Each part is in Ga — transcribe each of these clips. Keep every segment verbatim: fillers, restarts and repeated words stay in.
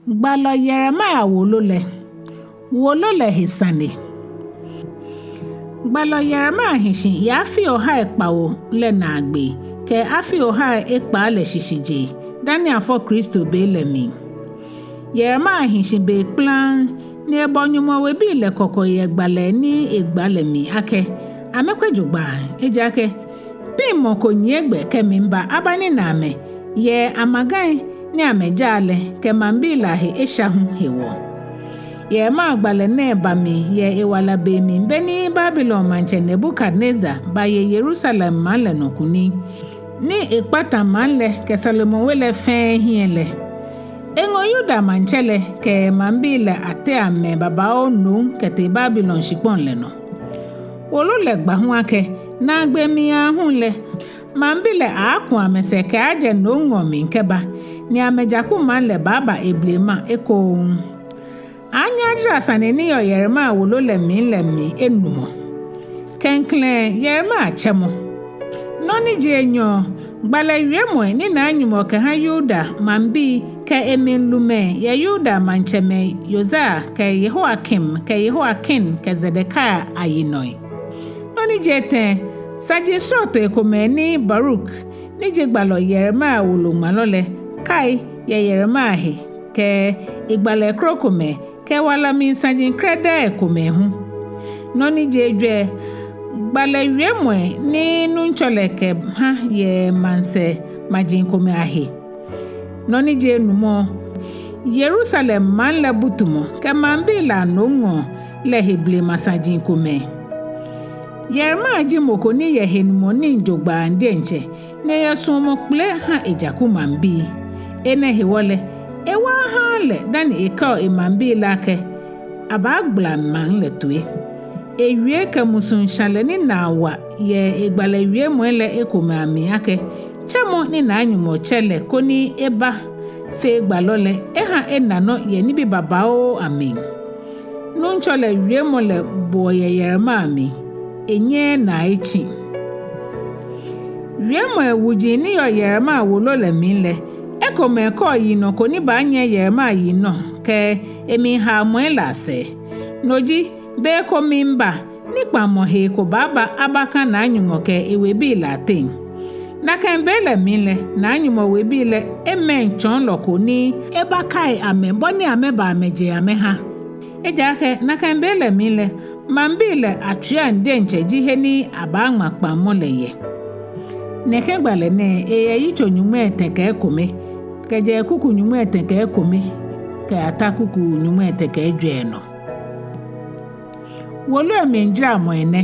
Gbalɔ Yeremia wolo lɛ. Wolo lɛ he sane. Gbalɔ Yeremia hi shi yɛ afii ohai kpawo lɛ naagbee kɛ afii ohai ekpaa lɛ shishijee dani afɔ Kristo be lɛ mli. Yeremia hi shi be kplaŋŋ ni ebɔ Nyɔŋmɔ webii lɛ kɔkɔ yɛ gbalɛ ni egba lɛ mli akɛ amɛkwɛ jogbaŋŋ, ejaakɛ piŋmɔ ko nyiɛ gbɛ kɛmiiba abanina amɛ yɛ amagai ni amɛjaa lɛ kɛ maŋbii lɛ ahe esha hu hewɔ. Yeremia gbalɛ nɛɛ ba mli yɛ ewala be mli beni Babilon maŋtsɛ Nebukadnezar baye Yerusalem maŋ lɛ nɔ kunim, ni ekpata maŋ lɛ kɛ Salomo we lɛ fɛɛ hiɛ lɛ. Eŋɔ Yuda maŋtsɛ lɛ kɛ maŋbii lɛ ateŋ mɛi babaoo nom kɛtee Babilon shikpɔŋ lɛ nɔ. Wolo lɛ gba hu akɛ naagbee mli aahu lɛ, maŋbii lɛ aaku amɛsɛɛ kɛaajɛ nomŋɔɔ mli kɛba, ni amɛjaku maŋ lɛ baaba eblema ekoŋŋ. Anyɛ ajara sane ni yɔɔ Yeremia wolo lɛ mli lɛ mli enumɔ. Klɛŋklɛŋ Yeremia tsɛmɔ. Nɔ ni ji enyɔ, gbalɛ wiemɔi ni Naa Nyɔŋmɔ kɛha Yuda maŋbii kɛ emli lumɛi yɛ Yuda maŋtsɛmɛi Yosia kɛ Yehoiakim kɛ Yehoiakin kɛ Zedekia ayinɔi. Nɔ ni ji etɛ, saji srɔtoi komɛi ni Baruk ni ji gbalɔ Yeremia woloŋmalɔ lɛ kai yɛ Yeremia he kɛ egbalɛ krokomɛi kɛ wala mli saji krɛdɛɛ komɛi hu. Nɔ ni ji ejwɛ, gbalɛ wiemɔi ni Nuŋtsɔ lɛ kɛha yɛ maŋsɛɛ maji komɛi ahe. Nɔ ni ji enumɔ, Yerusalem maŋ lɛ butumɔ kɛ maŋbii lɛ anomŋɔɔ lɛ he blema saji komɛi. Yeremia ji mɔ ko ni yɛ henumɔ nii jogbaŋŋ diɛŋtsɛ, ni eyɛ suɔmɔ kpele ha ejaku maŋbii. Enɛ hewɔ lɛ, ewa ahaaa lɛ dani ekɛɔ emaŋbii lɛ akɛ abaagbala maŋ lɛ toi. Ewie kɛ musuŋshãlɛ ni naa wa yɛ egbalɛ wiemɔi lɛ ekomɛi amli akɛ tsɛmɔ ni Naa Nyɔŋmɔ tsɛ lɛ koni ebafee gbalɔ lɛ eha ena nɔ yɛ nibii babaoo amli. Nuŋtsɔ lɛ wiemɔ lɛ boɔ yɛ Yeremia mli, enyɛɛɛ naa etsi. Wiemɔi wuji ni yɔɔ Yeremia wolo lɛ mli lɛ, ekomɛi kɔɔ yinɔ ko ni baanyiɛ Yeremia yinɔ kɛ emlihaomɔi lɛ asɛɛ. No ji, be ko miiba ni kpaŋmɔ hee ko baaba abaka Naa Nyɔŋmɔ kɛ ewebii lɛ ateŋ. Nakai be lɛ mli lɛ, Naa Nyɔŋmɔ webii lɛ emɛŋ tsɔɔlɔ ko ni ebakai amɛ bɔ ni amɛba amɛjeŋ amɛha. Ejaakɛ nakai be lɛ mli lɛ, maŋbii lɛ atsuiiaŋ diɛŋtsɛ ji he ni abaaŋma kpaŋmɔ lɛ yɛ. Nɛkɛ gbalɛ nɛɛ eyɛ yitso nyɔŋmai etɛ kɛ ekome, kɛjɛ kuku nyɔŋmai etɛ kɛ ekome kɛyata kuku nyɔŋmai etɛ kɛ ejwɛ nɔ. Wolo lɛ mlijaramɔi nɛ.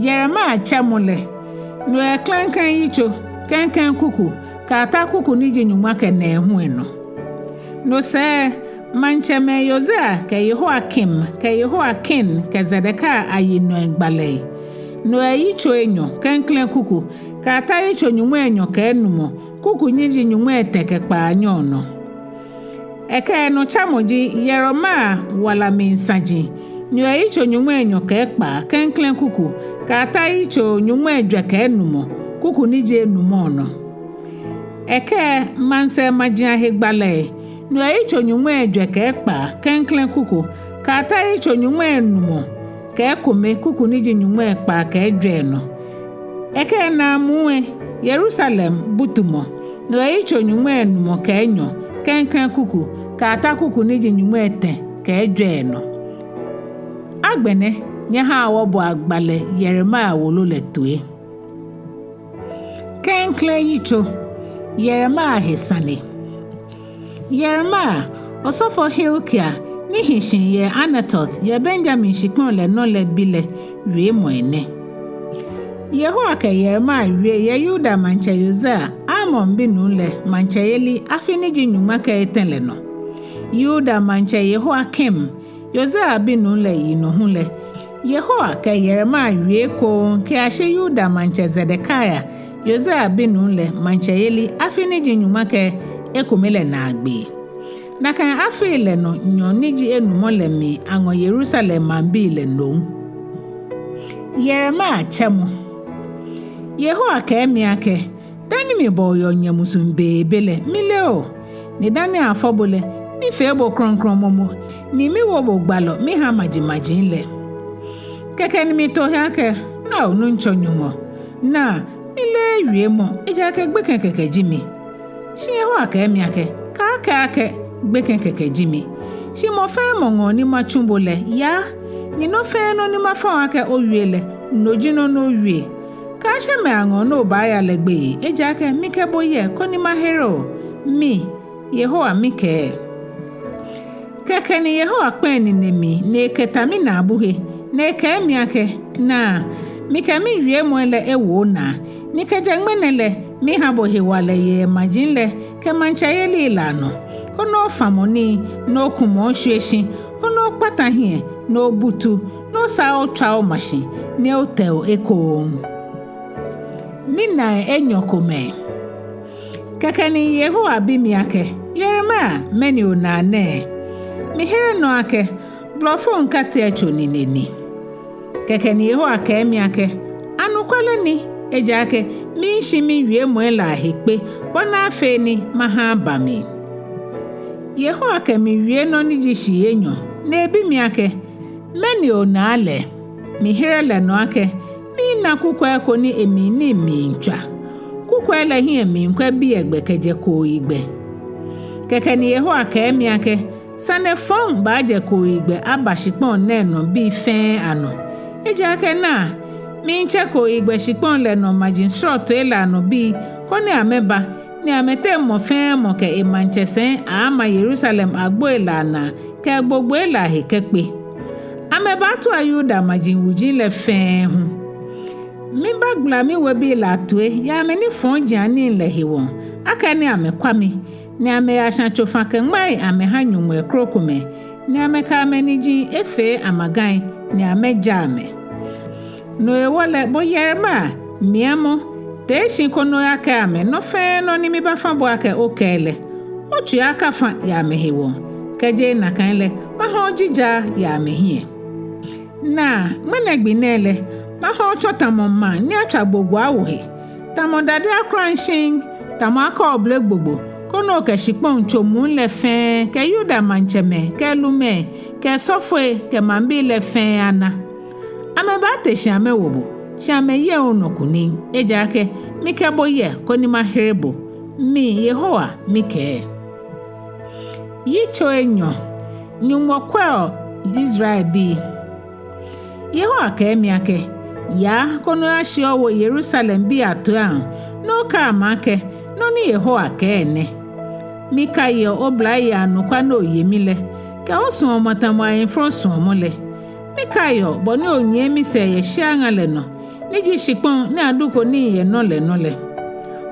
Yeremia tsɛmɔ lɛ, no yɛ klɛŋklɛŋ yitso, klɛŋklɛŋ kuku kɛyata kuku ni ji nyɔŋma kɛ nɛɛhu lɛ nɔ. No sɛɛ, maŋtsɛmɛi Yosia kɛ Yehoiakim kɛ Yehoiakin kɛ Zedekia ayinɔi gbalɛi. No yɛ yitso enyɔ, klɛŋklɛŋ kuku kɛyata yitso nyɔŋmai enyɔ kɛ enumɔ, kuku ni ji nyɔŋmai etɛ kɛ kpaanyɔ nɔ. Ekɛ nɔtsamɔ ji Yeremia wala mli saji, no yɛ yitso nyɔŋmai enyɔ kɛ ekpaa, klɛŋklɛŋ kuku kɛyata yitso nyɔŋmai ejwɛ kɛ enumɔ, kuku ni ji enumɔ nɔ. Ekɛ maŋsɛɛ maji ahe gbalɛi, no yɛ yitso nyɔŋmai ejwɛ kɛ ekpaa, klɛŋklɛŋ kuku kɛyata yitso nyɔŋmai enumɔ kɛ ekome, kuku ni ji nyɔŋmai ekpaa kɛ ejwɛ nɔ. Ekɛ naamuu lɛ, Yerusalem butumɔ, no yɛ yitso nyɔŋmai enumɔ kɛ enyɔ, klɛŋklɛŋ kuku kɛyata kuku ni ji nyɔŋmai etɛ kɛ ejwɛ nɔ. Agbɛnɛ, nyɛhaa wɔboa gbalɛ Yeremia wolo lɛ toi. Klɛŋklɛŋ yitso, Yeremia he sane. Yeremia, osɔfo Hilkia, ni hi shi yɛ Anatot yɛ Benyamin shikpɔŋ lɛ nɔ lɛ bi lɛ wiemɔi nɛ. Yehowa kɛ Yeremia wie yɛ Yuda maŋtsɛ Yosia, Amon binuu lɛ, maŋtsɛyeli afi ni ji nyɔŋma kɛ etɛ lɛ nɔ. Yuda maŋtsɛ Yehoiakim, Yosia binuu lɛ yinɔ hu lɛ, Yehowa kɛ Yeremia wie ekoŋŋ kɛyashi Yuda maŋtsɛ Zedekia, Yosia binuu lɛ, maŋtsɛyeli afi ni ji nyɔŋma kɛ ekome lɛ naagbee. Nakai afi lɛ nɔ nyɔɔŋ ni ji enumɔ lɛ mli aŋɔ Yerusalem maŋbii lɛ nom. Yeremia tsɛmɔ. Yehowa kɛɛ mi akɛ, dani mibɔ bo yɛ onyɛ musuŋ beebe lɛ, mileee o. Ni dani afɔ bo lɛ, mifee bo krɔŋkrɔŋ momo, ni miwo bo gbalɔ miha majimaji lɛ. Kɛkɛ ni mito he akɛ, Ao Nuŋtsɔ Nyɔŋmɔ, naa, mileee wiemɔ, ejaakɛ gbekɛ kɛkɛ ji mi. Shi Yehowa kɛɛ mi akɛ, Kaakɛɛ akɛ, Gbekɛ kɛkɛ ji mi. Shi mɔ fɛɛ mɔ ŋɔɔ ni matsu bo lɛ, yaa, ni nɔ fɛɛ nɔ ni mafã bo akɛ owie lɛ, no ji nɔ ni owie. Kaashe mɛi aŋɔɔ ni obaaya lɛ gbeyei, ejaakɛ mikɛ bo yɛ koni mahere o. Mi, Yehowa mikɛɛ. Kɛkɛ ni Yehowa kpã enine mli, ni ekɛta minaabu he, ni ekɛɛ mi akɛ, Naa, mikɛ miwiemɔi lɛ ewo onaa, ni kɛjɛ ŋmɛnɛ lɛ, miha bo hewalɛ yɛ maji lɛ kɛ maŋtsɛyelii lɛ anɔ, koni ofamɔ nii, ni okumɔ oshwie shi, koni okpata hiɛ, ni obutu, ni osaa otswa oma shi, ni otɛo ekoŋŋ. Ninai enyɔ komɛi. Kɛkɛ ni Yehowa bi mi akɛ, Yeremia, mɛni onaa nɛɛ? Mihere nɔ akɛ, Blɔfo ŋkatiɛtso nine ni. Kɛkɛ ni Yehowa kɛɛ mi akɛ, Anɔkwale ni, ejaakɛ miishi miwiemɔi lɛ ahe kpe, bɔ ni afee ni maha aba mli. Yehowa kɛ mi wie nɔ ni ji shii enyɔ, ni ebi mi akɛ, Mɛni onaa lɛ? Mihere lɛ nɔ akɛ, Miina kukwɛi ko ni emli nii miitswa. Kukwɛi lɛ hiɛ miikwɛ biɛgbɛ kɛjɛ kooyigbɛ. Kɛkɛ ni Yehowa kɛɛ mi akɛ, Sane fɔŋ baajɛ kooyigbɛ aba shikpɔŋ nɛɛ nɔ bii fɛɛ anɔ. Ejaakɛ naa, miitsɛ kooyigbɛ shikpɔŋ lɛ nɔ maji srɔtoi lɛ anɔ bii, koni amɛba, ni amɛteŋ mɔ fɛɛ mɔ kɛ emaŋtsɛsɛi aama Yerusalem agboi lɛ anaa kɛ gbogboi lɛ ahe kɛkpe. Amɛbaatua Yuda maji wuji lɛ fɛɛ hu. Mibaagbala miwebii lɛ atoi yɛ amɛnifɔjianii lɛ hewɔ, akɛni amɛkwa mi, ni amɛyashã tsofa kɛ ŋmai amɛha nyɔŋmɔi krokomɛi, ni amɛkɛ amɛniji efee amagai, ni amɛja amɛ. No hewɔ lɛ, bo Yeremia, miamɔ, tee shi koni oyakɛɛ amɛ nɔ fɛɛ nɔ ni mibaafã bo akɛ okɛɛ lɛ. Otsui akafã yɛ amɛhewɔ, kɛjɛ nakai lɛ, maha ojija yɛ amɛhiɛ. Naa, ŋmɛnɛ gbi nɛɛ lɛ, maha otsɔ tamɔ maŋ ni atswa gbogbo awo he, tamɔ dade akulashiŋ, tamɔ akɔɔble gbogbo, koni okɛ shikpɔŋ tso muu lɛ fɛɛ, kɛ Yuda maŋtsɛmɛi, kɛ lumɛi, kɛ sɔfoi, kɛ maŋbii lɛ fɛɛ ana. Amɛbaate shi amɛwo bo, shi amɛyeee onɔ kunim, ejaakɛ mikɛ bo yɛ koni mahere bo. Mi, Yehowa, mikɛɛ. Yitso enyɔ. Nyɔŋmɔ kwɛɔ Israelbii. Yehowa kɛɛ mi akɛ, Yaa koni oyashiɛ owo Yerusalembii atoi, ni okɛɛ amɛ akɛ, Nɔ ni Yehowa kɛɛ nɛ: Mikaiɔ oblayei anɔkwa ni oye mi lɛ, kɛ osuɔmɔ tamɔ ayemforo suɔmɔ lɛ. Mikaiɔ bɔ ni onyiɛ misɛɛ yɛ shiaŋa lɛ nɔ, ni ji shikpɔŋ ni aduko nii yɛ nɔ lɛ nɔ lɛ.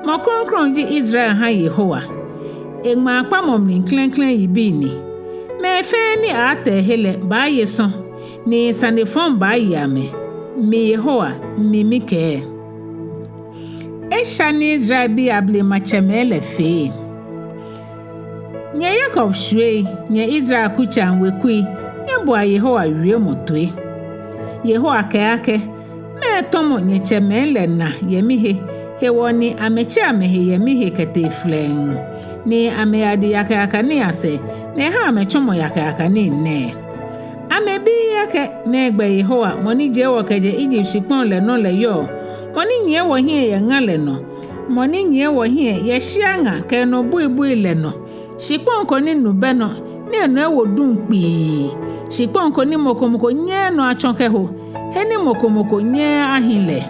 Mɔ krɔŋkrɔŋ ji Israel ha Yehowa. Eŋmaakpamɔ mli klɛŋklɛŋ yibii ni. Mɛi fɛɛ ni aatee he lɛ baaye sɔ̃, ni sane fɔŋ baaye amɛ. Mi Yehowa, mi mikɛɛ. Esha ni Israelbii ablematsɛmɛi lɛ fee. Nyɛ Yakob shwiei, nyɛ Israel kutsaŋ wekui, nyɛboa Yehowa wiemɔ toi. Yehowa kɛɛ akɛ, Mɛɛ tɔmɔ nyɛtsɛmɛi lɛ na yɛ mihe, hewɔ ni amɛtse amɛhe yɛ mihe kɛtee flɛŋŋ, ni amɛyadi yakayaka nii asɛɛ, ni eha amɛtsɔmɔ yakayaka nii nɛɛ? Amɛbi akɛ, Nɛgbɛ Yehowa, mɔ ni jie wɔ kɛjɛ Egypt shikpɔŋ lɛ nɔ lɛ yɔɔ, mɔ ni nyiɛ wɔhiɛ yɛ ŋa lɛ nɔ, mɔ ni nyiɛ wɔhiɛ yɛ shiaŋa kɛ enɔ buibui lɛ nɔ, shikpɔŋ ko ni nu bɛ nɔ, ni enɔ ewo duŋ kpii, shikpɔŋ ko ni mɔ ko mɔ ko nyɛɛɛ nɔ atsɔ kɛho, he ni mɔ ko mɔ ko nyɛɛɛ ahi lɛ?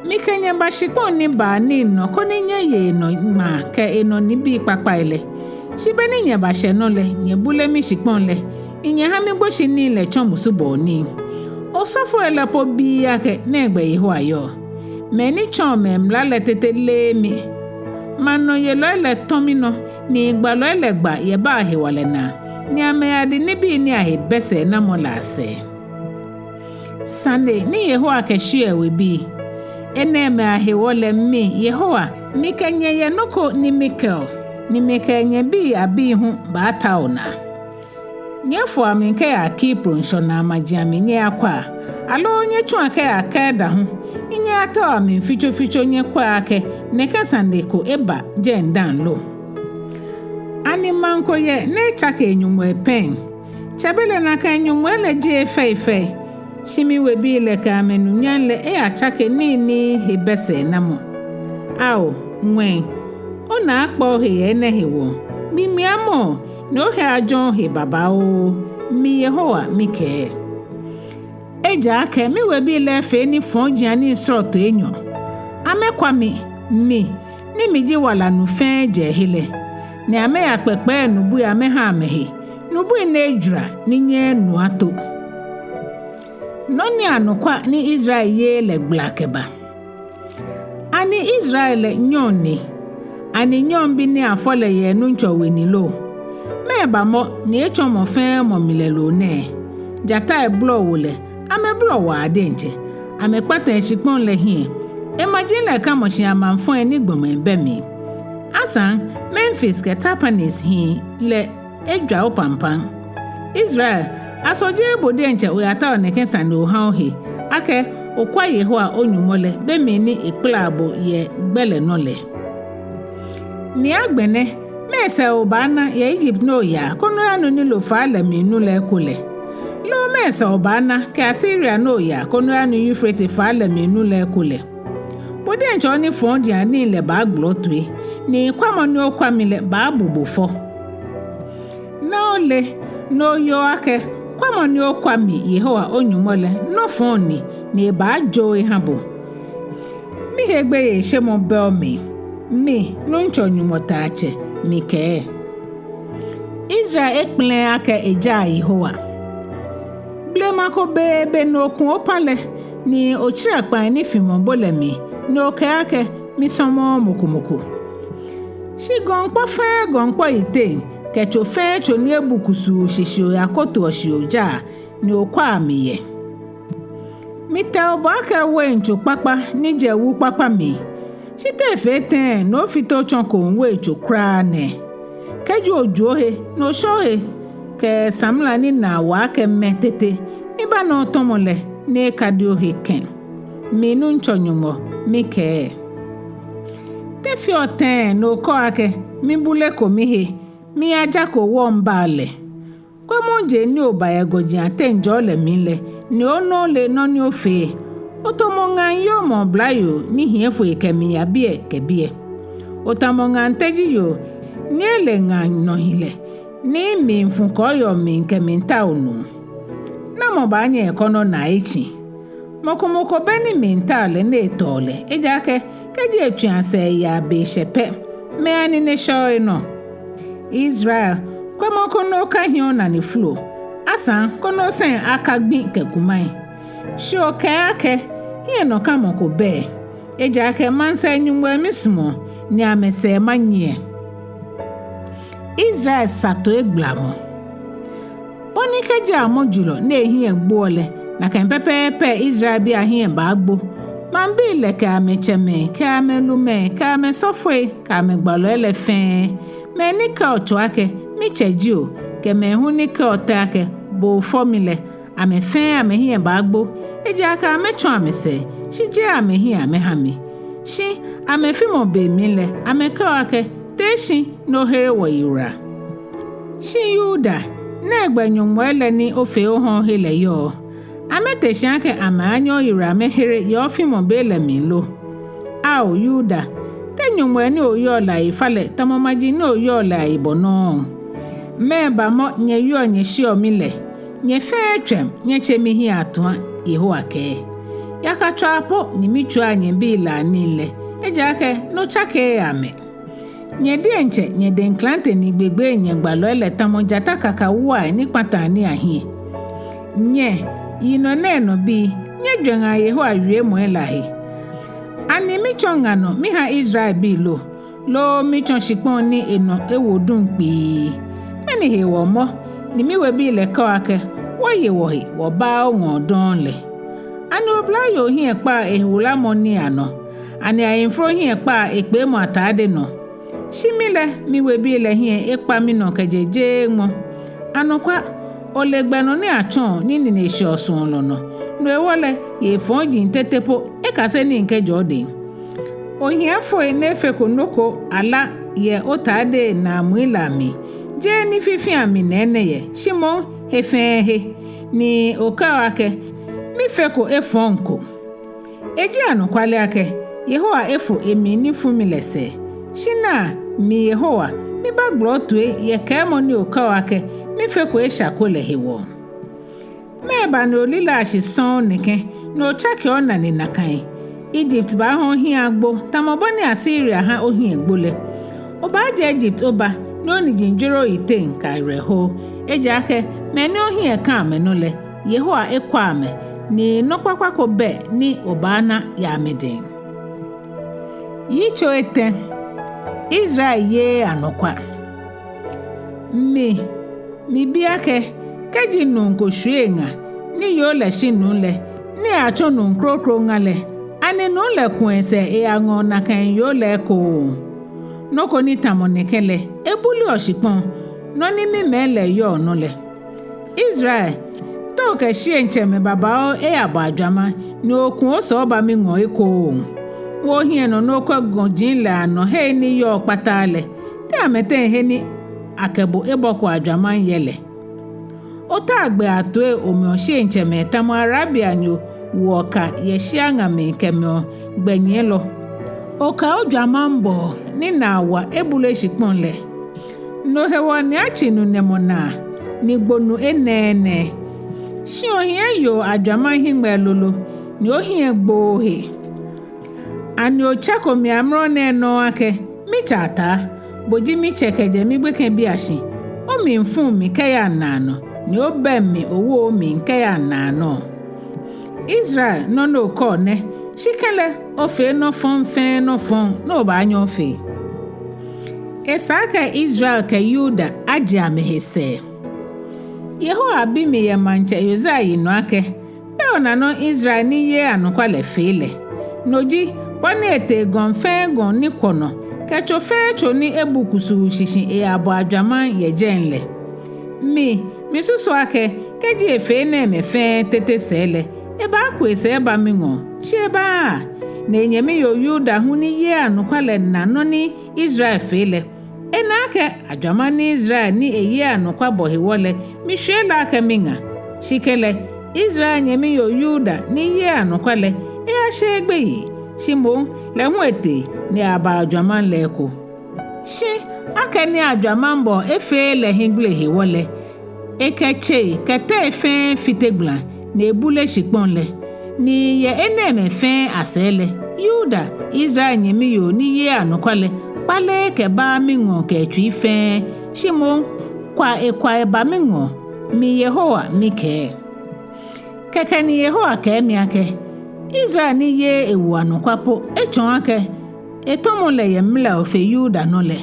Mikɛ nyɛ ba shikpɔŋ ni baa nii nɔ koni nyɛye enɔ ŋmaa kɛ enɔ nibii kpakpai lɛ. Shi be ni nyɛbashɛ nɔ lɛ, nyɛbule mishikpɔŋ lɛ, ni nyɛha migboshinii lɛ tsɔ musubɔɔ nii. Osɔfoi lɛ po biii akɛ, Nɛgbɛ Yehowa yɔɔ? Mɛi ni tsɔɔ mɛi mla lɛ tete leee mi. Maŋnɔyelɔi lɛ tɔ̃ minɔ, ni gbalɔi lɛ gba yɛ Baal hewalɛ naa, ni amɛyadi nibii ni ahe bɛ sɛɛnamɔ lɛ asɛɛ. Sane ni Yehowa kɛshiɔ ewebii. Enɛɛmɛi ahewɔ lɛ mi, Yehowa, mikɛ nyɛ yɛ nɔ ko ni mikɛɔ, ni mikɛ nyɛbii abii hu baatao naa. Nyɛfoa mli kɛyaa Kipro ŋshɔnaa maji amli nyɛyakwɛa, aloo nyɛtsua kɛyaa Kedar hu, ni nyɛyataoa mli fitsofitso nyɛkwɛa akɛ nɛkɛ sane ko eba jɛi dã lo? Ani maŋ ko yɛ ni etsake enyɔŋmɔi pɛŋ? Tsɛbelɛ nakai nyɔŋmɔi lɛ jeee fɛifɛi, shi miwebii lɛ kɛ amɛnunyam lɛ eyatsake nii ni he bɛ sɛɛnamɔ. Ao, ŋwɛi, onaa akpa ohe yɛ enɛ hewɔ, mimiamɔ, ni ohe ajɔŋ ohe babaoo, mi Yehowa mikɛɛ. Ejaakɛ miwebii lɛ efee nifɔjianii srɔtoi enyɔ. Amɛkwa mi, mi, ni miji wala nu fɛɛ jɛɛhe lɛ, ni amɛyakpɛkpɛɛ nubui amɛha amɛhe, nubui ni ejwara ni nyɛɛɛ nu ato. Nɔ ni anɔkwa ni Israel yeee lɛ gbala kɛba. Ani Israel lɛ nyɔŋ ni? Ani nyɔŋ bi ni afɔ lɛ yɛ Nuŋtsɔ we ni lo? Mɛɛba mɔ ni etsɔ mɔ fɛɛ mɔ milɛ loo nɛɛ? Jatai blɔɔ wo lɛ, amɛblɔɔ waa diɛŋtsɛ. Amɛkpata eshikpɔŋ lɛ hiɛ. Emaji lɛ kamɔ shi amaŋfɔi ni gbɔmɛi bɛ mli. Asaŋ, Memfis kɛ Tapanhes hii lɛ ejwa opampam. Israel, aso jeee bo diɛŋtsɛ oyataoɔ nɛkɛ sane oha ohe, akɛ okwa Yehowa o-Nyɔŋmɔ lɛ be mli ni ekpalaa bo yɛ gbɛ lɛ nɔ lɛ? Ni agbɛnɛ, mɛɛ sɛɛ obaana yɛ Egypt ni oyaa koni oyanu Nilo faa lɛ mli nu lɛ eko lɛ? Loo mɛɛ sɛɛ obaana kɛ Asiria ni oyaa koni oyanu Eufrate faa lɛ mli nu lɛ eko lɛ? Bo diɛŋtsɛ onifɔjianii lɛ baagbala otoi, ni kwamɔ ni okwa mi lɛ baabu bo fɔ. Ni ole, ni oyoo akɛ, kwamɔ ni okwa mi Yehowa o-Nyɔŋmɔ lɛ, nɔ fɔŋ ni, ni ebaajoo eha bo. Mihe gbeyeishemɔ bɛ omli, mi, Nuŋtsɔ Nyɔŋmɔ Tatsɛ, mikɛɛ. Israel ekpɛlɛɛɛ akɛ ejaa Yehowa. Blema ko beebe ni oku opa lɛ, ni otsirɛ kpãi ni fimɔ bo lɛ mli, ni okɛɛ akɛ, misɔmɔɔɔ mɔ ko mɔ ko. Shi gɔŋkpɔ fɛɛ gɔŋkpɔ yiteŋ, kɛ tso fɛɛ tso ni ebu kusuu shishi oyakotoɔ shi ojaa, ni okwaa mi yɛ. Mitɛo bo akɛ weintso kpakpa ni jɛ wu kpakpa mli. Shi te efee tɛŋŋ ni ofite otsɔ kooŋ weintso kwraa nɛɛ? Kɛji oju ohe, ni oshɛ ohe kɛ samla ni naa wa akɛ mɛ tete, ni baana otɔmɔ lɛ, ni ekadi ohe kɛ̃. Mi Nuŋtsɔ Nyɔŋmɔ, mikɛɛ. Te feɔ tɛŋŋ ni okɛɔ akɛ, mibuleko mihe, miyajako wɔŋ Baal lɛ? Kwɛmɔ je ni oba yɛ gɔji ateŋ jɔɔ lɛ mli lɛ, ni ona ole nɔ ni ofee. Otamɔ ŋaŋ yomɔ oblayoo ni hiɛ foi kɛmiiya biɛ kɛ biɛ. Otamɔ ŋaŋ tejiyoo ni ele ŋaŋ nɔ hilɛ, ni miifu kɔɔyɔɔ mli kɛmiitao nuu. Namɔ baanyɛ ekɔ nɔ naa etsi? Mɔ ko mɔ ko bɛ ni miitao lɛ ni etɔɔ lɛ, ejaakɛ kɛji etsui asɛɛ yaa be shɛ pɛ, mɛi anine shɛɔ enɔ. Israel, kwɛmɔ koni okahi onane flo, asaŋ koni osɛŋ akagbi kɛ kumai. Shi okɛɛ akɛ, hiɛnɔkamɔ ko bɛ. Ejaakɛ maŋsɛɛ nyɔŋmɔi misumɔɔ, ni amɛsɛɛ manyiɛ. Israel sato egbalamɔ. Bɔ ni kɛji amɔ julɔ ni ehiɛ gboɔ lɛ, nakai pɛpɛɛpɛ Israelbii ahiɛ baagbo. Maŋbii lɛ kɛ amɛtsɛmɛi, kɛ amɛlumɛi, kɛ amɛsɔfoi, kɛ amɛgbalɔi lɛ fɛɛ. Mɛi ni kɛɔ tso akɛ, mitsɛ ji o, kɛ mɛi hu ni kɛɔ tɛ akɛ, bo ofɔ mi lɛ, amɛ fɛɛ amɛhiɛ baagbo, ejaakɛ amɛtsɔ amɛsɛɛ, shi jeee amɛhiɛ amɛha mi. Shi amɛfimɔ be mli lɛ, amɛkɛɔ akɛ, tee shi ni ohere wɔyiwala. Shi Yuda, nɛgbɛ nyɔŋmɔi lɛ ni ofee oha ohe lɛ yɔɔ? Amɛte shi akɛ amɛaanyɛ oyiwala amɛhere yɛ ofimɔ be lɛ mli lo? Ao Yuda, te nyɔŋmɔi ni oyɔɔ lɛ ayifalɛ tamɔ maji ni oyɔɔ lɛ ayibɔ nɔŋŋ? Mɛɛba mɔ nyɛwieɔ nyɛshiɔ mi lɛ? Nyɛ fɛɛ tswɛm, nyɛtse mihiɛ atua, Yehowa kɛɛ. Yaka tswaa po ni mitswaa nyɛbii lɛ anii lɛ, ejaakɛ no tsakeee amɛ. Nyɛ diɛŋtsɛ nyɛdɛŋ klante ni gbegbee nyɛgbalɔi lɛ tamɔ jata kakawuai ni kpataa nii ahiɛ. Nyɛ, yinɔ nɛɛ nɔ bii, nyɛjwɛŋa Yehowa wiemɔi lɛ ahe. Ani mitsɔ ŋa nɔ miha Israelbii lo? Loo mitsɔ shikpɔŋ ni enɔ ewo duŋ kpii? Mɛni hewɔ mɔ ni miwebii lɛ kɛɔ akɛ, wɔye wɔhe, wɔbaaa oŋɔɔ dɔŋŋ lɛ? Ani oblayoo hiɛ kpaa ehe wulamɔ nii anɔ? Ani ayemforo hiɛ kpaa ekpeemɔ atade nɔ? Shi mi lɛ, miwebii lɛ hiɛ ekpa minɔ kɛjɛ jeeŋmɔ. Anɔkwa, ole gbɛ nɔ ni atsɔɔ ni nine sheɔ suɔlɔ nɔ, no hewɔ lɛ, yei fɔji tete po ekase nii kɛjɛ odɛŋ. Ohiafoi ni efeko nɔ ko alá yɛ otadei naamuu lɛ amli, jeee nififi amli nɛɛ nɛ yɛ, shi moŋ he fɛɛ he. Ni okɛɔ akɛ, mifeko efɔŋ ko. Eji anɔkwale akɛ, Yehowa efo emli ni fu mi lɛ sɛɛ. Shi naa, mi Yehowa, mibaagbala otoi yɛ kɛɛmɔ ni okɛɔ akɛ, mifeko esha ko lɛ hewɔ. Mɛɛba ni olilaa shi sɔŋŋ nɛkɛ, ni otsakeɔ onane nakai? Egypt baaha ohiɛ agbo, tamɔ bɔ ni Asiria ha ohiɛ gbo lɛ. Obaajɛ Egypt oba, ni oniji jwere oyiteŋ kɛ awerɛho. Ejaakɛ mɛi ni ohiɛ ka amɛnɔ lɛ, Yehowa ekwa amɛ, ni nɔ kpakpa ko bɛ ni obaana yɛ amɛdɛŋ. Yitso etɛ. Israel yeee anɔkwa. Mi, mibi akɛ, kɛji nuu ko shwie eŋa, ni yoo lɛ shi nuu lɛ, ni atsɔ nuu kroko ŋa lɛ, ani nuu lɛ kuɔ esɛɛ eyaŋɔɔ nakai yoo lɛ ekoŋŋ? Nɔ ko ni tamɔ nɛkɛ lɛ, ebuleɔ shikpɔŋ, nɔ ni mimɛi lɛ yɔɔ nɔ lɛ. Israel, te okɛ shiɛntsɛmɛi babaoo eyabɔ ajwamaŋ, ni oku osɛɛ oba miŋɔɔ ekoŋŋ? Wo ohiɛ nɔ ni okwɛ gɔji lɛ anɔ hei ni yɔɔ kpataa lɛ, te amɛteŋ he ni akɛ bo ebɔko ajwamaŋ yɛ lɛ? Otaa gbɛ atoi omɛɔ shiɛntsɛmɛi tamɔ Arabianyo woɔ ka yɛ shia ŋa mli kɛmɛɔ gbɛnyiɛlɔ. Okɛ ojwamaŋbɔɔ ni naa wa ebule shikpɔŋ lɛ. No hewɔ ni atsi nu nɛmɔ naa, ni gbo nu enɛɛnɛɛ. Shi ohiɛ yoo ajwamaŋ hiŋmɛi lolo, ni ohiɛ gbooo he. Ani otsɛko mi amrɔ nɛɛ nɔŋŋ akɛ, mitsɛ Ataa, bo ji mitsɛ kɛjɛ migbekɛbiiashi, omli fu mi kɛya naanɔ, ni obɛŋ mi owo omli kɛya naanɔ? Israel, nɔ ni okɛɔ nɛ, shi kɛlɛ ofee nɔ fɔŋ fɛɛ nɔ fɔŋ ni obaanyɛ ofee. Esa akɛ Israel kɛ Yuda ajie amɛhe sɛɛ. Yehowa bi mi yɛ maŋtsɛ Yosia yinɔ akɛ, bɛ ona nɔ Israel ni yeee anɔkwa lɛ fee lɛ? No ji, bɔ ni etee gɔŋ fɛɛ gɔŋ ni kwɔ nɔ, kɛ tso fɛɛ tso ni ebu kusuu shishi eyabɔ ajwamaŋ yɛ jɛi lɛ. Mi, misusu akɛ, kɛji efee enɛɛmɛi fɛɛ tete sɛɛ lɛ, ebaaku esɛɛ eba miŋɔɔ, shi ebaaa. Ni enyɛmi yoo Yuda hu ni yeee anɔkwa lɛ na nɔ ni Israel fee lɛ. Ena akɛ ajwamaŋ ni Israel ni eyeee anɔkwa bɔ hewɔ lɛ, mishwie lɛ akɛ miŋa. Shi kɛlɛ, Israel nyɛmi yoo Yuda ni yeee anɔkwa lɛ, eyasheee gbeyei, shi moŋ lɛ hu etee ni eyabaa ajwamaŋ lɛ eko. Shi akɛni ajwamaŋbɔɔ efeee lɛ hiɛgbele hewɔ lɛ, ekɛ tsei kɛ tɛi fɛɛ fite gbala ni ebule shikpɔŋ lɛ. Ni yɛ enɛɛmɛi fɛɛ asɛɛ lɛ, Yuda, Israel nyɛmi yoo ni yeee anɔkwa lɛ, kpaleee kɛbaaa miŋɔɔ kɛ etsui fɛɛ, shi moŋ kwa ekwa eba miŋɔɔ, mi Yehowa mikɛɛ. Kɛkɛ ni Yehowa kɛɛ mi akɛ, Israel ni yeee ewu anɔkwa po etsɔɔ akɛ etɔmɔ lɛ yɛ mla ofee Yuda nɔ lɛ.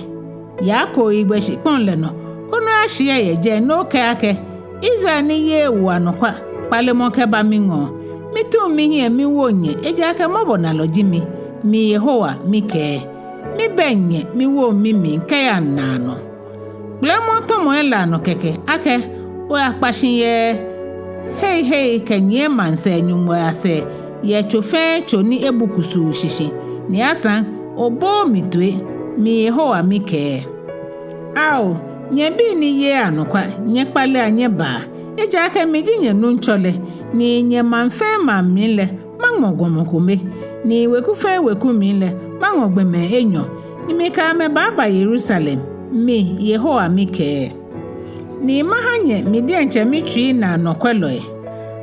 Yaa kooyigbɛ shikpɔŋ lɛ nɔ, koni oyashiɛ yɛ jɛi ni okɛɛ akɛ, Israel ni yeee ewu anɔkwa, kpalemɔ kɛba miŋɔɔ. Mitu mihiɛ miwo nyɛ, ejaakɛ mɔbɔnalɔ ji mi, mi Yehowa mikɛɛ. Mibɛŋ nyɛ miwo mimli kɛya naanɔ. Gbelemɔ otɔmɔi lɛ anɔ kɛkɛ akɛ oyakpa shi yɛ heihei kɛ nyiɛ maŋsɛɛ nyɔŋmɔi asɛɛ yɛ tso fɛɛ tso ni ebu kusuu shishi, ni asaŋ obooo mi toi, mi Yehowa mikɛɛ. Ao, nyɛ bii ni yeee anɔkwa, nyɛkpalea nyɛbaa, ejaakɛ mi ji nyɛ Nuŋtsɔ lɛ, ni nyɛ maŋ fɛɛ maŋ mli lɛ, maŋmɔ gbɔmɔ kome, ni weku fɛɛ weku mli lɛ, maŋmɔ gbɔmɛi enyɔ, ni mikɛ amɛ baaba Yerusalem, mi Yehowa mikɛɛ. Ni maha nyɛ mi diɛŋtsɛ mitsui naa nɔkwɛlɔi.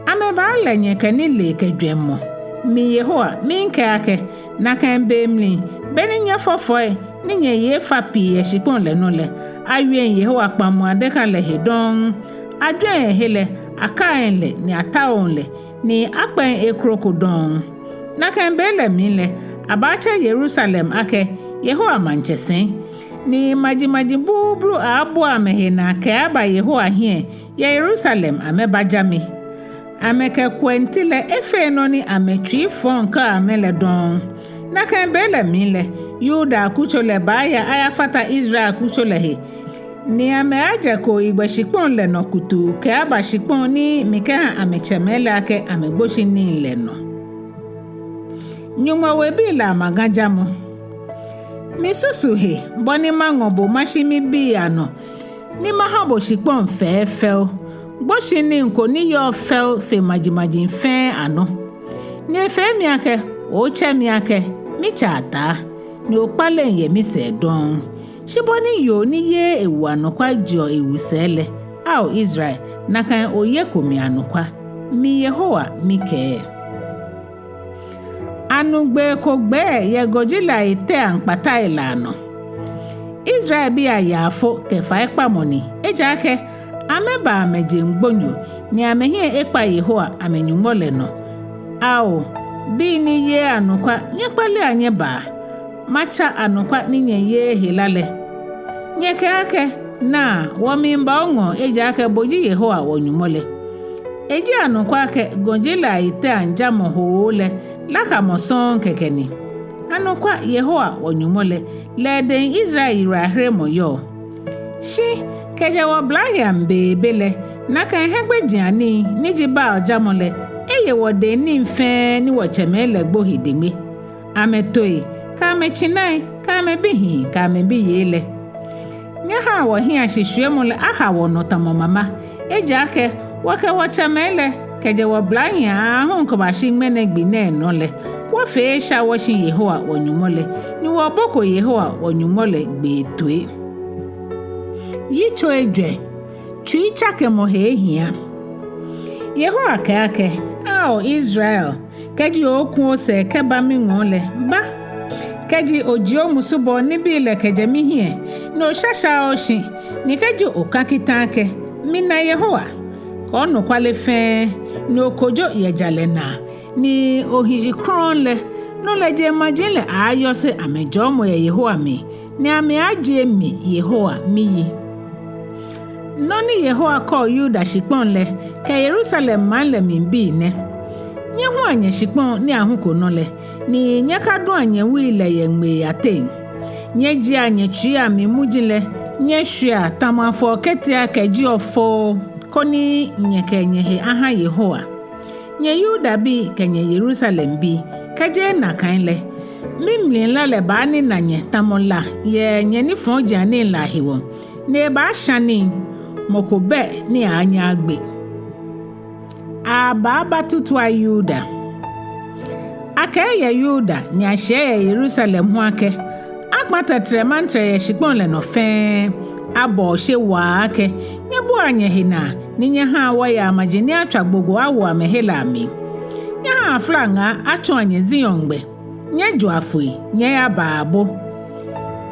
Amɛbaalɛ nyɛ kɛ nilee kɛ jwɛŋmɔ, mi Yehowa mikɛɛ akɛ, nakai be mli, beni nyɛfɔfɔi, ni nyɛyi efa pii yɛ shikpɔŋ lɛ nɔ lɛ, awieŋ Yehowa kpaŋmɔ adeka lɛ he dɔŋŋ. Ajwɛŋ ehe lɛ, akaiŋ lɛ, ni ataoŋ lɛ, ni akpɛŋ ekroko dɔŋŋ. Nakai be lɛ mli lɛ, abaatsɛ Yerusalem akɛ Yehowa maŋtsɛsɛi. Ni majimaji buubuu aabua amɛhe naa kɛaba Yehowa hiɛ yɛ Yerusalem amɛbaja mi. Amɛkɛ kuɛŋtilɛ efee nɔ ni amɛtsui fɔŋ kɛɔ amɛ lɛ dɔŋŋ. Nakai be lɛ mli lɛ, Yuda kutso lɛ baaya ayafata Israel kutso lɛ he. Ni amɛaajɛ kooyigbɛ shikpɔŋ lɛ nɔ kutuu kɛaba shikpɔŋ ni mikɛha amɛtsɛmɛi lɛ akɛ amɛgboshi nii lɛ nɔ. Nyɔŋmɔ webii lɛ amagajamɔ. Misusu he bɔ ni maŋɔ bo mashi mibii anɔ, ni maha bo shikpɔŋ fɛfɛo, gboshinii ko ni yɔɔ fɛo fe majimaji fɛɛ anɔ. Ni efee mi akɛ, otsɛ mi akɛ, mitsɛ Ataa, ni okpaleŋ yɛ misɛɛ dɔŋŋ. Shi bɔ ni yoo ni yeee ewu anɔkwa jeɔ ewu sɛɛ lɛ, ao Israel, nakai oyeko mi anɔkwa. Mi Yehowa mikɛɛ. Anu gbee ko gbɛɛ yɛ gɔji lɛ ayiteaŋ kpatai lɛ anɔ. Israelbii ayaafo kɛ faikpamɔ ni, ejaakɛ amɛba amɛjeŋ gbonyo, ni amɛhiɛ ekpa Yehowa amɛ-Nyɔŋmɔ lɛ nɔ. Ao, bii ni yeee anɔkwa, nyɛkpalea nyɛbaa. Matsa anɔkwa ni nyɛyeee hela lɛ. Nyɛkɛɛ akɛ, naa, wɔmiiba oŋɔɔ, ejaakɛ bo ji Yehowa wɔ-Nyɔŋmɔ lɛ. Eji anɔkwa akɛ gɔji lɛ ayiteaŋ jamɔ hoo lɛ lakamɔ sɔŋŋ kɛkɛ ni. Anɔkwa Yehowa wɔ-Nyɔŋmɔ lɛ, lɛ edɛŋ Israel yiwalaheremɔ yɔɔ. Shi kɛjɛ wɔblahiiaŋ beebe lɛ, nakai hiɛgbejianii ni ji Baal jamɔ lɛ, eye wɔdɛŋ nii fɛɛ ni wɔtsɛmɛi lɛ gbo he deŋme. Amɛtooi, kɛ amɛtsinai, kɛ amɛbihii, kɛ amɛbiyei lɛ. Nyɛhaa wɔhiɛshishwiemɔ lɛ aha wɔnɔ tamɔ mama, ejaakɛ wɔkɛ wɔtsɛmɛi lɛ, kɛjɛ wɔblahiiaŋ aahu kɛbashi ŋmɛnɛ gbi nɛɛ nɔ lɛ, wɔfee esha wɔshi Yehowa wɔ-Nyɔŋmɔ lɛ, ni wɔboko Yehowa wɔ-Nyɔŋmɔ lɛ gbee toi. Yitso ejwɛ. Tsuitsakemɔ he ehia. Yehowa kɛɛ akɛ, ao Israel, kɛji oku osɛɛ kɛba miŋɔɔ lɛ, ba. Kɛji ojie omusubɔɔ nibii lɛ kɛjɛ mihiɛ, ni oshashaaa oshi, ni kɛji oka kita akɛ, mina Yehowa, kɛ onɔkwale fɛɛ, ni okojo yɛ jalɛ naa, ni ohi shi krɔŋŋ lɛ, no lɛ jeŋmaji lɛ aaayɔse amɛjɔɔmɔ yɛ Yehowa mli, ni amɛaajie mi Yehowa miyi. Nɔ ni Yehowa kɛɔ Yuda shikpɔŋ lɛ kɛ Yerusalem maŋ lɛ mli bii nɛ: Nyɛhua nyɛshikpɔŋ ni ahuko nɔ lɛ, ni nyɛkadua nyɛwui lɛ yɛ ŋmei ateŋ. Nyɛjiea nyɛtsuii amli muji lɛ, nyɛshwiea tamɔ afɔɔ ketia kɛjieɔ foo, koni nyɛkɛ nyɛhe aha Yehowa. Nyɛ Yudabii kɛ nyɛ Yerusalembii, kɛjeee nakai lɛ, mimlila lɛ baanina nyɛ tamɔ la yɛ nyɛnifɔjianii lɛ ahewɔ, ni ebaasha nii, mɔ ko bɛ ni aaanyɛ agbe. Abaaba tutua Yuda. Akɛɛ yɛ Yuda ni ashiɛ yɛ Yerusalem hu akɛ: Akpata trɛmantrɛ yɛ shikpɔŋ lɛ nɔ fɛɛ. Abɔ oshe waa akɛ: Nyɛbuaa nyɛhe naa, ni nyɛhaa wɔyaa maji ni atswa gbogbo awo amɛhe lɛ amli. Nyɛhaa aflaŋaa atsɔa nyɛ Zion gbɛ. Nyɛjoa foi, nyɛyabaa abo.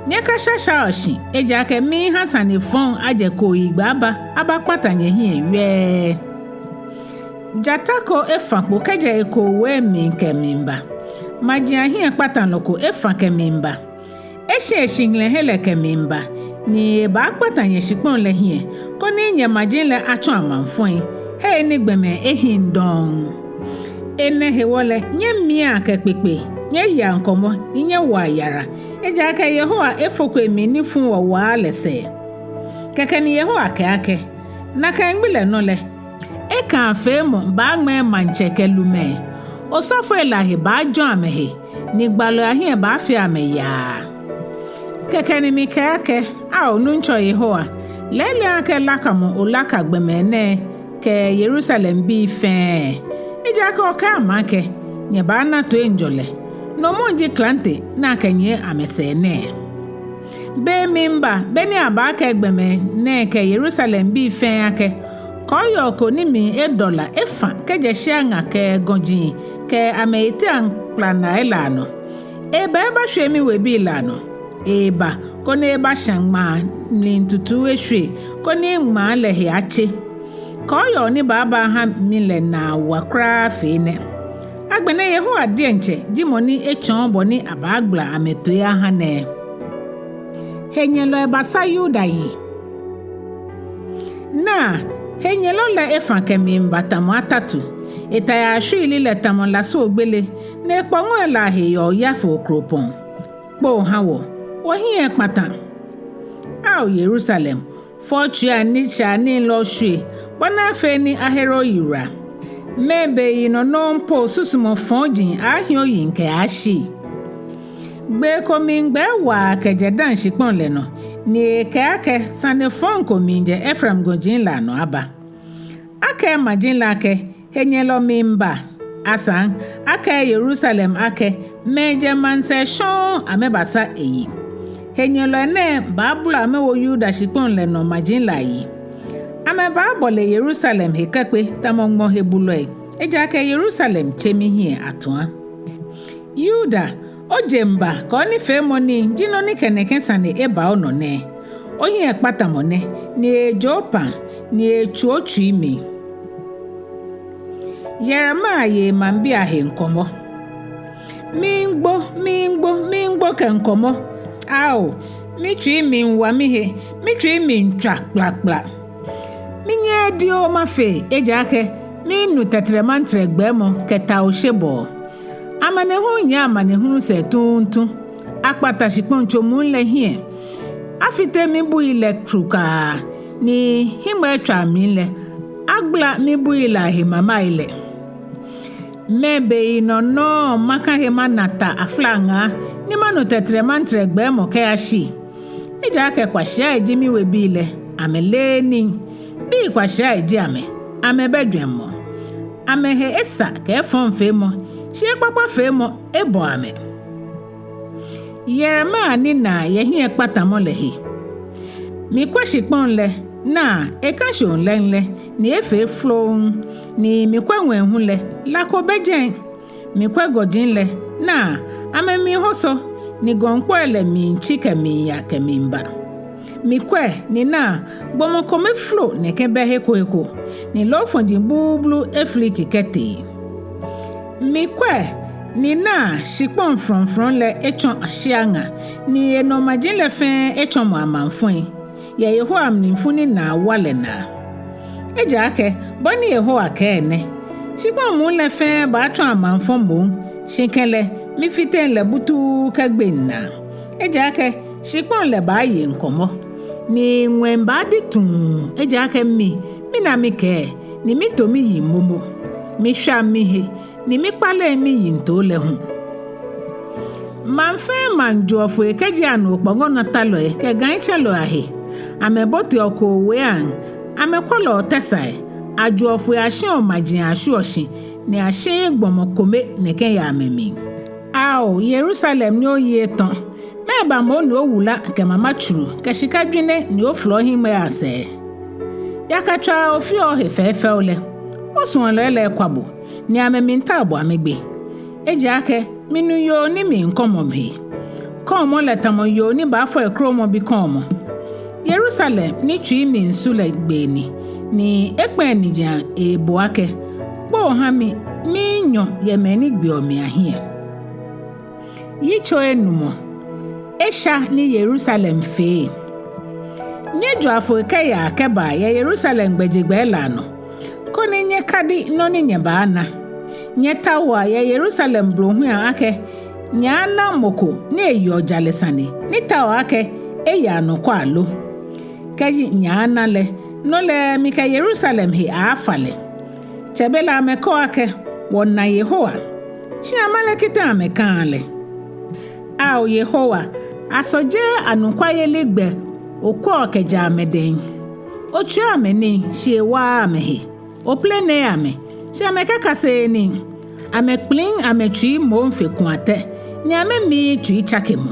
Nyɛkashashaoa shi, ejaakɛ miiha sane fɔŋ ajɛ kooyigbɛ aba, abakpata nyɛhiɛ wɛɛ. Jata ko efã kpo kɛjɛ ekoowoo mli kɛmiiba. Maji ahiɛkpatalɔ ko efã kɛmiiba. Eshi eshihilɛhe lɛ kɛmiiba, ni ebaakpata nyɛshikpɔŋ lɛ hiɛ, koni nyɛmaji lɛ atsɔ amaŋfɔi, hei ni gbɔmɛi ehiii dɔŋŋ. Enɛ hewɔ lɛ, nyɛmiaa kɛ kpekpe, nyɛyea ŋkɔmɔ, ni nyɛwoa yara, ejaakɛ Yehowa efoko emli ni fuɔ waa lɛ sɛɛ. Kɛkɛ ni Yehowa kɛɛ akɛ: Nakai gbi lɛ nɔ lɛ, ekaafeemɔ baaŋmɛɛ maŋtsɛ kɛ lumɛi, osɔfoi lɛ ahe baajɔ̃ amɛhe, ni gbalɔi ahiɛ baafee amɛ yaa. Kɛkɛ ni mikɛɛ akɛ: Ao Nuŋtsɔ Yehowa, lɛɛlɛŋ akɛ lakamɔ olaka gbɔmɛi nɛɛ kɛ Yerusalembii fɛɛ, ejaakɛ okɛɛ amɛ akɛ: Nyɛbaana toiŋjɔlɛ, no moŋ ji klante ni akɛnyiɛ amɛsɛɛ nɛɛ. Be miiba, be ni abaakɛɛ gbɔmɛi nɛɛ kɛ Yerusalembii fɛɛ akɛ: Kɔɔyɔɔ ko ni mli edɔ la efã kɛjɛ shia ŋa kɛ gɔji kɛ amɛyiteaŋ kplanai lɛ anɔ. Eeba ebashwie miwebii lɛ anɔ. Eeba koni ebashã ŋmaa mli tutu eshwie, koni ŋmaa lɛ he atse. Kɔɔyɔɔ ni baaba aha mi lɛ naa wa kwraa fe enɛ. Agbɛnɛ Yehowa diɛŋtsɛ ji mɔ ni etsɔɔ bɔ ni abaagbala amɛtoi aha nɛɛ. Henyɛlɔi basa Yuda yi. Naa, henyɛlɔ lɛ efã kɛmiiba tamɔ atatu. Eta yaa shwiili lɛ tamɔ lasuogbele, ni ekpɔŋɔi lɛ ahe yɔɔ yafo okropɔŋ. Kpoo ha wɔ, wɔhiɛ ekpata. Ao Yerusalem, fɔ otsuiiaŋ ni shãa nii lɛ oshwie, bɔ ni afee ni ahere oyiwala. Mɛɛ beyinɔ nɔŋŋ po susumɔ fɔji aaahi oyiŋ kɛyashi? Gbee ko mli gbɛ wa kɛjɛ Dan shikpɔŋ lɛ nɔ, ni ekɛɛ akɛ sane fɔŋ ko miijɛ Efraim gɔji lɛ anɔ aba. Akɛɛ maji lɛ akɛ henyɛlɔ miiba. Asaŋ, akɛɛ Yerusalem akɛ mɛi jɛ maŋsɛɛ shɔŋŋ amɛbasa eyi. Henyɛlɔi nɛɛ baabolɔ amɛwo Yuda shikpɔŋ lɛ nɔ maji lɛ ayi. Amɛbaabɔle Yerusalem he kɛkpe tamɔ ŋmɔ he bulɔi, ejaakɛ Yerusalem tse mihiɛ atua. Yuda, ojeŋba kɛ onifeemɔ nii ji nɔ ni kɛ nɛkɛ sane eba onɔ nɛɛ. Ohiɛkpatamɔ nɛ, ni ejo opaa, ni etsu otsui mli. Yeremia ye maŋbii ahe ŋkɔmɔ. Miigbo, miigbo, miigbo kɛ ŋkɔmɔ. Ao, mitsui miiwa mihe, mitsui miitswa kplakpla. Minyɛɛɛ dioo mafee, ejaakɛ miinu tɛtrɛmantrɛ gbɛɛmɔ kɛ taoshebɔɔ. Amanehulu nyiɛ amanehulu sɛɛ tuuntu. Akpata shikpɔŋtso muu lɛ hiɛ. Afite mibui lɛ trukaa, ni hiŋmɛitswaa mli lɛ, agbala mibui lɛ ahe mamai lɛ. Mɛɛ beyinɔ nɔŋŋ maka he mana ta aflaŋaa, ni manu tɛtrɛmantrɛ gbɛɛmɔ kɛyashi? Ejaakɛ kwashiai ji miwebii lɛ, amɛleee nii. Bii kwashiai ji amɛ, amɛbɛ jwɛŋmɔ. Amɛhe esa kɛ efɔŋfeemɔ, shi ekpakpafeemɔ ebɔ amɛ. Yeremia ninaa yɛ hiɛkpatamɔ lɛ he. Mikwɛ shikpɔŋ lɛ, naa, eka shɔŋ lɛŋlɛŋ, ni efee floŋŋ, ni mikwɛ ŋwɛi hu lɛ, la ko bɛ jɛi. Mikwɛ gɔji lɛ, naa, amɛmiihoso, ni gɔŋkpɔi lɛ miitsi kɛmiiya kɛmiiba. Mikwɛ, ni naa, gbɔmɔ kome folo nɛkɛ bɛ he ko he ko, ni loofɔji buubulu efiliki kɛtee. Mikwɛ, ni naa, shikpɔŋ frɔŋfrɔŋ lɛ etsɔ shia ŋa, ni enɔ maji lɛ fɛɛ etsɔmɔ amaŋfɔi, yɛ Yehowa mlifu ni naa wa lɛ naa. Ejaakɛ bɔ ni Yehowa kɛɛ nɛ: Shikpɔŋ muu lɛ fɛɛ baatsɔ amaŋfɔ moŋ, shi kɛlɛ mifiteŋ lɛ butuu kɛgbeŋ naa. Ejaakɛ shikpɔŋ lɛ baaye ŋkɔmɔ, ni ŋwɛi baadi tuŋ, ejaakɛ mi, mina mikɛɛ, ni mito miyiŋ momo. Mishwa mihe, ni mikpale miyiŋtoo lɛ hu. Maŋ fɛɛ maŋ joɔ foi kɛjɛ anu okpɔŋɔnɔtalɔi kɛ gãitsɛ̃lɔi ahe. Amɛboteɔ kooweaŋ, amɛkwɔlɔɔ tɛsaai, ajoɔ foi ashiɔ maji ashwieɔ shi, ni ashiii gbɔmɔ kome nɛkɛ yɛ amɛmli. Ao, Yerusalem ni oyi etɔ, mɛɛba moŋ ni owula kɛ mama tsuru kɛ shika jwinei ni oflɔ ohiŋmɛii asɛɛ? Yakatswaa ofeɔ ohe fɛfɛo lɛ, osuɔlɔi lɛ ekwa bo, ni amɛmiitao bo amɛgbe. Ejaakɛ minu yoo ni miikɔmɔ he. Kɔɔmɔ lɛ tamɔ yoo ni baafɔ ekromɔbi kɔɔmɔ. Yerusalem ni tsui miisu lɛ gbee ni, ni ekpɛ̃ enijiaŋ eebo akɛ: Kpoo ha mi, minyɔ yɛ mɛi ni gbeɔ mi ahiɛ. Yitso enumɔ. Esha ni Yerusalem fee. Nyɛjoa foi kɛyaa kɛbaa yɛ Yerusalem gbɛjegbɛi lɛ anɔ, koni nyɛkadi nɔ ni nyɛbaana. Nyɛtaoa yɛ Yerusalem blohuiaŋ akɛ nyɛaana mɔ ko ni eyeɔ jalɛ sane, ni taoɔ akɛ eye anɔkwa lo. Kɛji nyɛaana lɛ, no lɛ mikɛ Yerusalem he aaafa lɛ. Tsɛbelɛ amɛkɛɔ akɛ: Wɔna Yehowa. Shi amale kita amɛkãa lɛ. Ao Yehowa, aso jeee anɔkwayeli gbɛ okwɛɔ kɛjɛɔ amɛdɛŋ? Otswiɔ amɛ nii, shi ewaaa amɛhe. Oplenee amɛ, shi amɛkɛkaseee nii. Amɛkpliŋ amɛtsui moŋ fe kuatɛ, ni amɛmiii tsuitsakemɔ.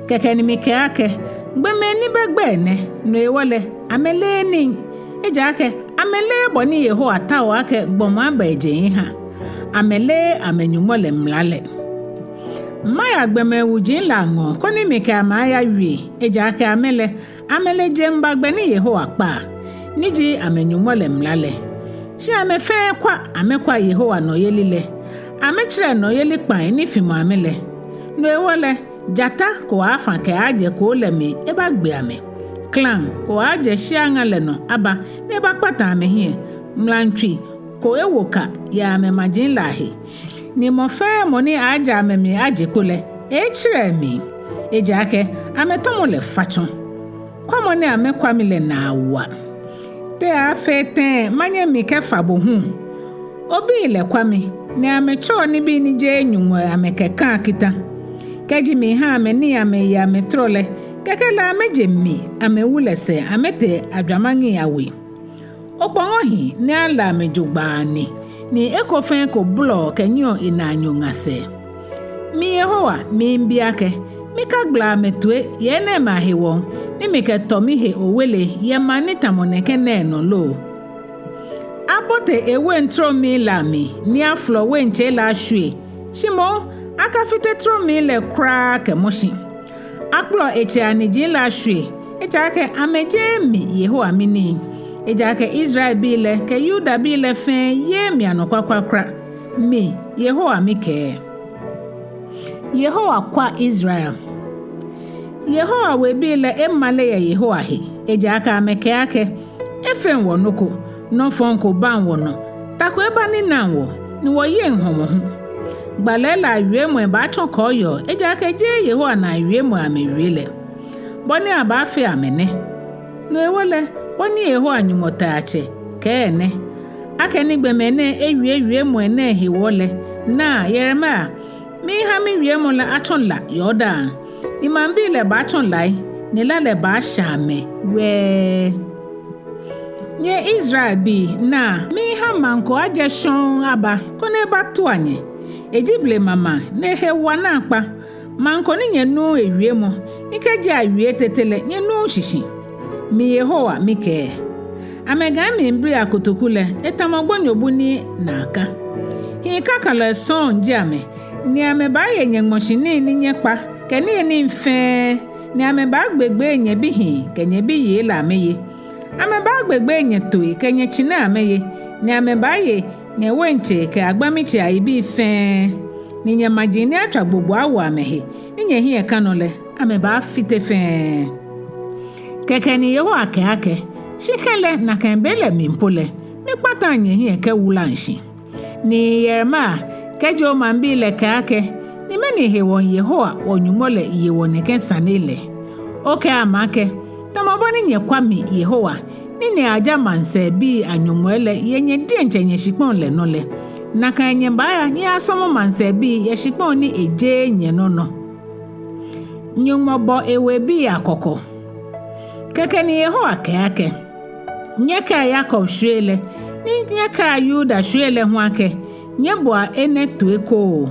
Kɛkɛ ni mikɛɛ akɛ: Gbɔmɛi ni bɛ gbɛi nɛ, no hewɔ lɛ, amɛleee nii. Ejaakɛ amɛleee bɔ ni Yehowa taoɔ akɛ gbɔmɔ aba ejeŋ eha. Amɛleee amɛ-Nyɔŋmɔ lɛ mla lɛ. Maya gbɔmɛi wuji lɛ aŋɔɔ koni mikɛ amɛ ayawie, ejaakɛ amɛ lɛ, amɛle jeŋba gbɛ ni Yehowa kpaa, ni ji amɛ-Nyɔŋmɔ lɛ mla lɛ. Shi amɛ fɛɛ kwa amɛkwa Yehowa nɔyeli lɛ. Amɛtsɛrɛ nɔyeli kpãi ni fimɔ amɛ lɛ. No hewɔ lɛ, jata ko aaafã kɛaajɛ koo lɛ mli ebagbe amɛ. Klaŋ ko aaajɛ shia ŋa lɛ nɔ aba ni ebakpata amɛhiɛ. Mlaŋtswi ko ewo ka yɛ amɛmaji lɛ ahe. Ni mɔ fɛɛ mɔ ni aaajɛ amɛmli aje kpo lɛ, eeetsɛrɛ emli. Ejaakɛ amɛtɔmɔ lɛ fa tsɔ. Kwamɔ ni amɛkwa mi lɛ naa wa. Te aaafee tɛŋŋ manyɛ mikɛfa bo hu? Obii lɛ kwa mi, ni amɛtsɛɔ nibii ni jeee Nyɔŋmɔ amɛkɛkãa kitã. Kɛji miha amɛ nii amɛye amɛtɔrɔ lɛ, kɛkɛ lɛ amɛje mi amɛwu lɛ sɛɛ amɛtee ajwamaŋi awe. Okpɔŋɔ hi ni ala amɛ jogbaŋŋ ni, ni eko fɛɛ eko bolɔɔ kɛnyiɛɔ enaanyo ŋa sɛɛ. Mi Yehowa, miibi akɛ, mikagbala amɛtoi yɛ enɛɛmɛi ahewɔ, ni mikɛtɔ mihe owele yɛ maŋ ni tamɔ nɛkɛ nɛɛ nɔ lo? Abote ewein tromii lɛ amli, ni afolɔ wein tsei lɛ ashwie, shi moŋ akafite tromii lɛ kwraa kɛmɔ shi. Akpɔlɔ etsei aniji lɛ ashwie, ejaakɛ amɛjeee mi Yehowa minii. Ejaakɛ Israelbii lɛ kɛ Yudabii lɛ fɛɛ yeee mi anɔkwa kwraa kwraa. Mi Yehowa mikɛɛ. Yehowa kwa Israel. Yehowa webii lɛ emale yɛ Yehowa he, ejaakɛ amɛkɛɛ akɛ, efeŋ wɔ nɔ ko, nɔ fɔŋ ko baŋ wɔnɔ, ta ko eba ninaŋ wɔ, ni wɔyeŋ hɔmɔ hu. Gbalɔi lɛ awiemɔi baatsɔ kɔɔyɔɔ, ejaakɛ jeee Yehowa naa wiemɔi amɛwie lɛ. Bɔ ni abaafee amɛ nɛ. No hewɔ lɛ, bɔ ni Yehowa Nyɔŋmɔ Taiatsɛ kɛɛ nɛ: Akɛni gbɔmɛi nɛɛ ewie wiemɔi nɛɛ hewɔ lɛ, naa, Yeremia, miiha miwiemɔ lɛ atsɔ la yɛ odaaŋ, ni maŋbii lɛ baatsɔ lai, ni la lɛ baashã amɛ wɛɛ. Nyɛ Israelbii, naa, miiha maŋ ko ajɛ shɔŋŋ aba, koni ebatua nyɛ. Eji blema maŋ, ni ehe wa naakpa. Maŋ ko ni nyɛnuuu ewiemɔ, ni kɛji awie tete lɛ nyɛnuuu shishi. Mi Yehowa mikɛɛ. Amɛgãimlibii akotoku lɛ etamɔ gbonyobu ni naa kã. Hii kãkãlɔi sɔŋŋ ji amɛ, ni amɛbaaye nyɛŋmɔshinii ni nyɛkpa kɛ niyenii fɛɛ, ni amɛbaagbegbee nyɛbihii kɛ nyɛbiyei lɛ amɛye. Amɛbaagbegbee nyɛtooi kɛ nyɛtsinai amɛye, ni amɛbaaye nyɛwaintsei kɛ agbãmitsei ayibii fɛɛ, ni nyɛmaji ni atswa gbogbo awo amɛhe, ni nyɛhiɛ kã nɔ lɛ, amɛbaafite fɛɛ. Kɛkɛ ni Yehowa kɛɛ akɛ, shi kɛlɛ nakai be lɛ mli po lɛ, mikpãtãŋ nyɛhiɛ kɛwulaŋ shi. Ni Yeremia, kɛji omaŋbii lɛ kɛɛ akɛ, ni mɛni hewɔ Yehowa wɔ-Nyɔŋmɔ lɛ ye wɔ nɛkɛ sane lɛ? Okɛɛ amɛ akɛ, tamɔ bɔ ni nyɛkwa mi Yehowa, ni nyɛyaja maŋsɛɛbii anyɔŋmɔi lɛ yɛ nyɛ diɛŋtsɛ nyɛshikpɔŋ lɛ nɔ lɛ, nakai nyɛbaaya nyɛyasɔmɔ maŋsɛɛbii yɛ shikpɔŋ ni ejeee nyɛnɔ nɔ. Nyɔŋmɔ bɔ ewebii akɔkɔ. Kɛkɛ ni Yehowa kɛɛ akɛ, nyɛkɛa Yakob shwiei lɛ, ni nyɛkɛa Yuda shwiei lɛ hu akɛ, nyɛboa enɛ toi koo.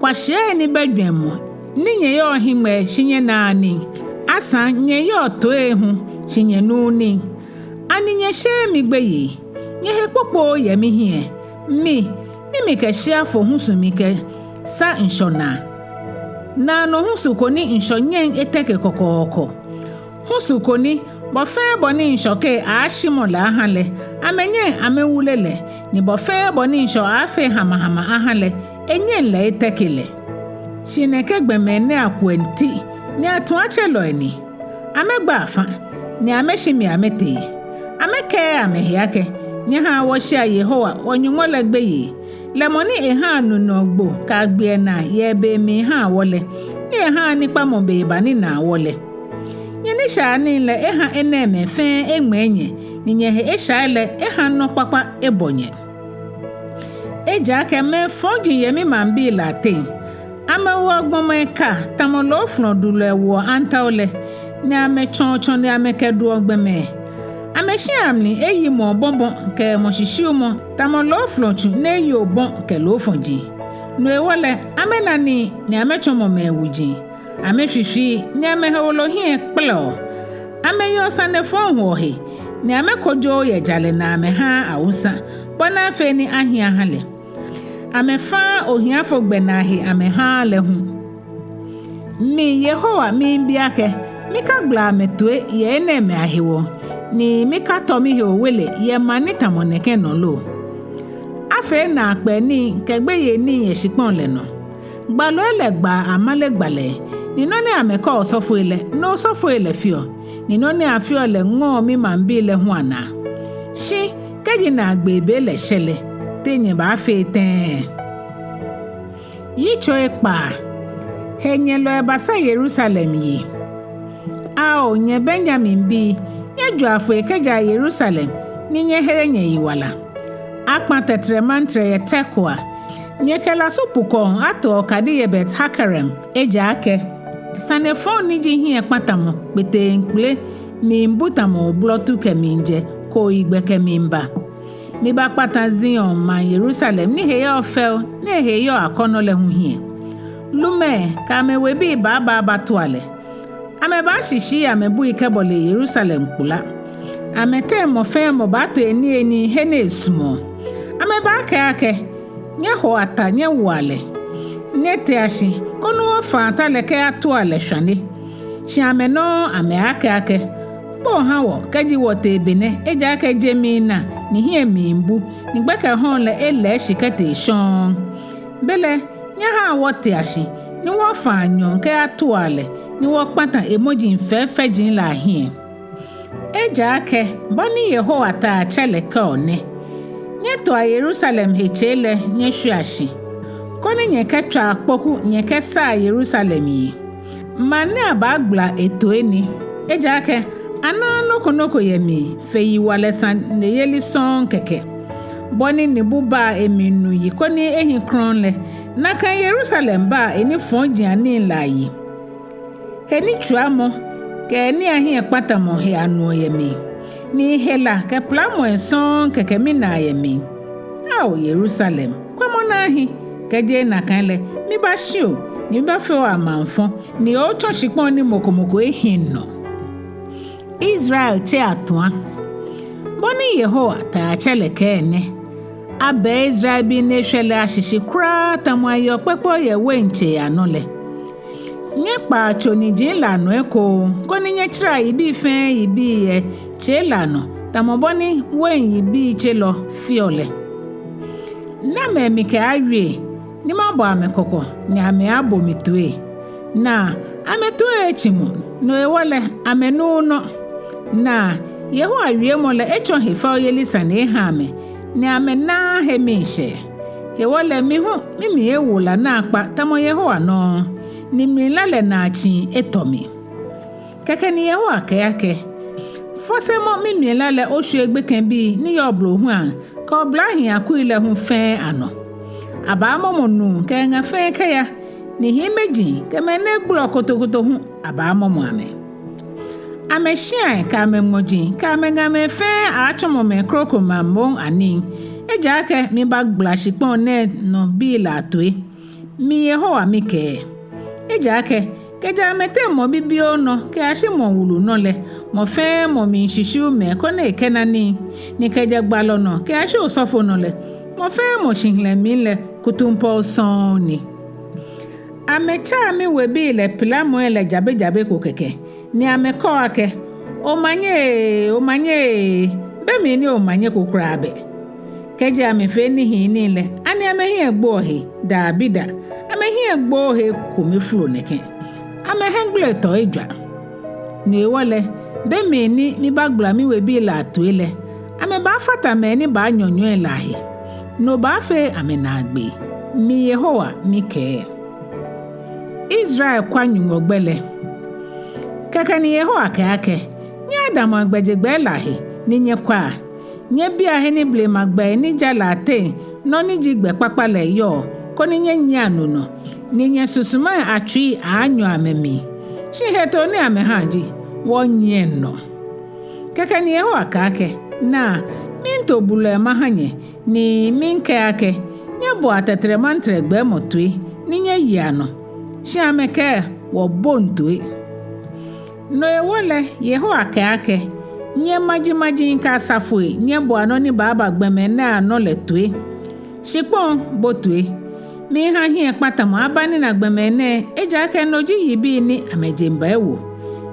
Kwashiai ni bɛ jwɛŋmɔ, ni nyɛyɔɔ hiŋmɛii shi nyɛnaaa nii, asaŋ nyɛyɔɔ toii hu shi nyɛnuuu nii. Ani nyɛsheee mi gbeyei? Nyɛhe kpokpooo yɛ mihiɛ, mi, ni mikɛ shiafo husu mikɛsa ŋshɔ naa. Naanɔ husu ko ni ŋshɔ nyɛŋ eteke kɔkɔɔkɔ. Husu ko ni, bɔ fɛɛ bɔ ni ŋshɔkei aaashimɔ lɛ aha lɛ, amɛnyɛŋ amɛwule lɛ, ni bɔ fɛɛ bɔ ni ŋshɔ aaafee hamahama aha lɛ, enyɛŋ lɛ eteke lɛ. Shi nɛkɛ gbɔmɛi nɛɛ akuɛ ti, ni atuatselɔi ni. Amɛgba afã, ni amɛshi mi amɛtee. Amɛkɛɛɛ amɛhe akɛ, nyɛhaa wɔshea Yehowa wɔ-Nyɔŋmɔ lɛ gbeyei, lɛ mɔ ni ehaa nu nɔ gbo kɛ agbiɛnaa yɛ be mli haa wɔ lɛ, ni ehaa nikpamɔ be ba ninaa wɔ lɛ. Nyɛnishaianii lɛ eha enɛɛmɛi fɛɛ eŋmɛɛ nyɛ, ni nyɛhe eshai lɛ eha nɔ kpakpa ebɔ nyɛ. Ejaakɛ mɛi fɔji yɛ mimaŋbii lɛ ateŋ. Amɛwoɔ gbɔmɛi ka tamɔ loofɔlɔdulɔi woɔ antao lɛ, ni amɛtsɔɔ tsɔne amɛkɛduɔ gbɔmɛi. Amɛshia mli eyimɔ obɔbɔ kɛ mɔshishiumɔ tamɔ loofɔlɔtsu ni eyi obɔ kɛ loofɔji. No hewɔ lɛ, amɛna nii ni amɛtsɔmɔ mɛi wuji. Amɛfifii ni amɛhewolo hiɛ kpɛlɛɔ. Amɛyeɔ sane fɔŋ hoɔ he, ni amɛkojooo yɛ jalɛ naa amɛhaaa awusa, bɔ ni afee ni ahi aha lɛ. Amɛfaaa ohiafo gbɛnaa he amɛhaaa lɛ hu. Mi Yehowa miibi akɛ, mikagbala amɛtoi yɛ enɛɛmɛi ahewɔ, ni mikatɔ mihe owele yɛ maŋ ni tamɔ nɛkɛ nɔ lo? Afee naakpɛɛ nii kɛ gbeyei nii yɛ shikpɔŋ lɛ nɔ. Gbalɔi lɛ gbaa amale gbalɛi, ni nɔ ni amɛkɛɔ osɔfoi lɛ, no osɔfoi lɛ feɔ, ni nɔ ni afeɔ lɛ ŋɔɔ mimaŋbii lɛ hu anaa. Shi kɛji naagbee be lɛ shɛ lɛ, te nyɛbaafee tɛŋŋ? Yitso ekpaa. Henyɛlɔi basa Yerusalem yi. Ao, nyɛ Benyaminbii, nyɛjoa foi kɛjɛa Yerusalem, ni nyɛhere nyɛyiwala. akpã tɛtrɛmantrɛ yɛ Tekoa. Nyɛkɛ lasu pukɔŋ ato okadi yɛ Bet-Hakerem, ejaakɛ sane fɔŋ ni ji hiɛkpãtãmɔ kpeteŋkpele miibu tamɔ oblɔtu kɛmiijɛ kooyigbɛ kɛmiiba. Mibaakpãtã Zion maŋ Yerusalem ni he yɔɔ fɛo, ni ehe yɔɔ akɔnɔ lɛ hu hiɛ. Lumɛi kɛ amɛwebii baaba abatua lɛ. Amɛbaashishi amɛbui kɛbɔle Yerusalem kpula. Amɛteŋ mɔ fɛɛ mɔ baato eniyenii he ni esumɔɔ. Amɛbaakɛɛ akɛ, nyɛhoa ta nyɛwoa lɛ. Nyɛtea shi koni wɔfãa ta lɛ kɛyatua lɛ shwane. Shi amɛ nɔŋŋ amɛaakɛɛ akɛ, kpoo ha wɔ kɛji wɔtee be nɛɛ, ejaakɛ je miina ni hiɛ miibu, ni gbɛkɛ hɔɔŋ lɛ elɛɛ shi kɛtee shɔŋŋ. Belɛ nyɛhaa wɔtea shi ni wɔfãa nyɔɔŋ kɛyatua lɛ, ni wɔkpãtã emɔji fɛfɛji lɛ ahiɛ. Ejaakɛ bɔ ni Yehowa Taiatsɛ lɛ kɛɔ nɛ: Nyɛtoa Yerusalem he tsei lɛ nyɛshwiea shi, koni nyɛkɛtswaa kpoku nyɛkɛsaa Yerusalem yi. Maŋ ni abaagbala etoi ni, ejaakɛ anaaa nɔ ko nɔ ko yɛ mli fe yiwalɛ saneyeli sɔŋŋ kɛkɛ. Bɔ ni nubu baa emli nu yi koni ehi krɔŋŋ lɛ, nakai Yerusalem baa enifɔjianii lɛ ayi. Henitswiamɔ kɛ nii ahiɛkpãtãmɔ he anuɔ yɛ mli, ni hela kɛ pilamɔi sɔŋŋ kɛkɛ minaa yɛ mli. Ao Yerusalem, kwɛmɔ ni ahi, kɛjeee nakai lɛ, mibaashi o, ni mibaafee o amaŋfɔ, ni otsɔ shikpɔŋ ni mɔ ko mɔ ko ehiŋ nɔ. Israel tse atua. Bɔ ni Yehowa Taiatsɛ lɛ kɛɛ nɛ: Abɛɛ Israelbii ni eshwɛ lɛ ashishi kwraa tamɔ ayeɔ kpɛkpɛo yɛ waintsei anɔ lɛ. Nyɛkpaa tso niji lɛ anɔ ekoŋŋ, koni nyɛtserea yibii fɛɛ yibii yɛ tsei lɛ anɔ, tamɔ bɔ ni wain yibii tselɔ feɔ lɛ. Namɛi mikɛaawie, ni mabɔ amɛ kɔkɔ, ni amɛaabo mi toi? Naa, amɛtoii etsimɔ, no hewɔ lɛ amɛnuuu nɔ. Naa, Yehowa wiemɔ lɛ etsɔ hefɛoyeli sane eha amɛ, ni amɛnaaa he miishɛɛ. Hewɔ lɛ mi hu mimli ewo la naakpa tamɔ Yehowa nɔŋŋ, ni mlila lɛ naatsii etɔ mi. Kɛkɛ ni Yehowa kɛɛ akɛ: Fɔsemɔ mimlila lɛ oshwie gbekɛbii ni yɔɔ blohuiaŋ kɛ oblahii akui lɛ hu fɛɛ anɔ. Abaamɔmɔ nuu kɛ eŋa fɛɛ kɛya, ni hiimeji kɛ mɛi ni egbulɔ kotokoto hu abaamɔmɔ amɛ. Amɛshiai kɛ amɛŋmɔji kɛ amɛŋamɛi fɛɛ aaatsɔmɔ mɛi krokomɛi amli anii, ejaakɛ mibaagbala shikpɔŋ nɛɛ nɔ bii lɛ atoi. Mi Yehowa mikɛɛ. Ejaakɛ kɛjɛ amɛteŋ mɔ bibioo nɔ kɛyashi mɔ wulu nɔ lɛ, mɔ fɛɛ mɔ miishishiu mɛi koni ekɛna nii, ni kɛjɛ gbalɔ nɔ kɛyashi osɔfo nɔ lɛ, mɔ fɛɛ mɔ shihilɛ mli lɛ kutumpɔɔ sɔŋŋ ni. Amɛtsaa miwebii lɛ pilamɔi lɛ jabejabe ko kɛkɛ, ni amɛkɛɔ akɛ: Omanye ee, omanye ee, be mli ni omanye ko kwraa bɛ. Kɛji amɛfee nihiinii lɛ, ani amɛhiɛ gboɔ he? Dabida, amɛhiɛ gbooo he kome folo nɛkɛ. Amɛhiɛgbele tɔ ejwa. No hewɔ lɛ, be mli ni mibaagbala miwebii lɛ atoi lɛ, amɛbaafata mɛi ni baanyɔnyɔi lɛ ahe. No baafee amɛnaagbee. Mi Yehowa mikɛɛ. Israel kwa Nyɔŋmɔ gbɛ lɛ. Kɛkɛ ni Yehowa kɛɛ akɛ: Nyɛyadamɔa gbɛjegbɛi lɛ ahe ni nyɛkwɛa. Nyɛbia he ni blema gbɛi ni ja lɛ ateŋ nɔ ni ji gbɛ kpakpa lɛ yɔɔ, koni nyɛnyiɛa no nɔ, ni nyɛsusumai atsui aaanyɔ amɛmli. Shi hetoo ni amɛhaa ji: Wɔnyiɛŋ nɔ. Kɛkɛ ni Yehowa kɛɛ akɛ: Naa, miito bulɔi maha nyɛ, ni miikɛɛ akɛ: Nyɛboa tɛtrɛmantrɛ gbɛɛmɔ toi, ni nyɛyea nɔ. Shi amɛkɛɛ: Wɔboŋ toi. No hewɔ lɛ, Yehowa kɛɛ akɛ: Nyɛ majimaji kɛ asafoi, nyɛboa nɔ ni baaba gbɔmɛi nɛɛ anɔ lɛ toi. Shikpɔŋ, bo toi. Miiha hiɛkpatamɔ aba nina gbɔmɛi nɛɛ, ejaakɛ no ji yibii ni amɛjeŋba ewo.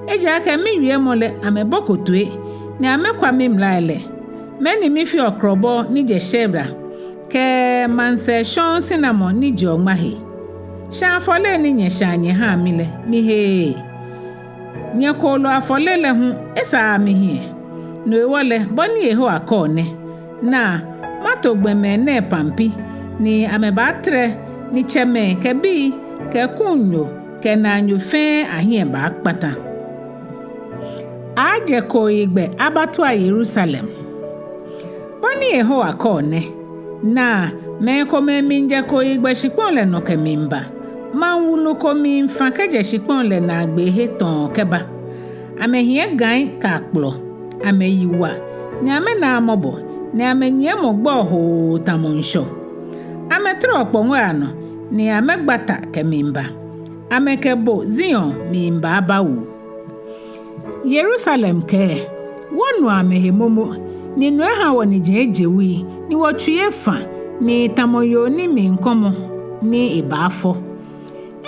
Ejaakɛ miwiemɔ lɛ amɛboko toi, ni amɛkwa mimlai lɛ. Mɛni mifeɔ krɔbɔ ni jɛ Sheba, kɛ maŋsɛɛ shɔŋŋ sinamɔ ni jeɔ ŋma he. Shãa afɔle ni nyɛshãa nyɛhaa mi lɛ, miheee. Nyɛkooloo afɔle lɛ hu esaaa mihiɛ. No hewɔ lɛ, bɔ ni Yehowa kɛɔ nɛ: Naa, mato gbɔmɛi nɛɛ pampi, ni amɛbaatrɛ, ni tsɛmɛi kɛ bii kɛ kuunyo kɛ naanyo fɛɛ ahiɛ baakpata. Ajɛ kooyigbɛ abatua Yerusalem. Bɔ ni Yehowa kɛɔ nɛ: Naa, mɛi komɛi miijɛ kooyigbɛ shikpɔŋ lɛ nɔ kɛmiiba. Maŋ wulu ko miifã kɛjɛ shikpɔŋ lɛ naagbee he tɔ̃ɔ kɛba. Amɛhiɛ gãi kɛ akplɔ, amɛyi wa, ni amɛnaaa mɔbɔ, ni amɛnyiɛmɔ gbɛɔ hoo tamɔ ŋshɔ. Amɛtɔrɔɔ okpɔŋɔi anɔ, ni amɛgba ta kɛmiiba. Amɛkɛ bo Zion miiba abawu. Yerusalem kɛɛ, wɔnu amɛhe momo, ni no ehã wɔniji eje wui, ni wɔtsui efã, ni tamɔ yoo ni miikɔmɔ ni ebaafɔ.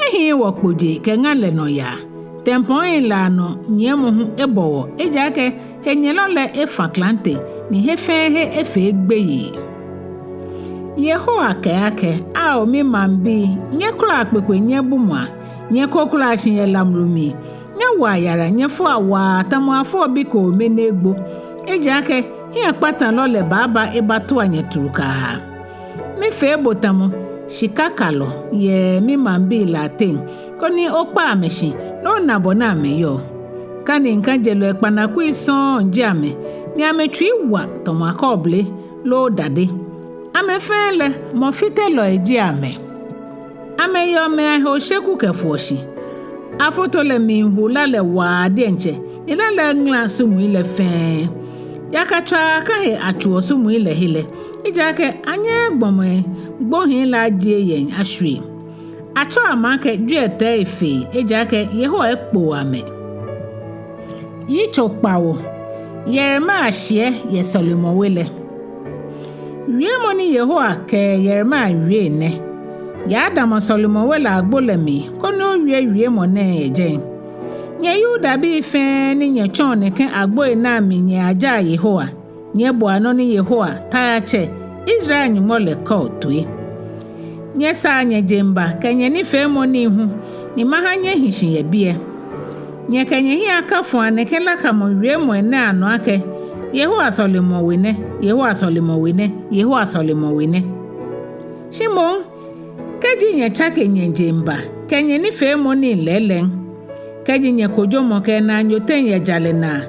Ehiii wɔ kpojee kɛ ŋa lɛ nɔ yaa, tempɔŋi lɛ anɔ nyiɛmɔ hu ebɔ wɔ, ejaakɛ henyɛlɔ lɛ efã klante, ni he fɛɛ he efee gbeyei. Yehowa kɛɛ akɛ, Ao mimaŋbii, nyɛkɔlɔa kpekpe nyɛbumɔa, nyɛkokoloa shi yɛ lamlu mli, nyɛwoa yara nyɛfoa waa tamɔ afoɔ bi kome ni egbo, ejaakɛ hiɛkpatalɔ lɛ baaba ebatua nyɛ trukaa. Mifee bo tamɔ shikakalɔ yɛ mimaŋbii lɛ ateŋ, koni okpa amɛ shi, ni ona bɔ ni amɛyɔɔ. Kane ŋkajelɔi kpanakui sɔŋŋ ji amɛ, ni amɛtsui wa tamɔ akɔɔble loo dade. Amɛ fɛɛ lɛ, mɔfitelɔi ji amɛ. Amɛyeɔ mɛi ahe osheku kɛfoɔ shi. Afoto lɛ miihu la lɛ waa diɛŋtsɛ, ni la lɛ ŋala sumui lɛ fɛɛ. Yakatswaa ka he atsuɔ sumui lɛ he lɛ, ejaakɛ anyɛɛɛ gbɔmɛi gbohii lɛ ajie yɛŋ ashwie. Atsɛɔ amɛ akɛ jwiɛtɛi efee, ejaakɛ Yehowa ekpoo amɛ. Yitso kpawo. Yeremia shiɛ yɛ sɔlemɔwe lɛ. Wiemɔ ni Yehowa kɛ Yeremia wie nɛ: Yaadamɔ sɔlemɔwe lɛ agbo lɛ mli, koni owie wiemɔ nɛɛ yɛ jɛi. Nyɛ Yudabii fɛɛ ni nyɛtsɔɔ nɛkɛ agboi nɛɛ amli nyɛyajaa Yehowa, nyɛboa nɔ ni Yehowa, Taiatsɛ, Israel Nyɔŋmɔ lɛ kɛɔ toi. Nyɛsaa nyɛjeŋba kɛ nyɛnifeemɔi hu, ni mahã nyɛhi shi yɛ biɛ. Nyɛkɛ nyɛhiɛ akafɔa nɛkɛ lakamɔ wiemɔi nɛɛ anɔ akɛ: Yehowa sɔlemɔwe nɛ, Yehowa sɔlemɔwe nɛ, Yehowa sɔlemɔwe nɛ. Shi moŋ, kɛji nyɛtsake nyɛjeŋba kɛ nyɛnifeemɔi lɛɛlɛŋ, kɛji nyɛkojomɔ kɛ enaanyo teŋ yɛ jalɛ naa,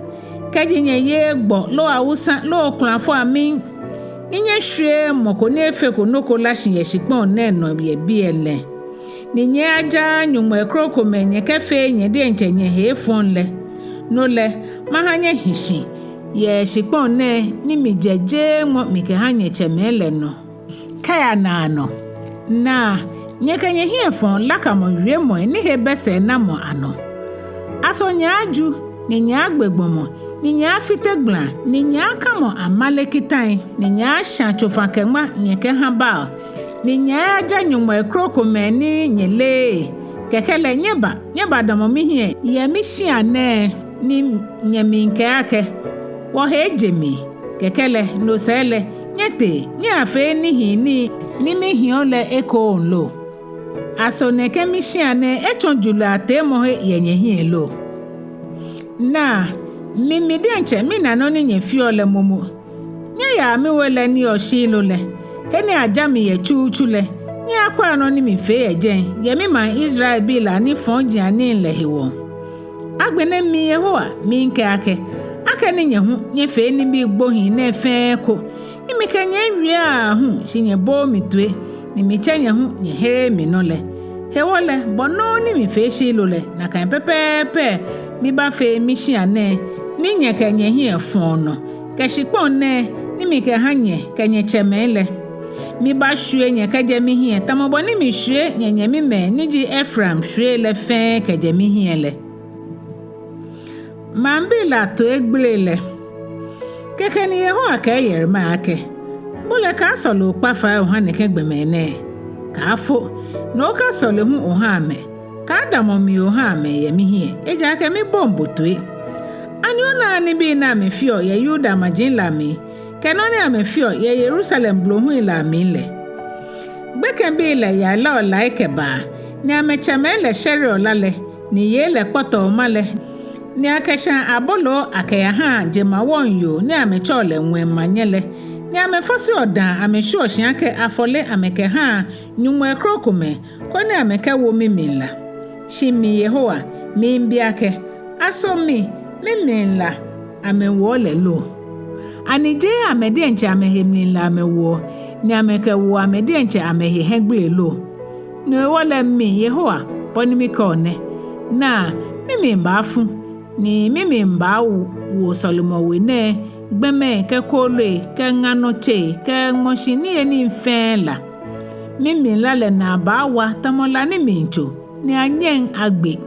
kɛji nyɛyeee gbɔ loo awusã loo okulafo amim, ni nyɛshwieee mɔ ko ni efeko nɔ ko lá shi yɛ shikpɔŋ nɛɛ nɔ yɛ biɛ lɛ, ni nyɛyajaaa nyɔŋmɔi krokomɛi nyɛkɛfee nyɛ diɛŋtsɛ nyɛhe efɔŋ lɛ, no lɛ mahã nyɛhi shi yɛ shikpɔŋ nɛɛ ni mijɛ jeeŋmɔ mikɛhã nyɛtsɛmɛi lɛ nɔ kɛya naanɔ. Naa, nyɛkɛ nyɛhiɛ fɔ̃ɔ lakamɔ wiemɔi ni he bɛ sɛɛnamɔ anɔ. Aso nyɛaaju, ni nyɛaagbe gbɔmɔ, ni nyɛaafite gbala, ni nyɛaakamɔ amale kitai, ni nyɛaashã tsofa-kɛ-ŋma nyɛkɛhã Baal, ni nyɛaaja nyɔŋmɔi krokomɛi ni nyɛleee? Kɛkɛ lɛ nyɛba, nyɛbadamɔ mihiɛ yɛ mishĩa nɛɛ ni nyɛmiikɛɛ akɛ, wɔhe eje mli. Kɛkɛ lɛ, no sɛɛ lɛ, nyɛtee, nyɛyafee nihiinii ni mihiɔ lɛ ekoŋŋ lo? Aso nɛkɛ mishĩa nɛɛ etsɔ julɔi ateemɔhe yɛ nyɛhiɛ lo? Naa, mi mi diɛŋtsɛ mina nɔ ni nyɛfeɔ lɛ momo. Nyɛyaa miwe lɛ ni yɔɔ Shilo lɛ, he ni aja mi yɛ tsutsu lɛ, nyɛyakwɛa nɔ ni mifee yɛ jɛi, yɛ mimaŋ Israelbii lɛ anifɔjianii lɛ hewɔ. Agbɛnɛ mi Yehowa miikɛɛ akɛ, akɛni nyɛ hu nyɛfee nibii gbohii nɛɛ fɛɛ eko, ni mikɛ nyɛ ewie aahu shi nyɛbooo mi toi, ni mitsɛ nyɛ hu nyɛhereee mi nɔ lɛ, hewɔ lɛ bɔ nɔŋŋ ni mifee Shilo lɛ, nakai pɛpɛɛpɛ mibaafee mishĩa nɛɛ ni nyɛkɛ nyɛhiɛ fɔ̃ɔ nɔ, kɛ shikpɔŋ nɛɛ ni mikɛhã nyɛ kɛ nyɛtsɛmɛi lɛ. Mibaashwie nyɛ kɛjɛ mihiɛ tamɔ bɔ ni mishwie nyɛnyɛmimɛi ni ji Efraim shwiei lɛ fɛɛ kɛjɛ mihiɛ lɛ. Maŋbii lɛ atoigbele lɛ. Kɛkɛ ni Yehowa kɛɛ Yeremia akɛ, bo lɛ kaasɔle okpafai ohã nɛkɛ gbɔmɛi nɛɛ. Kaafo, ni okasɔle hu ohã amɛ. Kaadamɔ mli ohã amɛ yɛ mihiɛ, ejaakɛ miboŋ bo toi. Ani onaaa nibii ni amɛfeɔ yɛ Yuda maji lɛ amli, kɛ nɔ ni amɛfeɔ yɛ Yerusalem blohui lɛ amli lɛ? Gbekɛbii lɛ yalɛɔ lai kɛbaa, ni amɛtsɛmɛi lɛ shɛreɔ la lɛ, ni yei lɛ kpɔtɔɔ ma lɛ, ni akɛshãa aboloo akɛyahãa jemawɔŋ yoo ni amɛtsɛɔ lɛ Ŋwɛi Manyɛ lɛ, ni amɛfɔseɔ dãa amɛshuɔ shi akɛ afɔle amɛkɛhãa nyɔŋmɔi krokomɛi, koni amɛkɛwo mimli la. Shi mi Yehowa, miibi akɛ, aso mi, mimli la amɛwoɔ lɛ lo? Ani jeee amɛ diɛŋtsɛ amɛhe mli la amɛwoɔ, ni amɛkɛwo amɛ diɛŋtsɛ amɛhe hiɛgbele lo? No hewɔ lɛ mi Yehowa bɔ ni mikɛɔ nɛ: Naa, mimli baafu, ni mimli baawo sɔlemɔwe nɛɛ gbɔmɛi kɛ kooloi kɛ ŋa nɔ tsei kɛ ŋmɔshi niyenii fɛɛ la. Mimli la lɛ naa baawa tamɔ la ni miitso, ni anyɛŋ agbe.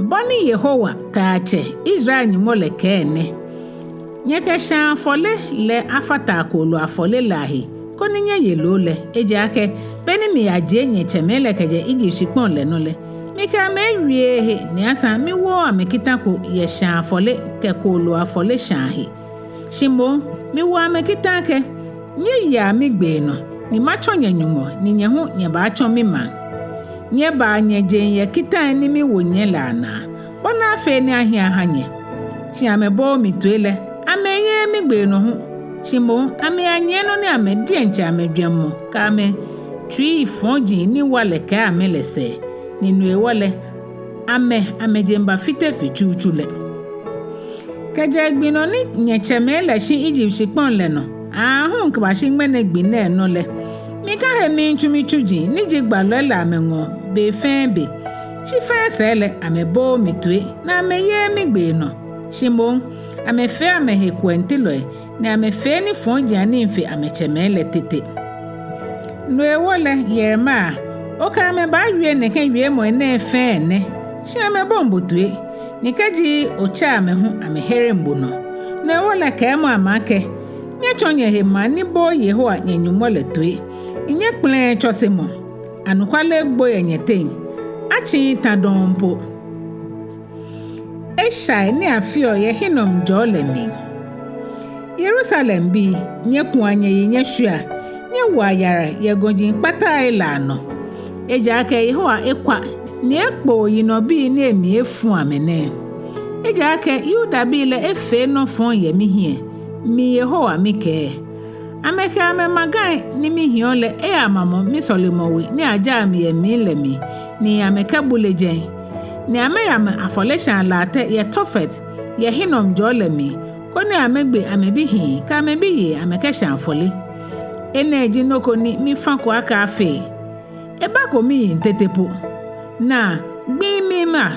Bɔ ni Yehowa, Taiatsɛ, Israel Nyɔŋmɔ lɛ kɛɛ nɛ: Nyɛkɛ shãa afɔle lɛ afataa kooloo afɔle lɛ ahe, koni nyɛye loo lɛ, ejaakɛ be ni miyajie nyɛtsɛmɛi lɛ kɛjɛ Ijipt shikpɔŋ lɛ nɔ lɛ, mikɛ amɛ ewieee he, ni asaŋ miwooo amɛ kita ko yɛ shãa afɔle kɛ kooloo afɔle shãa he. Shi moŋ, miwo amɛ kita akɛ: Nyɛyea migbee nɔ, ni matsɔ nyɛ Nyɔŋmɔ, ni nyɛ hu nyɛbaatsɔ mimaŋ. Nyɛbaa nyɛjeŋ yɛ kitai ni miwo nyɛ lɛ anaa, bɔ ni afee ni ahi aha nyɛ. Shi amɛbooo mi toi lɛ, amɛyeee migbee nɔ hu. Shi moŋ, amɛyanyiɛ nɔ ni amɛ diɛŋtsɛ amɛjwɛŋmɔ kɛ amɛtsuii fɔji ni wa lɛ kɛɛ amɛ lɛ sɛɛ, ni no hewɔ lɛ, amɛ, amɛjeŋba fite fe tsutsu lɛ. Kɛjɛ gbi nɔ ni nyɛtsɛmɛi lɛ shi Ijipt shikpɔŋ lɛ nɔ aahu kɛbashi ŋmɛnɛ gbi nɛɛ nɔ lɛ, mikahe miitsu mitsuji ni ji gbalɔi lɛ amɛŋɔɔ be fɛɛ be. Shi fɛɛ sɛɛ lɛ, amɛbooo mi toi, ni amɛyeee migbee nɔ. Shi moŋ, amɛfee amɛhe kuɛŋtilɔi, ni amɛfee nifɔjianii fe amɛtsɛmɛi lɛ tete. No hewɔ lɛ, Yeremia, okɛ amɛ baawie nɛkɛ wiemɔi nɛɛ fɛɛ nɛ, shi amɛboŋ bo toi, ni kɛji otsɛ amɛ hu, amɛhereŋ bo nɔ. No hewɔ lɛ, kɛɛmɔ amɛ akɛ: Nyɛtsɔ nyɛhe maŋ ni booo Yehowa nyɛ Nyɔŋmɔ lɛ toi, ni nyɛkpɛlɛɛɛ tsɔsemɔ. Anɔkwale egbo yɛ nyɛteŋ, atsiii ta dɔŋŋ po. Eshai ni afeɔ yɛ Hinom jɔɔ lɛ mli. Yerusalembii, nyɛkua nyɛyi nyɛshwiea, nyɛwoa yara yɛ gɔji kpatai lɛ anɔ. Ejaakɛ Yehowa ekwa, ni ekpoo yinɔbii ni emli efu amɛ nɛɛ. Ejaakɛ Yudabii lɛ efee nɔ fɔŋ yɛ mihiɛ, mi Yehowa mikɛɛ. Amɛkɛ amɛmagai ni mihiɔ lɛ eyamamɔ misɔlemɔwe ni ajaa mi yɛ mli lɛ mli, ni amɛkɛbule jɛi. Ni amɛyamɛ afɔleshaa latɛ yɛ Tofet yɛ Hinom jɔɔ lɛ mli, koni amɛgbe amɛbihii kɛ amɛbiyei amɛkɛshã afɔle. Enɛ ji nɔ ko ni mifãko akɛ afee. Ebako miyiŋ tete po. Naa, gbii miima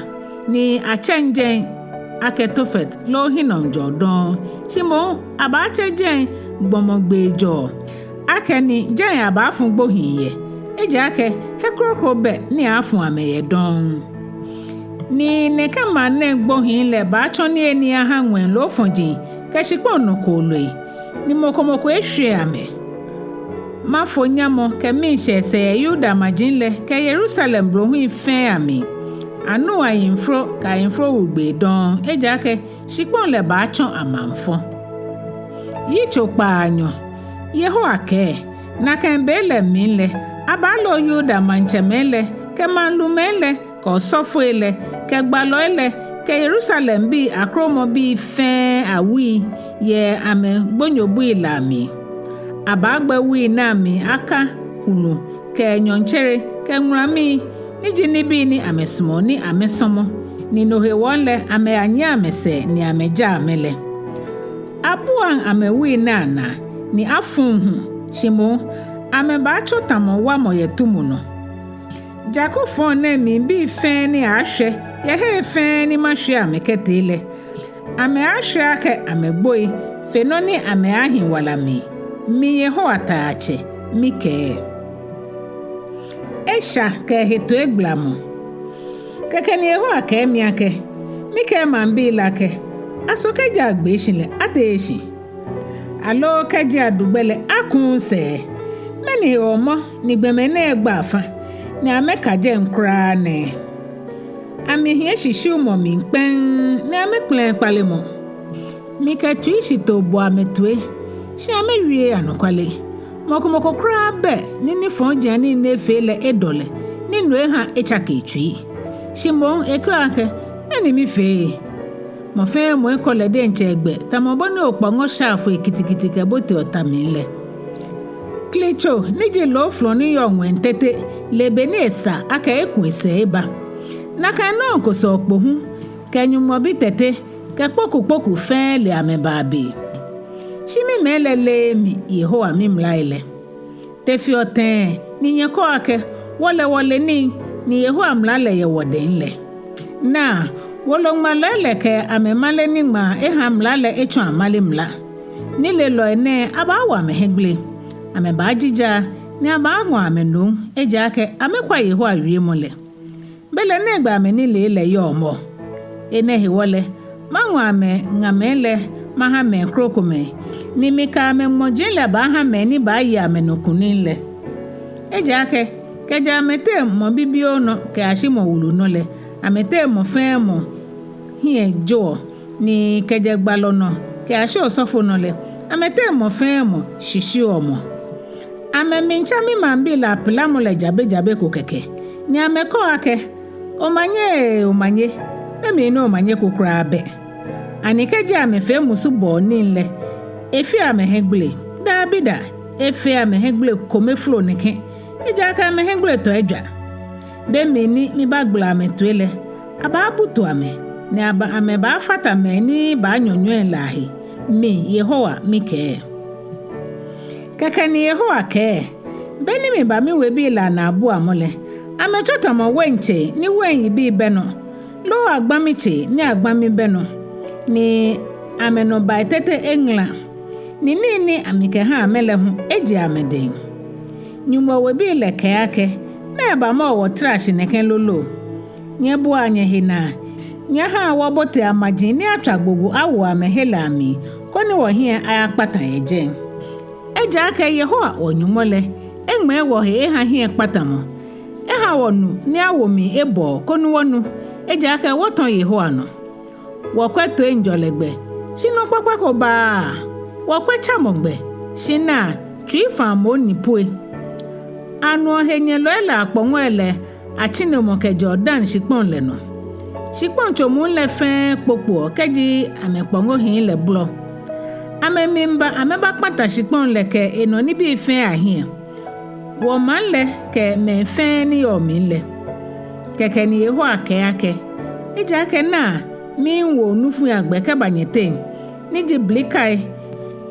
ni atsɛŋ jɛi akɛ Tofet loo Hinom jɔɔ dɔŋŋ, shi moŋ abaatsɛ jɛi gbɔmɔ gbee jɔɔ, akɛni jɛi abaafu gbohii yɛ, ejaakɛ he kroko bɛ ni aaafu amɛ yɛ dɔŋŋ. Ni nɛkɛ maŋ nɛɛ gbohii lɛ baatsɔ niyenii aha ŋwɛi loofɔji kɛ shikpɔŋ nɔ kooloi, ni mɔ ko mɔ ko eshwie amɛ. Mafo nyamɔ kɛ miishɛɛ sɛɛ yɛ Yuda maji lɛ kɛ Yerusalem blohui fɛɛ amli. Anuŋ ayemforo kɛ ayemforo wugbei dɔŋŋ, ejaakɛ shikpɔŋ lɛ baatsɔ amaŋfɔ. Yitso kpaanyɔ. Yehowa kɛɛ: Nakai be lɛ mli lɛ, abaaloo Yuda maŋtsɛmɛi lɛ kɛ maŋ lumɛi lɛ kɛ osɔfoi lɛ kɛ gbalɔi lɛ kɛ Yerusalembii akromɔbii fɛɛ awui yɛ amɛgbonyobui lɛ amli. Abaagbɛ wui nɛɛ amli aka hulu kɛ nyɔɔŋtsere kɛ ŋulamii, ni ji nibii ni amɛsumɔɔ ni amɛsɔmɔ, ni no hewɔ lɛ amɛyanyiɛ amɛsɛɛ ni amɛjaa amɛ lɛ. Abuaŋ amɛwui nɛɛ anaa, ni afuŋ hu, shi moŋ amɛbaatsɔ tamɔ wamɔ yɛ tumu nɔ. Jaku fɔŋ nɛɛ mli bii fɛɛ ni aaashwɛ yɛ hei fɛɛ ni mashwie amɛ kɛtee lɛ, amɛaashwe akɛ amɛgboi fe nɔ ni amɛaahi wala mli. Mi Yehowa Taiatsɛ mikɛɛ. Esha kɛ ehe toigbalamɔ. Kɛkɛ ni Yehowa kɛɛ mi akɛ: Mikɛɛ maŋbii lɛ akɛ: Aso kɛji agbee shi lɛ, ateee shi? Aloo kɛji adu gbɛ lɛ, akuuu sɛɛ? Mɛni hewɔ mɔ ni gbɔmɛi nɛɛ gba afã, ni amɛka jɛi kwraa nɛɛ? Amɛhiɛ shishiumɔ mli kpɛŋŋ, ni amɛkpɛlɛɛɛ kpalemɔ. Mikɛ tsuishitoo bo amɛ toi, shi amɛwieee anɔkwale. Mɔ ko mɔ ko kwraa bɛ ni nifɔjianii ni efee lɛ edɔ lɛ, ni no eha etsake etsui. Shi moŋ ekɛɔ akɛ: Mɛni mifee? Mɔ fɛɛ mɔ ekɔ lɛ diɛŋtsɛ egbɛ, tamɔ bɔ ni okpɔŋɔ shaa foi kitikiti kɛboteɔ ta mli lɛ. Klitso ni ji loofɔlɔ ni yɔɔ ŋwɛi tete le be ni esa akɛ eku esɛɛ eba. Nakai nɔŋŋ kosɔɔkpɔ hu kɛ nyɔŋmɔbitɛte kɛ kpokukpoku fɛɛ le amɛbaa be. shi mimɛi lɛ leee mi Yehowa mimlai lɛ. Te feɔ tɛŋŋ ni nyɛkɛɔ akɛ, wɔ lɛ wɔle nii, ni Yehowa mla lɛ yɛ wɔdɛŋ lɛ? Naa, woloŋmalɔi lɛ kɛ amɛmale niŋmaa eha mla lɛ etsɔ amale mla. Nilelɔi nɛɛ abaawo amɛ hiɛgbele. Amɛbaajijaa, ni abaaŋɔ amɛ nom, ejaakɛ amɛkwa Yehowa wiemɔ lɛ. Belɛ nɛgbɛ amɛnilee lɛ yɔɔ mɔ? Enɛ hewɔ lɛ, maŋɔ amɛŋamɛi lɛ maha mɛi krokomɛi, ni mikɛ amɛŋmɔji lɛ baaha mɛi ni baaye amɛnɔ kunim lɛ. Ejaakɛ kɛjɛ amɛteŋ mɔ bibioo nɔ kɛyashi mɔ wulu nɔ lɛ, amɛteŋ mɔ fɛɛ mɔ hiɛ joɔ, ni kɛjɛ gbalɔ nɔ kɛyashi osɔfo nɔ lɛ, amɛteŋ mɔ fɛɛ mɔ shishiuɔ mɔ. Amɛmiitsa mimaŋbii lɛ apilamɔ lɛ jabejabe ko kɛkɛ, ni amɛkɛɔ akɛ, omanye ee, omanye, be mli ni omanye ko kwraa bɛ. Ani kɛji amɛfee musubɔɔ nii lɛ, efeee amɛ hiɛgbele? Dabida, efeee amɛ hiɛgbele kome folo nɛkɛ, ejaakɛ amɛhiɛgbele tɔ ejwa. Be mli ni mibaagbala amɛtoi lɛ, abaabutu amɛ, ni aba amɛbaafata mɛi ni baanyɔnyɔi lɛ ahe. Mi Yehowa mikɛɛ. Kɛkɛ ni Yehowa kɛɛ, be ni miba miwebii lɛ anaabuamɔ lɛ, amɛtsɔ tamɔ waintsei ni wain yibii bɛ nɔ, loo agbãmitsei ni agbãmi bɛ nɔ, ni amɛnɔ bai tete eŋala, ni nii ni mikɛha amɛ lɛ hu eje amɛdɛŋ. Nyɔŋmɔ webii lɛ kɛɛ akɛ, mɛɛba mɔ wɔtara shi nɛkɛ lolo? Nyɛbua nyɛhe naa, nyɛhaa wɔbotea maji ni atswa gbogbo awo amɛhe lɛ amli, koni wɔhiɛ ayakpata yɛ jɛi. Ejaakɛ Yehowa wɔ-Nyɔŋmɔ lɛ, eŋmɛɛ wɔhe eha hiɛkpatamɔ, eha wɔ nu ni awo mli ebɔɔ koni wɔnu, ejaakɛ wɔtɔ Yehowa nɔ. Wɔkwɛ toiŋjɔlɛ gbɛ, shi nɔ kpakpa ko baaa. Wɔkwɛ tsamɔ gbɛ, shi naa, tsuifaa moŋ ni pue. Anuɔ henyɛlɔi lɛ akpɔŋɔi lɛ atsinemɔ kɛjɛɔ Dan shikpɔŋ lɛ nɔ. Shikpɔŋ tso muu lɛ fɛɛ kpokpoɔ kɛji amɛkpɔŋɔhii lɛ blɔ. Amɛmiiba amɛbakpata shikpɔŋ lɛ kɛ enɔ nibii fɛɛ ahiɛ, wɔmaŋ lɛ kɛ mɛi fɛɛ ni yɔɔ mli lɛ. Kɛkɛ ni Yehowa kɛɛ akɛ, ejaakɛ naa, miiwo nufui agbɛ kɛba nyɛteŋ, ni ji blikai,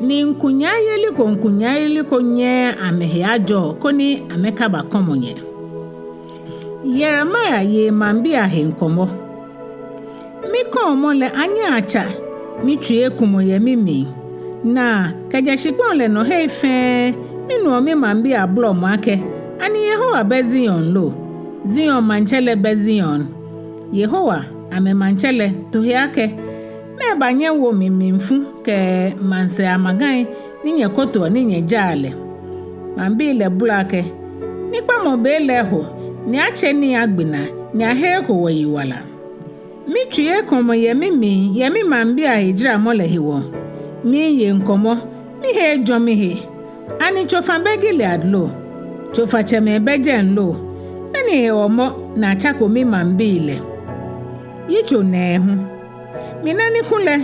ni ŋkunyaayeli ko ŋkunyaayeli ko nyɛɛɛ amɛhe ajɔ koni amɛkabakɔmɔ nyɛ. Yeremia ye maŋbii ahe ŋkɔmɔ. Mikɔɔmɔ lɛ anyɛɛɛ atsa, mitsui ekumɔ yɛ mimli. Naa, kɛjɛ shikpɔŋ lɛ nɔ hei fɛɛ, minuɔ mimaŋbii abolɔmɔ akɛ, ani Yehowa bɛ Zion lo? Zion maŋtsɛ lɛ bɛ Zion. Yehowa, amɛmaŋtsɛ lɛ, to he akɛ, mɛɛba nyɛwo mi mlifu kɛ maŋsɛɛ amagai ni nyɛkotoɔ ni nyɛjaa lɛ? Maŋbii lɛ bolɔ akɛ, nikpamɔ be lɛ eho, ni atse nii agbe naa, ni ahereko wɔyiwala. Mitsui ekumɔ yɛ mimli yɛ mimaŋbii ahejaramɔ lɛ hewɔ. Miiye ŋkɔmɔ, mihe ejɔ mihe. Ani tsofa bɛ Gilead lo? Tsofatsɛmɛi bɛ jɛi lo? Mɛni hewɔ mɔ ni atsako mimaŋbii lɛ? Yitso nɛɛhu. Mina ni kulɛ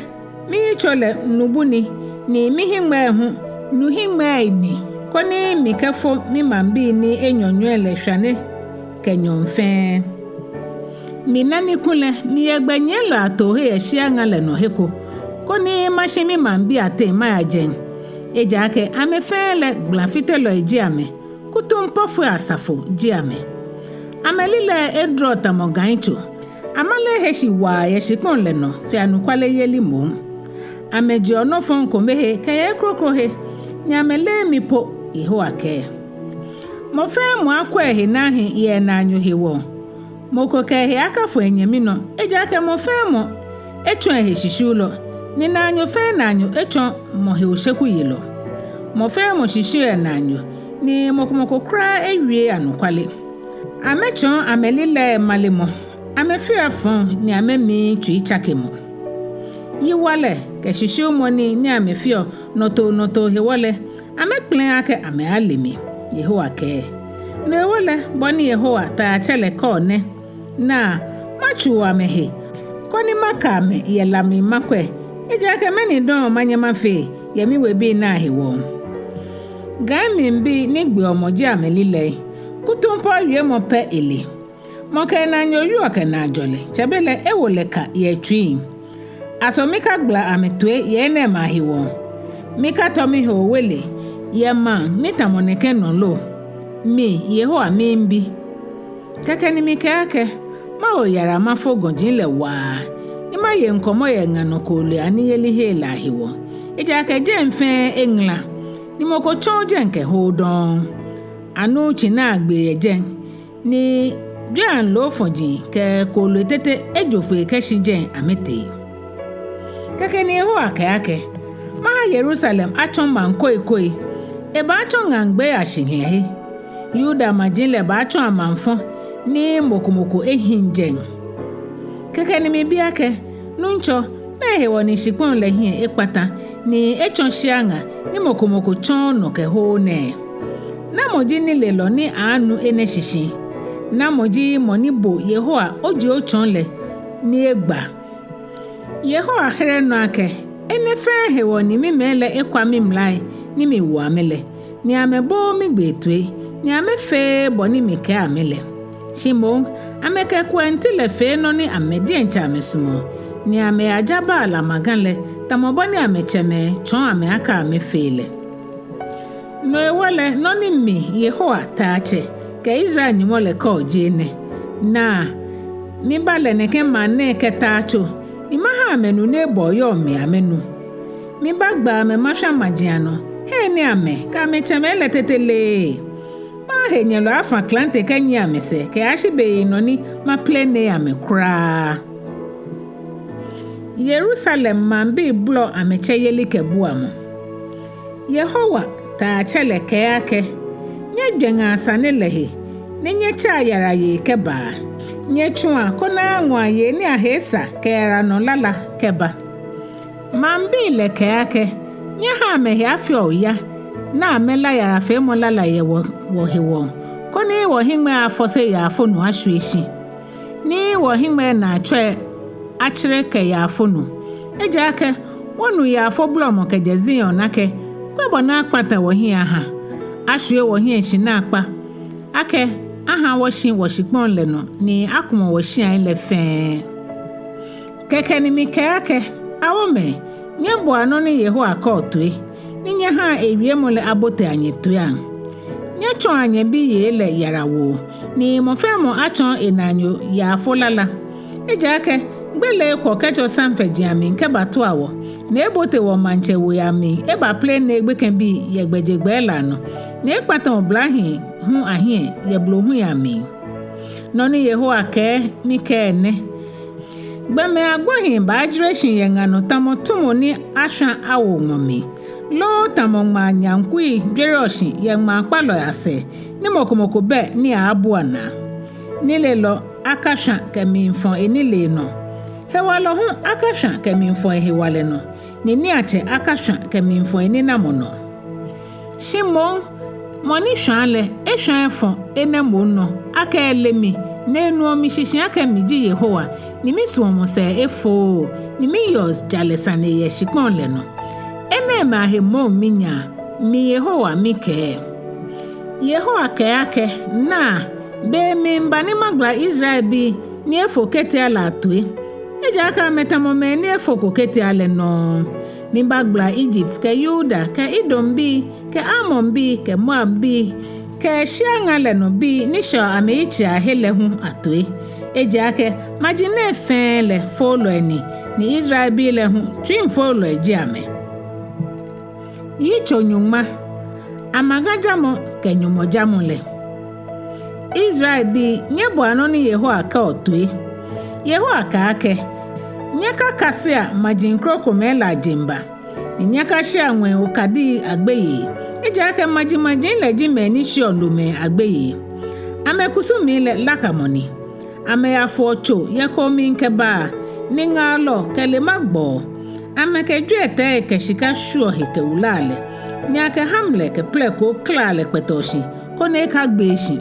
miyitso lɛ nubu ni, ni mihiŋmɛi hu nuhiŋmɛi ni, koni mikɛfo mimaŋbii ni enyɔnyɔi lɛ shwane kɛ nyɔɔŋ fɛɛ. Mina ni kulɛ miyɛ gbɛnyiɛlɔi atoohe yɛ shia ŋa lɛ nɔ he ko, koni mashi mimaŋbii ateŋ maya jɛi. Ejaakɛ amɛ fɛɛ lɛ gbalafitelɔi ji amɛ, kutumpɔfoi asafo ji amɛ. Amɛlilɛi edrɔ tamɔ gaitso. Amale ehe shi waa yɛ shikpɔŋ lɛ nɔ fe anɔkwayeli moŋ. Amɛjeɔ nɔ fɔŋ kome he kɛya ekroko he, ni amɛleee mi po, Yehowa kɛɛ. Mɔ fɛɛ mɔ akwɛ ehe naa he yɛ enaanyo hewɔ. Mɔ ko kɛ ehe akafo enyɛmi nɔ, ejaakɛ mɔ fɛɛ mɔ etsɔ ehe shishiulɔ, ni naanyo fɛɛ naanyo etsɔ mɔ he oshekuyelɔ. Mɔ fɛɛ mɔ shishiuɔ enaanyo, ni mɔ ko mɔ ko kwraa ewieee anɔkwale. Amɛtsɔɔ amɛlilɛi malemɔ, amɛfeɔ efɔŋ ni amɛmiii tsuitsakemɔ. Yiwalɛ kɛ shishiumɔ nii ni amɛfeɔ nɔtoo nɔtoo hewɔ lɛ, amɛkpɛlɛɛɛ akɛ amɛaale mi, Yehowa kɛɛ. No hewɔ lɛ, bɔ ni Yehowa Taiatsɛ lɛ kɛɔ nɛ: Naa, matsuu amɛhe, koni maka amɛ yɛ la mli makwɛ, ejaakɛ mɛni dɔŋŋ manyɛ mafee yɛ miwebii nɛɛ ahewɔ? Gai mlibii ni gbeɔ mɔ ji amɛlilɛi, kutumpɔɔ wiemɔ pɛ ele. Mɔ kɛ enaanyo wieɔ kɛ naajɔlɛ, tsɛbelɛ ewo lɛ ka yɛ etsuiŋ. Aso mikagbala amɛtoi yɛ enɛɛmɛi ahewɔ? Mikatɔ mihe owele yɛ maŋ ni tamɔ nɛkɛ nɔ lo? Mi, Yehowa miibi. Kɛkɛ ni mikɛɛ akɛ, mawo yara mafo gɔji lɛ waa, ni maye ŋkɔmɔ yɛ ŋa nɔ kooloi aniyelihei lɛ ahewɔ. Ejaakɛ jɛi fɛɛ eŋala, ni mɔ ko tsɔɔɔ jɛi kɛhooo dɔŋŋ. Anuuu tsinaagbee yɛ jɛi, ni jwɛiaŋ loofɔji kɛ kooloi tete ejo foi kɛshi jɛi amɛtee. Kɛkɛ ni Yehowa kɛɛ akɛ, maha Yerusalem atsɔ maŋ koikoi, ebaatsɔ ŋaŋgbeei ashihilɛhe. Yuda maji lɛ baatsɔ amaŋfɔ ni mɔ ko mɔ ko ehiŋ jɛi. Kɛkɛ ni mibi akɛ, Nuŋtsɔ, mɛɛ hewɔ ni shikpɔŋ lɛ hiɛ ekpata ni etsɔ shia ŋa ni mɔ ko mɔ ko tsɔɔɔ nɔ kɛhooo nɛɛ? Namɔ ji nilelɔ ni aaanu enɛ shishi? Namɔ ji mɔ ni bo Yehowa oji otsɔɔ lɛ ni egba? Yehowa here nɔ akɛ, enɛ fɛɛ hewɔ ni mimɛi lɛ ekwa mimlai ni miwo amɛ lɛ, ni amɛbooo migbee toi, ni amɛfeee bɔ ni mikɛɛ amɛ lɛ. Shi moŋ, amɛkɛ kuɛŋtilɛ fee nɔ ni amɛ diɛŋtsɛ amɛsumɔɔ, ni amɛyaja Baal amaga lɛ, tamɔ bɔ ni amɛtsɛmɛi tsɔɔ amɛ akɛ amɛfee lɛ. No hewɔ lɛ, nɔ ni mi, Yehowa, Taiatsɛ, kɛ Israel Nyɔŋmɔ lɛ kɛɔ ji enɛ: Naa, mibalɛ nɛkɛ maŋ nɛɛ kɛ taatso, ni maha amɛnu ni ebɔɔ yɔɔ mli amɛnu. Mibagba amɛ mashwa maji anɔ, he ni amɛ kɛ amɛtsɛmɛi lɛ tete leee. Maha henyɛlɔi afã klante kɛnyiɛ amɛsɛɛ kɛyashi beyinɔ ni maplene amɛ kwraa. Yerusalem maŋbii bolɔ amɛtsɛ yelikɛbuamɔ. Yehowa, Taiatsɛ lɛ, kɛɛ akɛ, nyɛjwɛŋa sane lɛ he, ni nyɛtsɛa yara yei kɛbaa. Nyɛtsua koni ayaŋɔa yei ni ahe esa kɛ yara nɔ lala kɛba. Maŋbii lɛ kɛɛ akɛ, nyɛhaa amɛhe afea oya, ni amɛla yarafeemɔ lala yɛ wɔ, wɔhewɔ, koni wɔhiŋmɛi afɔse yaafonu ashwie shi, ni wɔhiŋmɛi naatsɔi atsere kɛ yaafonu. Ejaakɛ wɔnu yaafo bolɔmɔ kɛjɛ Zion akɛ, kwɛ bɔ ni akpata wɔhiɛ aha, ashwie wɔhiɛ shi naakpa, akɛ aha wɔshi wɔshikpɔŋ lɛ nɔ ni akumɔ wɔshiai lɛ fɛɛ. Kɛkɛ ni mikɛɛ akɛ, awomɛi, nyɛboa nɔ ni Yehowa kɛɔ toi, ni nyɛhaa ewiemɔ lɛ abotea nyɛtoiiaŋ. Nyɛtsɔɔa nyɛbiyei lɛ yarawoo, ni mɔ fɛɛ mɔ atsɔɔ enaanyo yaafo lala. Ejaakɛ gbele ekwɔ kɛtsɔ samfɛji amli kɛbatua wɔ, ni ebote wɔmaŋtsɛwei amli ebaplene gbekɛbii yɛ gbɛjegbɛi lɛ anɔ, ni ekpata oblahii hu ahiɛ yɛ blohui amli. Nɔ ni Yehowa kɛɛ mikɛɛ nɛ: Gbɔmɛi agbohii baajwere shi yɛ ŋa nɔ tamɔ tumo ni ashwa awo ŋmɔ mli, loo tamɔ ŋmaa nyaŋkui jwereɔ shi yɛ ŋmaakpalɔi asɛɛ, ni mɔ ko mɔ ko bɛ ni aaabua naa. Nilelɔ akashwa kɛmiifɔ enilee nɔ, hewalɔ hu akashwa kɛmiifɔ ehewalɛ nɔ, ni niiatsɛ akashwa kɛmiifɔ eninamɔ nɔ. Shi moŋ, mɔ ni shwaa lɛ, eshwa efɔ enɛ moŋ nɔ, akɛ ele mi, ni enuɔ mi shishi akɛ mi ji Yehowa, ni misuɔmɔ sɛɛ efooo, ni miyeɔ jalɛ sane yɛ shikpɔŋ lɛ nɔ. Enɛɛmɛi ahe moŋ minyaa, mi Yehowa mikɛɛ. Yehowa kɛɛ akɛ, naa, be miiba ni magbala Israelbii ni efo ketia lɛ atoi. Ejaakɛ amɛtamɔ mɛi ni efoko ketia lɛ nɔŋŋ. Mibagbala Egypt kɛ Yuda kɛ Edombii kɛ Amonbii kɛ Moabbii kɛ shia ŋa lɛ nɔ bii ni shɛɔ amɛyitseiaŋ he lɛ hu atoi. Ejaakɛ maji nɛɛ fɛɛ lɛ foolɔi ni, ni Israelbii lɛ hu tsuiŋ foolɔi ji amɛ. Yitso nyɔŋma. Amaga jamɔ kɛ Nyɔŋmɔ jamɔ lɛ. Israelbii, nyɛboa nɔ ni Yehowa kɛɔ toi. Yehowa kɛɛ akɛ, nyɛkakasea maji krokomɛi lɛ ajeŋba, ni nyɛkashea ŋwɛi okadii agbeyei. Ejaakɛ majimaji lɛ ji mɛi ni sheɔ nomɛi agbeyei. Amɛkusumii lɛ lakamɔ ni. Amɛyafoɔ tso yɛ koo mli kɛbaa, ni ŋaalɔ kɛ lema gbɔɔ. Amɛkɛ jwiɛtɛi kɛ shika shwieɔ he kɛwulaa lɛ, ni akɛ hamlɛ kɛ plɛkoo klaa lɛ kpɛtɛɔ shi, koni ekagbee shi.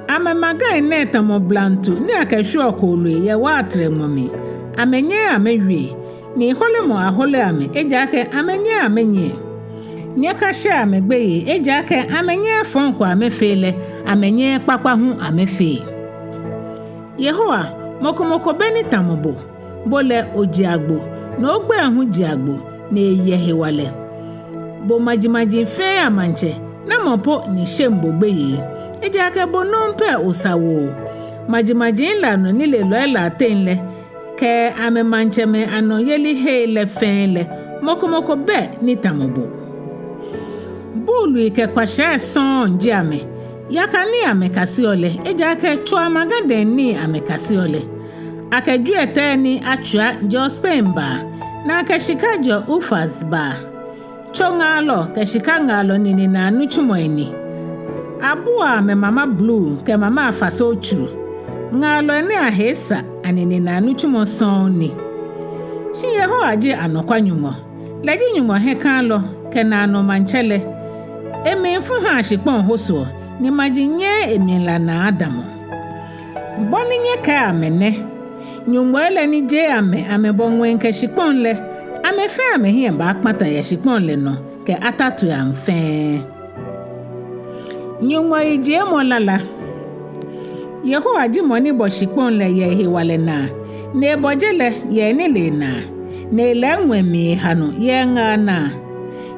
Amɛmagai nɛɛ tamɔ blantu ni akɛshwieɔ kooloi yɛ wain trɛŋmɔ mli. Amɛnyɛɛɛ amɛwie, ni holemɔ ahole amɛ, ejaakɛ amɛnyɛɛɛ amɛnyiɛ. Nyɛkashea amɛ gbeyei, ejaakɛ amɛnyɛɛɛ fɔŋ ko amɛfee lɛ, amɛnyɛɛɛ kpakpa hu amɛfee. Yehowa, mɔ ko mɔ ko bɛ ni tamɔ bo, bo lɛ oji agbo, ni ogbɛi hu ji agbo, ni eyɛ hewalɛ. Bo majimaji fɛɛ amaŋtsɛ, namɔ po ni sheŋ bo gbeyei? Ejaakɛ bo nɔŋŋ pɛ osa woo. Majimaji lɛ anɔ nilelɔi lɛ ateŋ lɛ, kɛ amɛmaŋtsɛmɛi anɔyelihei lɛ fɛɛ lɛ, mɔ ko mɔ ko bɛ ni tamɔ bo. Buului kɛ kwashiai sɔŋŋ ji amɛ, yaka nii amɛkaseɔ lɛ, ejaakɛ tso amagadɛŋ nii amɛkaseɔ lɛ. Akɛ jwiɛtɛi ni atswia jɛɔ Spain baa, ni akɛ shika jɛɔ Ufaz baa. Tso ŋaalɔ kɛ shika ŋaalɔ ninenaa nitsumɔi ni. Abua amɛ mama bluu kɛ mama afaseo tsuru. Ŋaalɔi ni ahe sa aninenaa nitsumɔ sɔŋŋ ni. Shi Yehowa ji anɔkwa Nyɔŋmɔ. Lɛ ji Nyɔŋmɔ hiɛkalɔ kɛ naanɔ maŋtsɛ lɛ. Emlifu haa shikpɔŋ hosoɔ, ni maji nyɛɛɛ emli la naa adamɔ. Bɔ ni nyɛkɛɛ amɛ nɛ: Nyɔŋmɔi lɛ ni jie amɛ amɛbɔ ŋwɛi kɛ shikpɔŋ lɛ, amɛ fɛɛ amɛhiɛ baakpata yɛ shikpɔŋ lɛ nɔ kɛ atatuiaŋ fɛɛ. Nyɔŋmɔ yijiemɔ lala. Yehowa ji mɔ ni bɔ shikpɔŋ lɛ yɛ ehewalɛ naa, ni ebɔ je lɛ yɛ enilee naa, ni elɛ ŋwɛi mli eha nɔ yɛ eŋaa naa.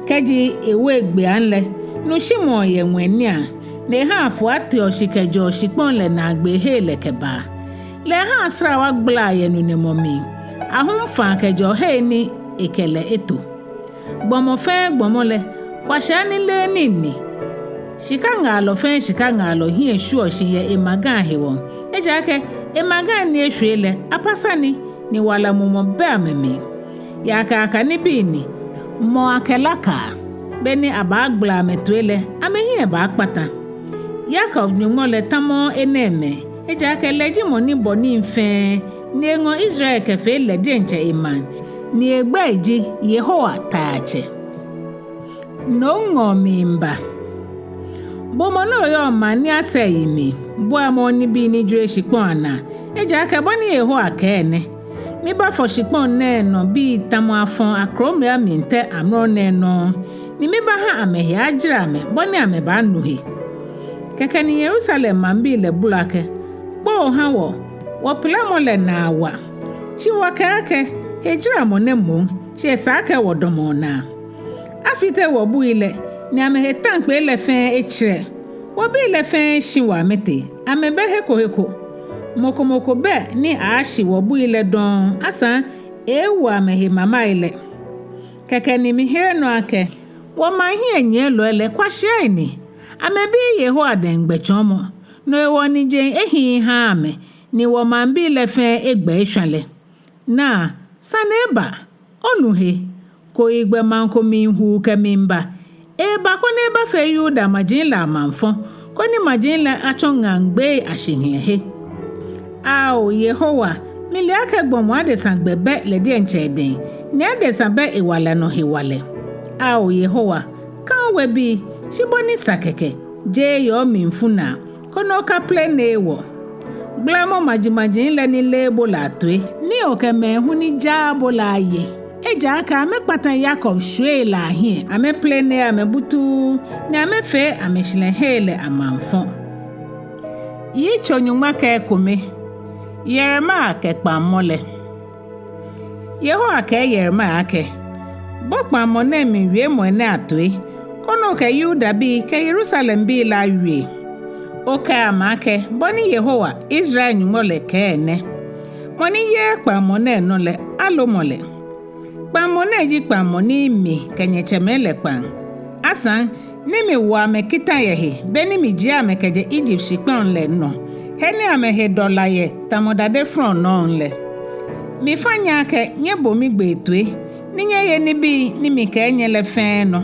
Kɛji ewo egbea lɛ, nu shimɔɔ yɛ ŋwɛi niiaŋ, ni ehaa fua teɔ shi kɛjɛɔ shikpɔŋ lɛ naagbee hei lɛ kɛbaa. Lɛ ehaa srawa gbalaa yɛ nunɛmɔ mli, ahum faa kɛjɛɔ hei ni ekɛ lɛ eto. Gbɔmɔ fɛɛ gbɔmɔ lɛ, kwashia ni leee nii ni. Shika ŋaalɔ fɛɛ shika ŋaalɔ hiɛ shwieɔ shi yɛ emagai ahewɔ. Ejaakɛ emagai ni eshwie lɛ, apasa ni, ni wala mumɔ bɛ amɛmli. Yaka yaka nibii ni, mɔ akɛlakaa. Beni abaagbala amɛtoi lɛ, amɛhiɛ baakpata. Yakob Nyɔŋmɔ lɛ tamɔɔɔ enɛɛmɛi, ejaakɛ lɛ ji mɔ ni bɔ nii fɛɛ, ni eŋɔ Israel kɛfee lɛ diɛŋtsɛ emaŋ, ni egbɛi ji Yehowa Taiatsɛ. Nɔ ŋɔɔ miiba. Bo mɔ ni oyɔɔ maŋ ni asɛɛ yi mli, buamɔ nibii ni jwere shikpɔŋ anaa, ejaakɛ bɔ ni Yehowa kɛɛ nɛ: Mibaafɔ shikpɔŋ nɛɛ nɔ bii tamɔ afɔɔ akrombia mli tɛ amrɔ nɛɛ nɔŋŋ, ni mibaaha amɛhe ajara amɛ bɔ ni amɛbaanu he. Kɛkɛ ni Yerusalem maŋbii lɛ bolɔ akɛ: Kpoo ha wɔ, wɔpilamɔ lɛ naa wa. Shi wɔkɛɛ akɛ: Hejaramɔ nɛ moŋ, shi esa akɛ wɔdamɔ naa. Afite wɔbui lɛ, ni amɛhe taŋkpɛi lɛ fɛɛ etsɛrɛ. Wɔbii lɛ fɛɛ shi wa amɛtee, amɛbɛ he ko he ko. Mɔ ko mɔ ko bɛ ni aaashi wɔbui lɛ dɔŋŋ, asaŋ eeewo amɛhe mamai lɛ. Kɛkɛ ni mihere nɔ akɛ: Wɔmaŋ hiɛnyiɛlɔi lɛ kwashiai ni. Amɛbiii Yehowa dɛŋ gbɛtsɔɔmɔ, no hewɔ ni jeŋ ehiii ehaaa amɛ, ni wɔmaŋbii lɛ fɛɛ egbɛ eshwa lɛ. Naa, sane eba, onu he, kooyigbɛ maŋ ko miihuu kɛmiiba. Eeba koni ebafee Yuda maji lɛ amaŋfɔ, koni maji lɛ atsɔ ŋaŋgbeei ashihilɛhe. Ao Yehowa, mile akɛ gbɔmɔ adesa gbɛ bɛ lɛ diɛŋtsɛ edɛŋ, ni adesa bɛ ewala nɔ hewalɛ. Ao Yehowa, kaŋ webii, shi bɔ ni sa kɛkɛ, jeee yɛ omlifu naa, koni okaplenee wɔ. Gbalamɔ majimaji lɛ ni leee bo lɛ atoi, ni okɛ mɛi hu ni jaaa bo lɛ aye. Ejaakɛ amɛkpata Yakob shwiei lɛ ahiɛ, amɛplenee amɛ butuu, ni amɛfee amɛshihilɛhei lɛ amaŋfɔ. Yitso nyɔŋma kɛ ekome. Yeremia kɛ kpaŋmɔ lɛ. Yehowa kɛɛ Yeremia akɛ: Bo kpaŋmɔ nɛɛ mli wiemɔi nɛɛ atoi, koni okɛ Yudabii kɛ Yerusalembii lɛ awie. Okɛɛ amɛ akɛ: Bɔ ni Yehowa, Israel Nyɔŋmɔ lɛ kɛɛ nɛ: Mɔ ni yeee kpaŋmɔ nɛɛ nɔ lɛ, alomɔ lɛ. Kpaŋmɔ nɛɛ ji kpaŋmɔ ni mikɛ nyɛtsɛmɛi lɛ kpaŋ, asaŋ ni miwo amɛ kita yɛ he, beni mijie amɛ kɛjɛ Egypt shikpɔŋ lɛ nɔ, he ni amɛhe dɔ la yɛ tamɔ dade frɔnɔŋ lɛ. Mifa nyɛ akɛ nyɛbo migbee toi, ni nyɛye nibii ni mikɛɛ nyɛ lɛ fɛɛ nɔ,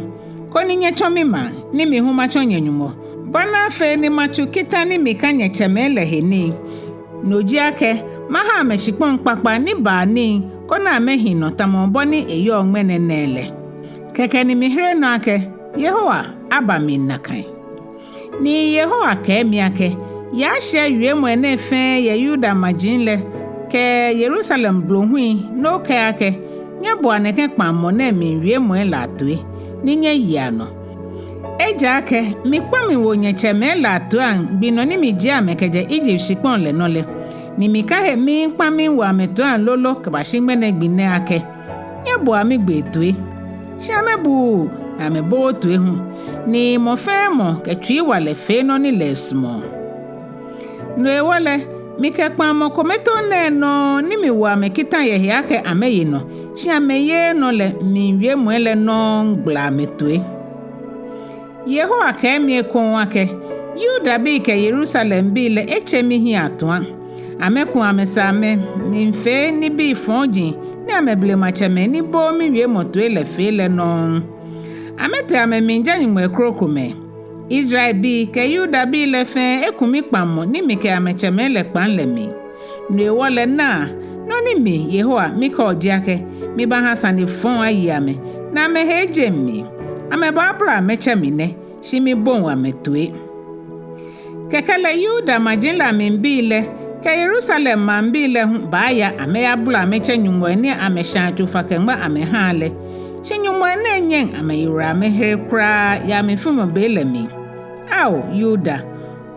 koni nyɛtsɔ mimaŋ, ni mi hu matsɔ nyɛ Nyɔŋmɔ, bɔ ni afee ni matsu kita ni mika nyɛtsɛmɛi lɛ he nii. No ji akɛ, maha amɛ shikpɔŋ kpakpa ni baa nii, koni amɛhi nɔ tamɔ bɔ ni eyɔɔ ŋmɛnɛ nɛɛ lɛ. Kɛkɛ ni mihere nɔ akɛ: Yehowa, aba mli nakai. Ni Yehowa kɛɛ mi akɛ: Yaashiɛ wiemɔi nɛɛ fɛɛ yɛ Yuda maji lɛ kɛ Yerusalem blohui, ni okɛɛ akɛ: Nyɛboa nɛkɛ kpaŋmɔ nɛɛ mli wiemɔi lɛ atoi, ni nyɛyea nɔ. Ejaakɛ mikpa miwo nyɛtsɛmɛi lɛ atoiaŋ gbi nɔ ni mijie amɛ kɛjɛ Egypt shikpɔŋ lɛ nɔ lɛ, ni mikahe miikpa miwo amɛtoiaŋ lolo kɛbashi ŋmɛnɛ gbi nɛɛ akɛ: Nyɛboa migbee toi. shi amɛbuuu, ni amɛbooo toi hu, ni mɔ fɛɛ mɔ kɛ tsuiwalɛ fee nɔ ni lɛ esumɔɔ. No hewɔ lɛ, mikɛ kpaŋmɔ kome too nɛɛ nɔŋŋ ni miwo amɛ kita yɛ he akɛ amɛye nɔ, shi amɛyeee nɔ lɛ, miwiemɔi lɛ nɔŋŋ gbala amɛtoi. Yehowa kɛɛ mi ekoŋŋ akɛ, Yudabii kɛ Yerusalembii lɛ etse mihiɛ atua. Amɛku amɛsɛɛ amɛmiifee nibii fɔji ni amɛblematsɛmɛi ni booo miwiemɔ toi lɛ fee lɛ nɔŋŋ. Amɛtee amɛmiijɛ nyɔŋmɔi krokomɛi. Israelbii kɛ Yudabii lɛ fɛɛ eku mikpaŋmɔ ni mikɛ amɛtsɛmɛi lɛ kpaŋ lɛ mli. No hewɔ lɛ naa, nɔ ni mi Yehowa mikɛɔ ji akɛ, mibaaha sane fɔŋ aye amɛ, ni amɛhe ejeŋ mli. Amɛbaabla amɛtsɛ mi nɛ, shi miboŋ amɛtoi. Kɛkɛ lɛ Yuda maji lɛ amlibii lɛ kɛ Yerusalem maŋbii lɛ hu baaya amɛyabla amɛtsɛ nyɔŋmɔi ni amɛshãa tsofa kɛŋma amɛha lɛ. Shi nyɔŋmɔi nɛɛ nyɛŋ amɛyiwala amɛhere kwraa yɛ amɛfimɔ be lɛ mli. Ao Yuda,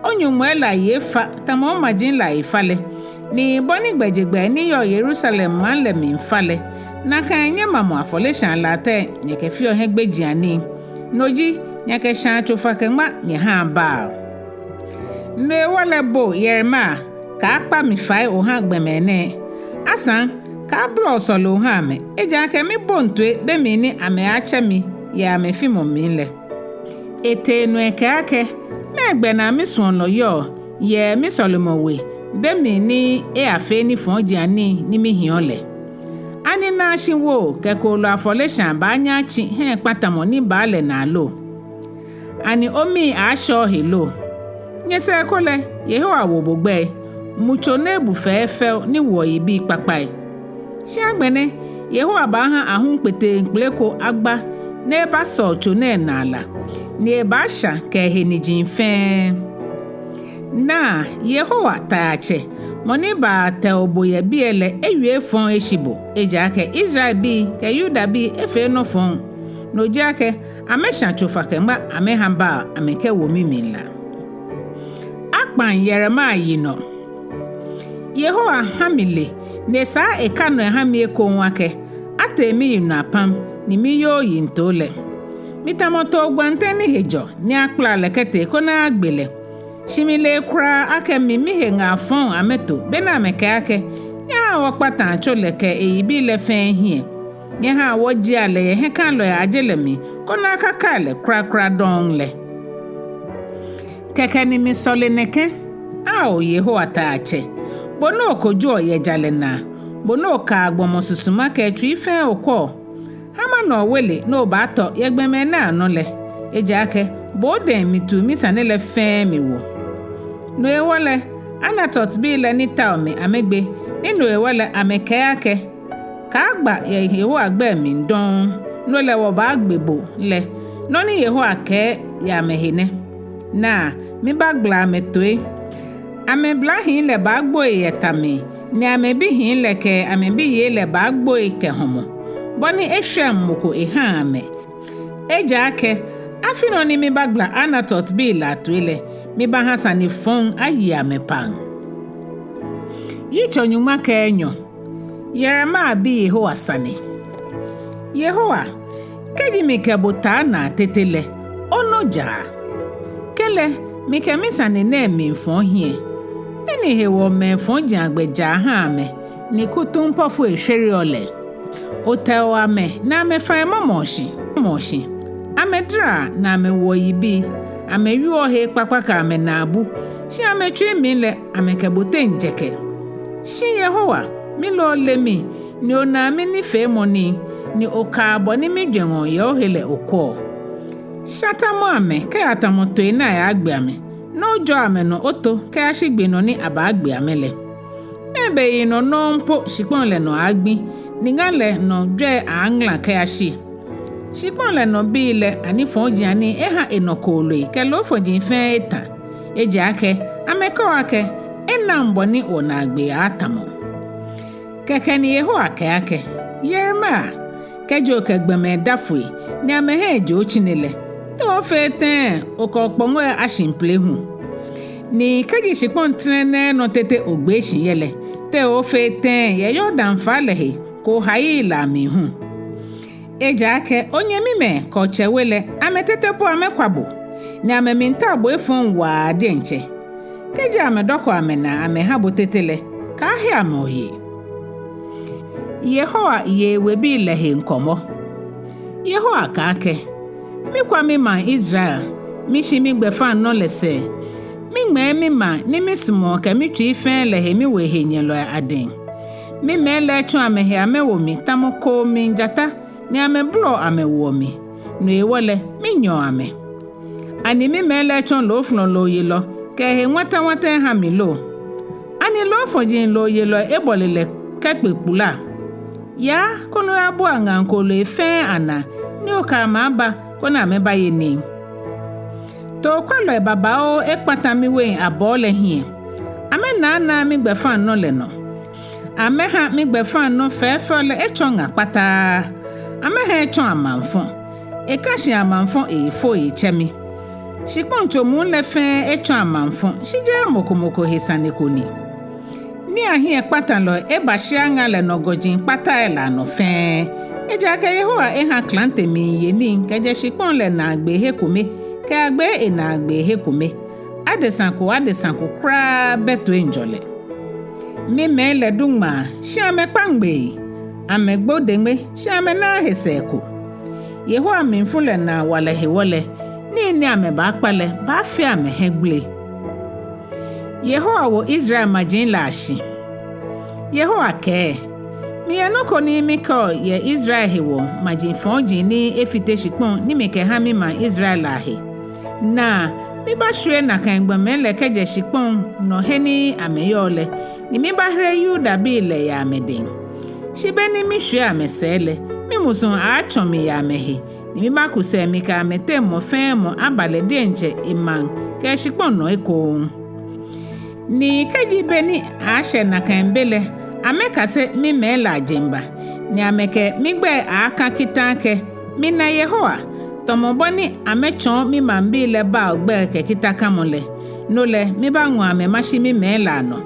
onyɔŋmɔi lɛ ayi efa tamɔ omaji lɛ ayi fa lɛ, ni bɔ ni gbɛjegbɛi ni yɔɔ Yerusalem maŋ lɛ mli fa lɛ, nakai nyɛmamɔ afɔleshaa latɛi nyɛkɛfeɔ hiɛgbejianii. No ji, nyɛkɛshãa tsofa kɛŋma nyɛhaa Baal. No hewɔ lɛ bo Yeremia, kaakpa mi fai oha gbɔmɛi nɛɛ. Asaŋ, kaabolɔ osɔle oha amɛ, ejaakɛ miboŋ toi be mli ni amɛyaatsɛ mi yɛ amɛfimɔ mli lɛ. Etee nɔ ekɛɛ akɛ, mɛɛ gbɛ naa misuɔlɔ yɔɔ yɛ misɔlemɔwe be mli ni eyafee nifɔjianii ni mihiɔ lɛ? Ani naashiwoo kɛ kooloo afɔleshaa baanyɛ atsi hiɛkpatamɔ ni baa lɛ naa lo? Ani omii aaashɛ ohe lo? Nyɛsɛɛ ko lɛ, Yehowa wo bo gbɛi, mutso ni ebu fɛɛfɛo ni woɔ yibii kpakpai. Shi agbɛnɛ, Yehowa baaha ahum kpeteŋkpele ko agba ni ebasɔ tso nɛɛ naa la, ni ebaasha kɛ ehe niji fɛɛ. Naa, Yehowa Taiatsɛ, mɔ ni batɛo bo yɛ biɛ lɛ ewie efɔŋ eshi bo, ejaakɛ Israelbii kɛ Yudabii efee nɔ fɔŋ. No ji akɛ, amɛshã tsofa kɛŋma amɛha Baal amɛkɛwo mimli la. Akpaŋ Yeremia yinɔ. Yehowa ha mile, ni esaa eka nɔ eha mi ekoŋŋ akɛ, atee miyi nɔ apam, ni miyoo yiŋtoo lɛ. Mitamɔ too gwantɛŋ ni he jɔ, ni akpala lɛ kɛtee koni agbe lɛ. Shi mile kwraa akɛ mi mihe ŋaa fɔŋ amɛto, beni amɛkɛɛ akɛ, nyɛhaa wɔkpataa tso lɛ kɛ eyibii lɛ fɛɛ hiɛ. Nyɛhaa wɔjiea lɛ yɛ hiɛkalɔi aje lɛ mli, koni akakai lɛ kwraa kwraa dɔŋŋ lɛ. Kɛkɛ ni misɔle nɛkɛ, Ao Yehowa Taiatsɛ, bo ni okojoɔ yɛ jalɛ naa, bo ni okaa gbɔmɔ susuma kɛ etsui fɛɛ okwɛɔ, ha mana owele ni obaatɔ yɛ gbɔmɛi nɛɛ anɔ lɛ, ejaakɛ bo odɛŋ mitu misane lɛ fɛɛ miwo. No hewɔ lɛ, Anatotbii lɛ ni tao mi amɛgbe, ni no hewɔ lɛ amɛkɛɛ akɛ, kaagba yɛ Yehowa gbɛi mli dɔŋŋ, no lɛ wɔbaagbe bo lɛ, nɔ ni Yehowa kɛɛ yɛ amɛhe nɛ. Naa, mibaagbala amɛtoi. Amɛblahii lɛ baagboi yɛ ta mli, ni amɛbihii lɛ kɛ amɛbiyei lɛ baagboi kɛ hɔmɔ, bɔ ni eshwɛŋ mɔ ko ehaŋ amɛ. Ejaakɛ, afi nɔ ni mibaagbala Anatotbii lɛ atoi lɛ, mibaaha sane fɔŋ aye amɛ pam. Yitso nyɔŋma kɛ enyɔ. Yeremia bi Yehowa sane. Yehowa, kɛji mikɛ bo taa naa tete lɛ, onɔ jaa. Kɛlɛ, mikɛ misane nɛɛ miifɔ ohiɛ. Mɛni hewɔ mɛi fɔji agbɛ jaa haa amɛ, ni kutumpɔfoi shwereɔ lɛ? Otɛo amɛ ni amɛfã emɔmɔɔ shi, mɔmɔɔ shi. Amɛdaraa ni amɛwoɔ yibii, amɛwieɔ he kpakpa kɛ amɛnaabu, shi amɛtsui mli lɛ amɛkɛ bo teŋ jɛkɛ. Shi Yehowa, mile ole mi, ni onaa minifeemɔ nii, ni okaa bɔ ni mijwɛŋɔ yɛ ohe lɛ okwɛɔ. Shatamɔ amɛ kɛya tamɔ toi ni ayaagbe amɛ, ni ojɔɔ amɛnɔ oto kɛyashi gbi nɔ ni abaagbe amɛ lɛ. Mɛɛ be yinɔ nɔŋŋ po shikpɔŋ lɛ nɔ aaagbi, ni ŋa lɛ nɔ jwɛi aaaŋala kɛyashi? Shikpɔŋ lɛ nɔ bii lɛ anifɔjianii eha enɔ kooloi kɛ loofɔji fɛɛ etã. Ejaakɛ amɛkɛɔ akɛ, enaŋ bɔ ni wɔnaagbee aaatamɔ. Kɛkɛ ni Yehowa kɛɛ akɛ, Yeremia, kɛji okɛ gbɔmɛi da foi, ni amɛhe eje otsine lɛ, te oofee tɛŋŋ okɛ okpɔŋɔi ashi mplihuu? Ni kɛji shikpɔŋ tɛnɛ nɛɛ nɔ tete ogbee shi yɛ lɛ, te oofee tɛŋŋ yɛ Yordan faa lɛ he kɛ ohayii lɛ amli hu? Ejaakɛ onyɛmimɛi kɛ otsɛ we lɛ, amɛtete po amɛkwa bo, ni amɛmiitao bo efɔŋ waa diɛŋtsɛ. Kɛji amɛdɔkɔ amɛnaa amɛha bo tete lɛ, kaahe amɛ oye. Yehowa ye ewebii lɛ he ŋkɔmɔ. Yehowa kɛɛ akɛ: Mikwa mimaŋ Israel, mishi migbɛfaŋnɔ lɛ sɛɛ. Miŋmɛɛ mimaŋ ni misumɔɔ kɛ mitsui fɛɛ lɛ he miwo ehenyɛlɔi adɛŋ. Mimɛi lɛ etsɔ amɛhe amɛwo mi tamɔ koo mli jata, ni amɛbolɔɔ amɛwoɔ mi. No hewɔ lɛ, minyɛɔ amɛ. Ani mimɛi lɛ etsɔ loofɔlɔ looyelɔ kɛ ehe ŋwataŋwata eha mi lo? Ani loofɔji looyelɔ ebɔle lɛ kɛkpe kpula? Yaa koni oyabua ŋaŋ kooloi fɛɛ anaa, ni okɛ amɛ aba koni amɛbaye nii. Tookwɛlɔi babaoo ekpata miwein abɔɔ lɛ hiɛ. Amɛnaanaa migbɛfaŋnɔ lɛ nɔ. Amɛha migbɛfaŋnɔ fɛɛfɛo lɛ etsɔ ŋa kpataa. Amɛha etsɔ amaŋfɔ. Eka shi amaŋfɔ eefo eetsɛ mi. Shikpɔŋ tso muu lɛ fɛɛ etsɔ amaŋfɔ, shi jeee mɔ ko mɔ ko he sane ko ni. Niiahiɛkpatalɔi eba shia ŋa lɛ nɔ gɔji kpatai lɛ anɔ fɛɛ. Ejaakɛ Yehowa eha klante miiye nii kɛjɛ shikpɔŋ lɛ naagbee he kome kɛyagbe enaagbee he kome. Adesa ko adesa ko kwraa bɛ toiŋjɔlɛ. Mimɛi lɛ du ŋmaa, shi amɛkpaŋ gbee. Amɛgbo deŋme, shi amɛnaaa he sɛɛ ko. Yehowa mlifu lɛ naawalɛ hewɔ lɛ, nii ni amɛbaakpa lɛ baafee amɛ hiɛgbele. Yehowa wo Israel maji lɛ ashi. Yehowa kɛɛ: Miyɛ nɔ ko ni mikɛɔ yɛ Israel hewɔ maji fɔji ni efite shikpɔŋ ni mikɛha mimaŋ Israel lɛ ahe. Naa, mibaashwie nakai gbɔmɛi lɛ kɛjɛ shikpɔŋ nɔ he ni amɛyɔɔ lɛ, ni mibaahere Yudabii lɛ yɛ amɛdɛŋ. Shi be ni mishwie amɛ sɛɛ lɛ, mimusuŋ aaatsɔ mi yɛ amɛhe, ni mibaaku sɛɛ mikɛ amɛteŋ mɔ fɛɛ mɔ aba lɛ diɛŋtsɛ emaŋ kɛ eshikpɔŋ nɔ ekoŋŋ. Ni kɛji be ni aaashɛ nakai be lɛ, amɛkase mimɛi lɛ ajeŋba, ni amɛkɛ migbɛi aaaka kita akɛ, mina Yehowa, tamɔ bɔ ni amɛtsɔɔ mimaŋbii lɛ Baal gbɛi kɛ kitakamɔ lɛ, no lɛ mibaaŋɔ amɛ mashi mimɛi lɛ anɔ.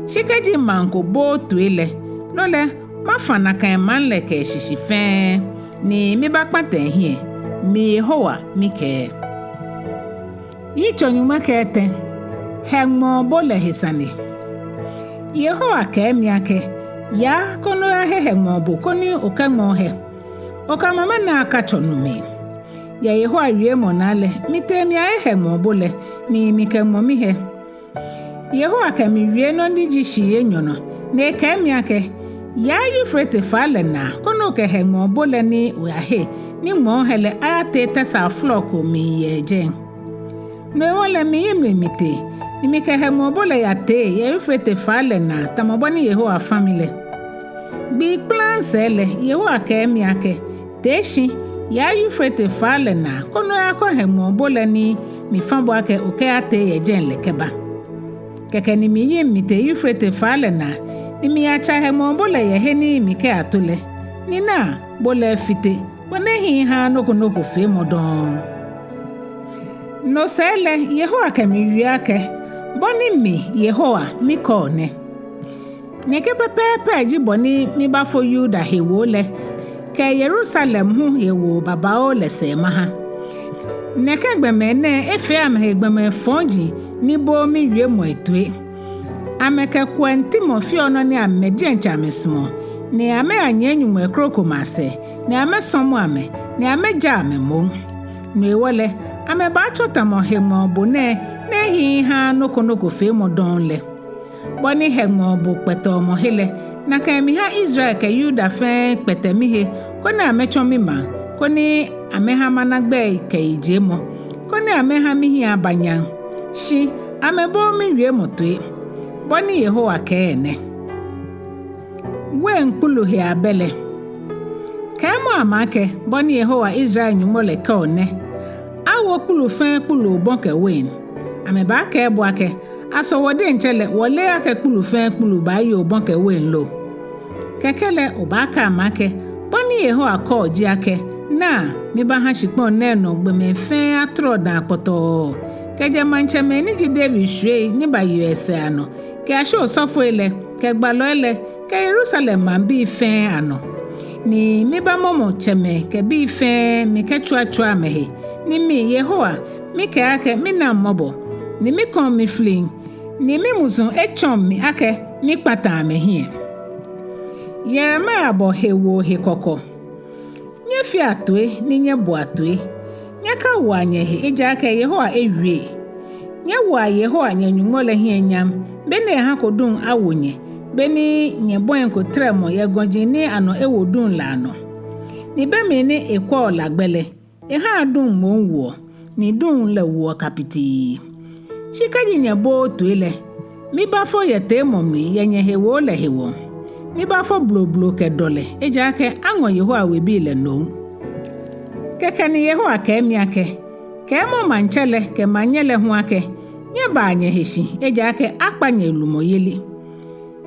Shi kɛji maŋ ko booo toi lɛ, no lɛ mafã nakai maŋ lɛ kɛ eshishi fɛɛ, ni mibaakpata ehiɛ. Mi Yehowa mikɛɛ. Yitso nyɔŋma kɛ etɛ. Hɛŋmɔɔ bo lɛ he sane. Yehowa kɛɛ mi akɛ, yaa koni oyahe hɛŋmɔɔ bo koni okɛŋmɔ ohɛ. Okɛ amɛ amɛnaa akatsɔ nu mli. Yɛ Yehowa wiemɔ naa lɛ, mitee miyahe hɛŋmɔɔ bo lɛ, ni mikɛŋmɔ mihɛ. Yehowa kɛ mi wie nɔ ni ji shii enyɔ nɔ, ni ekɛɛ mi akɛ, yaa Eufrate faa lɛ naa, koni okɛ hɛŋmɔɔ bo lɛ ni oyahe ni ŋmɔɔ ohɛ lɛ ayatee tɛsaa flɔɔ ko mli yɛ jɛi. No hewɔ lɛ miyi mli mitee, ni mikɛ hɛŋmɔɔ bo lɛ yatee yɛ Eufrate faa lɛ naa, tamɔ bɔ ni Yehowa fã mi lɛ. Gbii kplaŋŋ sɛɛ lɛ, Yehowa kɛɛ mi akɛ, tee shi, yaa Eufrate faa lɛ naa, koni oyakɔ hɛŋmɔɔ bo lɛ ni mifã bo akɛ okɛyatee yɛ jɛi lɛ kɛba. Kɛkɛ ni miyi mitee Eufrate faa lɛ naa, ni miyatsa hɛŋmɔɔ bo lɛ yɛ he ni mikɛyato lɛ. Ni naa, bo lɛ efite, bɔ ni ehiii ehaaa nɔ ko nɔ ko feemɔ dɔŋŋ. No sɛɛ lɛ, Yehowa kɛ mi wie akɛ, bɔ ni mi, Yehowa, mikɛɔ nɛ. Nɛkɛ pɛpɛɛpɛ ji bɔ ni mibaafo Yuda hewoo lɛ, kɛ Yerusalem hu hewoo babaoo lɛ sɛɛ maha. Nɛkɛ gbɔmɛi nɛɛ efee amɛhe gbɔmɛi fɔji ni booo miwiemɔi toi. Amɛkɛ kuɛŋtimɔ feɔ nɔ ni amɛ diɛŋtsɛ amɛsumɔɔ, ni amɛyanyiɛ nyɔŋmɔi krokomɛi asɛɛ, ni amɛsɔmɔɔ amɛ, ni amɛjaa amɛ moŋ. No hewɔ lɛ, amɛbaatsɔ tamɔ hɛŋmɔɔ bo nɛɛ ni ehiii ehaaa nɔ ko nɔ ko feemɔ dɔŋŋ lɛ. Bɔ ni hɛŋmɔɔ bo kpɛtɛɔ mɔ he lɛ, nakai miha Israel kɛ Yuda fɛɛ kpɛtɛ mihe, koni amɛtsɔ mimaŋ, koni amɛha mana gbɛi kɛ yijiemɔ, koni amɛha mihiɛ aba nyam. Shi amɛbooo miwiemɔ toi. Bɔ ni Yehowa kɛɛ nɛ. Wein kpulu he abɛ lɛ. Kɛɛmɔ amɛ akɛ, bɔ ni Yehowa Israel Nyɔŋmɔ lɛ kɛɔ nɛ. Awo kpulu fɛɛ kpulu obɔ kɛ wein. Amɛbaakɛɛ bo akɛ, aso wɔ diɛŋtsɛ lɛ wɔleee akɛ kpulu fɛɛ kpulu baaye obɔ kɛ wein lo? Kɛkɛ lɛ obaakɛɛ amɛ akɛ, bɔ ni Yehowa kɛɔ ji akɛ, naa, mibaaha shikpɔŋ nɛɛ nɔ gbɔmɛi fɛɛ atɔrɔ dãa kpɔtɔɔ, kɛjɛ maŋtsɛmɛi ni ji David shwiei ni bayeɔ esɛɛ anɔ, kɛyashi osɔfoi lɛ, kɛ gbalɔi lɛ, kɛ Yerusalem maŋbii fɛɛ anɔ. Ni mibamɔmɔ tsɛmɛi kɛ bii fɛɛ mikɛtswatswa amɛhe, ni mi Yehowa mikɛɛ akɛ minaŋ mɔbɔ, ni mikɔŋ mifliŋ, ni mimusuŋ etsɔŋ mi akɛ mikpata amɛhiɛ. Yeremia bɔ hewoo he kɔkɔ. Nyɛfea toi ni nyɛboa toi. Nyɛkawoa nyɛhe, ejaakɛ Yehowa ewie. Nyɛwoa Yehowa nyɛ-Nyɔŋmɔ lɛ hiɛ nyam, beni ehako duŋ awo nyɛ, beni nyɛbɔi ko trɛmɔ yɛ gɔji ni anɔ ewo duŋ lɛ anɔ. Ni be mli ni ekwɛɔ la gbɛ lɛ, ehaa duŋ moŋ woɔ, ni duŋ lɛ woɔ kapitii. Shi kɛji nyɛbooo toi lɛ, mibafo yɛ teemɔ mli yɛ nyɛhewoo lɛ hewɔ. Mibafo blublu kɛ dɔlɛ, ejaakɛ aŋɔ Yehowa webii lɛ nom. Kɛkɛ ni Yehowa kɛɛ mi akɛ, kɛɛmɔ maŋtsɛ lɛ kɛ maŋnyɛ lɛ hu akɛ, nyɛbaa nyɛhe shi, ejaakɛ akpa nyɛlumɔyeli.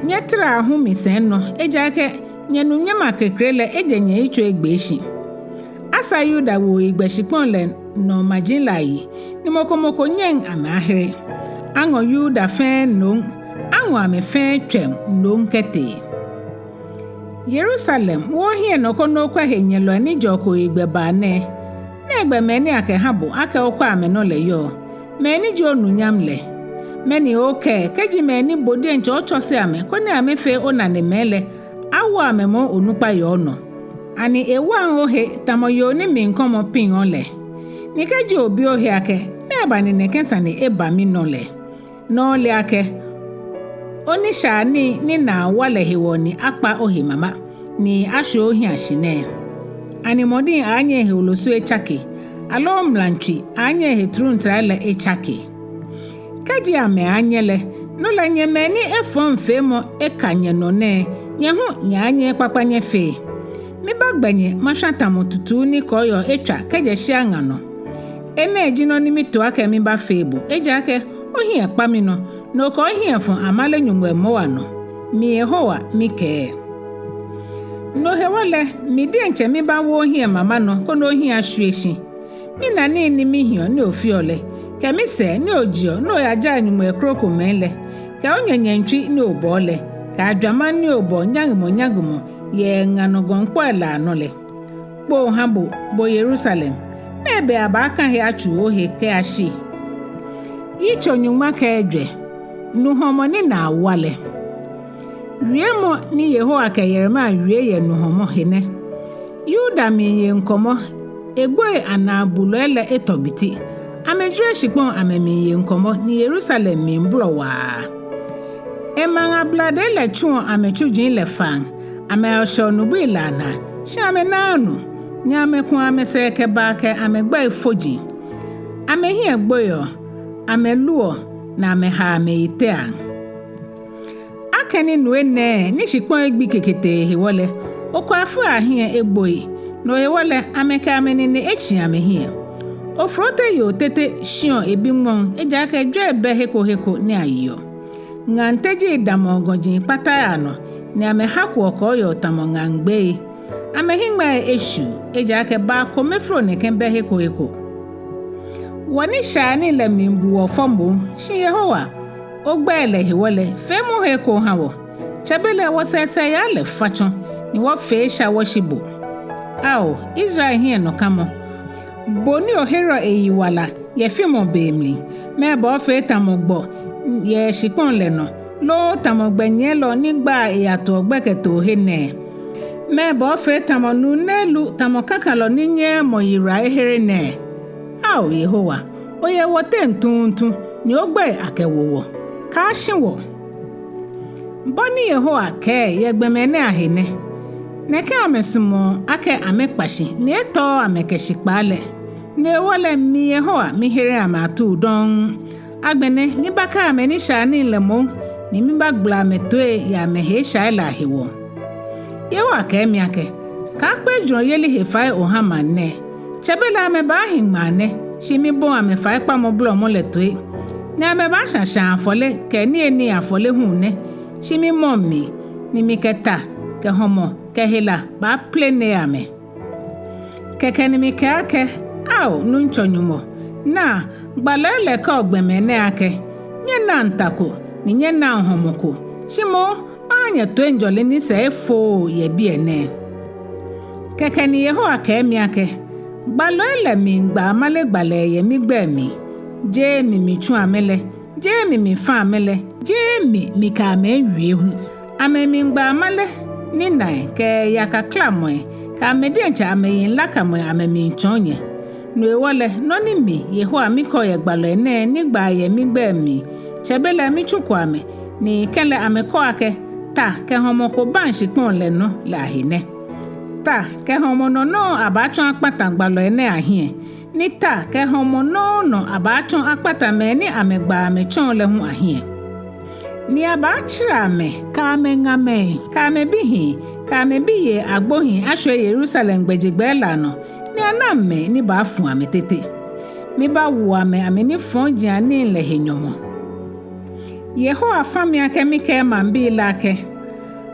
Nyɛtara hu misɛɛ nɔ, ejaakɛ nyɛnunyam akekere lɛ ejɛ nyɛyitso egbee shi. Asa Yuda wuoyigbɛ shikpɔŋ lɛ nɔ maji lɛ ayi, ni mɔ ko mɔ ko nyɛŋ amɛahere. Aŋɔ Yuda fɛɛ nom, aŋɔ amɛ fɛɛ tswɛm nom kɛtee. Yerusalem, wo ohiɛ nɔ koni okwɛ henyɛlɔi ni jɛɔ kooyigbɛ baa nɛɛ. Nɛgbɛ mɛi ni akɛha bo akɛ okwɛ amɛnɔ lɛ yɔɔ? Mɛi ni ji onunyam lɛ. Mɛni okɛɛ kɛji mɛi ni bo diɛŋtsɛ otsɔse amɛ koni amɛfee onanemɛi lɛ awo amɛ moŋ onukpa yɛ onɔ? Ani ewaŋ ohe tamɔ yoo ni miikɔmɔ piŋɔ lɛ? Ni kɛji obi ohe akɛ, mɛɛba ni nɛkɛ sane eba minɔ lɛ? Ni ole akɛ onishaianii ni naa wa lɛ hewɔ ni akpa ohe mama, ni ashwie ohiɛ shi nɛɛ. Ani mɔdiŋ aaanyɛ ehe woloso etsake, aloo mlaŋtswi aaanyɛ ehe truntrai lɛ etsake? Kɛji amɛaanyɛ lɛ, no lɛ nyɛ mɛi ni efɔŋfeemɔ eka nyɛnɔ nɛɛ, nyɛ hu nyɛaanyɛ ekpakpa nyɛfee. Mibagbɛ nyɛ mashwa tamɔ tutu ni kɔɔyɔɔ etswa kɛjɛ shia ŋa nɔ. Enɛ ji nɔ ni mito akɛ mibafee bo, ejaakɛ ohiɛ kpa minɔ, ni okɛ ohiɛ fɔ amale nyɔŋmɔi amli anɔ. Mi Yehowa mikɛɛ. No hewɔ lɛ, mi diɛŋtsɛ mibawo ohiɛ mama nɔ koni ohiɛ ashwie shi. Mina nii ni mihiɔ ni ofeɔ lɛ, kɛ misɛɛ ni ojieɔ ni oyajaa nyɔŋmɔi krokomɛi lɛ, kɛ onyɛnyɛntswi ni obɔɔ lɛ, kɛ ajwamaŋ ni obɔ nyaŋemɔ nyaŋemɔ yɛ ŋa nɔ gɔŋkpɔi lɛ anɔ lɛ. Kpoo ha bo, bo Yerusalem, mɛɛ be abaaka he atsuu ohe kɛyashi? Yitso nyɔŋma kɛ ejwɛ. Nu hɔmɔ ni naa wa lɛ. Wiemɔ ni Yehowa kɛ Yeremia wie yɛ nu hɔmɔ he nɛ. Yuda miiye ŋkɔmɔ, egboi anaa bulɔi lɛ etɔ biti. Amɛjwere shikpɔŋ amɛmiiye ŋkɔmɔ, ni Yerusalem miibolɔ waa. Emaŋ abladei lɛ tsuɔ amɛtsuji lɛ faŋ, amɛyashɛɔ nubui lɛ anaa, shi amɛnaaa nu, ni amɛkuɔ amɛsɛɛ kɛbaa kɛ amɛgbɛi foji. Amɛhiɛ gboiɔ, amɛluɔ, ni amɛhaa amɛyiteaŋ. Akɛni nu enɛɛɛ ni shikpɔŋ egbi keketee hewɔ lɛ, okwaafoi ahiɛ egboi, no hewɔ lɛ amɛkɛ amɛnine etsi amɛhiɛ. Ofrote yoo tete shiɔ ebi ŋmɔŋ, ejaakɛ jwɛi bɛ he ko he ko ni ayeɔ. Ŋaŋ teji damɔɔ gɔji kpatai anɔ, ni amɛhakoɔ kɔɔyɔɔ tamɔ ŋaŋ gbeei. Amɛhiŋmɛii eshwuu, ejaakɛ baa kome foro nɛkɛ bɛ he ko he ko. Wɔnishaianii lɛ miibu wɔ fɔ moŋ, shi Yehowa, ogbɛi lɛ hewɔ lɛ, feemɔ he ko ha wɔ. Tsɛbelɛ wɔsɛɛsɛɛyaa lɛ fa tsɔ, ni wɔfee esha wɔshi bo. Ao, Israel hiɛnɔkamɔ, bo ni ohereɔ eyiwala yɛ fimɔ be mli, mɛɛba ofee tamɔ gbɔ yɛ shikpɔŋ lɛ nɔ, loo tamɔ gbɛnyiɛlɔ ni gbaa eyatoɔ gbɛkɛ toohe nɛɛ? Mɛɛba ofee tamɔ nuu ni elu, tamɔ kakalɔ ni nyɛɛɛ mɔ yiwala ehere nɛɛ? Ao Yehowa, oyɛ wɔteŋ tuuntu, ni ogbɛi akɛwo wɔ. Kaashi wɔ. Bɔ ni Yehowa kɛɛ yɛ gbɔmɛi nɛɛ ahe nɛ: Nɛkɛ amɛsumɔɔ akɛ amɛkpa shi, ni etɔɔɔ amɛ kɛ shikpaa lɛ. No hewɔ lɛ mi Yehowa mihere amɛ atuu dɔŋŋ. Agbɛnɛ mibakɛɛ amɛnishaianii lɛ moŋ, ni mibagbala amɛtoi yɛ amɛhe eshai lɛ ahewɔ. Yehowa kɛɛ mi akɛ: Kaakpa ejurɔyeli he fai oha maŋ nɛɛ. Tsɛbelɛ amɛbaahi ŋmaa nɛ, shi miboŋ amɛfaikpamɔ bolɔmɔ lɛ toi. Ni amɛbaashã shãa afɔle kɛ niyenii afɔle hu nɛ, shi mimɔŋ mli, ni mikɛ ta kɛ hɔmɔ kɛ hela baaplene amɛ. Kɛkɛ ni mikɛɛ akɛ: Ao, Nuŋtsɔ Nyɔŋmɔ, naa, gbalɔi lɛ kɛɔ gbɔmɛi nɛɛ akɛ: Nyɛnaŋ ta ko, ni nyɛnaŋ hɔmɔ ko, shi moŋ maha nyɛ toiŋjɔlɛ ni sɛɛ efooo yɛ biɛ nɛɛ. Kɛkɛ ni Yehowa kɛɛ mi akɛ: Gbalɔi lɛ miigba amale gbalɛ yɛ migbɛi mli. Jeee mi mitsu amɛ lɛ, jeee mi mifã amɛ lɛ, jeee mi mikɛ amɛ ewie hu. Amɛmiigba amale ninaai kɛ yakaklamɔi kɛ amɛ diɛŋtsɛ amɛyiŋ lakamɔi amɛmiitsɔɔ nyɛ. No hewɔ lɛ, nɔ ni mi, Yehowa, mikɛɔ yɛ gbalɔi nɛɛ ni gbaa yɛ migbɛi mli, tsɛbelɛ mitsuko amɛ, ni kɛlɛ amɛkɛɔ akɛ: Ta kɛ hɔmɔ ko baŋ shikpɔŋ lɛ nɔ lɛ ahe nɛ. Ta kɛ hɔmɔ nɔ nɔŋŋ abaatsɔ akpata gbalɔi nɛɛ ahiɛ, ni ta kɛ hɔmɔ nɔŋŋ nɔ abaatsɔ akpata mɛi ni amɛgba amɛtsɔɔ lɛ hu ahiɛ. Ni abaatsirɛ amɛ kɛ amɛŋamɛi kɛ amɛbihii kɛ amɛbiyei agbohii ashwie Yerusalem gbɛjegbɛi lɛ anɔ, ni ana mɛi ni baafu amɛ tete. Mibaawo amɛ amɛnifɔjianii lɛ he nyɔmɔ. Yehowa fã mi akɛ mikɛɛ maŋbii lɛ akɛ: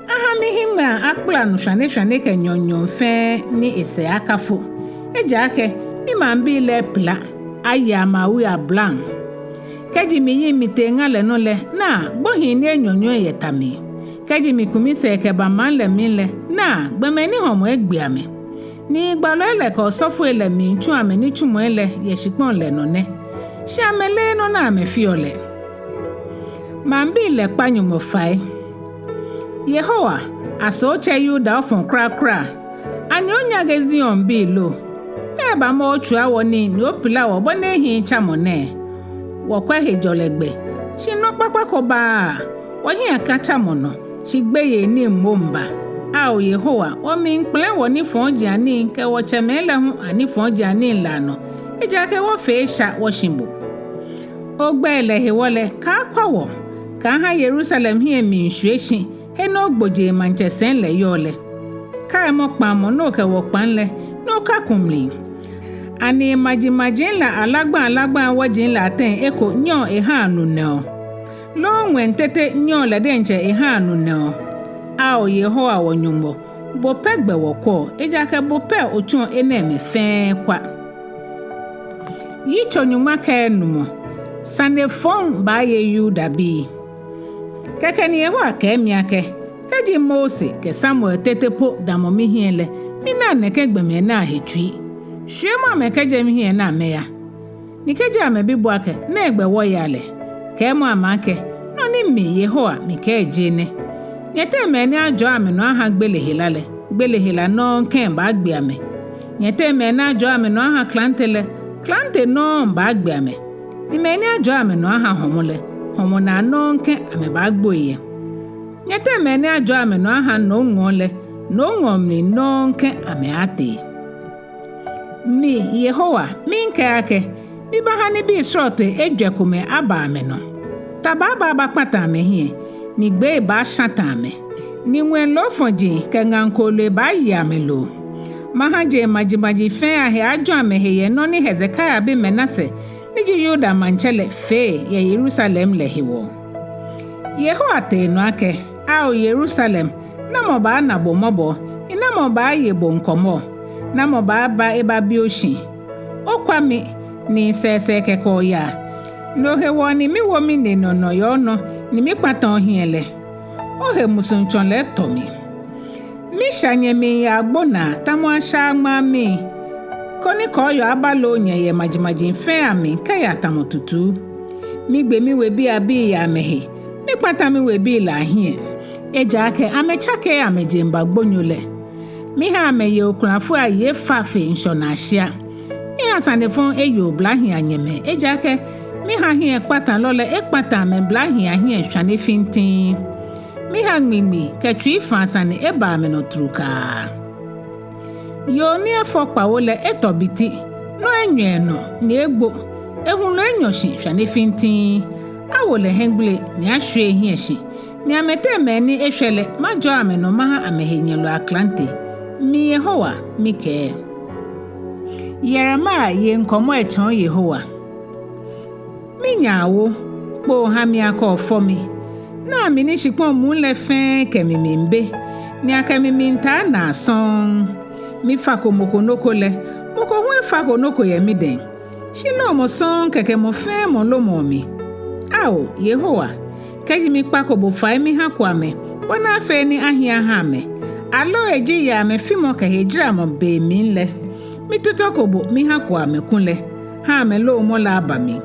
Aha mihiŋmɛi akpla nu shwane shwane kɛ nyɔɔŋ nyɔɔŋ fɛɛ ni esɛɛ akafo. Ejaakɛ mimaŋbii lɛ epila, aye amɛ awui ablaŋ. Kɛji miyiŋ mitee ŋa lɛ nɔ lɛ, naa, gbohii ni enyɔnyɔi yɛ ta mli. Kɛji miku misɛɛ kɛba maŋ lɛ mli lɛ, naa, gbɔmɛi ni hɔmɔ egbe amɛ. Ni gbalɔi lɛ kɛ osɔfoi lɛ miitsu amɛnitsumɔi lɛ yɛ shikpɔŋ lɛ nɔ nɛ, shi amɛleee nɔ ni amɛfeɔ lɛ. Maŋbii lɛ kpa Nyɔŋmɔ fai. Yehowa, aso otsɛ Yuda ofɔ̃ kwraakwraa? Ani onyaŋe Zionbii lo? Mɛɛba mɔ otswia wɔ nii ni opila wɔ bɔ ni ehiii tsamɔ nɛɛ? Wɔkwɛ hejɔlɛ gbɛ, shi nɔ kpakpa ko baaa. Wɔhiɛ katsamɔ nɔ, shi gbeyei nii moŋ ba. Ao Yehowa, wɔmiikpɛlɛ wɔnifɔjianii kɛ wɔtsɛmɛi lɛ hu anifɔjianii lɛ anɔ, ejaakɛ wɔfee esha wɔshi bo. Ogbɛi lɛ hewɔ lɛ, kaakwa wɔ, kaaha Yerusalem hiɛ miishwie shi, he ni ogbojee maŋtsɛsɛi lɛ yɔɔ lɛ. Kaimɔ kpaŋmɔ ni okɛ wɔ kpaŋ lɛ, ni okaku mli. Ani majimaji lɛ alagba alagba wɔji lɛ ateŋ eko nyɛɔ ehaa nu nɛɔ? Loo ŋwɛi tete nyɛɔ lɛ diɛŋtsɛ ehaa nu nɛɔ? Ao Yehowa wɔ-Nyɔŋmɔ, bo pɛ gbɛ wɔkwɛɔ, ejaakɛ bo pɛ otsuɔ enɛɛmɛi fɛɛ kwa. Yitso nyɔŋma kɛ enumɔ. Sane fɔŋ baaye Yudabii. Kɛkɛ ni Yehowa kɛɛ mi akɛ: Kɛji Mose kɛ Samuel tete po damɔ mihiɛ lɛ, minaaa nɛkɛ gbɔmɛi nɛɛ ahe tsui. Shwiemɔ amɛ kɛjɛ mihiɛ ni amɛya. Ni kɛji amɛbi bo akɛ: Nɛgbɛ wɔyaa lɛ? Kɛɛmɔ amɛ akɛ: Nɔ ni mi, Yehowa, mikɛɛ ji enɛ: Nyɛteŋ mɛi ni ajɔɔ amɛnɔ aha gbele hela lɛ, gbele hela nɔŋŋ kɛ̃ baagbe amɛ. Nyɛteŋ mɛi ni ajɔɔ amɛnɔ aha klante lɛ, klante nɔŋŋ baagbe amɛ. Ni mɛi ni ajɔɔ amɛnɔ aha hɔmɔ lɛ, hɔmɔ naa nɔŋŋ kɛ̃ amɛbaagboi yɛ. Nyɛteŋ mɛi ni ajɔɔ amɛnɔ aha nomŋɔɔ lɛ, nomŋɔɔ mli nɔŋŋ kɛ̃ amɛaatee. Mi, Yehowa, miikɛɛ akɛ: Mibaaha nibii srɔtoi ejwɛ komɛi aba amɛnɔ. Ta baaba abakpata amɛhiɛ, ni gbee baashata amɛ, ni ŋwɛi loofɔji kɛ ŋaŋ kooloi baaye amɛloo. Maha jeŋmajimaji fɛɛ ahe ajɔ amɛhe yɛ nɔ ni Hezekia bi Manase ni ji Yuda maŋtsɛ lɛ fee yɛ Yerusalem lɛ hewɔ. Yehowa tee nɔ akɛ: Ao Yerusalem, namɔ baana bo mɔbɔ, ni namɔ baaye bo ŋkɔmɔ? Namɔ baaba ebabi oshi? Okwa mi, ni sɛɛsɛɛ kɛkɛ oyaa. No hewɔ ni miwo minine nɔ yɛ onɔ, ni mikpata ohiɛ lɛ. Ohe musuŋtsɔlɛ etɔ mi. Misha nyɛmli yɛ agbo naa tamɔ ashaa ŋmaa mli, koni kɔɔyɔɔ abaloo nyɛ yɛ majimaji fɛɛ amli kɛya tamɔ tutu. Migbe miwebii abii yɛ amɛhe, mikpata miwebii lɛ ahiɛ, ejaakɛ amɛtsakeee amɛjeŋba gbonyo lɛ. Miha amɛye okulafoi ayi efa fe ŋshɔnaa shia. Miha sane fɔŋ eye oblahii anyɛmɛi, ejaakɛ miha hiɛkpatalɔ lɛ ekpata amɛblahii ahiɛ shwane fintiŋŋ. Miha ŋmiŋmi kɛ tsuifaa sane eba amɛnɔ trukaa. Yoo ni efɔ kpawo lɛ etɔ biti, nɔ enyɔ enɔ ni egbo, ehulu enyɔ shi shwane fintiŋŋ. Awo lɛ hiɛgbele ni ashwie ehiɛ shi, ni amɛteŋ mɛi ni eshwɛ lɛ majɔɔ amɛnɔ maha amɛhenyɛlɔi aklante. Mi Yehowa mikɛɛ. Yeremia ye ŋkɔmɔ etsɔɔ Yehowa. Minyɛ awo, kpoo ha mi akɛ ofɔ mi. Naa mi ni shikpɔŋ muu lɛ fɛɛ kɛ mi miibe, ni akɛ mi miitaa naa sɔŋŋ. Mifako mɔ ko nɔ ko lɛ, mɔ ko hu efako nɔ ko yɛ midɛŋ. Shi lomɔ sɔŋŋ kɛkɛ mɔ fɛɛ mɔ lomɔɔ mi. Ao Yehowa, kɛji mikpako bo fai mihako amɛ, bɔ ni afee ni ahi aha amɛ, Aloo eji yɛ amɛfimɔ kɛ hejaramɔ be mli lɛ, mitutɔko bo mihako amɛ kulɛ, ha amɛloomɔ lɛ aba mli.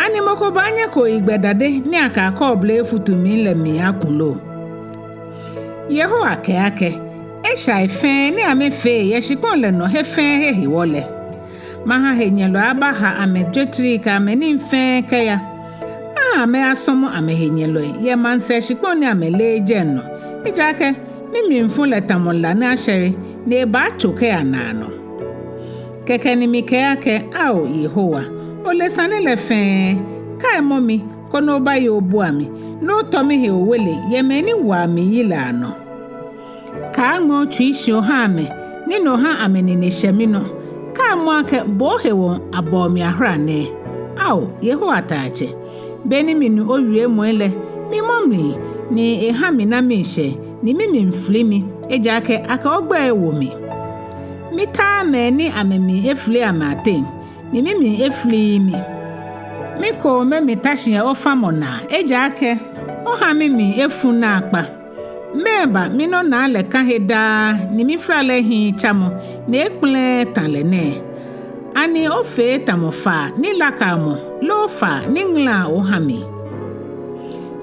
Ani mɔ ko baanyɛ kooyigbɛ dade ni akɛ akɔɔble efutu mli lɛ mli aku lo? Yehowa kɛɛ akɛ, eshai fɛɛ ni amɛfee yɛ shikpɔŋ lɛ nɔ he fɛɛ he hewɔ lɛ, maha henyɛlɔi abaha amɛjwetrii kɛ amɛnii fɛɛ kɛya. Maha amɛyasɔmɔ amɛhenyɛlɔi yɛ maŋsɛɛ shikpɔŋ ni amɛleee jɛi nɔ. Ejaakɛ mimlifu lɛ tamɔ la ni ashɛre, ni ebaatso kɛya naanɔ. Kɛkɛ ni mikɛɛ akɛ, ao Yehowa, ole sane lɛ fɛɛ, kaimɔ mi, koni obaye obua mi, ni otɔ mihe owele yɛ mɛi ni waa mi yi lɛ anɔ. Kaaŋmɛ otsui shi oha amɛ, ni no ha amɛnine shɛ minɔ. Kaimɔ akɛ bo ohewɔ abɔɔ mi ahora nɛɛ. Ao Yehowa Taiatsɛ, beni minu owiemɔi lɛ, mimɔ mli, ni eha mina miishɛɛ, ni mimli fili mi, ejaakɛ akɛ ogbɛi ewo mi. Mitaaa mɛi ni amɛmli efili amɛ ateŋ, ni mimli efiliii mi. Mikome mita shi yɛ ofamɔ naa, ejaakɛ oha mimli efu naakpa. Mɛɛba minɔnaa lɛ ka he daa, ni mifala lɛ hiii tsamɔ, ni ekpɛlɛɛɛ ta lɛ nɛɛ? Ani ofee tamɔ faa ni lakaa mɔ, loo faa ni ŋalaa oha mi?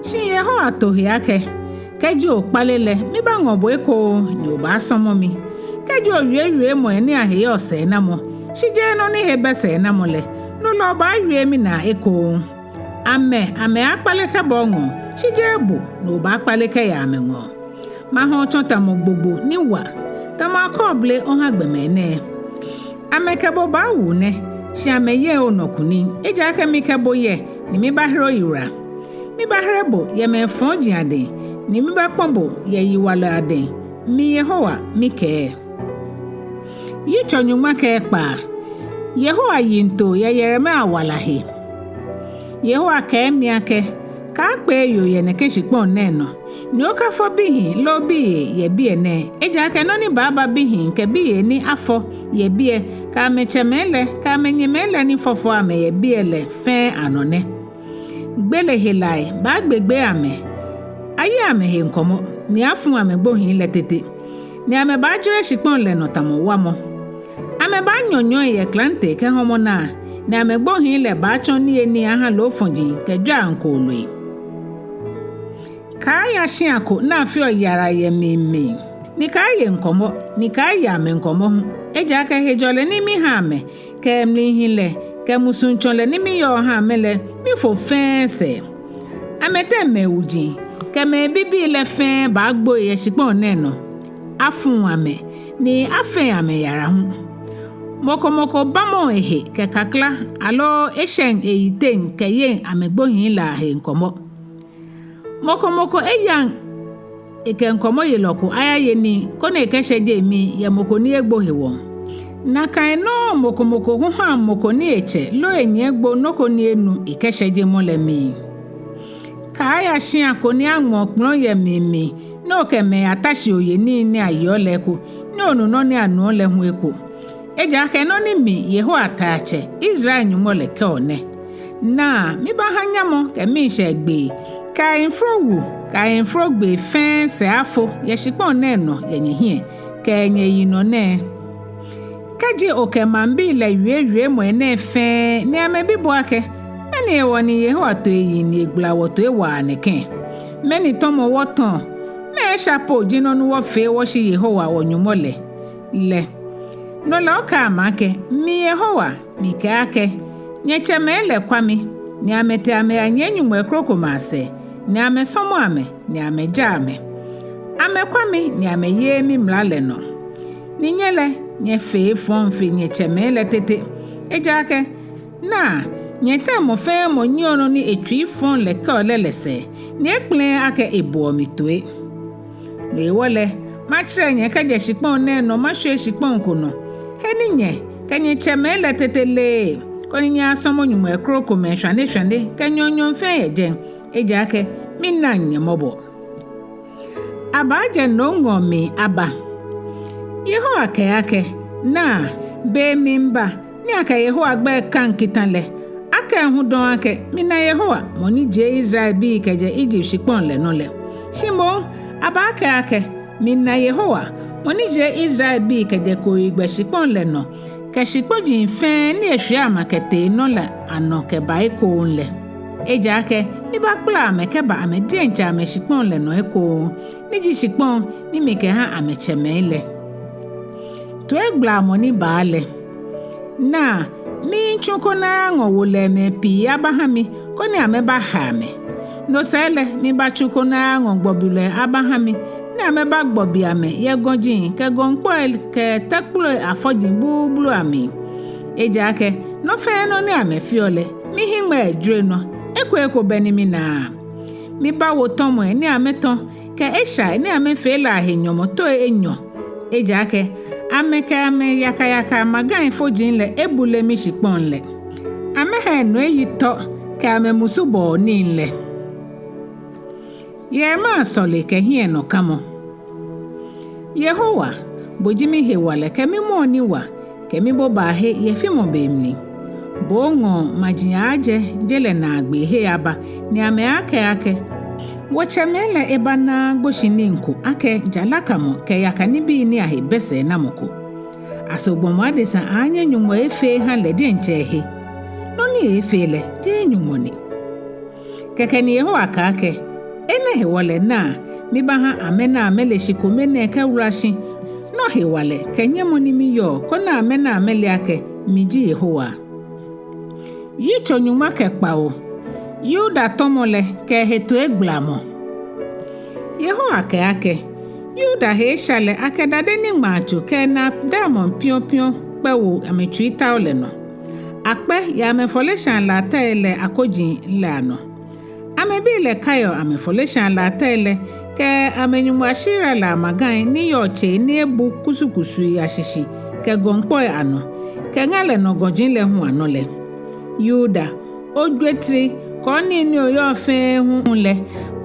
Shi Yehowa to he akɛ, kɛji okpale lɛ, mibaaŋɔ bo ekoŋŋ, ni obaasɔmɔ mi. Kɛji owie wiemɔi ni ahe yɔɔ sɛɛnamɔ, shi jeee nɔ ni he bɛ sɛɛnamɔ lɛ, no lɛ obaawie minaa ekoŋŋ. Amɛ, amɛaakpale kɛba oŋɔɔ, shi jeee bo, ni obaakpale kɛya amɛŋɔɔ. Maha otsɔ tamɔ gbogbo ni wa, tamɔ akɔɔble oha gbɔmɛi nɛɛ. Amɛkɛ bo baawu nɛ, shi amɛyeee onɔ kunim, ejaakɛ mikɛ bo yɛ, ni mibaahere oyiwala. Mibaahere bo yɛ mɛi fɔji adɛŋ, ni mibaakpɔ bo yɛ yiwalɔi adɛŋ, mi Yehowa mikɛɛ. Yitso nyɔŋma kɛ ekpaa. Yehowa yiŋtoo yɛ Yeremia wala he. Yehowa kɛɛ mi akɛ, kaakpee yoo yɛ nɛkɛ shikpɔŋ nɛɛ nɔ, ni okafɔ bihii loo biyei yɛ biɛ nɛɛ, ejaakɛ nɔ ni baaba bihii kɛ biyei ni afɔ yɛ biɛ, kɛ amɛtsɛmɛi lɛ, kɛ amɛnyɛmɛi lɛ ni fɔfɔɔ amɛ yɛ biɛ lɛ fɛɛ anɔ nɛ. Gbele helai baagbegbee amɛ, aye amɛhe ŋkɔmɔ, ni afu amɛgbohii lɛ tete, ni amɛbaajwere shikpɔŋ lɛ nɔ tamɔ wamɔ. Amɛbaanyɔnyɔi yɛ klante kɛ hɔmɔ naa, ni amɛgbohii lɛ baatsɔ niyenii aha loofɔji kɛ jwɛiaŋ kooloi. Kaaya shia ko ni afeɔ yara yɛ mli mli, ni kaaye ŋkɔmɔ, ni kaaye amɛ ŋkɔmɔ hu, ejaakɛ hejɔlɛ ni miha amɛ, kɛ mlihilɛ, kɛ musuŋtsɔlɛ ni miyɔɔ ha amɛ lɛ, mifo fɛɛ sɛɛ. Amɛteŋ mɛi wuji kɛ mɛi bibii lɛ fɛɛ baagboi yɛ shikpɔŋ nɛɛ nɔ. Afuŋ amɛ, ni afeŋ amɛ yara hu. Mɔ ko mɔ ko bamɔŋ ehe kɛ kakla, aloo eshɛŋ eyiteŋ kɛyeŋ amɛgbohii lɛ ahe ŋkɔmɔ. Mɔ ko mɔ ko eyaŋ ekɛ ŋkɔmɔyelɔ ko ayaye nii, koni ekɛshɛje emii yɛ mɔ ko ni egbo hewɔ. Nakai nɔŋŋ mɔ ko mɔ ko hu haŋ mɔ ko ni etsɛ loo enyɛ egbo nɔ ko ni enu ekɛshɛje mɔ lɛ mii. Kaaya shia ko ni aŋmɛ okpɔlɔ yɛ mli mli, ni okɛ mɛi ata shi oye nii ni ayeɔ lɛ eko, ni onu nɔ ni anuɔ lɛ hu eko. Ejaakɛ nɔ ni mi Yehowa Taiatsɛ, Israel Nyɔŋmɔ lɛ kɛɔ nɛ: Naa, mibaaha nyamɔ kɛ miishɛɛ gbee, kɛ ayemforo wu, kɛ ayemforo gbee fɛɛ sɛɛ afo yɛ shikpɔŋ nɛɛ nɔ yɛ nyɛhiɛ, kɛ nyɛyinɔ nɛɛ. Kɛji okɛ maŋbii lɛ wie wiemɔi nɛɛ fɛɛ, ni amɛbi bo akɛ: Mɛni hewɔ ni Yehowa to eyiŋ ni egbala wɔtoi waa nɛkɛ? Mɛni tɔmɔ wɔtɔɔ? Mɛɛ esha po ji nɔ ni wɔfee wɔshi Yehowa wɔ-Nyɔŋmɔ lɛ lɛ? No lɛ okɛɛ amɛ akɛ: Mi Yehowa, mikɛɛ akɛ: Nyɛtsɛmɛi lɛ kwa mi, ni amɛtee amɛyanyiɛ nyɔŋmɔi krokomɛi asɛɛ, ni amɛsɔmɔ amɛ, ni amɛja amɛ. Amɛkwa mi, ni amɛyeee mimla lɛ nɔ. Ni nyɛ lɛ, nyɛfee efɔŋ fe nyɛtsɛmɛi lɛ tete. Ejaakɛ, naa, nyɛteŋ mɔ fɛɛ mɔ nyiɛɔ nɔ ni etsui fɔŋ lɛ kɛɔ lɛ lɛ sɛɛ, ni ekpɛlɛɛɛ akɛ eboɔ mi toi. No hewɔ lɛ, matsirɛ nyɛ kɛjɛ shikpɔŋ nɛɛ nɔ mashwie shikpɔŋ ko nɔ, he ni nyɛ kɛ nyɛtsɛmɛi lɛ tete leee, koni nyɛyasɔmɔ nyɔŋmɔi krokomɛi shwaneshwane kɛ nyɔɔŋnyɔɔŋ fɛɛ yɛ jɛi, ejaakɛ minaŋ nyɛ mɔbɔ. Abaajɛ nomŋɔɔ mli aba. Yehowa kɛɛ akɛ: Naa, be miiba ni akɛ Yehowa gbɛi kaŋ kita lɛ, akɛɛ hu dɔŋŋ akɛ: Mina Yehowa, mɔ ni jie Israelbii kɛjɛ Egypt shikpɔŋ lɛ nɔ lɛ. Shi moŋ abaakɛɛ akɛ: Mina Yehowa, mɔ ni jie Israelbii kɛjɛ kooyigbɛ shikpɔŋ lɛ nɔ kɛ shikpɔji fɛɛ ni eshwie amɛ kɛtee nɔ lɛ anɔ kɛba ekoŋŋ lɛ. Ejaakɛ mibaakpala amɛ kɛba amɛ diɛŋtsɛ amɛshikpɔŋ lɛ nɔ ekoŋŋ, ni ji shikpɔŋ ni mikɛha amɛtsɛmɛi lɛ. Toigbalamɔ ni baa lɛ. Naa, miitsu koni ayaŋɔ wolɛimɛi pii abaha mi, koni amɛbaha amɛ. No sɛɛ lɛ, mibaatsu koni ayaŋɔ gbɔbilɔi abaha mi, ni amɛbagbɔbi amɛ yɛ gɔji kɛ gɔŋkpɔi kɛ tɛkploi afɔji bluublu amli. Ejaakɛ nɔ fɛɛ nɔ ni amɛfeɔ lɛ, mihiŋmɛi jwere nɔ, eko eko bɛ ni minaaa. Mibaawo tɔmɔi ni amɛtɔ kɛ eshai ni amɛfee lɛ ahe nyɔmɔtoi enyɔ. Ejaakɛ amɛkɛ amɛyakayaka amagai foji lɛ ebule mishikpɔŋ lɛ. Amɛha enɔ eyi tɔ kɛ amɛmusubɔɔ nii lɛ. Yeremia sɔle kɛ hiɛnɔkamɔ. Yehowa, bo ji mihewalɛ kɛ mimɔɔ ni wa, kɛ mibobaahe yɛ fimɔ be mli. Bo oŋɔɔ maji aaajɛ je lɛ naagbee akɛ, ni amɛaakɛɛ akɛ: Wɔtsɛmɛi lɛ ebanaaa gboshinii ko akɛ jalakamɔ kɛ yaka nibii ni ahe bɛ sɛɛnamɔ ko. Aso gbɔmɔ adesa aaanyɛ Nyɔŋmɔ efee eha lɛ diɛŋtsɛ ehe? Nɔ ni eeefee lɛ, jeee Nyɔŋmɔ ni. Kɛkɛ ni Yehowa kɛɛ akɛ: Enɛ hewɔ lɛ naa, mibaaha amɛna amɛle shi kome nɛɛ kɛwula shi. Nɔ hewalɛ kɛ nyɛmɔ ni miyɔɔ, koni amɛna amɛle akɛ miji Yehowa. Yitso nyɔŋma kɛ kpawo. Yuda tɔmɔ lɛ kɛ hetoo egbalamɔ. Yehowa kɛɛ akɛ: Yuda he esha lɛ akɛ dade ni ŋmaa tso kɛ naa diamond piɔpiɔ kpɛ wo amɛtsuitao lɛ nɔ. Akpɛ yɛ amɛfɔleshaa latɛi lɛ akoji lɛ anɔ. Amɛbii lɛ kaiɔ amɛfɔleshaa latɛi lɛ kɛ amɛnyɔŋmɔ Ashera lɛ amagai ni yɔɔ tsei ni ebu kusukusui ashishi kɛ gɔŋkpɔi anɔ, kɛ ŋa lɛ nɔ gɔji lɛ hu anɔ lɛ. Yuda, ojwetri kɛ onii ni oyɔɔ fɛɛ hu lɛ,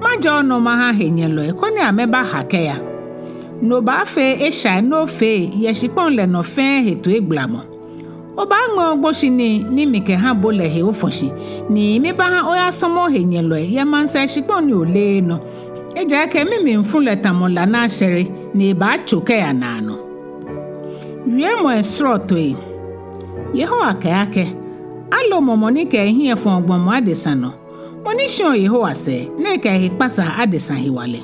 majɛ onɔ maha henyɛlɔi koni amɛbaha kɛya. No baafee eshai ni ofee yɛ shikpɔŋ lɛ nɔ fɛɛ hetoo egbalamɔ. Obaaŋmɛɛ ogboshinii ni mikɛha bo lɛ he ofɔ shi, ni mibaaha oyasɔmɔ ohenyɛlɔi yɛ maŋsɛɛ shikpɔŋ ni oleee nɔ. Ejaakɛ mimlifu lɛ tamɔ la ni ashɛre, ni ebaatso kɛya naanɔ. Wiemɔi srɔtoi. Yehowa kɛɛ akɛ: Alomɔ mɔ ni kɛ ehiɛ fɔɔ gbɔmɔ adesa nɔ, mɔ ni shiɔ Yehowa sɛɛ, ni ekɛ ehe kpasaa adesa hewalɛ.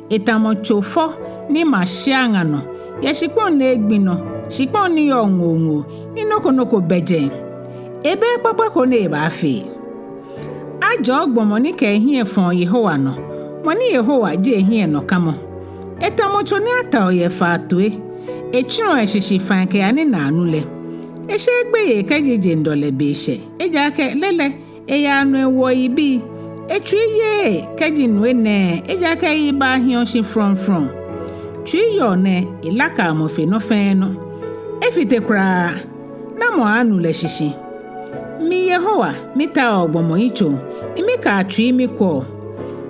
Etamɔ tso fɔ ni ma shia ŋa nɔ, yɛ shikpɔŋ ni egbi nɔ, shikpɔŋ ni yɔɔ ŋooŋoo, ni nɔ ko nɔ ko bɛ jɛi. Ebɛ ekpakpa ko ni ebaafee. Ajɔɔ gbɔmɔ ni kɛ ehiɛ fɔɔ Yehowa nɔ, mɔ ni Yehowa ji ehiɛnɔkamɔ. Etamɔ tso ni ataoɔ yɛ faa toi. Etsirɔ eshishi fai kɛya ninaa nu lɛ. Esheee gbeyei kɛji jeŋdɔlɛ be shɛ, ejaakɛ lɛɛlɛŋ eyaa nɔ ewoɔ yibii. Etsui yeee kɛji nue nɛɛ, ejaakɛ eyi baa hiɔ shi frɔŋfrɔŋ. Tsui yɔɔ nɛɛ, elakaa mɔ fe nɔ fɛɛ nɔ. Efite kwraa, namɔ aaanu lɛ shishi? Mi Yehowa, mitaoɔ gbɔmɔ yitsoŋ, ni mikaa tsui mikwɛɔ.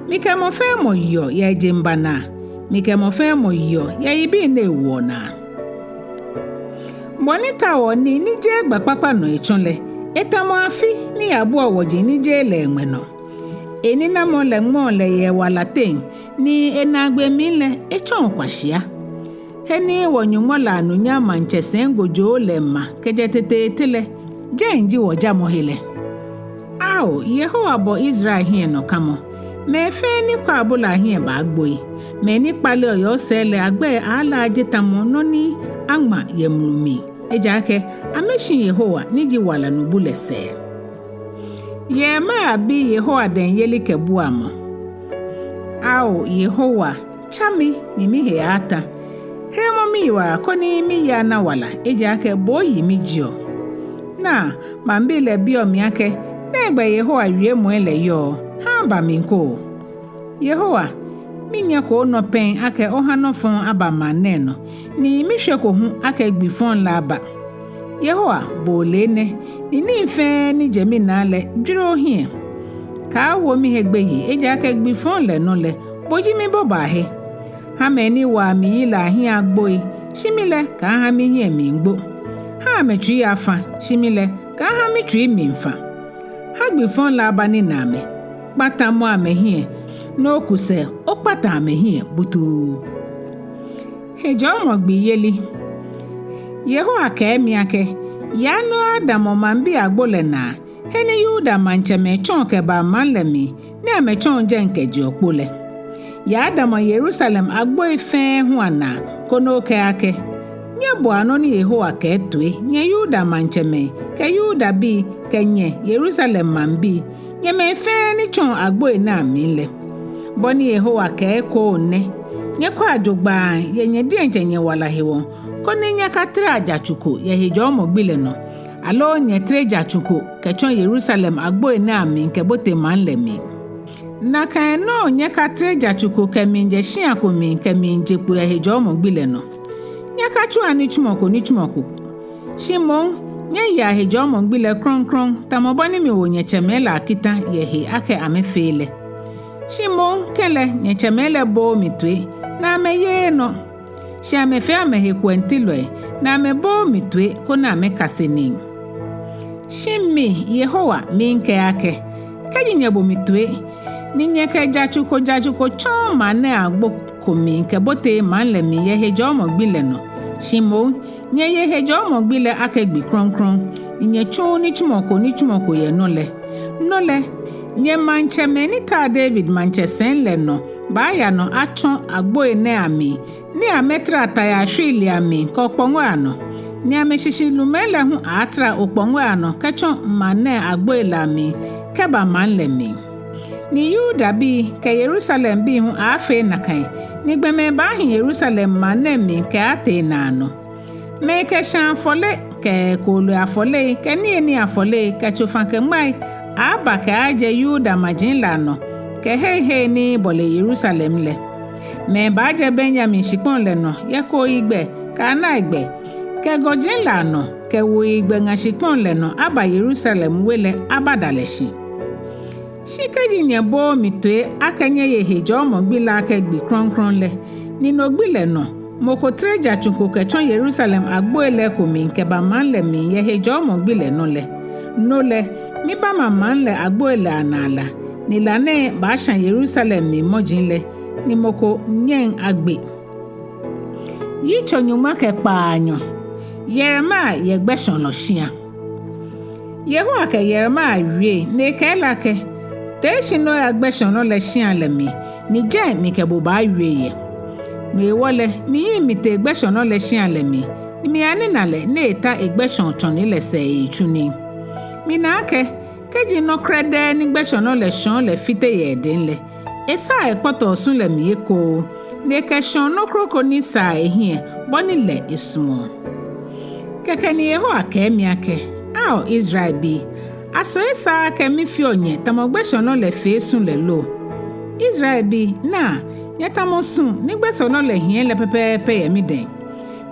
Mikɛ mɔ fɛɛ mɔ yeɔ yɛ ejeŋba naa, mikɛ mɔ fɛɛ mɔ yeɔ yɛ yibii ni ewoɔ naa. Mɔ ni taoɔ nii ni jeee gba kpakpa nɔ etsɔ lɛ, etamɔ afi ni yabuɔ wɔji ni jeee lɛ eŋmɛ nɔ. Eninamɔ lɛ ŋmɔɔ lɛ yɛ ewala teŋ, ni enaagbee mli lɛ etsɔɔ kwashia. He ni wɔ-Nyɔŋmɔ lɛ anunyam maŋtsɛsɛi gojoo lɛ ma kɛjɛ teteete lɛ, jɛi ji wɔjamɔhe lɛ. Ao, Yehowa, bo Israel hiɛnɔkamɔ, mɛi fɛɛ ni kwaa bo lɛ ahiɛ baagboi. Mɛi ni kpaleɔ yɛ osɛɛ lɛ agbɛi aalaaje tamɔ nɔ ni aŋma yɛ mulu mli, ejaakɛ amɛshi Yehowa ni ji wala nubu lɛ sɛɛ. Yeremia bi Yehowa dɛŋ yelikɛbuamɔ. Ao Yehowa, tsa mi ni mihe ata. Heremɔ miyiwala koni miyi ana wala, ejaakɛ bo oyi mijieɔ. Naa, maŋbii lɛ biɔ mi akɛ: Nɛgbɛ Yehowa wiemɔi lɛ yɔɔ? Ha aba mli ko. Yehowa, minyɛko onɔ pɛŋ akɛ oha nɔ fɔŋ aba maŋ nɛɛ nɔ, ni mishweko hu akɛ gbi fɔŋ lɛ aba. Yehowa, bo ole enɛ, ni nii fɛɛ ni jɛ minaa lɛ jwere ohiɛ. Kaawo mihe gbeyei, ejaakɛ gbi fɔŋ lɛ nɔ lɛ, bo ji mibobaahe. Ha mɛi ni waa mi yi lɛ ahiɛ agboi, shi mi lɛ, kaaha mihiɛ miigbo. Ha amɛtsui afa, shi mi lɛ, kaaha mitsui miifa. Ha gbi fɔŋ lɛ aba ninaa amɛ, kpatamɔ amɛhiɛ, ni oku sɛɛ okpata amɛhiɛ butuu. Hejɔɔmɔ gbi yeli. Yehowa kɛɛ mi akɛ, yaa ni oyadamɔ maŋbii agbo lɛ naa, he ni Yuda maŋtsɛmɛi tsɔɔ kɛbaa maŋ lɛ mli, ni amɛtsɔɔ jɛi kɛjeɔ kpo lɛ. Yadamɔ Yerusalem agboi fɛɛ hu anaa, koni okɛɛ akɛ, nyɛboa nɔ ni Yehowa kɛɛ toi, nyɛ Yuda maŋtsɛmɛi, kɛ Yudabii, kɛ nyɛ Yerusalem maŋbii, nyɛ mɛi fɛɛ ni tsɔɔ agboi nɛɛ amli lɛ. Bɔ ni Yehowa kɛɛ ekoŋŋ nɛ: nyɛkwɛa jogbaŋŋ yɛ nyɛ diɛŋtsɛ nyɛwala hewɔ, koni nyɛkaterea jatsu ko yɛ hejɔɔmɔ gbi lɛ nɔ, aloo nyɛtere jatsu ko kɛtsɔ Yerusalem agboi nɛɛ amli kɛbote maŋ lɛ mli. Nakai nɔŋŋ nyɛkatere jatsu ko kɛmiijɛ shia ko mli kɛmiije kpo yɛ hejɔɔmɔ gbi lɛ nɔ. Nyɛkatsua nitsumɔ ko nitsumɔ ko. Shi moŋ, nyɛyea hejɔɔmɔ gbi lɛ krɔŋkrɔŋ, tamɔ bɔ ni miwo nyɛtsɛmɛi lɛ akita yɛ he akɛ amɛfee lɛ. Shi moŋ, kɛlɛ, nyɛtsɛmɛi lɛ booo mi toi, ni amɛyeee nɔ. Shi amɛfee amɛhe kuɛŋtilɔi, ni amɛbooo mi toi, koni amɛkase nii. Shi mi, Yehowa, miikɛɛ akɛ, kɛji nyɛbo mi toi, ni nyɛkɛ jatsu ko jatsu ko tsɔɔ maŋ nɛɛ agbo ko mli kɛbote maŋ lɛ mli yɛ hejɔɔmɔ gbi lɛ nɔ, shi moŋ nyɛye hejɔɔmɔ gbi lɛ akɛ gbi krɔŋkrɔŋ, ni nyɛtsuuu nitsumɔ ko nitsumɔ ko yɛ nɔ lɛ, no lɛ, nyɛmaŋtsɛmɛi ni taa David maŋtsɛsɛi lɛ nɔ baaya nɔ atsɔ agboi nɛɛ amli, ni amɛtara tayaa shwiilii amli kɛ okpɔŋɔi anɔ, ni amɛshishi lumɛi lɛ hu aatara okpɔŋɔi anɔ kɛtsɔ maŋ nɛɛ agboi lɛ amli kɛba maŋ lɛ mli. Ni Yudabii kɛ Yerusalembii hu aafee nakai, ni gbɔmɛi baahi Yerusalem maŋ nɛɛ mli kɛaatee naanɔ. Mɛi kɛ shaa afɔle, kɛ kooloi afɔlei, kɛ niyenii afɔlei, kɛ tsofa-kɛ-ŋmai aaba kɛaajɛ Yuda maji lɛ anɔ, kɛ heihei ni bɔle Yerusalem lɛ. Mɛi baajɛ Benyamin shikpɔŋ lɛ nɔ yɛ kooyigbɛ kɛ anaigbɛ, kɛ gɔji lɛ anɔ kɛ wuoyigbɛ ŋa shikpɔŋ lɛ nɔ aba Yerusalem we lɛ abada lɛ shi. Shi kɛji nyɛbooo mi toi akɛ nyɛye hejɔɔmɔ gbi lɛ akɛ gbi krɔŋkrɔŋ lɛ, ni no gbi lɛ nɔ mɔ ko tere jatsu ko kɛtsɔ Yerusalem agboi lɛ eko mli kɛba maŋ lɛ mli yɛ hejɔɔmɔ gbi lɛ nɔ lɛ, no lɛ, mibaama maŋ lɛ agboi lɛ anaa la, ni la nɛɛ baasha Yerusalem mli mɔji lɛ, ni mɔ ko nyɛŋ agbe. Yitso nyɔŋma kɛ kpaanyɔ. Yeremia yɛ gbɛshɔlɔ shia. Yehowa kɛ Yeremia wie, ni ekɛɛ lɛ akɛ, tee shi ni oya gbɛshɔlɔ lɛ shia lɛ mli, ni jɛi mikɛ bo baawie yɛ. No hewɔ lɛ, miyiŋ mitee gbɛshɔlɔ lɛ shia lɛ mli, ni miyanina lɛ ni eta egbɛshɔɔ tsɔne lɛ sɛɛ etsu nii. Mina akɛ, kɛji nɔ krɛdɛɛ ni gbɛshɔlɔ lɛ shɔɔ lɛ fite yɛ edɛŋ lɛ, esaa ekpɔtɔɔ su lɛ mli ekoŋŋ, ni ekɛshɔɔ nɔ kroko ni saa ehiɛ bɔ ni lɛ esumɔɔ. Kɛkɛ ni Yehowa kɛɛ mi akɛ, ao Israelbii, aso esaaa akɛ mifeɔ nyɛ tamɔ gbɛshɔlɔ lɛ fee su lɛ lo? Israelbii, naa, nyɛtamɔ su ni gbɛshɔlɔ lɛ hiɛ lɛ pɛpɛɛpɛ yɛ midɛŋ.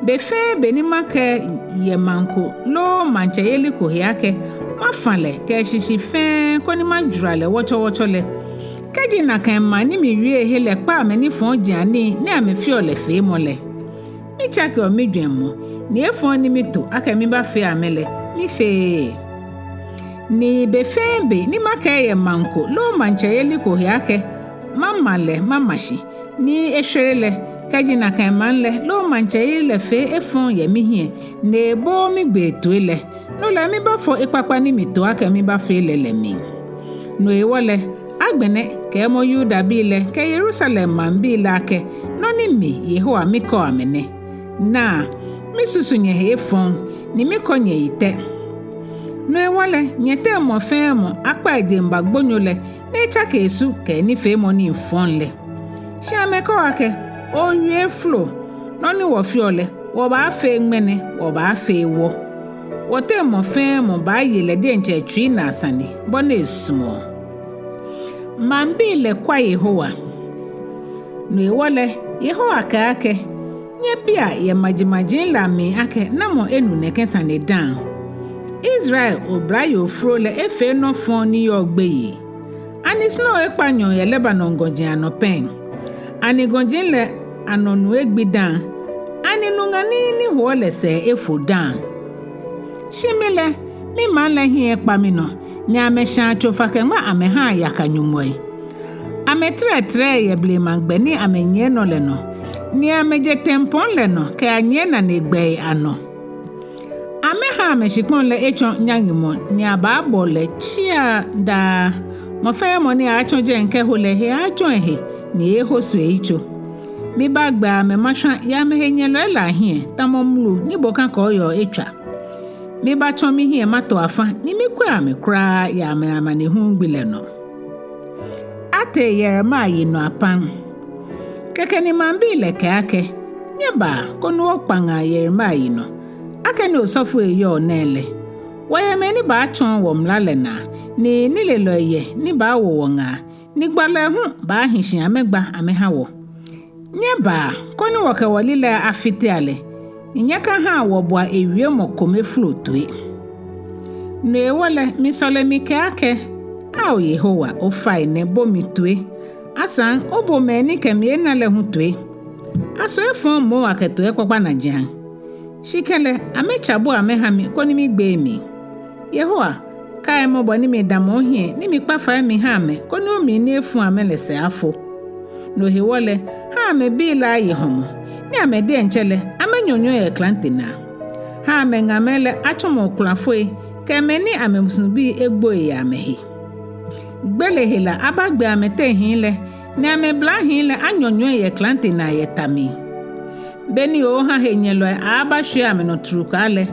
Be fɛɛ be ni makɛɛ yɛ maŋ ko loo maŋtsɛyeli ko he akɛ, mafã lɛ kɛ eshishi fɛɛ koni majwara lɛ wɔtsɔwɔtsɔ lɛ, kɛji nakai maŋ ni miwie he lɛ kpa amɛnifɔjianii ni amɛfeɔ lɛ feemɔ lɛ, mitsakeɔ mijwɛŋmɔ, ni efɔŋ ni mito akɛ mibafee amɛ lɛ, mifeee. Ni be fɛɛ be ni makɛɛ yɛ maŋ ko loo maŋtsɛyeli ko he akɛ, mama lɛ mama shi, ni eshwere lɛ, kɛji nakai maŋ lɛ loo maŋtsɛyeli lɛ fee efɔŋ yɛ mihiɛ, ni ebooo migbee toi lɛ, no lɛ mibafo ekpakpa ni mito akɛ mibafee lɛ lɛ mli. No hewɔ lɛ, agbɛnɛ kɛɛmɔ Yudabii lɛ kɛ Yerusalem maŋbii lɛ akɛ, nɔ ni mi Yehowa mikɛɔ amɛ nɛ: Naa, misusu nyɛhe efɔŋ, ni mikɔ nyɛyi tɛ. No hewɔ lɛ, nyɛteŋ mɔ fɛɛ mɔ akpa ejeŋba gbonyo lɛ ni etsake esu kɛ enifeemɔi fɔŋ lɛ. Shi amɛkɛɔ akɛ, owie flo, nɔ ni wɔfeɔ lɛ, wɔbaafee ŋmɛnɛ, wɔbaafee wɔ. Wɔteŋ mɔ fɛɛ mɔ baaye lɛ diɛŋtsɛ etsui naa sane bɔ ni esumɔɔ. Maŋbii lɛ kwa Yehowa. No hewɔ lɛ, Yehowa kɛɛ akɛ, nyɛbia yɛ majimaji lɛ amli akɛ, namɔ enu nɛkɛ sane dã? Israel oblayoo fro lɛ efee nɔ fɔŋ ni yɔɔ gbeyei. Ani snow ekpa nyɔɔŋ yɛ Lebanon gɔji anɔ pɛŋ? Ani gɔji lɛ anɔ nu egbi dã? Ani nu ŋanii ni hoɔ lɛ sɛɛ efo dã? Shi mi lɛ, mimaŋ lɛ hiɛ ekpa minɔ, ni amɛshaa tsofa-kɛ-ŋma amɛhaa yaka nyɔŋmɔi. Amɛtɛrɛtɛrɛ yɛ blema gbɛ ni amɛnyiɛ nɔ lɛ nɔ, ni amɛje tempɔŋ lɛ nɔ kɛyanyiɛ nanegbɛi anɔ. Amɛha amɛshikpɔŋ lɛ etsɔ nyaŋemɔ ni abaabɔ lɛ tsia daa. Mɔ fɛɛ mɔ ni aaatsɔ jɛi kɛho lɛ he aaajɔ ehe ni eeehoso eyitso. Mibaagbɛ amɛ mashwa yɛ amɛhenyɛlɔi lɛ ahiɛ, tamɔ mlu ni bokã kɔɔyɔɔ etswa. Mibaatsɔ mihiɛ mato afã ni mikwɛ amɛ kwraa yɛ amɛ amanehulu gbi lɛ nɔ. Atee Yeremia yinɔ apam. Kɛkɛ ni maŋbii lɛ kɛɛ akɛ: Nyɛbaa koni wɔkpaŋa Yeremia yinɔ, akɛni osɔfoi yɔɔ nɛɛ lɛ. Wɔyɛ mɛi ni baatsɔɔ wɔ mla lɛ naa, ni nilelɔi yɛ ni baawo wɔ ŋaa, ni gbalɔi hu baahi shi amɛgba amɛha wɔ. Nyɛbaa koni wɔkɛ wɔlilɛi afitia lɛ, ni nyɛkahaa wɔbua ewiemɔ kome folo toi. No hewɔ lɛ, misɔle mikɛɛ akɛ: Ao Yehowa, ofainɛ bo mi toi. Asaŋ obo mɛi ni kɛ mi ená lɛ hu toi. Aso efɔŋ moŋ akɛ toi ekpakpa najiaŋ? Shi kɛlɛ, amɛtsa bu amɛha mi koni migbee mli. Yehowa, kaimɔ bɔ ni midamɔ ohiɛ ni mikpa fai miha amɛ koni omli ni efu amɛ lɛ sɛɛ afo. No hewɔ lɛ, ha amɛbii lɛ aye hɔmɔ, ni amɛ diɛŋtsɛ lɛ amɛnyɔnyɔi yɛ klante naa. Ha amɛŋamɛi lɛ atsɔmɔ okulafoi, kɛ mɛi ni amɛmusuŋbii egboi yɛ amɛhe. Gbele hela abagbe amɛteŋ hii lɛ, ni amɛblahii lɛ anyɔnyɔi yɛ klante naa yɛ ta mli. Beni ooha henyɛlɔi abaashwie amɛnɔ trukaa lɛ,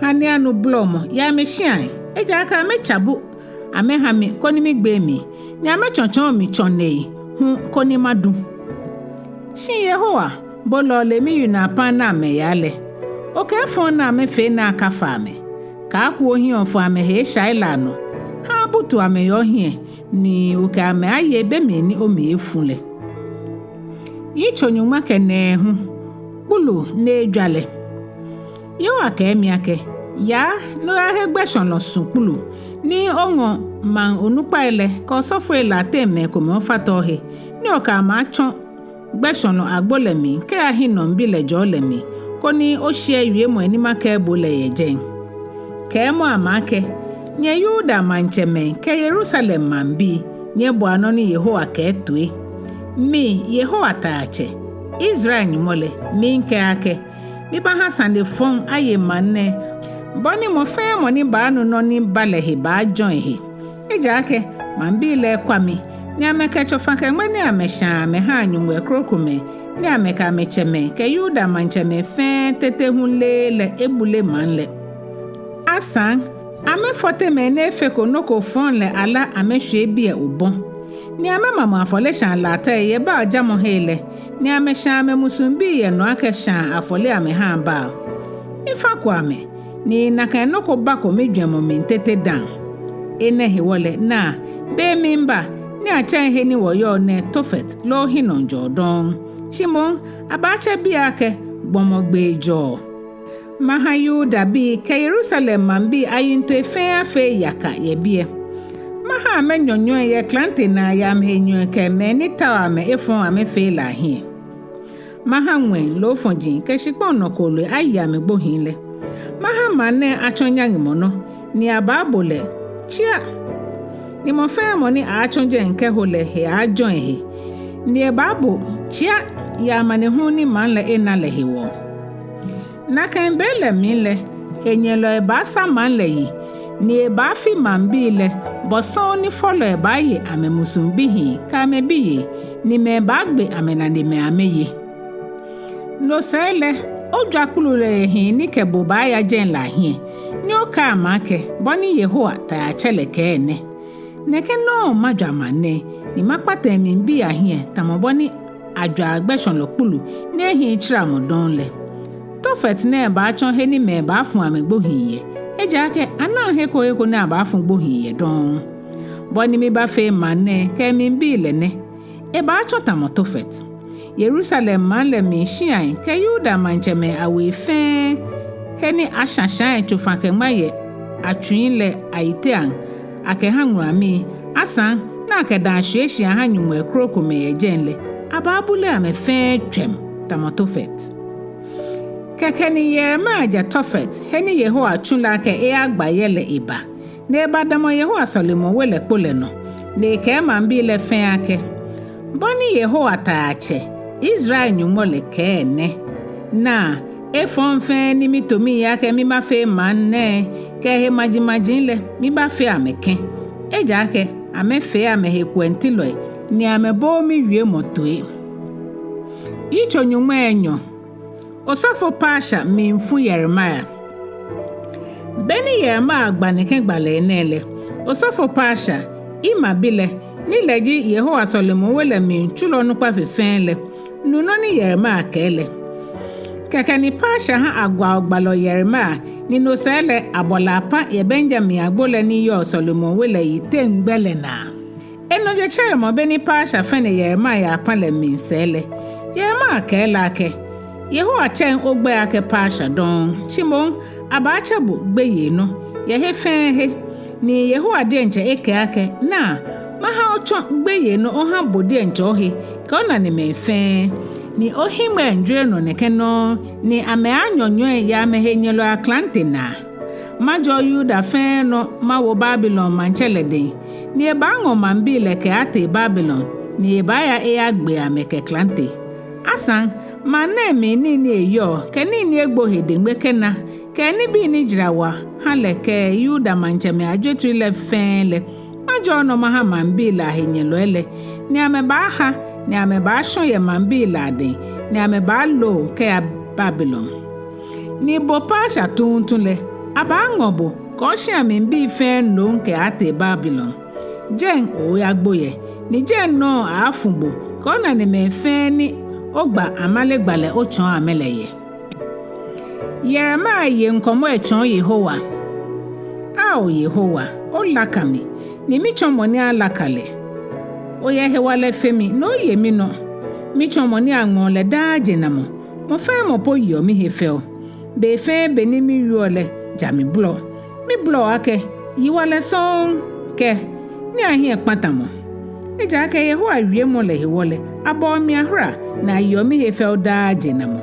ha ni anu blɔmɔ yɛ amɛshiai, ejaakɛ amɛtsa bu amɛha mi koni migbee mli, ni amɛtsɔtsɔɔ mi tsɔnei hu koni madu. Shi Yehowa, bo lɛ ole miyinɔ apam ni amɛyaa lɛ. Okɛ efɔŋ ni amɛfee lɛ akafa amɛ. Kaaku ohiɛ ofɔ amɛhe eshai lɛ anɔ. Ha abutu amɛ yɛ ohiɛ, ni okɛ amɛ aye be mli ni omli efu lɛ. Yitso nyɔŋma kɛ nɛɛhu. Kpulu ni ejwa lɛ. Yehowa kɛɛ mi akɛ: Yaa ni oyahe gbɛshɔlɔ su kpulu, ni oŋɔ maŋ onukpai lɛ kɛ osɔfoi lɛ ateŋ mɛi komɛi ofata ohe, ni okɛ amɛ atsɔ gbɛshɔlɔ agbo lɛ mli kɛya hiɛnɔbii lɛ jɔɔ lɛ mli, koni oshiɛ wiemɔi ni makɛɛ bo lɛ yɛ jɛi. Kɛɛmɔ amɛ akɛ: Nyɛ Yuda maŋtsɛmɛi kɛ Yerusalem maŋbii, nyɛboa nɔ ni Yehowa kɛɛ toi. Mi, Yehowa Taiatsɛ, Israel Nyɔŋmɔ lɛ, miikɛɛ akɛ: Mibaaha sane fɔŋ aye maŋ nɛɛ, bɔ ni mɔ fɛɛ mɔ ni baanu nɔ ni ba lɛ he baajɔ ehe. Ejaakɛ maŋbii lɛ ekwa mi, ni amɛkɛ tsofa-kɛ-ŋmɛ ni amɛshãa amɛhaa nyɔŋmɔi krokomɛi ni amɛkɛ amɛtsɛmɛi kɛ Yuda maŋtsɛmɛi fɛɛ tete hu leee lɛ ebule maŋ lɛ. Asaŋ, amɛfɔte mɛi ni efeko nɔ ko fɔŋ lɛ alá amɛshwie biɛ obɔ, ni amɛmamɔ afɔleshaa latɛi yɛ Baal jamɔhei lɛ, ni amɛshã amɛmusuŋbii yɛ nɔ akɛ shaa afɔle amɛhaa Baal. Mifaku amɛ, ni nakai nɔ ko bako mijwɛŋmɔ mli tete dã. Enɛ hewɔ lɛ, naa, be miiba ni atsɛŋ he ni wɔyɔɔ nɛɛ Tofet loo Hinom jɔɔ dɔŋŋ. Shi moŋ, abaatsɛ biɛ akɛ Gbɔmɔ Gbee Jɔɔ. Maha Yudabii kɛ Yerusalem maŋbii ayiŋtoi fɛɛ afee yaka yɛ biɛ. Maha amɛnyɔnyɔi yɛ klante naa yɛ amɛhenyɛlɔi kɛ mɛi ni taoɔ amɛ efɔŋ amɛfee lɛ ahiɛ. Maha ŋwɛi, loofɔji kɛ shikpɔŋ nɔ kooloi aye amɛgbohii lɛ. Maha maŋ nɛɛ atsɔ nyaŋemɔ nɔ, ni abaabo lɛ tsia. Ni mɔ fɛɛ mɔ ni aaatsɔ jɛi kɛho lɛ he aaajɔ ehe, ni ebaabo tsia yɛ amanehulu ni maŋ lɛ ena lɛ hewɔ. Nakai be lɛ mli lɛ, henyɛlɔi baasa maŋ lɛ yi, ni ebaafi maŋbii lɛ, bɔ sɔŋŋ ni fɔlɔi baaye amɛmusuŋ bihii kɛ amɛbiyei, ni mɛi baagbe amɛnanemɛi amɛye. No sɛɛ lɛ, ojwa kpulu lɛ hii ni kɛ bo baaya jɛi lɛ ahiɛ, ni okɛɛ amɛ akɛ, bɔ ni Yehowa Taiatsɛ lɛ kɛɛ nɛ: Nɛkɛ nɔŋŋ majwa maŋ nɛɛ, ni makpata emlibii ahiɛ, tamɔ bɔ ni ajwaa gbɛshɔlɔ kpulu ni ehiii tsramɔ dɔŋŋ lɛ. Tofet nɛɛ baatsɔ he ni mɛi baafu amɛgbohii yɛ, ejaakɛ anaŋ he ko he ko ni abaafu gbohii yɛ dɔŋŋ. Bɔ ni mibaafee maŋ nɛɛ kɛ emlibii lɛ nɛ: ebaatsɔ tamɔ Tofet. Yerusalem maŋ lɛ mli shiai kɛ Yuda maŋtsɛmɛi awei fɛɛ, he ni ashã shãai tsofa-kɛ-ŋmɛ yɛ atsui lɛ ayiteaŋ akɛha ŋulamii, asaŋ ni akɛ dãa ashwie shi aha nyɔŋmɔi krokomɛi yɛ jɛi lɛ, abaabule amɛ fɛɛ tswɛm tamɔ Tofet. Kɛkɛ ni Yeremia jɛ Tofet, he ni Yehowa tsu lɛ akɛ eyagba yɛ lɛ eba, ni ebadamɔ Yehowa sɔlemɔwe lɛ kpo lɛ nɔ, ni ekɛɛ maŋbii lɛ fɛɛ akɛ: Bɔ ni Yehowa Taiatsɛ, Israel Nyɔŋmɔ lɛ kɛɛ nɛ: Naa, efɔŋ fɛɛ ni mito miyiŋ akɛ mibafee maŋ nɛɛ kɛ ehe majimaji lɛ, mibafee amɛ kɛ̃. Ejaakɛ amɛfee amɛhe kuɛŋtilɔi, ni amɛbooo miwiemɔ toi. Yitso nyɔŋmai enyɔ. Osɔfo Pashur miifu Yeremia. Beni Yeremia gba nɛkɛ gbalɛ nɛɛ lɛ, osɔfo Pashur, Imer bi lɛ, ni lɛ ji Yehowa sɔlemɔwe lɛ mli tsulɔ onukpa fe fɛɛ lɛ, nu nɔ ni Yeremia kɛɛ lɛ. Kɛkɛ ni Pashur ha agwao gbalɔ Yeremia, ni no sɛɛ lɛ abɔ lɛ apã yɛ Benyamin agbo lɛ ni yɔɔ sɔlemɔwe lɛ yiteŋ gbɛ lɛ naa. Enɔ jetsɛremɔ beni Pashur fɛne Yeremia yɛ apã lɛ mli sɛɛ lɛ, Yeremia kɛɛ lɛ akɛ: Yehowa tsɛŋ ogbɛi akɛ Pashur dɔŋŋ, shi moŋ abaatsɛ bo Gbeyeinɔ yɛ he fɛɛ he. Ni Yehowa diɛŋtsɛ ekɛɛ akɛ: Naa, maha otsɔ gbeyeinɔ oha bo diɛŋtsɛ ohe kɛ onanemɛi fɛɛ, ni ohiŋmɛi ajwere nɔ nɛkɛ nɔŋŋ, ni amɛaanyɔnyɔi yɛ amɛhenyɛlɔi aklante naa. Majɔɔ Yuda fɛɛ nɔ mawo Babilon maŋtsɛ lɛ dɛŋ, ni ebaaŋɔ maŋbii lɛ kɛaatee Babilon, ni ebaaya eyagbe amɛ kɛ klante. Asaŋ, maŋ nɛɛ mli nii ni eyɔɔ, kɛ nii ni egbo he deŋme kɛna, kɛ nibii ni jara wa ha lɛ kɛ Yuda maŋtsɛmɛi ajwetri lɛ fɛɛ lɛ, majɔɔ nɔ maha maŋbii lɛ ahenyɛlɔi lɛ, ni amɛbaaha, ni amɛbaashɔ yɛ maŋbii lɛ adɛŋ, ni amɛbaaloo kɛya Babilon. Ni bo Pashur tuuntu lɛ, abaaŋɔ bo kɛ oshia mli bii fɛɛ nom kɛaatee Babilon. Jɛi oyaagbo yɛ, ni jɛi nɔŋŋ aaafu bo kɛ onanemɛi fɛɛ ni ogba amale gbalɛ otsɔɔ amɛ lɛ yɛ. Yeremia ye ŋkɔmɔ etsɔɔ Yehowa. Ao Yehowa, olaka mi, ni mitsɔ mɔ ni alaka lɛ. Oyɛ hewalɛ fe mi, ni oye minɔ. Mitsɔ mɔ ni aŋmɔɔ lɛ daa jenamɔ, mɔ fɛɛ mɔ po yeɔ mihe fɛo. Be fɛɛ be ni miwieɔ lɛ, ja mi bolɔ. Mibolɔɔ akɛ, yiwalɛ sɔŋŋ kɛ, ni ahiɛkpatamɔ. Ejaakɛ Yehowa wiemɔ lɛ hewɔ lɛ, abɔɔ mi ahora, ni ayeɔ mihe fɛo daa jenamɔ.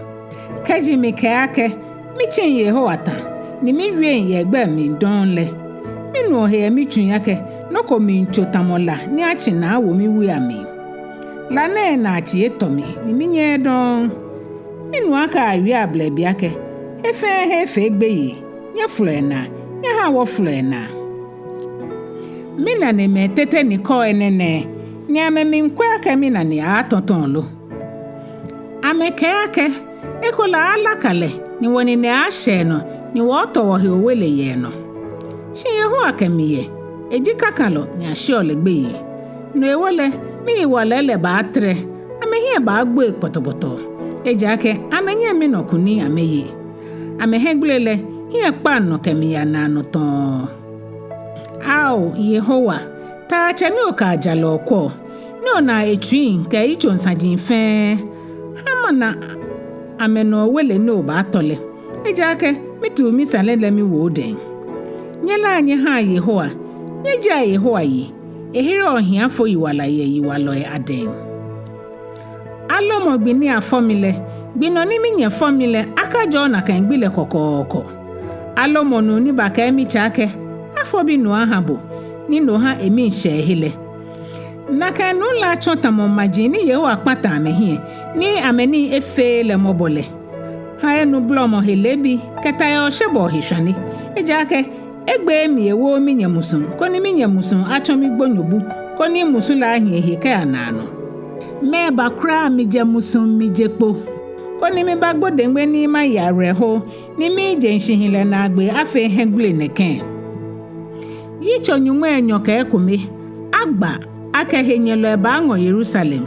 Kɛji mikɛɛ akɛ, mitsiŋ Yehowa ta, ni miwieŋ yɛ egbɛi mli dɔŋŋ lɛ, minuɔ he yɛ mitsuiŋ akɛ, nɔ ko miitso tamɔ la ni atsi naa awo miwui amli. La nɛɛ naatsii etɔ mi, ni minyɛɛɛ dɔŋŋ. Minuɔ akɛ awie ablɛbi akɛ, he fɛɛ he efee gbeyei, nyɛfolɔa enaa, nyɛhaa wɔfolɔa enaa. Minanemɛi tete ni kɛɔ enɛ nɛɛ, ni amɛmiikwɛ akɛ minane aaatɔtɔ lo. Amɛkɛɛ akɛ, ekolɛ aalaka lɛ, ni wɔnine aaashɛ enɔ, ni wɔɔtɔ wɔhe owele yɛ enɔ. Shi Yehowa kɛ mi yɛ, eji kakalɔ ni asheɔ lɛ gbeyei. No hewɔ lɛ, miyiwalɔi lɛ baatrɛ, amɛhiɛ baagboi kpɔtɔkpɔtɔ. Ejaakɛ amɛnyɛŋ minɔ kunim amɛye. Amɛhiɛgbele lɛ, hiɛ kpaŋ nɔ kɛmiiya naanɔ tɔɔ. Ao Yehowa, Tatsɛ ni okɛ ajalɔ kwɛɔ, ni onaa etsuiŋ kɛ eyitsoŋ saji fɛɛ, ha mana amɛnɔ owele ni obaatɔ lɛ. Ejaakɛ mituu misane lɛ miwo odɛŋ. Nyɛlaa nyɛhaa Yehowa, nyɛjiea Yehowa yi, ehereɔ ohiafo yiwala yɛ yiwalɔi adɛŋ. Alomɔ gbi ni afɔ mi lɛ, gbi nɔ ni minyɛ fɔ mi lɛ, akajɔɔ nakai gbi lɛ kɔkɔɔkɔ. Alomɔ nuu ni bakɛɛ mitsɛ akɛ, afɔ binuu aha bo, ni no ha emii shɛ ehe lɛ. Nakai nuu lɛ atsɔ tamɔ maji ni Yehowa kpata amɛhiɛ, ni amɛnii efeee lɛ mɔbɔ lɛ. Ha enu bolɔmɔ he leebi, kɛ ta yɛ oshebɔɔ he shwane. Ejaakɛ, egbeee mi ewooo minyɛ musuŋ, koni minyɛ musuŋ atsɔ migbonyobu, koni musu lɛ ahi ehe kɛya naanɔ. Mɛɛba kwraa mijɛ musuŋ mije kpo, koni mibagbo deŋme ni maye awerɛho, ni mijeŋ shihilɛ naagbee afee hiɛgbele nɛkɛ? Yitso nyɔŋmai enyɔ kɛ ekome. Agba akɛ henyɛlɔi baaŋɔ Yerusalem.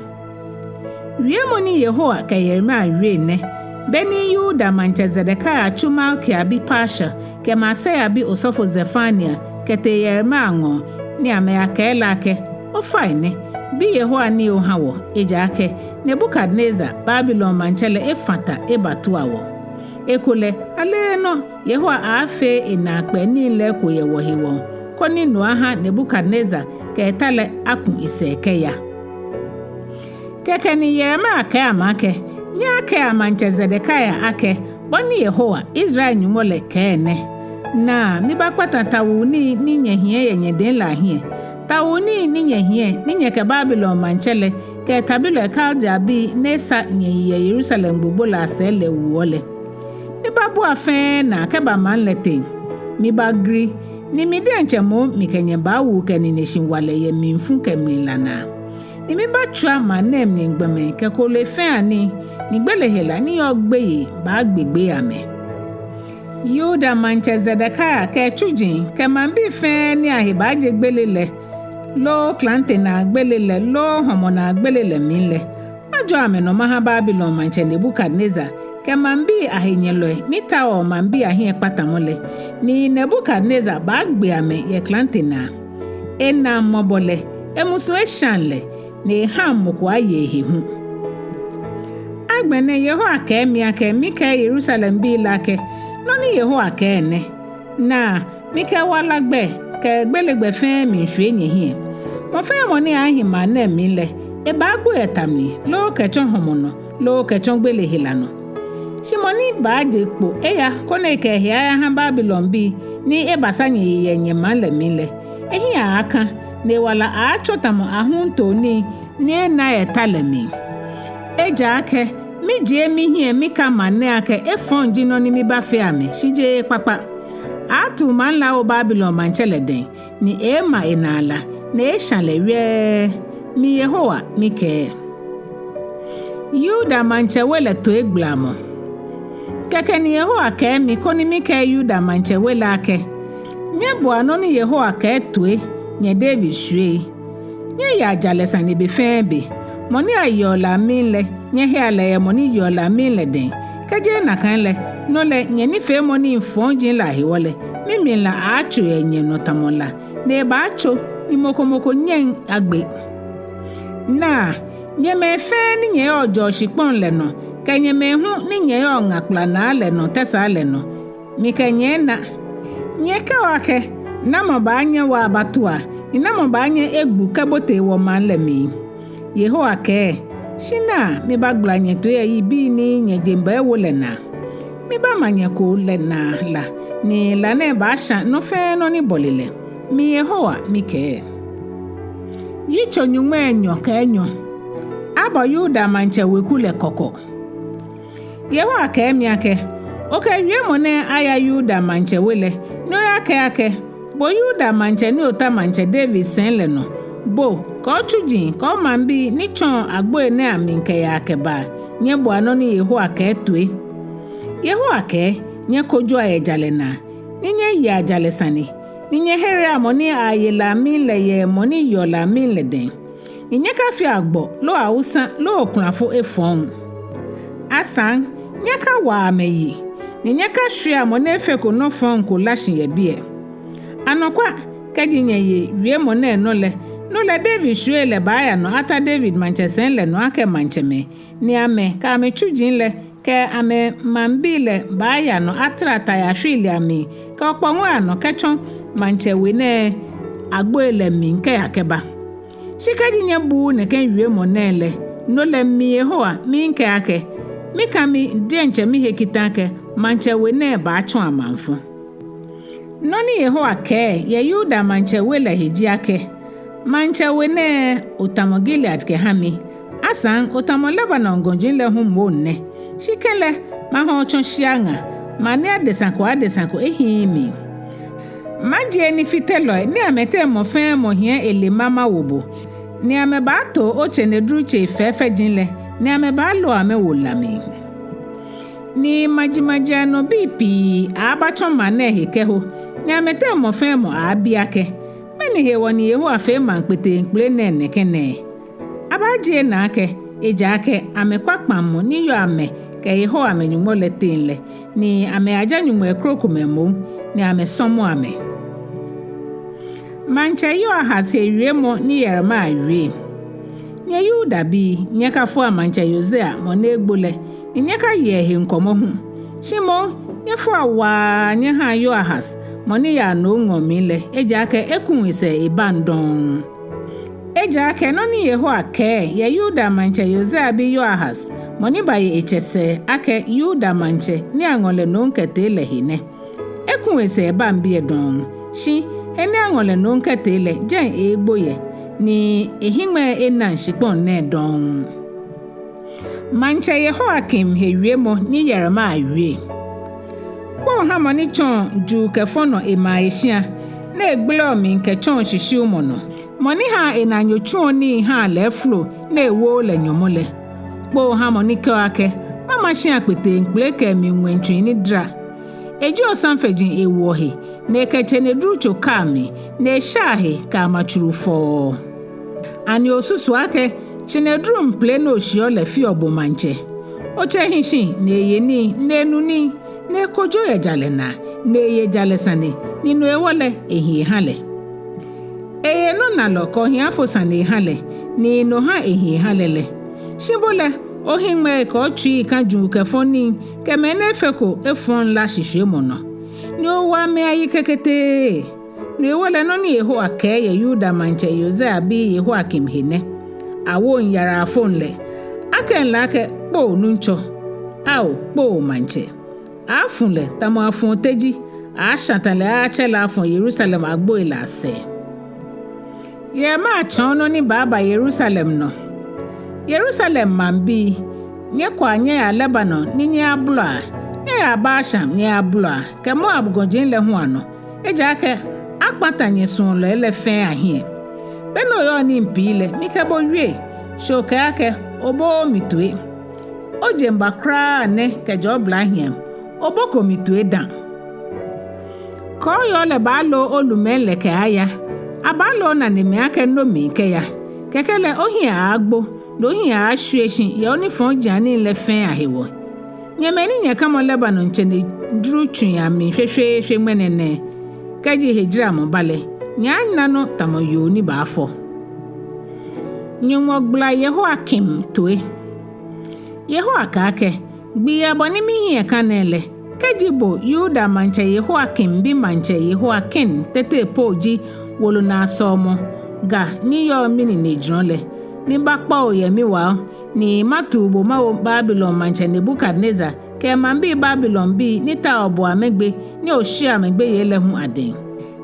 Wiemɔ ni Yehowa kɛ Yeremia wie nɛ, beni Yuda maŋtsɛ Zedekia tsu Malkia bi Pashur kɛ Maaseia bi osɔfo Zefania kɛtee Yeremia ŋɔɔ, ni amɛyakɛɛ lɛ akɛ, ofainɛ, bi Yehowa nii oha wɔ, ejaakɛ Nebukadnezar, Babilon maŋtsɛ lɛ, efã ta ebatua wɔ. Ekolɛ, aleenɔ, Yehowa aaafee enaakpɛɛ nii lɛ eko yɛ wɔhewɔ, koni no aha Nebukadnezar kɛ eta lɛ aku esɛɛ kɛya. Kɛkɛ ni Yeremia kɛɛ amɛ akɛ, nyɛyakɛɛa maŋtsɛ Zedekia akɛ, bɔ ni Yehowa, Israel Nyɔŋmɔ lɛ kɛɛ nɛ: Naa, mibakpata tawuu nii ni nyɛhiɛ yɛ nyɛdɛŋ lɛ ahiɛ, tawuu nii ni nyɛhiɛ ni nyɛkɛ Babilon maŋtsɛ lɛ kɛ tabilɔi Kaldeabii ni esa nyɛyi yɛ Yerusalem gbogbo lɛ asɛɛ lɛ wuɔ lɛ. Mibabua fɛɛ naa kɛba maŋ lɛ teŋ. Mibagri, ni mi diɛŋtsɛ moŋ mikɛ nyɛ baawu kɛ nineshiwalɛ yɛ mlifu kɛ mlila naa. Ni mibatswa maŋ nɛɛ mli gbɔmɛi kɛ kooloi fɛɛ anii, ni gbele hela ni yɔɔ gbeyei baagbegbee amɛ. Yuda maŋtsɛ Zedekia kɛ etsuji kɛ maŋbii fɛɛ ni ahe baaje gbele lɛ, loo klante naa gbele lɛ, loo hɔmɔ naa gbele lɛ mli lɛ, majɔɔ amɛnɔ maha Babilon maŋtsɛ Nebukadnezar kɛ maŋbii ahenyɛlɔi ni taoɔ maŋbii ahiɛkpatamɔ lɛ, ni Nebukadnezar baagbe amɛ yɛ klante naa. Enaŋ mɔbɔ lɛ, emusuŋ eshaŋ lɛ, ni ehaŋ mɔ ko aye ehe hu. Agbɛnɛ Yehowa kɛɛ mi akɛ mikɛɛ Yerusalembii lɛ akɛ, nɔ ni Yehowa kɛɛ nɛ: Naa, mikɛ wala gbɛ kɛ gbele gbɛ fɛɛ miishwie nyɛhiɛ. Mɔ fɛɛ mɔ ni aaahi maŋ nɛɛ mli lɛ, ebaagbo yɛ ta mli, loo kɛtsɔ hɔmɔ nɔ, loo kɛtsɔ gbele hela nɔ. Shi mɔ ni baaje kpo eya koni ekɛ ehe ayaha Babilonbii ni ebasa nyɛyi yɛ nyɛmaŋ lɛ mli lɛ, ehiɛ aaaka, ni ewala aaatsɔ tamɔ ahuntoo nii ni ena yɛ ta lɛ mli. Ejaakɛ mijie mihiɛ mika maŋ nɛɛ akɛ efɔŋ ji nɔ ni mibaafee amɛ, shi jeee ekpakpa. Aaatuu maŋ lɛ awo Babilon maŋtsɛ lɛ dɛŋ, ni eeema enaa la, ni eeesha lɛ wɛɛ. Mi Yehowa mikɛɛ. Yuda maŋtsɛ we lɛ toigbalamɔ. Kɛkɛ ni Yehowa kɛɛ mi koni mikɛɛ Yuda maŋtsɛ we lɛ akɛ, nyɛboa nɔ ni Yehowa kɛɛ toi, nyɛ David shwiei. Nyɛyea jalɛ sane be fɛɛ be. Mɔ ni ayeɔ lɛ amim lɛ, nyɛhea lɛ yɛ mɔ ni yeɔ lɛ amim lɛ dɛŋ. Kɛjeee nakai lɛ, no lɛ nyɛnifeemɔ nii fɔji lɛ ahewɔ lɛ, mimli la aaatso yɛ nyɛnɔ tamɔ la, ni ebaatso ni mɔ ko mɔ ko nyɛŋ agbe. Naa, nyɛ mɛi fɛɛ ni nyɛyɔɔ jɔɔ shikpɔŋ lɛ nɔ, kɛ nyɛ mɛi hu ni nyɛyɔɔ ŋa kplanaa lɛ nɔ tɛsaa lɛ nɔ, mikɛ nyɛ ena. Nyɛkɛɔ akɛ, namɔ baanyɛ wa abatua, ni namɔ baanyɛ egbu kɛbote wɔmaŋ lɛ mli? Yehowa kɛɛ, shi naa, mibaagbala nyɛtoi yɛ yibii ni nyɛjeŋba ewo lɛ naa. Mibaama nyɛkoo lɛ naa la, ni la nɛɛ baasha nɔ fɛɛ nɔ ni bɔle lɛ. Mi Yehowa mikɛɛ. Yitso nyɔŋmai enyɔ kɛ enyɔ. Abɔ Yuda maŋtsɛ weku lɛ kɔkɔ. Yehowa kɛɛ mi akɛ, okɛ wiemɔ nɛɛ aya Yuda maŋtsɛ we lɛ, ni oyakɛɛ akɛ, bo Yuda maŋtsɛ ni ota maŋtsɛ David sɛi lɛ nɔ, bo kɛ otsuji kɛ omaŋbii ni tsɔɔ agboi nɛɛ amli kɛyaa kɛbaa, nyɛboa nɔ ni Yehowa kɛɛ toi. Yehowa kɛɛ, nyɛkojoa yɛ jalɛ naa, ni nyɛyea jalɛ sane, ni nyɛherea mɔ ni aaye lɛ amim lɛ yɛ mɔ ni yeɔ lɛ amim lɛ dɛŋ. Ni nyɛkafea gbɔ loo awusa loo okulafo efɔŋ. Asaŋ, nyɛkawaa amɛyi, ni nyɛkashwiea mɔ ni efeko nɔ fɔŋ ko la shi yɛ biɛ. Anɔkwa, kɛji nyɛye wiemɔ nɛɛ nɔ lɛ, no lɛ David shwiei lɛ baaya nɔ ata David maŋtsɛsɛi lɛ nɔ akɛ maŋtsɛmɛi, ni amɛ kɛ amɛtsuji lɛ kɛ amɛmaŋbii lɛ baaya nɔ atara tayashwiilii amli kɛ okpɔŋɔi anɔ kɛtsɔ maŋtsɛ we nɛɛ agboi lɛ mli kɛya kɛba. Shi kɛji nyɛbuuu nɛkɛ wiemɔ nɛɛ lɛ, no lɛ mi Yehowa miikɛɛ akɛ, mika mi diɛŋtsɛ mihe kita akɛ maŋtsɛ we nɛɛ baatsɔ amaŋfɔ. Nɔ ni Yehowa kɛɛ yɛ Yuda maŋtsɛ we lɛ he ji akɛ, maŋtsɛ we nɛɛ, otamɔ Gilead kɛha mi. Asaŋ otamɔ Lebanon gɔji lɛ hu moŋ nɛ. Shi kɛlɛ, mahã otsɔ shia ŋa, maŋ ni adesa ko adesa ko ehiii mli. Majie nifitelɔi ni amɛteŋ mɔ fɛɛ mɔ hiɛ ele ma mawo bo, ni amɛbaato otsenedru tsei fɛfɛji lɛ, ni amɛbaalo amɛwo la mli. Ni majimaji anɔ bii pii aaabatsɔ maŋ nɛɛ he kɛho, ni amɛteŋ mɔ fɛɛ mɔ aaabi akɛ, mɛni hewɔ ni Yehowa fee maŋ kpeteŋkpele nɛɛ nɛkɛ nɛɛ? Abaajie naa akɛ, ejaakɛ amɛkwa kpaŋmɔ ni yɔɔ amɛ kɛ Yehowa amɛ-Nyɔŋmɔ lɛ teŋ lɛ, ni amɛyaja nyɔŋmɔi krokomɛi moŋ, ni amɛsɔmɔ amɛ. Maŋtsɛ Yehoahaz he wiemɔ ni Yeremia wie. Nyɛ Yudabii, nyɛkafoa maŋtsɛ Yosia mɔ ni egbo lɛ, ni nyɛkayea ehe ŋkɔmɔ hu. Shi moŋ, nyɛfoa waa nyɛhaa Yehoahaz mɔ ni yaa nomŋɔɔ mli lɛ, ejaakɛ ekuŋ esɛɛ ebaŋ dɔŋŋ. Ejaakɛ nɔ ni Yehowa kɛɛ yɛ Yuda maŋtsɛ Yosia bi Yehoahaz, mɔ ni baye etsɛ sɛɛ akɛ Yuda maŋtsɛ ni aŋɔ lɛ nom kɛtee lɛ he nɛ: Ekuŋ esɛɛ ebaŋ biɛ dɔŋŋ, shi he ni aŋɔ lɛ nom kɛtee lɛ, jɛi eeegbo yɛ, ni ehiŋmɛi enaŋ shikpɔŋ nɛɛ dɔŋŋ. Maŋtsɛ Yehoiakim he wiemɔ ni Yeremia wie. Kpoo ha mɔ ni tsɔɔ juu kɛ fɔ nɔ emaa eshia, ni egbeleɔ mli kɛtsɔɔ shishiumɔ nɔ, mɔ ni haa enaanyo tsuɔ nii haa lɛ efolo ni ewooo lɛ nyɔmɔ lɛ. Kpoo ha mɔ ni kɛɔ akɛ, mama shia kpeteŋkpele kɛ emli ŋwɛi tsui ni dara. Ejieɔ samfɛji ewoɔ he, ni ekɛ tsenedru tso kaa mli, ni eshaa he kɛ amatsuru fɔɔ. Ani osusuɔ akɛ tsenedru mpile ni oshiɔ lɛ feɔ bo maŋtsɛ? Otsɛ hi shi ni eye nii, ni enu nii, ni ekojo yɛ jalɛ naa, ni eye jalɛ sane, ni no hewɔ lɛ ehi eha lɛ. Eye nɔnalɔ kɛ ohiafo sane eha lɛ, ni no ha ehi eha lɛ lɛ. Shi bo lɛ, ohiŋmɛi kɛ otsui ka juu kɛ fɔ nii, kɛ mɛi ni efeko efɔŋ la shishwiemɔ nɔ, ni owo amɛ ayi keketee. No hewɔ lɛ nɔ ni Yehowa kɛɛ yɛ Yuda maŋtsɛ Yosia bi Yehoiakim he nɛ: Awoŋ yara afoŋ lɛ, akɛŋ lɛ akɛ, Kpoo Nuŋtsɔ, ao Kpoo Maŋtsɛ. Afu lɛ tamɔ afuɔ teji, ashata lɛ atsɛ lɛ afɔ Yerusalem agboi lɛ asɛɛ. Yeremia tsɔɔ nɔ ni baaba Yerusalem nɔ. Yerusalem maŋbii, nyɛkwɔa nyɛyaa Lebanon ni nyɛyabloa, nyɛyaa Bashan nyɛyabloa, kɛ Moab gɔji lɛ hu anɔ, ejaakɛ akpata nyɛsuɔlɔi lɛ fɛɛ ahiɛ. Be ni oyɔɔ nii pii lɛ, mikɛ bo wie, shi okɛɛ akɛ, obooo mi toi. Ojeŋba kwraa nɛ kɛjɛ oblahiɛ, oboko mi toi dã. Kɔɔyɔɔ lɛ baaloo olumɛi lɛ kɛaya, abaaloo onanemɛi akɛ nomii kɛya. Kɛkɛ lɛ ohiɛ aaagbo, ni ohiɛ aaashwie shi yɛ onifɔjianii nii lɛ fɛɛ ahewɔ. Nyɛ mɛi ni nyɛkamɔ Lebanon tsenedru tsui amli shweshweeshwe ŋmɛnɛ nɛɛ, kɛji hejaramɔ ba lɛ, nyɛaana nɔ tamɔ yoo ni baafɔ. Nyɔŋmɔ gbala Yehoiakim toi. Yehowa kɛɛ akɛ, gbii abɔ ni mihiɛ ka nɛɛ lɛ, kɛji bo Yuda maŋtsɛ Yehoiakim bi maŋtsɛ Yehoiakin tete po ji wolo naa sɔɔmɔ ga ni yɔɔ minine jurɔ lɛ, mibaakpa o yɛ miwao, ni matu bo mawo Babilon maŋtsɛ Nebukadnezar kɛ emaŋbii Babilonbii ni taoɔ bo amɛgbe ni osheɔ amɛgbeyei lɛ hu adɛŋ.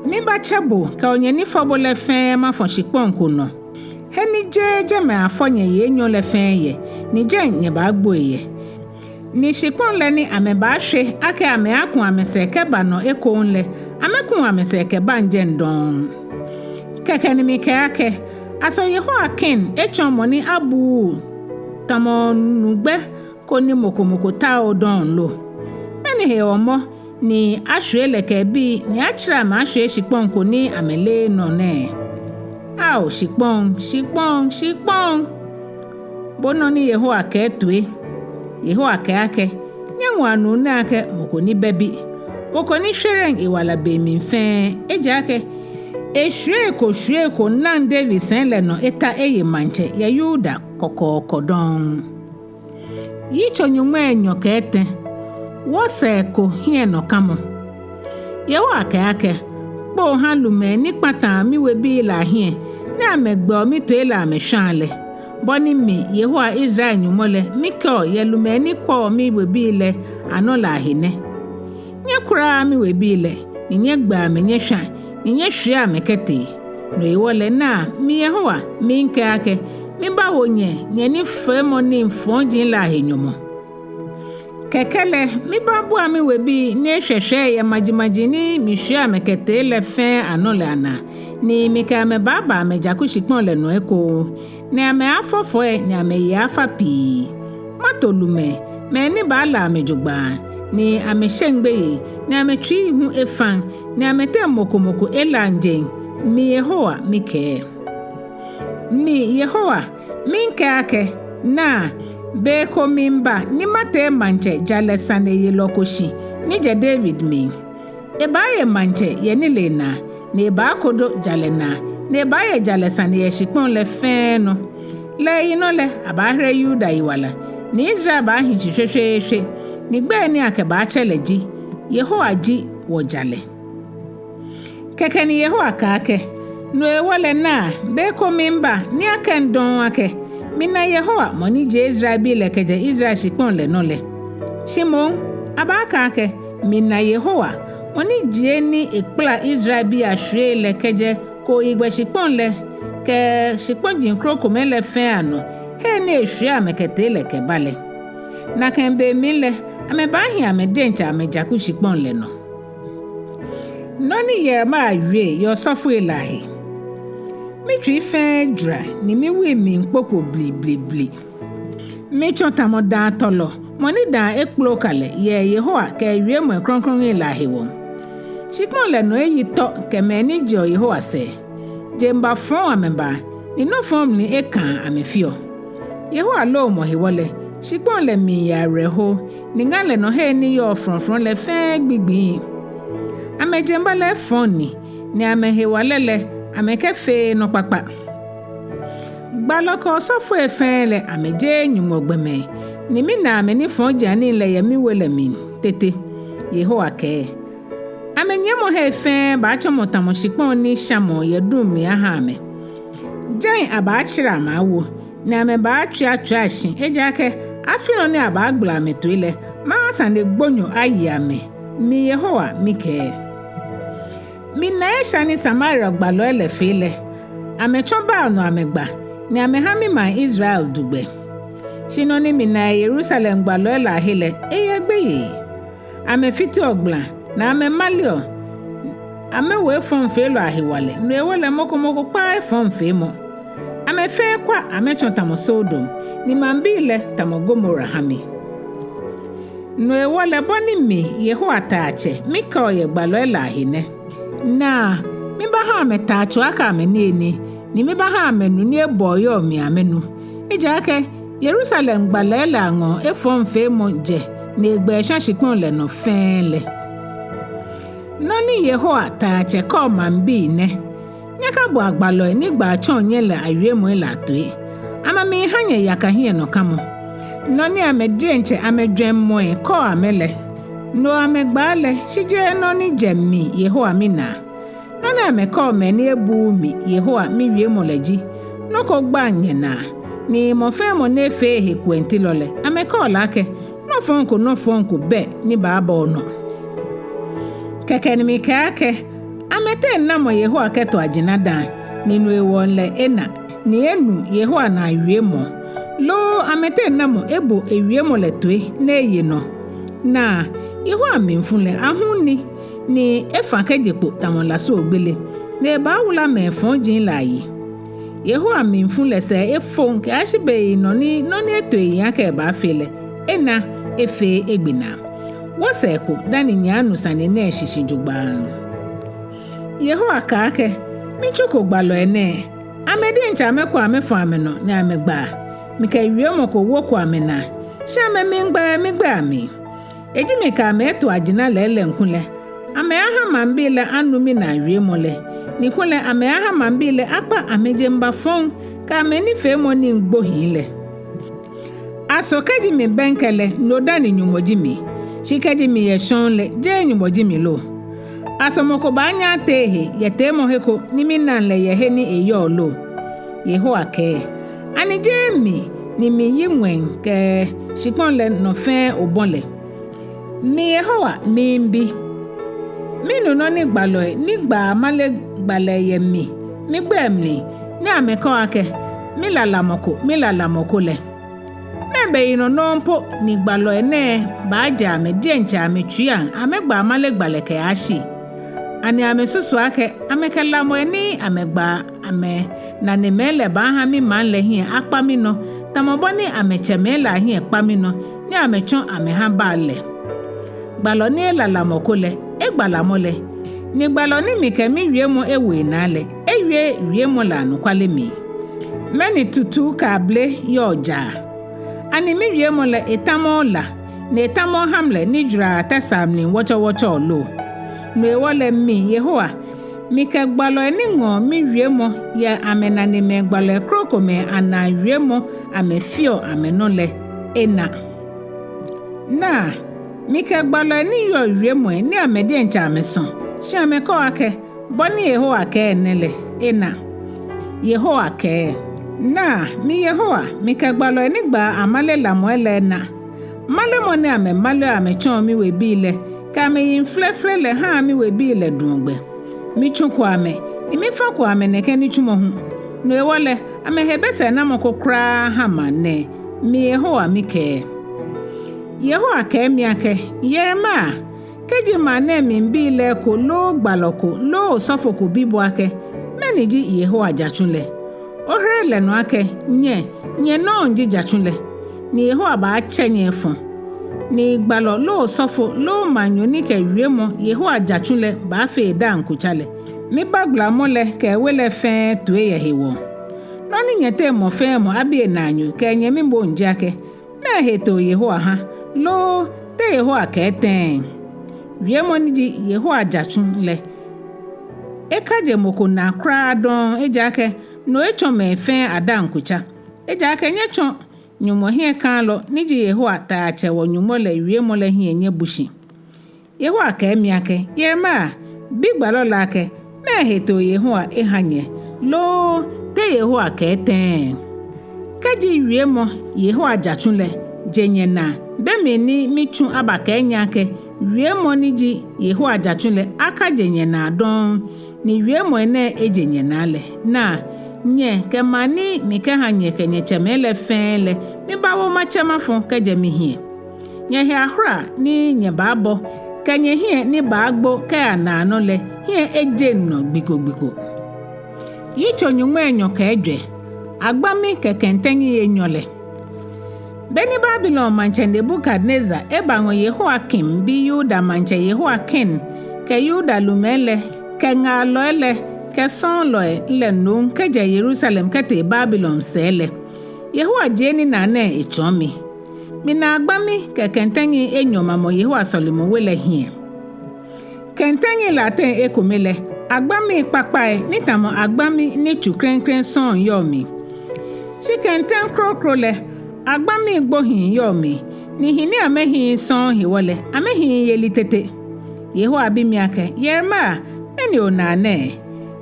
Mibaatsɛ bo kɛ onyɛ ni fɔ bo lɛ fɛɛ mafɔ shikpɔŋ ko nɔ. He ni jeee jɛmɛ afɔ nyɛyi enyɔ lɛ fɛɛ yɛ, ni jɛi nyɛbaagboi yɛ. Ni shikpɔŋ lɛ ni amɛbaashwe akɛ amɛaaku amɛsɛɛ kɛba nɔ ekoŋŋ lɛ, amɛkuŋ amɛsɛɛ kɛbaŋ jɛi dɔŋŋ. Kɛkɛ ni mikɛɛ akɛ, asɔ Yehoiakin etsɔ mɔ ni abuuu tamɔ nugbɛ ko ni mɔ ko mɔ ko taooo dɔŋŋ lo? Mɛni hewɔ mɔ ni ashwie lɛ kɛ ebii ni atsirɛ amɛ ashwie shikpɔŋ ko ni amɛleee nɔ nɛɛ? Ao shikpɔŋ, shikpɔŋ, shikpɔŋ! Bo nɔ ni Yehowa kɛɛ toi. Yehowa kɛɛ akɛ, nyɛŋɔa nuu nɛɛ akɛ mɔ ko ni bɛ bi, mɔ ko ni shwereŋ ewala be mli fɛɛ, ejaakɛ eshwiei ko shwiei ko naŋ David sɛi lɛ nɔ eta eye maŋtsɛ yɛ Yuda kɔkɔɔkɔ dɔŋŋ. Yitso nyɔŋmai enyɔ kɛ etɛ. Wɔsɛɛ ko hiɛnɔkamɔ. Yehowa kɛɛ akɛ, kpoo ha lumɛi ni kpataa miwebii lɛ ahiɛ, ni amɛgbɛɔ mitoi lɛ amɛshwaa lɛ. Bɔ ni mi Yehowa Israel Nyɔŋmɔ lɛ mikɛɔ yɛ lumɛi ni kwɛɔ miwebii lɛ anɔ lɛ ahe nɛ: Nyɛkwɛa miwebii lɛ, ni nyɛgbɛ amɛ nyɛshwa, ni nyɛshwie amɛ kɛtee. No hewɔ lɛ naa, mi Yehowa, miikɛɛ akɛ, mibaawo nyɛ nyɛnifeemɔi fɔji lɛ ahe nyɔmɔ. Kɛkɛ lɛ, mibaabua miwebii ni eshwɛshwɛɛ yɛ majimaji ni mishwie amɛ kɛtee lɛ fɛɛ anɔ lɛ anaa, ni mikɛ amɛ baaba amɛjaku shikpɔŋ lɛ nɔ ekoŋŋ, ni amɛaafɔ fɔi, ni amɛyi aaafa pii. Mato lumɛi, mɛi ni baala amɛ jogbaŋŋ, ni amɛsheŋ gbeyei, ni amɛtsui hu efaŋ, ni amɛteŋ mɔ ko mɔ ko elaŋ jeŋ, mi Yehowa mikɛɛ. Mi Yehowa, miikɛɛ akɛ, naa, be ko miiba ni matee maŋtsɛ jalɛ saneyelɔ ko shi ni jɛ David mli. Ebaaye maŋtsɛ yɛ nilee naa, ni ebaakodo jalɛ naa, ni ebaaye jalɛ sane yɛ shikpɔŋ lɛ fɛɛ nɔ. Lɛ eyinɔ lɛ, abaahere Yuda yiwala, ni Israel baahi shi shweshweeshwe, ni gbɛi ni akɛbaatsɛ lɛ ji, Yehowa ji wɔjalɛ. Kɛkɛ ni Yehowa kɛɛ akɛ, no hewɔ lɛ naa, be ko miiba ni akɛŋ dɔŋŋ akɛ, mina Yehowa mɔ ni jie Israelbii lɛ kɛjɛ Israel shikpɔŋ lɛ nɔ lɛ. Shi moŋ, abaakɛɛ akɛ, mina Yehowa mɔ ni jie ni ekpala Israelbii ashwiei lɛ kɛjɛ kooyigbɛ shikpɔŋ lɛ kɛ shikpɔji krokomɛi lɛ fɛɛ anɔ, he ni eshwie amɛ kɛtee lɛ kɛba lɛ. Nakai be mli lɛ, amɛbaahi amɛ diɛŋtsɛ amɛjaku shikpɔŋ lɛ nɔ. Nɔ ni Yeremia wie yɛ osɔfoi lɛ ahe. Mitsui fɛɛ jwara, ni miwui miikpokpo bliblibli. Mitsɔ tamɔ daatɔlɔ, mɔ ni daa ekplo kalɛ yɛ Yehowa kɛ ewiemɔi krɔŋkrɔŋi lɛ ahewɔ. Shikpɔŋ lɛ nɔ eyi tɔ kɛ mɛi ni jeɔ Yehowa sɛɛ. Jeŋba fɔŋ amɛbaa, ni nɔ fɔŋ mli ekãa amɛfeɔ. Yehowa loomɔ hewɔ lɛ, shikpɔŋ lɛ miiya awerɛho, ni ŋa lɛ nɔ hei ni yɔɔ frɔŋfrɔŋ lɛ fɛɛ gbigbii. Amɛjeŋba lɛ efɔŋ ni, ni amɛhewalɛ lɛ, amɛkɛfeee nɔ kpakpa. Gbalɔ kɛ osɔfoi fɛɛ lɛ amɛjeee Nyɔŋmɔ gbɔmɛi, ni mina amɛnifɔjianii lɛ yɛ miwe lɛ mli tete, Yehowa kɛɛ. Amɛnyiɛmɔhei fɛɛ baatsɔmɔ tamɔ shikpɔŋ ni shamɔɔ yɛ duŋ mli aha amɛ. Jɛi abaatserɛ amɛ awo, ni amɛbaatswiatswia shi, ejaakɛ afi nɔ ni abaagbala amɛtoi lɛ, maha sane gbonyo aye amɛ, mi Yehowa mikɛɛ. Mina esha ni Samaria gbalɔi lɛ fee lɛ, amɛtsɔ Baal nɔ amɛgba, ni amɛha mimaŋ Israel du gbɛ. Shi nɔ ni mina yɛ Yerusalem gbalɔi lɛ ahe lɛ, eyɛ gbeyei. Amɛfiteɔ gbala, ni amɛmaleɔ, amɛwo efɔŋfeelɔi ahewalɛ, no hewɔ lɛ mɔ ko mɔ ko kpaaa efɔŋfeemɔ. Amɛ fɛɛ kwa amɛtsɔ tamɔ Sodom, ni maŋbii lɛ tamɔ Gomora ha mi. No hewɔ lɛ bɔ ni mi, Yehowa Taiatsɛ, mikɛɔ yɛ gbalɔi lɛ ahe nɛ. Naa, mibaaha amɛtaatsoo akɛ amɛniyenii, ni mibaaha amɛnu ni ebɔɔ yɔɔ mli amɛnu. Ejaakɛ Yerusalem gbalɔi lɛ aŋɔɔ efɔŋfeemɔ jɛ ni egbɛ eshwa shikpɔŋ lɛ nɔ fɛɛ lɛ. Nɔ ni Yehowa Taiatsɛ kɛɔ maŋbii nɛ. Nyɛkabua gbalɔi ni gbaa tsɔɔ nyɛ lɛ awiemɔi lɛ atoi. Amɛmiiha nyɛ yaka hiɛnɔkamɔ. Nɔ ni amɛ diɛŋtsɛ amɛjwɛŋmɔi kɛɔ amɛ lɛ, no amɛgbaa lɛ, shi jeee nɔ ni jɛ mi Yehowa minaa. Nɔ ni amɛkɛɔ mɛi ni ebuuu mi Yehowa miwiemɔ lɛ ji, nɔ ko gbaŋ nyɛnaa, ni mɔ fɛɛ mɔ ni efee ehe kuɛŋtilɔ lɛ, amɛkɛɔ lɛ akɛ, nɔ fɔŋ ko nɔ fɔŋ ko bɛ ni baaba onɔ. Kɛkɛ ni mikɛɛ akɛ, amɛteŋ namɔ Yehowa kɛto ajina dã, ni no hewɔ lɛ ena, ni enu Yehowa naa wiemɔ? Loo amɛteŋ namɔ ebo ewiemɔ lɛ toi ni eye nɔ? Naa, Yehowa mlifu lɛ ahum ni, ni efa kɛje kpo tamɔ lasuogbele, ni ebaawula mɛi fɔji lɛ ayi. Yehowa mlifu lɛ sɛɛ efoŋ kɛyashi beyinɔ ni nɔ ni eto eyiŋ akɛ ebaafee lɛ, ena efee egbe naa. Wɔsɛɛ ko dani nyɛaanu sane nɛɛ shishi jogbaŋŋ. Yehowa kɛɛ akɛ, mitsuko gbalɔi nɛɛ, amɛ diɛŋtsɛ amɛkɔ amɛfɔ amɛnɔ ni amɛgbaa. Mikɛ wiemɔ ko woko amɛnaa, shi amɛmiigba yɛ migbɛi amli. Eji mikɛ amɛ eto ajina lɛɛlɛŋ kulɛ, amɛaha maŋbii lɛ anu minaa wiemɔ lɛ, ni kulɛ amɛaha maŋbii lɛ akpa amɛjeŋba fɔŋ kɛ amɛnifeemɔ nii gbohii lɛ. Aso kɛji mibɛŋkɛ lɛ, no dani Nyɔŋmɔ ji mi, shi kɛji miyɛ shɔŋŋ lɛ, jeee Nyɔŋmɔ ji mi lo? Aso mɔ ko baanyɛ atee ehe yɛ teemɔhe ko ni minaŋ lɛ yɛ he ni eyɔɔ lo? Yehowa kɛɛ. Ani jeee mi ni miyi ŋwɛi kɛ shikpɔŋ lɛ nɔ fɛɛ obɔ lɛ? Mi Yehowa miibi. Minu nɔ ni gbalɔi ni gbaa amale gbalɛ yɛ mi, migbɛi mli, ni amɛkɛɔ akɛ, milalamɔ ko, milalamɔ ko lɛ. Mɛɛ beyinɔ nɔŋŋ po ni gbalɔi nɛɛ baajɛ amɛ diɛŋtsɛ amɛtsuiŋ amɛgba amale gbalɛ kɛyashi? Ani amɛsusuɔ akɛ amɛkɛ lamɔi ni amɛgba amɛnanemɛi lɛ baaha mimaŋ lɛ hiɛ akpa minɔ, tamɔ bɔ ni amɛtsɛmɛi lɛ ahiɛ kpa minɔ, ni amɛtsɔ amɛha Baal lɛ? Gbalɔ ni ela lamɔ ko lɛ, egba lamɔ lɛ, ni gbalɔ ni mikɛ miwiemɔ ewo enaa lɛ, ewie wiemɔ lɛ anɔkwale mli. Mɛni tutu kɛ abele yɔɔ jaa? Ani miwiemɔ lɛ etamɔɔɔ la, ni etamɔɔɔ hamlɛ ni jwaraa tɛsaa mli wɔtsɔwɔtsɔ lo? No hewɔ lɛ mi, Yehowa, mikɛ gbalɔi ni ŋɔɔ miwiemɔ yɛ amɛnanemɛi gbalɔi krokomɛi anaa wiemɔ amɛfeɔ amɛnɔ lɛ, ena. Naa, mikɛ gbalɔi ni wieɔ wiemɔi ni amɛ diɛŋtsɛ amɛsɔ, shi amɛkɛɔ akɛ, bɔ ni Yehowa kɛɛ nɛ lɛ, ena. Yehowa kɛɛ. Naa, mi Yehowa, mikɛ gbalɔi ni gbaa amale lamɔi lɛ ena. Malemɔ ni amɛmaleɔ amɛtsɔɔ miwebii lɛ, kɛ amɛyiŋ flɛflɛ lɛ haa miwebii lɛ duɔ gbɛ. Mitsuko amɛ, ni mifako amɛ nɛkɛ nitsumɔ hu. No hewɔ lɛ, amɛhe bɛ sɛɛnamɔ ko kwraa ha maŋ nɛɛ. Mi Yehowa mikɛɛ. Yehowa kɛɛ mi akɛ, Yeremia, kɛji maŋ nɛɛ mli bii lɛ eko loo gbalɔ ko loo osɔfo ko bi bo akɛ, mɛni ji Yehowa jatsu lɛ? Ohere lɛ nɔ akɛ, nyɛ, nyɛ nɔŋŋ ji jatsu lɛ. Ni Yehowa baatsɛ nyɛ efɔŋ. Ni gbalɔ loo osɔfo loo maŋnyo ni kɛ wiemɔ Yehowa jatsu lɛ baafee edaaŋ kutsa lɛ, mibagblamɔ lɛ kɛ ewe lɛ fɛɛ toi yɛ hewɔ. Nɔ ni nyɛteŋ mɔ fɛɛ mɔ abi enaanyo kɛ enyɛmi moŋ ji akɛ, mɛɛ hetoo Yehowa ha, loo te Yehowa kɛɛ tɛŋŋ? Wiemɔ ni ji Yehowa jatsu lɛ, ekaje mɔ ko naa kwraa dɔŋŋ, ejaakɛ no etsɔ mɛi fɛɛ adaaŋ kutsa. Ejaakɛ nyɛtsɔ Nyɔŋmɔ hiɛkãalɔ ni ji Yehowa Taiatsɛ wɔ Nyɔŋmɔ lɛ wiemɔ lɛ hiɛ nyɛbu shi. Yehowa kɛɛ mi akɛ, Yeremia, bi gbalɔ lɛ akɛ, mɛɛ hetoo Yehowa eha nyɛ, loo te Yehowa kɛɛ tɛŋŋ? Kɛji wiemɔ Yehowa jatsu lɛ je nyɛnaa, be mli ni mitsu abakɛɛ nyɛ akɛ, wiemɔ ni ji Yehowa jatsu lɛ akaje nyɛnaa dɔŋŋ, ni wiemɔi nɛɛ eje nyɛnaa lɛ, naa, nyɛ kɛ maŋ ni mikɛha nyɛ kɛ nyɛtsɛmɛi lɛ fɛɛ lɛ, mibaawo matsɛ mafɔ kɛjɛ mihiɛ. Nyɛhe ahora ni nyɛbaabɔ, kɛ nyɛhiɛ ni baagbo kɛya naanɔ lɛ, hiɛ ejeŋ nɔ gbi ko gbi ko. Yitso nyɔŋmai enyɔ kɛ ejwɛ. Agbami kɛ kɛntɛŋi enyɔ lɛ. Beni Babilon maŋtsɛ Nebukadnezar ebaŋɔ Yehoiakim bi Yuda maŋtsɛ Yehoiakin kɛ Yuda lumɛi lɛ kɛ ŋaalɔi lɛ kɛ sɔɔlɔi lɛ nom kɛjɛ Yerusalem kɛtee Babilon sɛɛ lɛ, Yehowa jie ninaa nɛɛ etsɔɔ mi. Mina agbami kɛ kɛntɛŋi enyɔ mamɔ Yehowa sɔlemɔwe lɛ hiɛ. Kɛntɛŋi lɛ ateŋ ekome lɛ, agbami kpakpai ni tamɔ agbami ni tsu klɛŋklɛŋ sɔŋŋ yɔɔ mli. Shi kɛntɛŋ kroko lɛ, agbami gbohii yɔɔ mli, ni hii ni amɛhiii sɔŋŋ hewɔ lɛ, amɛhiii yeli tete. Yehowa bi mi akɛ, Yeremia, mɛni onaa nɛɛ?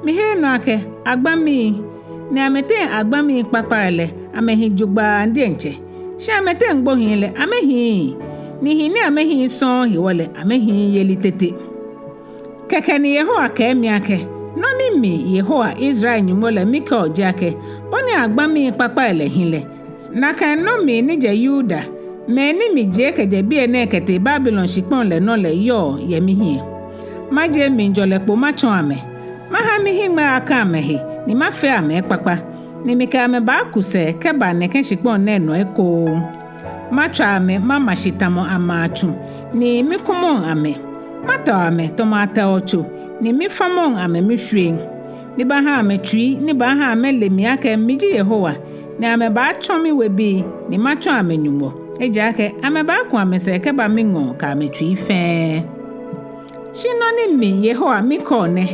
Mihere nɔ akɛ, agbami, ni amɛteŋ agbami kpakpai lɛ, amɛhi jogbaŋŋ diɛŋtsɛ. Shi amɛteŋ gbohii lɛ, amɛhiii, ni hii ni amɛhiii sɔŋŋ hewɔ lɛ, amɛhiii yeli tete. Kɛkɛ ni Yehowa kɛɛ mi akɛ, nɔ ni mi Yehowa Israel Nyɔŋmɔ lɛ mikɛɔ ji akɛ, bɔ ni agbami kpakpai lɛ hi lɛ, nakai nɔŋŋ mi ni jɛ Yuda, mɛi ni mijie kɛjɛ biɛ nɛɛ kɛtee Babilon shikpɔŋ lɛ nɔ lɛ yɔɔ yɛ mihiɛ. Majie mlijɔlɛ kpo matsɔɔ amɛ. Maha mihiŋmɛi aka amɛhe, ni mafee amɛ ekpakpa, ni mikɛ amɛ baaku sɛɛ kɛba nɛkɛ shikpɔŋ nɛɛ nɔ ekoŋŋ. Matswa amɛ mama shi tamɔ amaa tsu, ni mikumɔŋ amɛ. Matɛo amɛ tamɔ atɛoɔ tso, ni mifamɔŋ amɛ mishwieŋ. Mibaaha amɛ tsui ni baaha amɛle mi akɛ miji Yehowa, ni amɛbaatsɔ miwebii, ni matsɔ amɛ Nyɔŋmɔ. Ejaakɛ amɛbaaku amɛsɛɛ kɛba miŋɔɔ kɛ amɛtsui fɛɛ. Shi nɔ ni mi Yehowa mikɛɔ nɛ,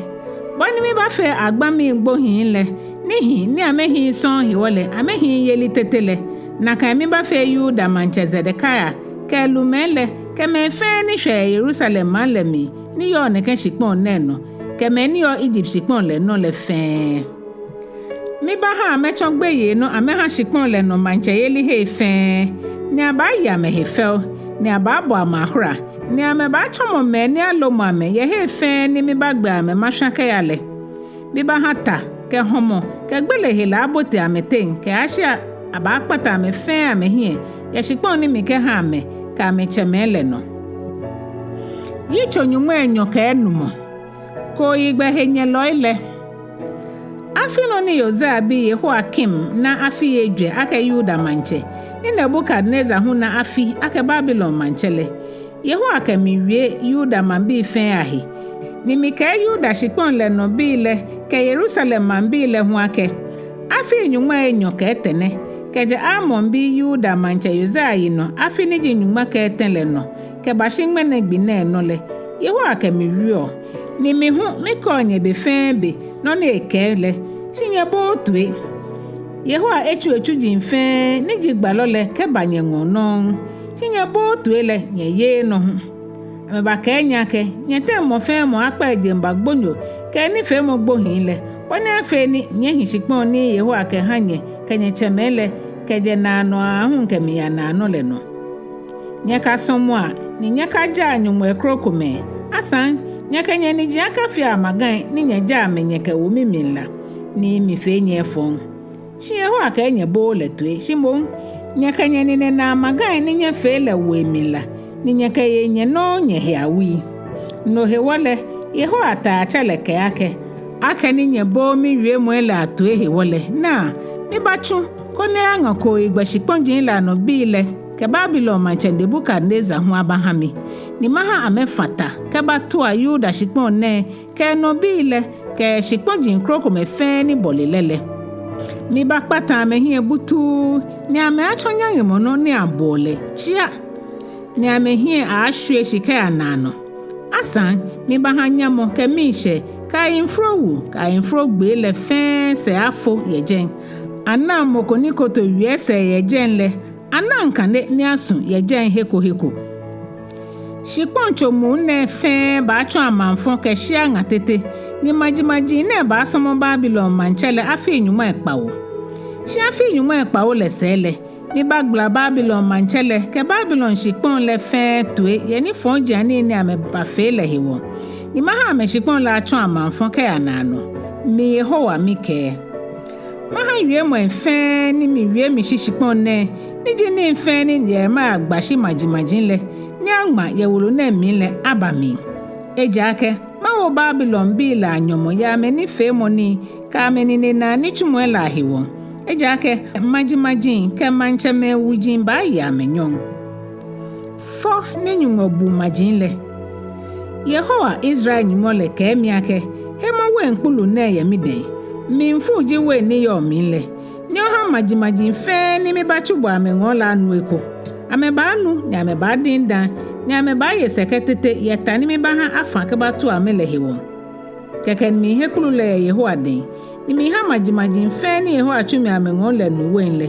bɔ ni mibaafee agbami gbohii lɛ, ni hii ni amɛhiii sɔŋŋ hewɔ lɛ, amɛhiii yeli tete lɛ, nakai mibaafee Yuda maŋtsɛ Zedekia, kɛ elumɛi lɛ, kɛ mɛi fɛɛ ni shwɛ yɛ Yerusalem maŋ lɛ mli, ni yɔɔ nɛkɛ shikpɔŋ nɛɛ nɔ, kɛ mɛi ni yɔɔ Egypt shikpɔŋ lɛ nɔ lɛ fɛɛ. Mibaaha amɛtsɔ gbeyei nɔ amɛha shikpɔŋ lɛ nɔ maŋtsɛyelihei fɛɛ, ni abaaye amɛhe fɛo, ni abaabɔ amɛ ahora, ni amɛbaatsɔmɔ mɛi ni alomɔ amɛ yɛ hei fɛɛ ni mibaagbe amɛ mashwa kɛya lɛ. Mibaaha ta, kɛ hɔmɔ, kɛ gbele hela abote amɛteŋ, kɛyashi abaakpata amɛ fɛɛ amɛhiɛ yɛ shikpɔŋ ni mikɛha amɛ kɛ amɛtsɛmɛi lɛ nɔ. Yitso nyɔŋmai enyɔ kɛ enumɔ. Kooyigbɛ henyɛlɔi lɛ. Afi nɔ ni Yosia bi Yehoiakim na afii ejwɛ akɛ Yuda maŋtsɛ, ni Nebukadnezar hu na afi akɛ Babilon maŋtsɛ lɛ, Yehowa kɛ mi wie Yuda maŋbii fɛɛ ahe. Ni mikɛɛ Yuda shikpɔŋ lɛ nɔ bii lɛ kɛ Yerusalem maŋbii lɛ hu akɛ, afii nyɔŋmai enyɔ kɛ etɛ nɛ, kɛjɛ Amon bi Yuda maŋtsɛ Yosia yinɔ afi ni ji nyɔŋma kɛ etɛ lɛ nɔ kɛbashi ŋmɛnɛ gbi nɛɛ nɔ lɛ, Yehowa kɛ mi wieɔ. Ni mi hu mikɛɔ nyɛ be fɛɛ be nɔ ni ekɛɛ lɛ, shi nyɛbooo toi. Yehowa etsu etsuji fɛɛ ni ji gbalɔ lɛ kɛba nyɛŋɔɔ nɔŋŋ, shi nyɛbooo toi lɛ nyɛyeee nɔ hu. Amɛbakɛɛ nyɛ akɛ, nyɛteŋ mɔ fɛɛ mɔ akpa ejeŋba gbonyo kɛ enifeemɔ gbohii lɛ, bɔ ni afee ni nyɛhi shikpɔŋ ni Yehowa kɛha nyɛ kɛ nyɛtsɛmɛi lɛ kɛjɛ naanɔ aahu kɛmiiya naanɔ lɛ nɔ. Nyɛkasɔmɔa ni nyɛkajaa nyɔŋmɔi krokomɛi. Asaŋ, nyɛkɛ nyɛniji akafea amagai ni nyɛjaa amɛ nyɛkɛwo mimli la. ni mifee nyɛ efɔŋ. Shi Yehowa kɛɛ nyɛbooo lɛ toi, shi moŋ nyɛkɛ nyɛnine naa amagai ni nyɛfee lɛ wo emli la, ni nyɛkɛye nyɛnɔŋŋ nyɛhe awui. No hewɔ lɛ, Yehowa Taiatsɛ lɛ kɛɛ akɛ, akɛni nyɛbooo miwiemɔi lɛ atoi hewɔ lɛ, naa, mibaatsu koni ayaŋa kooyigbɛ shikpɔji lɛ anɔbii lɛ kɛ Babilon maŋtsɛ Nebukadnezar hu abaha mi, ni maha amɛfa ta kɛbatua Yuda shikpɔŋ nɛɛ kɛ enɔbii lɛ kɛ shikpɔji krokomɛi fɛɛ ni bɔle lɛ lɛ. Mibaakpata amɛhiɛ butuu, ni amɛaatsɔ nyaŋemɔ nɔ ni aboɔ lɛ tsia, ni amɛhiɛ aaashwie shi kɛya naanɔ. Asaŋ, mibaaha nyamɔ kɛ miishɛɛ kɛ ayemforo wu kɛ ayemforo gbee lɛ fɛɛ sɛɛ afo yɛ jɛi. Anaŋ mɔ ko ni koto wiɛ sɛɛ yɛ jɛi lɛ, anaŋ kane ni asu yɛ jɛi he ko he ko. Shikpɔŋ tso muu nɛɛ fɛɛ baatsɔ amaŋfɔ kɛ shia ŋa tete, ni majimaji nɛɛ baasɔmɔ Babilon maŋtsɛ lɛ afii nyɔŋmai kpawo. Shi afii nyɔŋmai kpawo lɛ sɛɛ lɛ, mibaagbala Babilon maŋtsɛ lɛ kɛ Babilon shikpɔŋ lɛ fɛɛ toi yɛ nifɔjianii ni amɛbafee lɛ hewɔ, ni maha amɛshikpɔŋ lɛ atsɔ amaŋfɔ kɛya naanɔ. Mi Yehowa mikɛɛ. Maha wiemɔi fɛɛ ni miwie mishi shikpɔŋ nɛɛ, ni ji nii fɛɛ ni Yeremia gba shi majimaji lɛ, ni aŋma yɛ wolo nɛɛ mli lɛ aba mli. Ejaakɛ mawo Babilonbii lɛ anyɔmɔ yɛ amɛnifeemɔi kɛ amɛnine naa nitsumɔi lɛ ahewɔ. Ejaakɛ majimaji kɛ maŋtsɛmɛi wuji baaye amɛ nyɔŋ. Fɔ ni Nyɔŋmɔ bu maji lɛ. Yehowa, Israel Nyɔŋmɔ lɛ kɛɛ mi akɛ, hemɔ wein kpulu nɛɛ yɛ midɛŋ. Mlifu ji wein ni yɔɔ mli lɛ. Ni oha majimaji fɛɛ ni mibaatsu bo amɛŋɔɔ lɛ anu eko. Amɛbaanu ni amɛbaadinda, ni amɛbaaye sɛkɛ tete yɛ ta ni mibaaha afa kɛbatua amɛ lɛ hewɔ. Kɛkɛ ni mihe kpulu lɛ yɛ Yehowa dɛŋ, ni miha majimaji fɛɛ ni Yehowa tsu mi amɛŋɔɔ lɛ nu wein lɛ.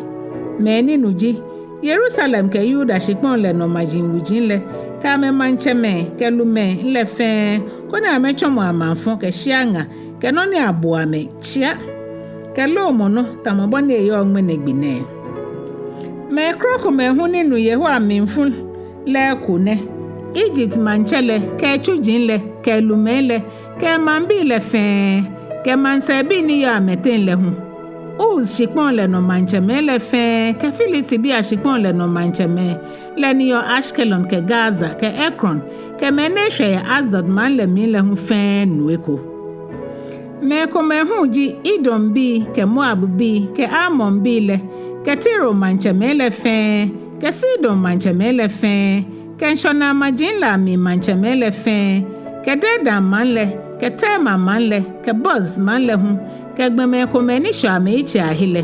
Mɛi ni nu ji Yerusalem kɛ Yuda shikpɔŋ lɛ nɔ maji wuji lɛ, kɛ amɛmaŋtsɛmɛi kɛ lumɛi lɛ fɛɛ, koni amɛtsɔmɔ amaŋfɔ kɛ shia ŋa kɛ nɔ ni aboɔ amɛ tsia kɛ loomɔ nɔ tamɔ bɔ ni eyɔɔ ŋmɛnɛ gbi nɛɛ. Mɛi krokomɛi hu ni nu Yehowa mlifu lɛ eko nɛ: Egypt maŋtsɛ lɛ kɛ etsuji lɛ kɛ elumɛi lɛ kɛ emaŋbii lɛ fɛɛ, kɛ maŋsɛɛbii ni yɔɔ amɛteŋ lɛ hu. Uz shikpɔŋ lɛ nɔ maŋtsɛmɛi lɛ fɛɛ, kɛ Filistibii ashikpɔŋ lɛ nɔ maŋtsɛmɛi lɛ ni yɔɔ Ashkelon kɛ Gaza kɛ Ekron, kɛ mɛi ni eshwɛ yɛ Asdod maŋ lɛ mli lɛ hu fɛɛ nu eko. Mɛi komɛi hu ji Edombii kɛ Moabbii kɛ Amonbii lɛ, kɛ Tiro maŋtsɛmɛi lɛ fɛɛ, kɛ Sidon maŋtsɛmɛi lɛ fɛɛ, kɛ ŋshɔnaa maji lɛ amli maŋtsɛmɛi lɛ fɛɛ, kɛ Dedan maŋ lɛ, kɛ Tema maŋ lɛ, kɛ Buz maŋ lɛ hu, kɛ gbɔmɛi komɛi ni shɛɔ amɛyitsɔi ahe lɛ.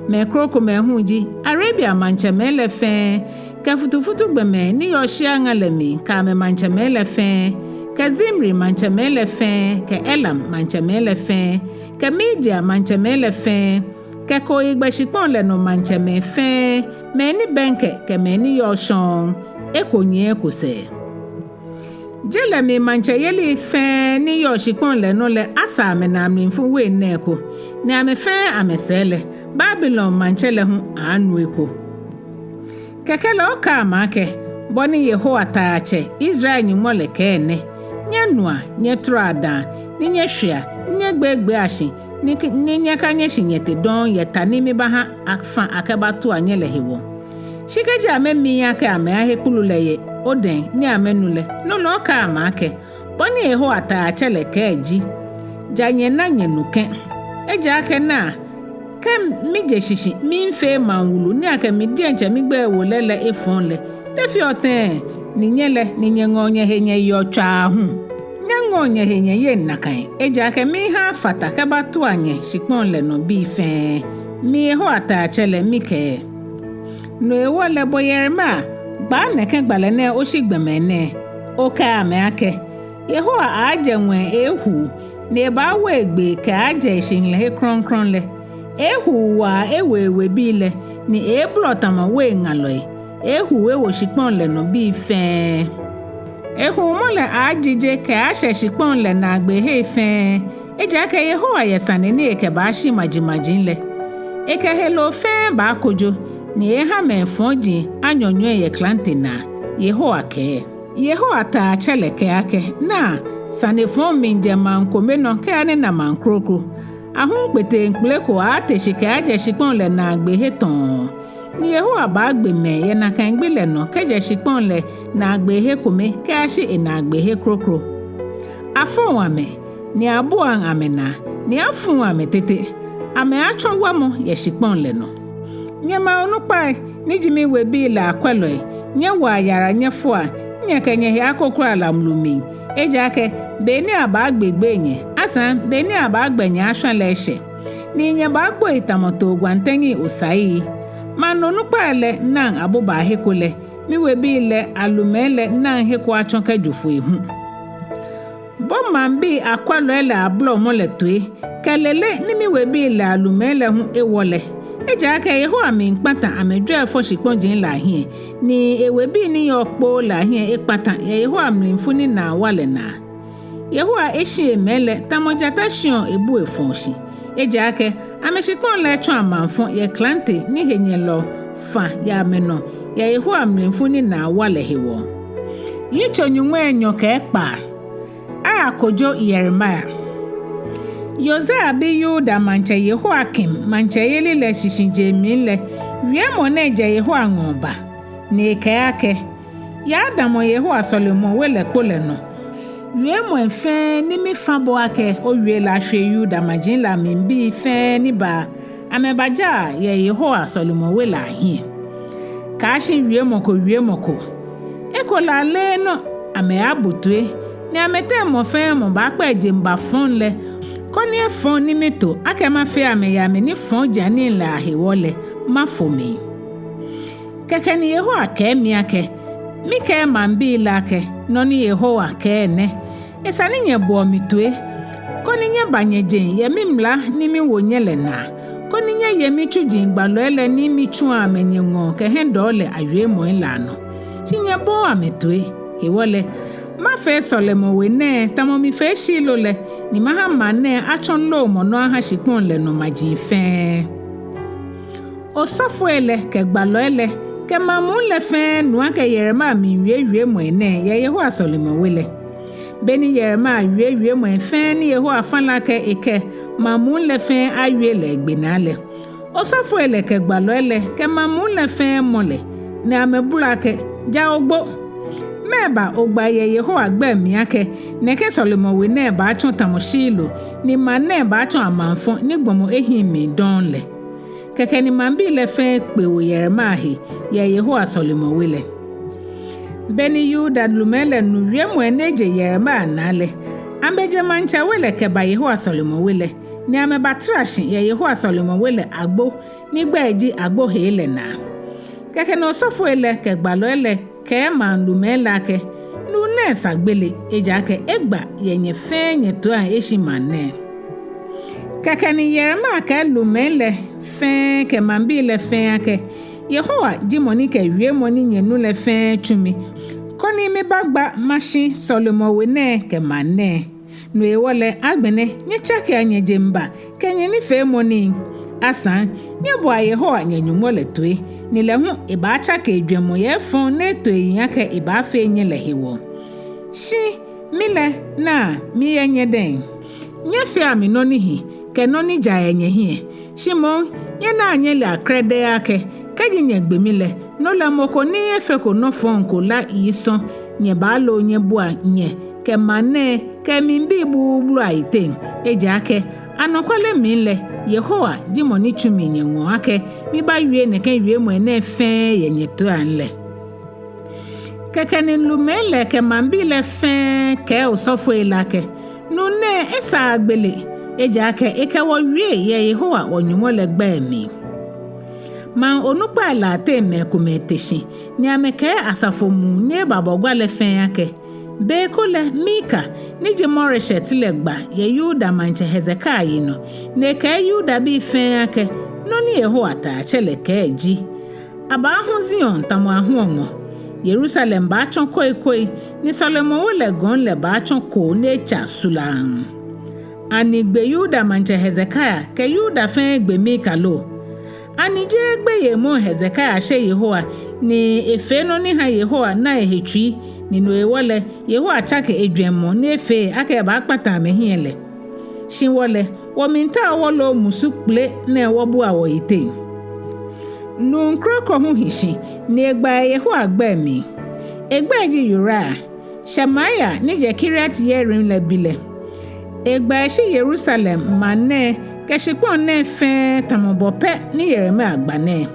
Mɛi krokomɛi hu ji Arabia maŋtsɛmɛi lɛ fɛɛ, kɛ futufutu gbɔmɛi ni yɔɔ shia ŋa lɛ mli kɛ amɛmaŋtsɛmɛi lɛ fɛɛ, kɛ Zimri maŋtsɛmɛi lɛ fɛɛ, kɛ Elam maŋtsɛmɛi lɛ fɛɛ, kɛ Media maŋtsɛmɛi lɛ fɛɛ, kɛ kooyigbɛ shikpɔŋ lɛ nɔ maŋtsɛmɛi fɛɛ, mɛi ni bɛŋkɛ kɛ mɛi ni yɔɔ shɔŋŋ, eko nyiɛ eko sɛɛ. Je lɛ mli maŋtsɛyelii fɛɛ ni yɔɔ shikpɔŋ lɛ nɔ lɛ asa amɛnaa mlifu wein nɛɛ eko, ni amɛ fɛɛ amɛsɛɛ lɛ, Babilon maŋtsɛ lɛ hu aaanu eko. Kɛkɛ lɛ okɛɛ amɛ akɛ, bɔ ni Yehowa Taiatsɛ, Israel Nyɔŋmɔ lɛ kɛɛ nɛ: Nyɛnua, nyɛtɔrɔa daa, ni nyɛshwea, ni nyɛgbeegbea shi, ni k-, ni nyɛkanyɛ shi nyɛte dɔŋŋ yɛ ta ni mibaaha afa akɛbatua nyɛ lɛ hewɔ. Shi kɛji amɛmiiya akɛ amɛaahe kpulu lɛ yɛ odɛŋ ni amɛnu lɛ, no lɛ okɛɛ amɛ akɛ, bɔ ni Yehowa Taiatsɛ lɛ kɛɛ ji, ja nyɛna nyɛnu kɛ̃. Ejaakɛ naa, kɛ mije shishi miifee maŋ wulu ni akɛ mi diɛŋtsɛ migbɛi wo lɛ lɛ efɔŋ lɛ, te feɔ tɛŋŋ ni nyɛ lɛ ni nyɛŋɔɔ nyɛhe nyɛyeɔ tswaa hu? Nyɛŋɔŋ nyɛhe nyɛyeŋ nakai, ejaakɛ miiha afa ta kɛbatua nyɛshikpɔŋ lɛ nɔ bii fɛɛ. Mi Yehowa Taiatsɛ lɛ mikɛɛ. No hewɔ lɛ bo Yeremia, gbaa nɛkɛ gbalɛ nɛɛ oshi gbɔmɛi nɛɛ, okɛɛ amɛ akɛ, Yehowa aaajɛ ŋwɛi eehuu, ni ebaawo egbee kɛaajɛ eshihilɛhe krɔŋkrɔŋ lɛ. Eeehuu waa ewo ewebii lɛ, ni eeebolɔ tamɔ wein ŋalɔi, eeehuu ewo shikpɔŋ lɛ nɔ bii fɛɛ. Ehuumɔ lɛ aaajije kɛaashɛ shikpɔŋ lɛ naagbeehei fɛɛ, ejaakɛ Yehowa yɛ sane ni ekɛbaashi majimaji lɛ. Ekɛ heloo fɛɛ baakojo, ni eeeha mɛi fɔji anyɔnyɔi yɛ klante naa, Yehowa kɛɛ. Yehowa Taiatsɛ lɛ kɛɛ akɛ, naa, sane fɔŋ miijɛ maŋ kome nɔ kɛyanina maŋ kroko. Ahum kpeteŋkpele ko aaate shi kɛaajɛ shikpɔŋ lɛ naagbee he tɔɔ. Ni Yehowa baagbe mɛi yɛ nakai gbi lɛ nɔ kɛjɛ shikpɔŋ lɛ naagbee he kome kɛyashi enaagbee he kroko. Afoŋ amɛ, ni abuaŋ amɛnaa, ni afuŋ amɛ tete. Amɛaatsɔ wamɔ yɛ shikpɔŋ lɛ nɔ. Nyɛ maŋ onukpai, ni ji miwebii lɛ akwɛlɔi, nyɛwoa yara nyɛfoa, nyɛkɛ nyɛhe akokloa lamulu mli. Ejaakɛ be ni abaagbegbee nyɛ, asaŋ be ni abaagbɛ nyɛ ashwa lɛ eshɛ. Ni nyɛbaagboi tamɔ toogwantɛŋi osai. Maŋ onukpai lɛ naŋ abobaahe ko lɛ, miwebii lɛ alumɛi lɛ naŋ he ko atsɔ kɛjo foi hu. Bo maŋbii akwɛlɔi lɛ abolɔmɔ lɛ toi, kɛ lele ni miwebii lɛ alumɛi lɛ hu ewɔ lɛ. Ejaakɛ Yehowa miikpata amɛjwɛɛfɔ shikpɔji lɛ ahiɛ, ni ewebii ni yɔɔ kpoo lɛ ahiɛ ekpata yɛ Yehowa mlifu ni naa wa lɛ naa. Yehowa eshi emɛi lɛ tamɔ jata shiɔ ebu efɔɔ shi. Ejaakɛ amɛshikpɔŋ lɛ etsɔ amaŋfɔ yɛ klante ni henyɛlɔ fa yɛ amɛnɔ yɛ Yehowa mlifu ni naa wa lɛ hewɔ. Yitso nyɔŋmai enyɔ kɛ ekpaa. Ayakojo Yeremia. Yosia bi Yuda maŋtsɛ Yehoiakim maŋtsɛyeli lɛ shishijee mli lɛ, wiemɔ nɛɛ jɛ Yehowa ŋɔɔ ba, ni ekɛɛ akɛ: Yaadamɔ Yehowa sɔlemɔwe lɛ kpo lɛ nɔ. Wiemɔi fɛɛ ni mifa bo akɛ owie lɛ ashwie Yuda maji lɛ amlibii fɛɛ ni baa, amɛbajaa yɛ Yehowa sɔlemɔwe lɛ ahiɛ. Kaashi wiemɔ ko wiemɔ ko. Ekolɛ aleenɔ amɛaabu toi, ni amɛteŋ mɔ fɛɛ mɔ baakpa ejeŋba fɔŋ lɛ, koni efɔŋ ni mito akɛ mafee amɛ yɛ amɛnifɔjianii lɛ ahewɔ lɛ, mafo mli. Kɛkɛ ni Yehowa kɛɛ mi akɛ: Mikɛɛ maŋbii lɛ akɛ, nɔ ni Yehowa kɛɛ nɛ: Esa ni nyɛboɔ mi toi, koni nyɛba nyɛjeŋ yɛ mimla ni miwo nyɛ lɛ naa, koni nyɛye mitsuji gbalɔi lɛ ni mitsuɔ amɛ nyɛŋɔɔ kɛ hiɛdɔɔ lɛ awiemɔi lɛ anɔ. Shi nyɛbooo amɛ toi. Hewɔ lɛ, mafee sɔlemɔwe nɛɛ tamɔ mifee Shilo lɛ, ni maha maŋ nɛɛ atsɔ loomɔnɔ aha shikpɔŋ lɛ nɔ maji fɛɛ. Osɔfoi lɛ kɛ gbalɔi lɛ kɛ maŋ muu lɛ fɛɛ nu akɛ Yeremia miiwie wiemɔi nɛɛ yɛ Yehowa sɔlemɔwe lɛ. Beni Yeremia wie wiemɔi fɛɛ ni Yehowa fa lɛ akɛ ekɛ maŋ muu lɛ fɛɛ awie lɛ egbe naa lɛ, osɔfoi lɛ kɛ gbalɔi lɛ kɛ maŋ muu lɛ fɛɛ mɔ lɛ, ni amɛbu lɛ akɛ: Ja ogbo! Mɛɛba ogba yɛ Yehowa gbɛi mli akɛ nɛkɛ sɔlemɔwe nɛɛ baatsɔ tamɔ Shilo, ni maŋ nɛɛ baatsɔ amaŋfɔ ni gbɔmɔ ehiii mli dɔŋŋ lɛ? Kɛkɛ ni maŋbii lɛ fɛɛ kpe wo Yeremia he yɛ Yehowa sɔlemɔwe lɛ. Beni Yuda lumɛi lɛ nu wiemɔi ni eje Yeremia naa lɛ, amɛbajɛ maŋtsɛwe lɛ kɛba Yehowa sɔlemɔwe lɛ, ni amɛbatara shi yɛ Yehowa sɔlemɔwe lɛ agbo ni gbɛi ji Agbo Hee lɛ naa. Kɛkɛ ni osɔfoi lɛ kɛ gbalɔi lɛ kɛɛ maŋ lumɛi lɛ akɛ: Nuu nɛɛ sa gbele, ejaakɛ egba yɛ nyɛ fɛɛ nyɛtoiiaŋ eshi maŋ nɛɛ. Kɛkɛ ni Yeremia kɛɛ lumɛi lɛ fɛɛ kɛ maŋbii lɛ fɛɛ akɛ: Yehowa ji mɔ ni kɛ wiemɔ ni nyɛnu lɛ fɛɛ tsu mi, koni mibagba mashi sɔlemɔwe nɛɛ kɛ maŋ nɛɛ. No hewɔ lɛ, agbɛnɛ nyɛtsakea nyɛjeŋba kɛ nyɛnifeemɔi. Asaŋ, nyɛboa Yehowa nyɛ-Nyɔŋmɔ lɛ toi, ni lɛ hu ebaatsake ejwɛŋmɔ yɛ efɔŋ ni eto eyiŋ akɛ ebaafee nyɛ lɛ hewɔ. Shi mi lɛ, naa, miyɛ nyɛdɛŋ. Nyɛfea mi nɔ ni hi kɛ nɔ ni ja yɛ nyɛhiɛ. Shi moŋ, nyɛnaa nyɛlea krɛdɛɛ akɛ, kɛji nyɛgbe mi lɛ, no lɛ mɔ ko ni efeko nɔ fɔŋ ko la yi sɔŋŋ nyɛbaaloo nyɛbua nyɛ kɛ maŋ nɛɛ kɛ emlibii buulu ayiteŋ. Ejaakɛ anɔkwale mli lɛ, Yehowa ji mɔ ni tsu mi nyɛŋɔɔ akɛ mibawie nɛkɛ wiemɔi nɛɛ fɛɛ yɛ nyɛtoiiaŋ lɛ. Kɛkɛ ni lumɛi lɛ kɛ maŋbii lɛ fɛɛ kɛɛ osɔfoi lɛ akɛ: Nuu nɛɛ esaa gbele, ejaakɛ ekɛ wɔ wie yɛ Yehowa wɔ-Nyɔŋmɔ lɛ gbɛi mli. Maŋ onukpai lɛ ateŋ mɛi komɛi te shi, ni amɛkɛɛ asafo muu ni eba Bɔgwa lɛ fɛɛ akɛ: Be ko lɛ Mika, ni ji Moreshet lɛ, gba yɛ Yuda maŋtsɛ Hezekia yinɔ, ni ekɛɛ Yudabii fɛɛ akɛ: Nɔ ni Yehowa Taiatsɛ lɛ kɛɛ ji: Abaahu Zion tamɔ ahuɔ ŋmɔ. Yerusalem baatsɔ koikoi, ni sɔlemɔwe lɛ gɔŋ lɛ baatsɔ koo ni etsa sulaaŋ. Ani gbe Yuda maŋtsɛ Hezekia kɛ Yuda fɛɛ gbe Mika lo? Ani jeee gbeyei moŋ Hezekia she Yehowa, ni efee nɔ ni ha Yehowa na ehe tsui, ni no hewɔ lɛ Yehowa tsake ejwɛŋmɔ ni efee akɛ ebaakpata amɛhiɛ lɛ? Shi wɔ lɛ, wɔmiitao wɔloo musu kpele nɛɛ wɔbua wɔyiteŋ. Nuu kroko hu hi shi, ni egba yɛ Yehowa gbɛi mli. Egbɛi ji Uriah, Shemaia ni jɛ Kiriat-Yearim lɛ bi lɛ. Egba eshi Yerusalem maŋ nɛɛ kɛ shikpɔŋ nɛɛ fɛɛ tamɔ bɔ pɛ ni Yeremia gba nɛɛ.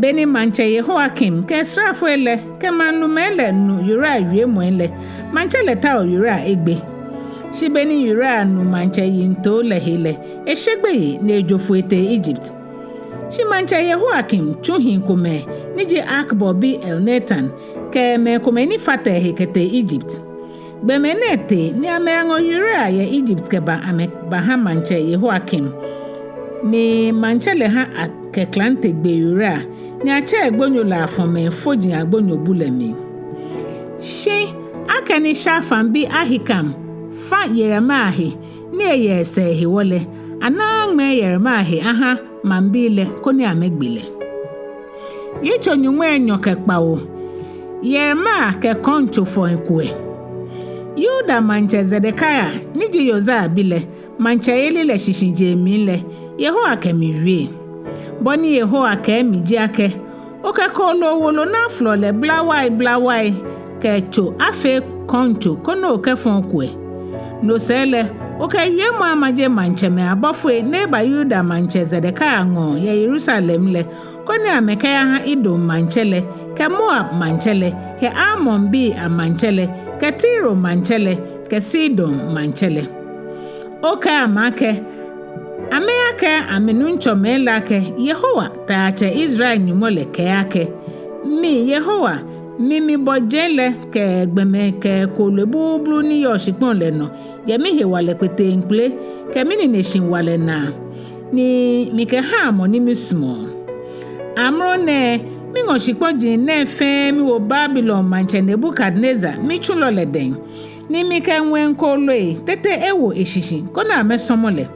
Beni maŋtsɛ Yehoiakim kɛ esraafoi lɛ kɛ maŋ lumɛi lɛ nu Uriah wiemɔi lɛ, maŋtsɛ lɛ tao Uriah egbe. Shi beni Uriah nu maŋtsɛ yiŋtoo lɛ he lɛ, eshe gbeyei ni ejo foi etee Egypt. Shi maŋtsɛ Yehoiakim tsu hii komɛi ni ji Akbor bi Elnatan kɛ mɛi komɛi ni fata ehe kɛtee Egypt. Gbɔmɛi nɛɛ tee ni amɛyaŋɔ Uriah yɛ Egypt kɛba amɛbaha maŋtsɛ Yehoiakim. Ni maŋtsɛ lɛ ha akɛ klante gbe Uriah, ni atsɛ egbonyo lɛ afɔ mɛi foji agbonyobu lɛ mli. Shi akɛni Shafan bi Ahikam fa Yeremia he ni eyɛ esɛɛ hewɔ lɛ, anaaa aŋmɛɛ Yeremia he aha maŋbii lɛ koni amɛgbe lɛ. Yitso nyɔŋmai enyɔ kɛ kpawo. Yeremia kɛ kɔŋtso fɔŋ kuɛ. Yuda maŋtsɛ Zedekia ni ji Yosia bi lɛ, maŋtsɛyeli lɛ shishijee mli lɛ, Yehowa kɛ mi wie. Bɔ ni Yehowa kɛɛ mi ji akɛ, okɛ kooloo wolo ni aflɔ lɛ blawai blawai kɛ tso afee kɔŋtso koni okɛfɔ okuɛ. No sɛɛ lɛ, okɛ wiemɔ amaje maŋtsɛmɛi abɔfoi ni eba Yuda maŋtsɛ Zedekia ŋɔɔ yɛ Yerusalem lɛ, koni amɛkɛyaha Edom maŋtsɛ lɛ, kɛ Moab maŋtsɛ lɛ, kɛ Amonbii amaŋtsɛ lɛ, kɛ Tiro maŋtsɛ lɛ, kɛ Sidon maŋtsɛ lɛ. Okɛɛ amɛ akɛ, amɛyakɛɛ amɛnuŋtsɔmɛi lɛ akɛ, Yehowa, Taiatsɛ Israel Nyɔŋmɔ lɛ kɛɛ akɛ, mi Yehowa, mi mibɔ jeŋ lɛ kɛ gbɔmɛi kɛ kooloi blublu ni yɔɔ shikpɔŋ lɛ nɔ, yɛ mihewalɛ kpeteŋkpele kɛ minine shi walɛ naa, ni mikɛhaa mɔ ni misumɔɔ. Amrɔ nɛɛ, miŋɔ shikpɔji nɛɛ fɛɛ miwo Babilon maŋtsɛ Nebukadnezar, mitsulɔ lɛ dɛŋ, ni mikɛ ŋwɛi kooloi tete ewo eshishi koni amɛsɔmɔ lɛ.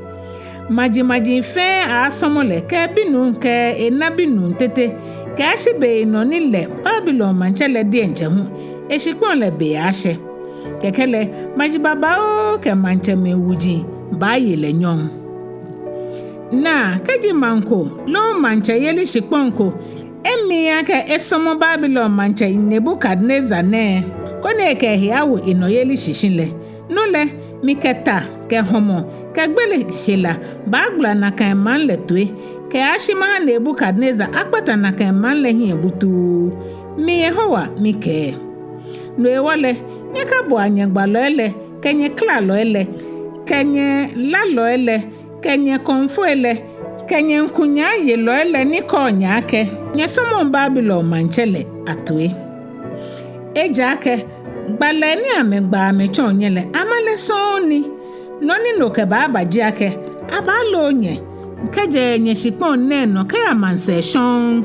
Majimaji fɛɛ aaasɔmɔ lɛ kɛ ebinuu kɛ enabinuu tete, kɛyashi be nɔ ni lɛ Babilon maŋtsɛ lɛ diɛŋtsɛ hu eshikpɔŋ lɛ be aaashɛ. Kɛkɛ lɛ, maji babaoo kɛ maŋtsɛmɛi wuji baaye lɛ nyɔŋ. Naa, kɛji maŋ ko loo maŋtsɛyeli shikpɔŋ ko emiiya akɛ esɔmɔ Babilon maŋtsɛ Nebukadnezar nɛɛ, koni ekɛ ehe awo enɔyeli shishi lɛ, no lɛ, mikɛ ta kɛ hɔmɔ kɛ gbele hela baagbala nakai maŋ lɛ toi, kɛyashi maha Nebukadnezar akpata nakai maŋ lɛ hiɛ butuu. Mi Yehowa mikɛɛ. No hewɔ lɛ, nyɛkaboa nyɛgbalɔi lɛ, kɛ nyɛklalɔi lɛ, kɛ nyɛlalɔi lɛ, kɛ nyɛkɔmfoi lɛ, kɛ nyɛŋkunyaayelɔi lɛ ni kɛɔ nyɛ akɛ, nyɛsɔmɔŋ Babilon maŋtsɛ lɛ atoi. Ejaakɛ gbalɔi ni amɛgbaa amɛtsɔɔ nyɛ lɛ, amale sɔŋŋ ni. Nɔ ni no kɛbaaba ji akɛ, abaalo nyɛ kɛjɛ nyɛshikpɔŋ nɛɛ nɔ kɛya maŋsɛɛ shɔŋŋ.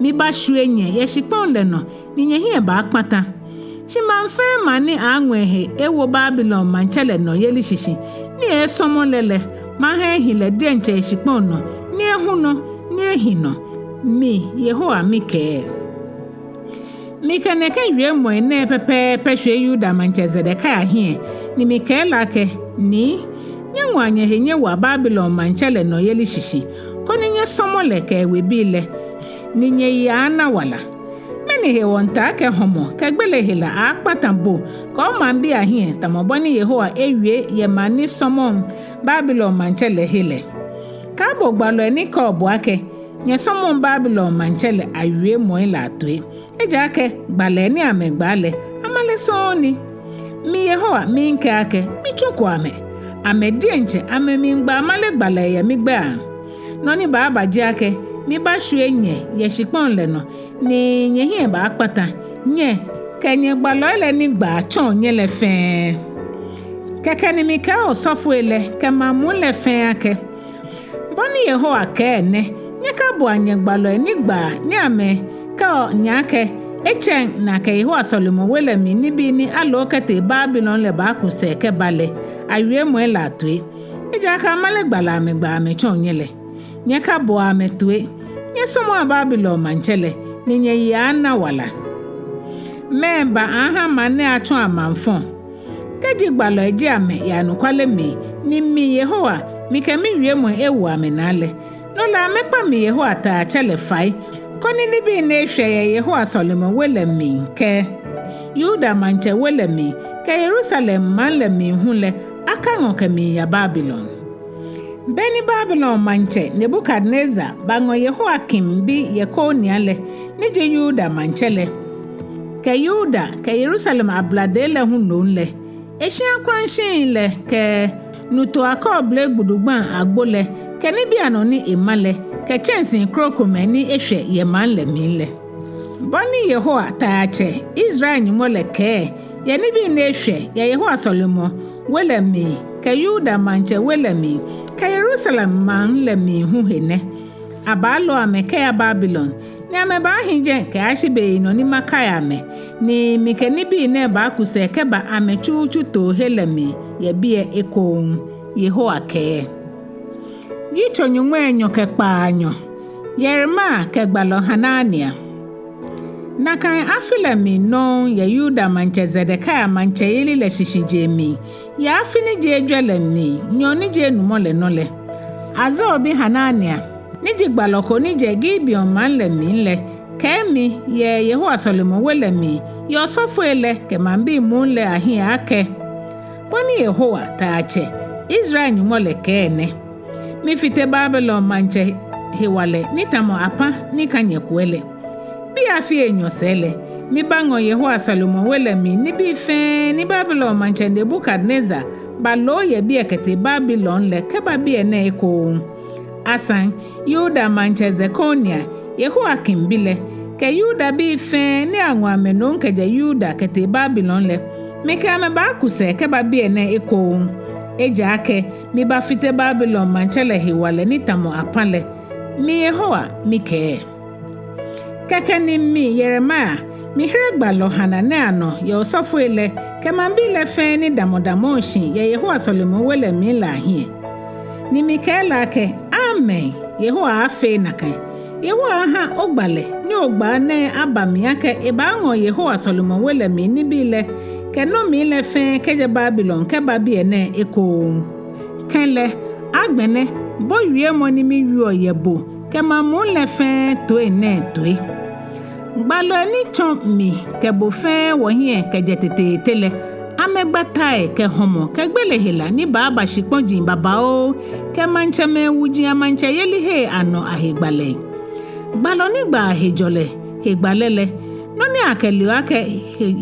Mibaashwie nyɛ yɛ shikpɔŋ lɛ nɔ, ni nyɛhiɛ baakpata. Shi maŋ fɛɛ maŋ ni aaaŋɔ ehe ewo Babilon maŋtsɛ lɛ nɔyeli shishi, ni eeesɔmɔ lɛ lɛ, maha ehi lɛ diɛŋtsɛ eshikpɔŋ nɔ, ni ehu nɔ, ni ehi nɔ. Mi Yehowa mikɛɛ. Mikɛ nɛkɛ wiemɔi nɛɛ pɛpɛɛpɛ shwie Yuda maŋtsɛ Zedekia hiɛ, ni mikɛɛ lɛ akɛ, Nii, nyɛŋɔa nyɛhe nyɛwoa Babilon maŋtsɛ lɛ nɔyeli shishi, koni nyɛsɔmɔ lɛ kɛ ewebii lɛ, ni nyɛyi aaana wala. Mɛni hewɔ ŋtaa akɛ hɔmɔ kɛ gbele hela aaakpata bo kɛ omaŋbii ahiɛ, tamɔ bɔ ni Yehowa ewie yɛ maŋ ni sɔmɔɔ Babilon maŋtsɛ lɛ he lɛ? Kaabo gbalɔi ni kɛɔ bo akɛ, nyɛsɔmɔŋ Babilon maŋtsɛ lɛ awiemɔi lɛ atoi. Ejaakɛ gbalɔi ni amɛgbaa lɛ, amale sɔŋŋ ni. Mi Yehowa miikɛɛ akɛ, mitsuko amɛ. Amɛ diɛŋtsɛ amɛmiigba amale gbalɔi yɛ migbɛi. Nɔ ni baaba ji akɛ, mibaashwie nyɛ yɛ shikpɔŋ lɛ nɔ, ni nyɛhiɛ baakpata, nyɛ kɛ nyɛgbalɔi lɛ ni gbaa tsɔɔ nyɛ lɛ fɛɛ. Kɛkɛ ni mikɛɛ osɔfoi lɛ kɛ maŋ muu lɛ fɛɛ akɛ, bɔ ni Yehowa kɛɛ nɛ, nyɛkaboa nyɛgbalɔi ni gbaa ni amɛkɛɔ nyɛ akɛ, etsɛŋ ni akɛ Yehowa sɔlemɔwe lɛ mli nibii ni aloo kɛtee Babilon lɛ baaku sɛɛ kɛba lɛ awiemɔi lɛ atoi. Ejaakɛ amale gbalɔi amɛgbaa amɛtsɔɔ nyɛ lɛ. Nyɛkaboa amɛtoi. Nyɛsɔmɔa Babilon maŋtsɛ lɛ, ni nyɛyi aaana wala. Mɛɛba aaha maŋ nɛɛ atsɔ amaŋfɔ? Kɛji gbalɔi ji amɛ yɛ anɔkwale mli, Ni mi Yehowa, mikɛ miwiemɔ ewo amɛnaa lɛ, no lɛ amɛkpa mi Yehowa Taiatsɛ lɛ fai, koni nibii ni eshwɛ yɛ Yehowa sɔlemɔwe lɛ mli kɛ Yuda maŋtsɛwe lɛ mli kɛ Yerusalem maŋ lɛ mli hu lɛ akaŋɔ kɛmiiya Babilon. Beni Babilon maŋtsɛ Nebukadnezar baŋɔ Yehoiakim bi Yekonia lɛ, ni ji Yuda maŋtsɛ lɛ, kɛ Yuda kɛ Yerusalem abladei lɛ hu nom lɛ, eshia kuraŋshii lɛ kɛ nu too akɔɔble gbudugbaŋ agbo lɛ kɛ nibii anɔ ni ema lɛ kɛ tsɛnsii krokomɛi ni eshwɛ yɛ maŋ lɛ mli lɛ. Bɔ ni Yehowa Taiatsɛ, Israel Nyɔŋmɔ lɛ kɛɛ yɛ nibii ni eshwɛ yɛ Yehowa sɔlemɔwe lɛ mli kɛ Yuda maŋtsɛwe lɛ mli kɛ Yerusalem maŋ lɛ mli hu he nɛ: Abaalo amɛ kɛya Babilon, ni amɛbaahi jɛi kɛyashi beyinɔ ni makai amɛ, ni mikɛ nibii nɛɛ baaku sɛɛ kɛba amɛtsutsu toohe lɛ mli yɛ biɛ ekoŋŋ, Yehowa kɛɛ. Yitso nyɔŋmai enyɔ kɛ kpaanyɔ. Yeremia kɛ gbalɔ Hanania. Nakai afi lɛ mli nɔŋŋ yɛ Yuda maŋtsɛ Zedekia maŋtsɛyeli lɛ shishijee mli, yɛ afi ni ji ejwɛ lɛ mli, nyɔɔŋ ni ji enumɔ lɛ nɔ lɛ, Azur bi Hanania, ni ji gbalɔ ko ni jɛ Gibeon maŋ lɛ mli lɛ, kɛɛ mi yɛ Yehowa sɔlemɔwe lɛ mli, yɛ osɔfoi lɛ kɛ maŋbii muu lɛ ahiɛ akɛ: Bɔ ni Yehowa Taiatsɛ, Israel Nyɔŋmɔ lɛ kɛɛ nɛ: Mifite Babilon maŋtsɛ hewalɛ ni tamɔ apã ni kã nyɛkuɛ lɛ. Biɛ afii enyɔ sɛɛ lɛ, mibaaŋɔ Yehowa sɔlemɔwe lɛ mli nibii fɛɛ ni Babilon maŋtsɛ Nebukadnezar baloo yɛ biɛ kɛtee Babilon lɛ kɛba biɛ nɛɛ ekoŋŋ. Asaŋ, Yuda maŋtsɛ Yekonia, Yehoiakim bi lɛ, kɛ Yudabii fɛɛ ni aŋɔ amɛ nom kɛjɛ Yuda kɛtee Babilon lɛ, mikɛ amɛ baaku sɛɛ kɛba biɛ nɛɛ ekoŋŋ. Ejaakɛ mibaafite Babilon maŋtsɛ lɛ hewalɛ ni tamɔ apã lɛ, mi Yehowa mikɛɛ. Kɛkɛ ni mi Yeremia, mihere gbalɔ Hanania nɔ yɛ osɔfoi lɛ kɛ maŋbii lɛ fɛɛ ni damɔdamɔɔ shi yɛ Yehowa sɔlemɔwe lɛ mli lɛ ahiɛ, ni mikɛɛ lɛ akɛ: Amen, Yehowa aaafee nakai. Yehowa aaha ogbalɛ ni ogba nɛɛ aba mli akɛ ebaaŋɔ Yehowa sɔlemɔwe lɛ mli nibii lɛ kɛ nomii lɛ fɛɛ kɛjɛ Babilon kɛba biɛ nɛɛ ekoŋŋ. Kɛlɛ, agbɛnɛ, bo wiemɔ ni miwieɔ yɛ bo kɛ maŋ muu lɛ fɛɛ toi nɛɛ toi. Gbalɔi ni tsɔ mi kɛ bo fɛɛ wɔhiɛ kɛjɛ teteete lɛ, amɛgba tai kɛ hɔmɔ kɛ gbele hela ni baaba shikpɔji babaoo kɛ maŋtsɛmɛi wuji amaŋtsɛyeli hei anɔ ahe gbalɛi. Gbalɔ ni gbaa hejɔlɛ he gbalɛ lɛ, nɔ ni akɛleɔ akɛ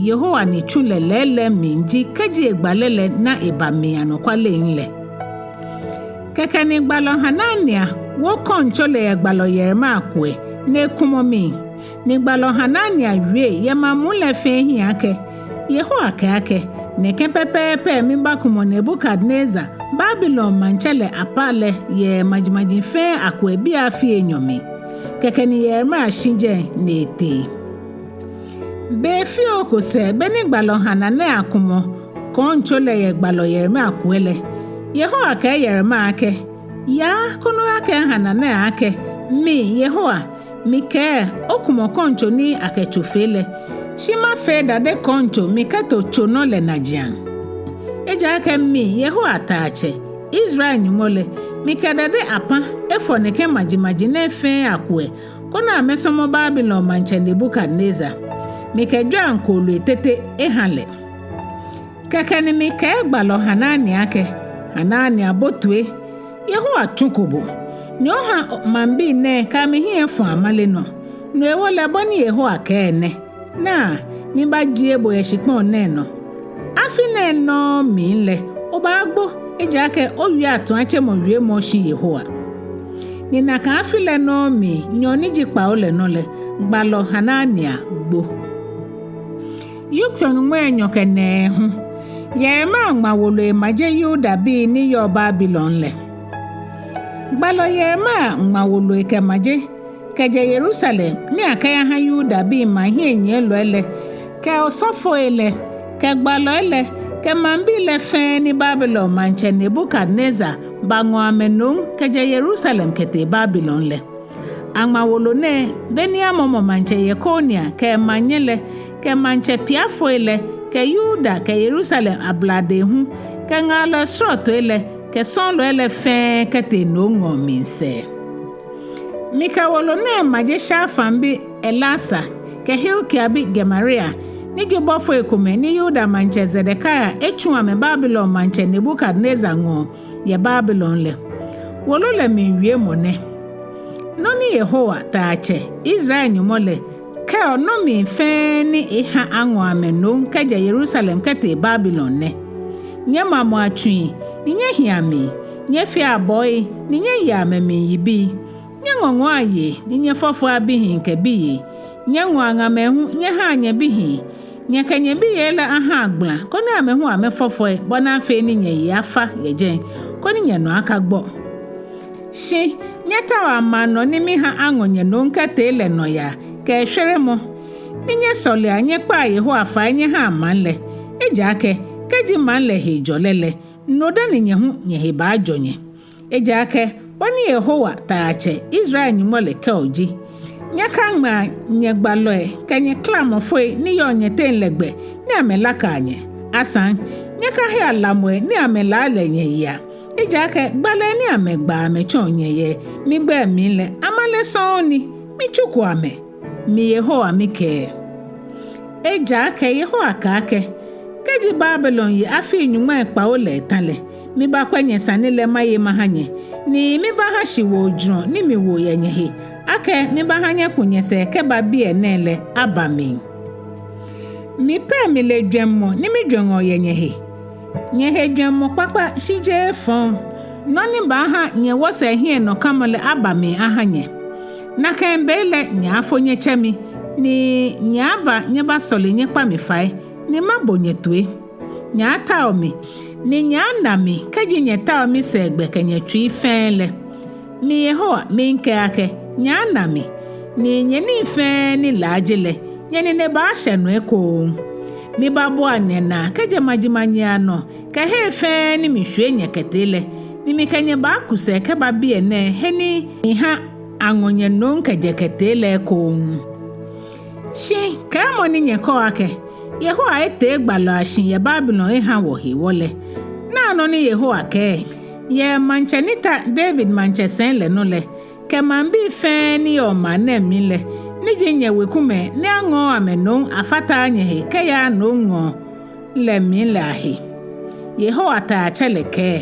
Yehowa ni tsu lɛ lɛɛlɛŋ mli ji kɛji egbalɛ lɛ na eba mli anɔkwale lɛ. Kɛkɛ ni gbalɔ Hanania wo kɔŋtso lɛ yɛ gbalɔ Yeremia kuɛ, ni ekumɔ mli. Ni gbalɔ Hanania wie yɛ maŋ muu lɛ fɛɛ hiɛ akɛ: Yehowa kɛɛ akɛ: Nɛkɛ pɛpɛɛpɛ mibaakumɔ Nebukadnezar, Babilon maŋtsɛ lɛ apã lɛ yɛ majimaji fɛɛ akuɛ biɛ afii enyɔ mli. Kɛkɛ ni Yeremia shi jɛi ni etee. Be fioo ko sɛɛ, beni gbalɔ Hanania kumɔ kɔŋtso lɛ yɛ gbalɔ Yeremia kuɛ lɛ, Yehowa kɛɛ Yeremia akɛ: Yaa koni oyakɛɛ Hanania akɛ: Mi, Yehowa, mikɛɛ, okumɔ kɔŋtso ni akɛ tso fee lɛ, shi mafee dade kɔŋtso mikɛto tso nɔ lɛ najiaŋ. Ejaakɛ mi, Yehowa Taiatsɛ, Israel Nyɔŋmɔ lɛ, mikɛ dade apã efɔ nɛkɛ majimaji nɛɛ fɛɛ akuɛ, koni amɛsɔmɔ Babilon maŋtsɛ Nebukadnezar. Mikɛ jwɛiaŋ kooloi tete eha lɛ. Kɛkɛ ni mikɛɛ gbalɔ Hanania akɛ: Hanania, bo toi, Yehowa tsuko bo, ni oha maŋbii nɛɛ kɛ amɛhiɛ efɔ amale nɔ. No hewɔ lɛ, bɔ ni Yehowa kɛɛ nɛ: Naa, mibaajie bo yɛ shikpɔŋ nɛɛ nɔ. Afi nɛɛ nɔŋŋ mli lɛ, obaagbo, ejaakɛ owie atuatsemɔ wiemɔ oshi Yehowa. Ni nakai afi lɛ nɔŋŋ mli, nyɔɔŋ ni ji kpawo lɛ nɔ lɛ, gbalɔ Hanania gbo. Yitso nyɔŋmai enyɔ kɛ nɛɛhu. Yeremia ŋma wolo emaje Yudabii ni yɔɔ Babilon lɛ. Gbalɔ Yeremia ŋma wolo ekɛmaje kɛjɛ Yerusalem ni akɛyaha Yudabii maŋ hiɛnyiɛlɔi lɛ kɛ osɔfoi lɛ kɛ gbalɔi lɛ kɛ maŋbii lɛ fɛɛ ni Babilon maŋtsɛ Nebukadnezar baŋɔ amɛ nom kɛjɛ Yerusalem kɛtee Babilon lɛ. Aŋma wolo nɛɛ beni amɔmɔ maŋtsɛ Yekonia kɛ emaŋnyɛ lɛ kɛ maŋtsɛ piafoi lɛ kɛ Yuda kɛ Yerusalem abladei hu kɛ ŋaalɔi srɔtoi lɛ kɛ sɔɔlɔi lɛ fɛɛ kɛtee nomŋɔɔ mli sɛɛ. Mikɛ wolo nɛɛ maje Shafan bi Elasa kɛ Hilkia bi Gemaria, ni ji bɔfoi komɛi ni Yuda maŋtsɛ Zedekia etsu amɛ Babilon maŋtsɛ Nebukadnezar ŋɔɔ yɛ Babilon lɛ. Wolo lɛ mli wiemɔ nɛ: Nɔ ni Yehowa, Taiatsɛ, Israel Nyɔŋmɔ lɛ, kɛɔ nɔmɛi fɛɛ ni eha aŋɔ amɛ nom kɛjɛ Yerusalem kɛtee Babilon nɛ: Nyɛmamɔa tsui, ni nyɛhia mli, nyɛfea abɔɔi, ni nyɛyea amɛmli yibii. Nyɛŋɔŋɔa yei, ni nyɛfɔfɔa bihii kɛ biyei. Nyɛŋɔa ŋamɛi hu nyɛhaa nyɛbihii. Nyɛkɛ nyɛbiyei lɛ aha agbla, koni amɛ hu amɛfɔfɔi, bɔ ni afee ni nyɛyi afa yɛ jɛi, koni nyɛnɔ akagbɔ. Shi nyɛtaoa maŋ nɔ ni miha aŋɔ nyɛ nom kɛtee lɛ nɔyaa kɛ shweremɔ, ni nyɛsɔlea nyɛkpaa Yehowa fai nyɛhaa maŋ lɛ. Ejaakɛ kɛji maŋ lɛ he jɔ lɛ lɛ, no dani nyɛ hu nyɛhe baajɔ nyɛ. Ejaakɛ bɔ ni Yehowa, Taiatsɛ, Israel Nyɔŋmɔ lɛ kɛɔ ji: Nyɛkaŋmɛa nyɛgbalɔi kɛ nyɛklamɔfoi ni yɔɔ nyɛteŋ lɛ gbɛ ni amɛlakaa nyɛ. Asaŋ, nyɛkahea lamɔi ni amɛlaa lɛ nyɛyea. Ejaakɛ gbalɛi ni amɛgbaa amɛtsɔɔ nyɛ yɛ migbɛi mli lɛ, amale sɔŋŋ ni, mitsuko amɛ. Mi Yehowa mikɛɛ. Ejaakɛ Yehowa kɛɛ akɛ: Kɛji Babilon yi afii nyɔŋmai kpawo lɛ eta lɛ, mibaakwɛ nyɛsane lɛ maye maha nyɛ, ni mibaaha shiwoo jurɔ ni miwo yɛ nyɛhe, akɛ mibaaha nyɛku nyɛsɛɛ kɛba biɛ nɛɛ lɛ aba mli. Mi pɛ mile jwɛŋmɔ ni mijwɛŋɔ yɛ nyɛhe. Nyɛhe jwɛŋmɔ kpakpa, shi jeee efɔŋ, nɔ ni baaha nyɛwɔsɛɛ hiɛnɔkamɔ lɛ aba mli aha nyɛ. Nakai be lɛ nyɛaafo nyɛtsɛ mi, ni nyɛaaba nyɛbasɔle nyɛkpa mi fai, ni mabo nyɛ toi. Nyɛaatao mi, ni nyɛaana mi kɛji nyɛtao misɛɛgbɛ kɛ nyɛtsui fɛɛ lɛ. Mi Yehowa miikɛɛ akɛ: Nyɛaana mi, ni nyɛnii fɛɛ ni laaje lɛ, nyɛnine baashɛ nɔ ekoŋŋ. Mibaabua nyɛnaa kɛjɛ majimaji anɔ kɛ hei fɛɛ ni mishwie nyɛ kɛtee lɛ, ni mikɛ nyɛ baaku sɛɛ kɛba biɛ nɛɛ he ni miha aŋɔ nyɛ nom kɛjɛ kɛtee lɛ ekoŋŋ. Shi kɛɛmɔ ni nyɛkɛɔ akɛ: Yehowa etee gbalɔi ashi yɛ Babilon eha wɔ hewɔ lɛ, naa nɔ ni Yehowa kɛɛ yɛ maŋtsɛ ni ta David maŋtsɛsɛi lɛ nɔ lɛ, kɛ maŋbii fɛɛ ni yɔɔ maŋ nɛɛ mli lɛ, ni ji nyɛwekumɛi ni aŋɔɔɔ amɛ nom afataaa nyɛhe kɛyaaa nomŋɔɔ lɛ mli lɛ ahe. Yehowa Taiatsɛ lɛ kɛɛ: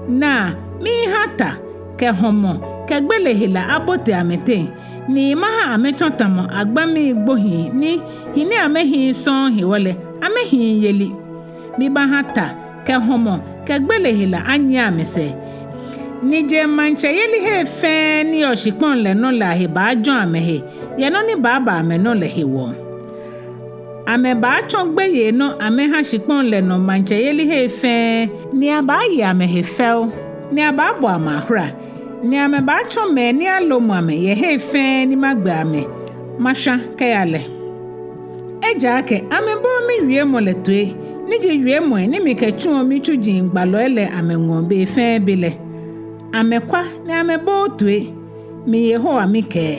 Naa, miiha ta kɛ hɔmɔ kɛ gbele hela abote amɛteŋ, ni maha amɛtsɔ tamɔ agbami gbohii ni hi ni amɛhiii sɔŋŋ hewɔ lɛ amɛhiii yeli. Mibaaha ta kɛ hɔmɔ kɛ gbele hela anyiɛ amɛsɛɛ, ni jeŋmaŋtsɛyelihei fɛɛ ni yɔɔ shikpɔŋ lɛ nɔ lɛ ahe baajɔ̃ amɛhe yɛ nɔ ni baaba amɛnɔ lɛ hewɔ. Amɛbaatsɔ gbeyei nɔ amɛha shikpɔŋ lɛ nɔ maŋtsɛyelihei fɛɛ, ni abaaye amɛhe fɛo, ni abaabɔ amɛ ahora, ni amɛbaatsɔ mɛi ni alomɔ amɛ yɛ hei fɛɛ ni magbe amɛ mashwa kɛya lɛ. Ejaakɛ amɛbooo miwiemɔ lɛ toi, ni ji wiemɔi ni mikɛtsuɔ mitsuji gbalɔi lɛ amɛŋɔɔ be fɛɛ be lɛ. Amɛkwa ni amɛbooo toi, mi Yehowa mikɛɛ.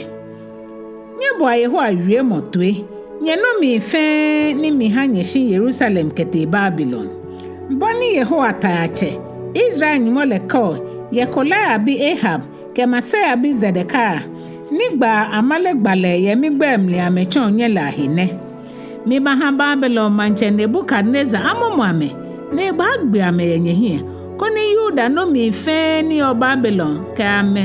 Nyɛboa Yehowa wiemɔ toi, nyɛ nɔmɛi fɛɛ ni miha nyɛshi Yerusalem kɛtee Babilon. Bɔ ni Yehowa Taiatsɛ, Israel Nyɔŋmɔ lɛ kɛɔ yɛ Kolaia bi Ahab kɛ Maaseia bi Zedekia, ni gbaa amale gbalɛi yɛ migbɛi mli amɛtsɔɔ nyɛ lɛ ahe nɛ: Mibaaha Babilon maŋtsɛ Nebukadnezar amɔmɔ amɛ, ni ebaagbe amɛ yɛ nyɛhiɛ, koni Yuda nɔmɛi fɛɛ ni yɔɔ Babilon kɛ amɛ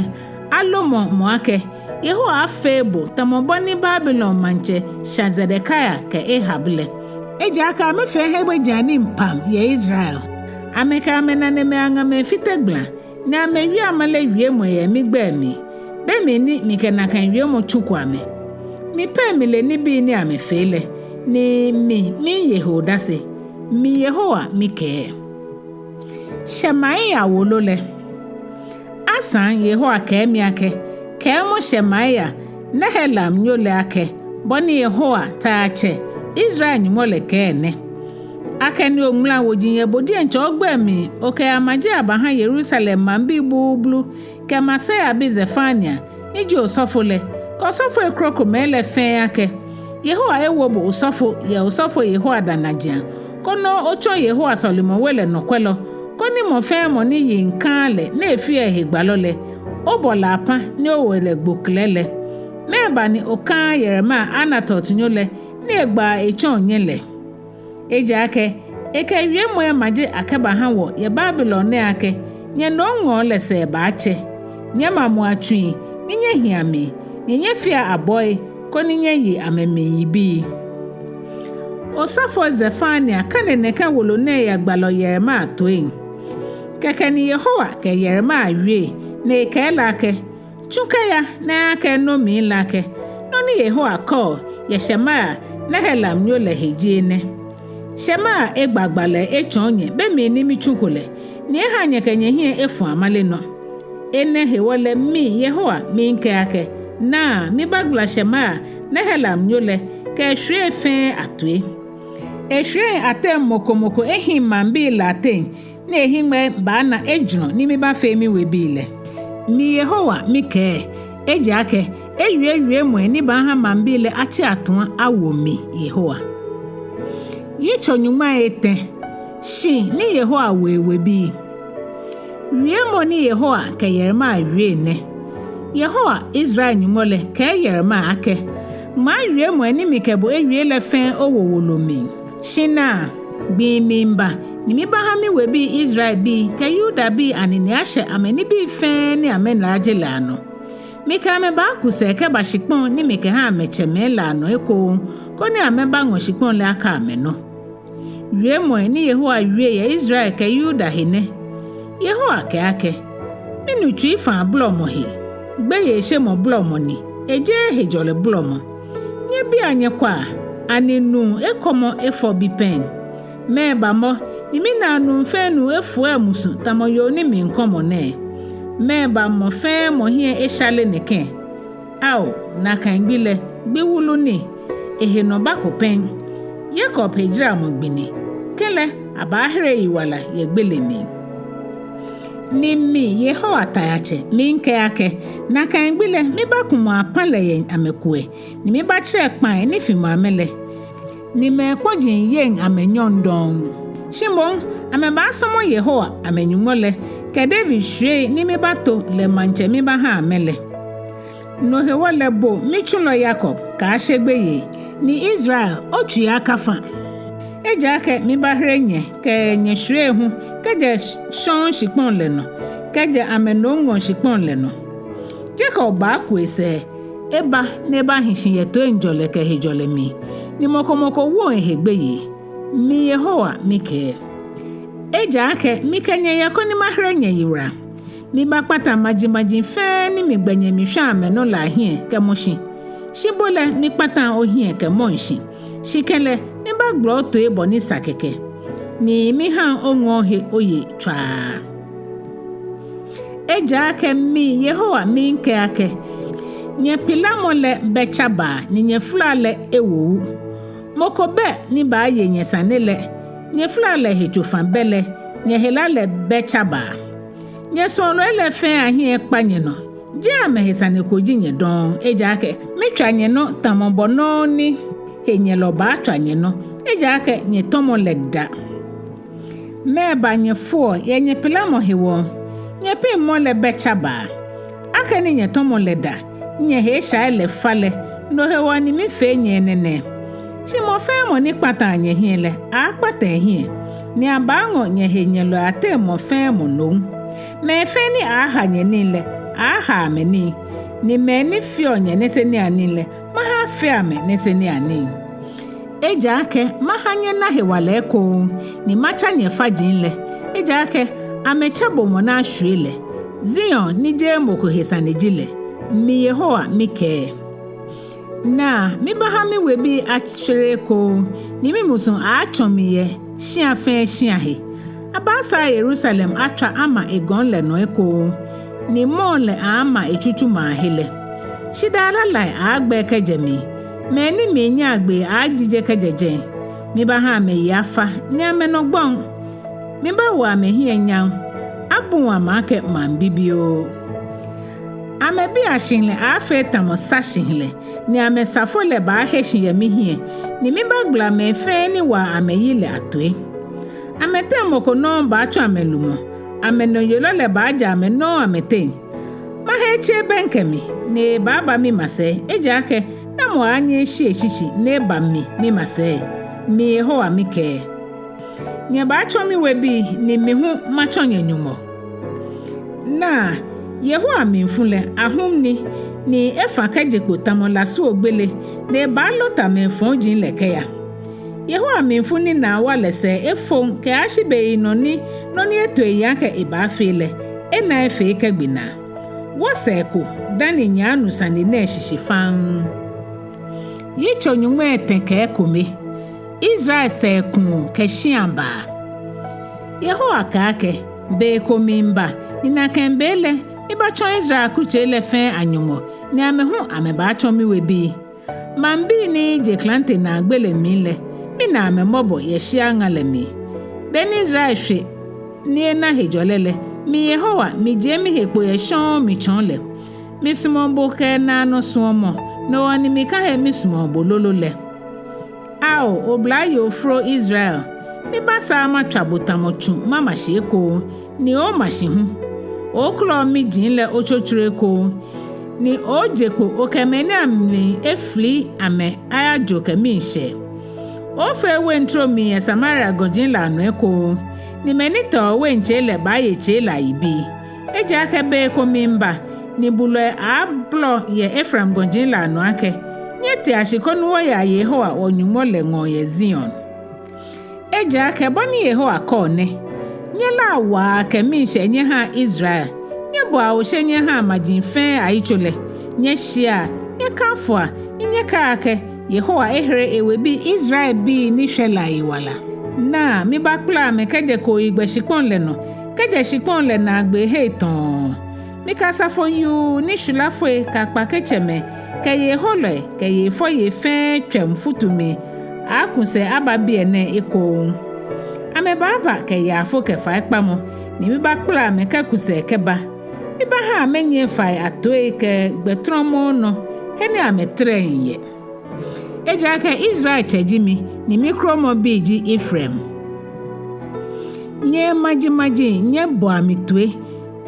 alomɔ mɔ akɛ, Yehowa afee bo tamɔ bɔ ni Babilon maŋtsɛ sha Zedekia kɛ Ahab lɛ. Ejaakɛ amɛfee hiɛgbejianii pam yɛ Israel. Amɛkɛ amɛnanemɛi aŋamɛi fite gbala, ni amɛwie amale wiemɔi yɛ migbɛi mli, be mli ni mikɛ nakai wiemɔ tsuko amɛ. Mi pɛ mile nibii ni amɛfee lɛ, ni mi miiye he odase, mi Yehowa mikɛɛ. Shemaia wolo lɛ. Asaŋ Yehowa kɛɛ mi akɛ, kɛɛmɔ Shemaia, Nehelamnyo lɛ akɛ, bɔ ni Yehowa Taiatsɛ, Israel Nyɔŋmɔ lɛ kɛɛ nɛ: Akɛni oŋmala woji yɛ bo diɛŋtsɛ ogbɛi mli okɛyamaje abaha Yerusalem maŋbii bluublu kɛ Maaseia bi Zefania, ni ji osɔfo lɛ, kɛ osɔfoi krokomɛi lɛ fɛɛ akɛ, Yehowa ewo bo osɔfo yɛ osɔfo Yehoiada najiaŋ, koni otsɔ Yehowa sɔlemɔwe lɛ nɔkwɛlɔ, Koni mɔ fɛɛ mɔ ni yiŋ kãaa lɛ ni efeɔ ehe gbalɔ lɛ, obɔ lɛ apã ni owo lɛ gboklɛ lɛ. Mɛɛba ni okãaa Yeremia Anatotnyo lɛ ni egbaa etsɔɔ nyɛ lɛ? Ejaakɛ ekɛ wiemɔi maje akɛbahã wɔ yɛ Babilon nɛɛ akɛ, nyɛnɔŋɔɔ lɛ sɛɛ baatsɛ. Nyɛmamɔa tsui, ni nyɛhia mli, ni nyɛfea abɔi, koni nyɛye amɛmli yibii. Osɔfo Zefania kane nɛkɛ wolo nɛɛ yɛ gbalɔ Yeremia toiŋ. Kɛkɛ ni Yehowa kɛ Yeremia wie, ni ekɛɛ lɛ akɛ, tsu kɛya ni oyakɛɛ nomii lɛ akɛ, nɔ ni Yehowa kɛɔ yɛ Shemaia, Nehelamnyo lɛ he ji enɛ. Shemaia egba gbalɛ etsɔɔ nyɛ be mli ni mitsuko lɛ, ni ehã nyɛkɛ nyɛhiɛ efɔ̃ amale nɔ. Enɛ hewɔ lɛ mi Yehowa miikɛɛ akɛ, naa, mibaagbala Shemaia, Nehelamnyo lɛ, kɛ eshwiei fɛɛ atoi. Eshwiei ateŋ mɔ ko mɔ ko ehiŋ maŋbii lɛ ateŋ, ni ehiŋmɛi baana ejurɔ ni mibaafee miwebii lɛ. Mi Yehowa mikɛɛ, ejaakɛ ewie wiemɔi ni baahã maŋbii lɛ atse atua awo mi Yehowa. Yitso nyɔŋmai etɛ. Shi ni Yehowa wo ewebii. Wiemɔ ni Yehowa kɛ Yeremia wie nɛ. Yehowa, Israel Nyɔŋmɔ lɛ, kɛɛ Yeremia akɛ, ŋmaa wiemɔi ni mikɛ bo ewie lɛ fɛɛ owo wolo mli. Shi naa, gbii miiba ni mibaahã miwebii Israelbii kɛ Yudabii anine ashɛ amɛnibii fɛɛ ni amɛlaaje lɛ anɔ. Mikɛ amɛ baaku sɛɛ kɛba shikpɔŋ ni mikɛhã amɛtsɛmɛi lɛ anɔ ekoŋŋ, koni amɛbaŋɔ shikpɔŋ lɛ aka amɛnɔ. Wiemɔi ni Yehowa wie yɛ Israel kɛ Yuda he nɛ. Yehowa kɛɛ akɛ, minu tsuifaa blɔmɔ he, gbeyeishemɔ blɔmɔ ni, ejeee hejɔlɛ blɔmɔ. Nyɛbia nyɛkwɛa, ani nuu ekɔmɔ efɔ bi pɛŋ? Mɛɛba mɔ ni minaa nuu fɛɛ nuu efuɔ emusu tamɔ yoo ni miikɔmɔ nɛɛ? Mɛɛba mɔ fɛɛ mɔ hiɛ eshale nɛkɛ? Ao, nakai gbi lɛ, gbi wulu ni, ehe nɔ bako pɛŋ. Yakob hejaramɔ gbi ni, kɛlɛ, abaahere eyiwala yɛ gbele mli. Ni mi Yehowa Taiatsɛ miikɛɛ akɛ, nakai gbi lɛ mibaakumɔ apã lɛ yɛ amɛkuɛ, ni mibaatsɛrɛ kpãi ni fimɔ amɛ lɛ. Ni mɛi kpɔji yeŋ amɛ nyɔŋ dɔŋŋ. Shi moŋ, amɛbaasɔmɔ Yehowa amɛ-Nyɔŋmɔ lɛ, kɛ David shwiei ni mibaato lɛ maŋtsɛ mibaahã amɛ lɛ. No hewɔ lɛ bo mitsulɔ Yakob, kaashe gbeyei, ni Israel, otsui akafa. Ejaakɛ mibaahere nyɛ kɛ nyɛshwiei hu, kɛjɛ shɔŋŋ shikpɔŋ lɛ nɔ, kɛjɛ amɛnɔŋɔɔ shikpɔŋ lɛ nɔ. Yakob baaku esɛɛ, eba ni ebahi shi yɛ toiŋjɔlɛ kɛ hejɔlɛ mli, ni mɔ ko mɔ ko woŋ ehe gbeyei. Mi Yehowa mikɛɛ. Ejaakɛ mikɛ nyɛ yɛ koni mahere nyɛyiwala. Mibaakpata majimaji fɛɛ ni migbɛ nyɛ mishwã amɛnɔ lɛ ahiɛ kɛmɔ shi. Shi bo lɛ mikpataŋ ohiɛ kɛmɔŋ shi. Shi kɛlɛ, mibaagbala otoi bɔ ni sa kɛkɛ, ni mihaŋ oŋɔ ohe oye tswaa. Ejaakɛ mi Yehowa miikɛɛ akɛ, nyɛpilamɔ lɛ bɛ tsabaa ni nyɛfala lɛ ewo wu. Mɔ ko bɛ ni baaye nyɛsane lɛ, nyɛfala lɛ he tsofa bɛ lɛ, nyɛhela lɛ bɛ tsabaa. Nyɛsuɔlɔi lɛ fɛɛ ahiɛ ekpa nyɛnɔ, jeee amɛhe sane ko ji nyɛ dɔŋŋ, ejaakɛ mitswa nyɛnɔ tamɔ bɔ nɔŋŋ ni henyɛlɔ baatswa nyɛnɔ, ejaakɛ nyɛtɔmɔ lɛ da. Mɛɛba nyɛfoɔ yɛ nyɛpilamɔ hewɔ? Nyɛpiŋmɔ lɛ bɛ tsabaa. Akɛni nyɛtɔmɔ lɛ da, nyɛhe eshai lɛ fa lɛ, no hewɔ ni mifee nyɛ enɛ nɛɛ. Shi mɔ fɛɛ mɔ ni kpataa nyɛhiɛ lɛ, aaakpata ehiɛ, ni abaaŋɔ nyɛhenyɛlɔi ateŋ mɔ fɛɛ mɔ nom. Mɛi fɛɛ ni aaaha nyɛ nii lɛ, aaaha amɛ nii, ni mɛi ni feɔ nyɛ niseniianii lɛ, maha afee amɛ niseniianii. Ejaakɛ maha nyɛna hewalɛ ekoŋŋ, ni matsa nyɛfaji lɛ, ejaakɛ amɛtsɛ bo mɔ ni ashwie lɛ, Zion ni jeee mɔ ko he sane ji lɛ. Mi Yehowa mikɛɛ. Naa, mibaaha miwebii ashwere ekoŋŋ, ni mimusuŋ aaatsɔ mi yɛ shia fɛɛ shia he. Abaasaa Yerusalem atswa ama egɔŋ lɛ nɔ ekoŋŋ, ni mɔɔ lɛ aaama etsutsumaahe lɛ. Shidaa lalai aaagbɛɛ kɛjɛ mli, mɛi ni miinyaa gbee aaajije kɛjɛ jɛi. Mibaaha amɛyi afa, ni amɛnɔ gbɔŋ. Mibaawo amɛhiɛ nyam, abuŋ amɛ akɛ maŋ bibioo. Amɛbii ashihilɛ aaafee tamɔ sa shihilɛ, ni amɛsafo lɛ baahe shi yɛ mihiɛ, ni mibaagbala mɛi fɛɛ ni waa amɛyi lɛ atoi. Amɛteŋ mɔ ko nɔŋŋ baatsɔ amɛlumɔ, amɛnɔyelɔ lɛ baaja amɛ nɔŋŋ amɛteŋ. Maha etse abɛŋkɛ mi, ni ebaaba mimasɛi, ejaakɛ namɔ aaanyɛ eshi eshishi ni eba mi mimasɛi? Mi Yehowa mikɛɛ. Nyɛbaatsɔ miwebii, ni mi hu matsɔ nyɛ Nyɔŋmɔ. Naa, Yehowa mlifu lɛ, ahum ni, ni efa kɛje kpo tamɔ lasuogbele, ni ebaalo ta mɛi fɔji lɛ kɛya. Yehowa mlifu ni naa wa lɛ sɛɛ efoŋ kɛyashi beyinɔ ni nɔ ni eto eyiŋ akɛ ebaafee lɛ, ena efee kɛgbe naa. Wɔsɛɛ ko dani nyɛaanu sane nɛɛ shishi faŋŋ. Yitso nyɔŋmai etɛ kɛ ekome. Israel sɛɛkuu kɛ shiabaa. Yehowa kɛɛ akɛ, be ko miiba, ni nakai be lɛ, mibaatsɔ Israel akutsei lɛ fɛɛ aNyɔŋmɔ, ni amɛ hu amɛbaatsɔ miwebii. Maŋbii ni je klante naa gbele mli lɛ, mina amɛ mɔbɔ yɛ shia ŋa lɛ mli. Be ni Israel shwe ni ena hejɔlɛ lɛ, mi Yehowa, mijie mihe kpo yɛ shɔŋŋ mitsɔɔ lɛ. Misumɔɔ bo kɛ naanɔ suɔmɔ, no hewɔ ni mikahe misumɔɔ bo lolo lɛ. Ao, oblayoo fro Israel, mibaasaa matswa bo tamɔ tsu mama shi ekoŋŋ, ni ooma shi hu. Ookɔlɔ miji lɛ otsotsoro ekoŋŋ, ni ooje kpo okɛ mɛi ni amli efili amɛ ayajo kɛ miishɛɛ. Oofee wain tromi yɛ Samaria gɔji lɛ anɔ ekoŋŋ, ni mɛi ni tɛɔ wain tsei lɛ baaye tsei lɛ ayibii. Ejaakɛ be ko miiba, ni bulɔi aaabolɔ yɛ Efraim gɔji lɛ anɔ akɛ, nyɛtea shi koni wɔya Yehowa wɔ-Nyɔŋmɔ lɛ ŋɔɔ yɛ Zion. Ejaakɛ bɔ ni Yehowa kɛɔ nɛ: Nyɛlaa waa kɛ miishɛɛ nyɛhaa Israel, nyɛboa oshe nyɛhaa maji fɛɛ ayitso lɛ, nyɛshiɛa, nyɛkafoa, ni nyɛkɛa akɛ, Yehowa ehere ewebii Israelbii ni shwɛ lɛ ayiwala. Naa, mibaakpala amɛ kɛjɛ kooyigbɛ shikpɔŋ lɛ nɔ, kɛjɛ shikpɔŋ lɛ naagbeehei tɔɔ. Mikɛ asafo yuu ni shwilafoi kɛ akpaketsɛmɛi kɛ yeiholɔi kɛ yeifɔyei fɛɛ tswɛm futu mli aaaku sɛɛ aba biɛ nɛɛ ekoŋŋ. Amɛbaaba kɛ yaafo kɛ faikpamɔ, ni mibaakpala amɛ kɛku sɛɛ kɛba. Mibaaha amɛnyiɛ fai atoi kɛ gbɛ trɔmɔɔ nɔ, he ni amɛtɛrɛŋ yɛ. Ejaakɛ Israel tsɛ ji mi, ni mikromɔbi ji Efraim. Nyɛ majimaji, nyɛboa mi toi,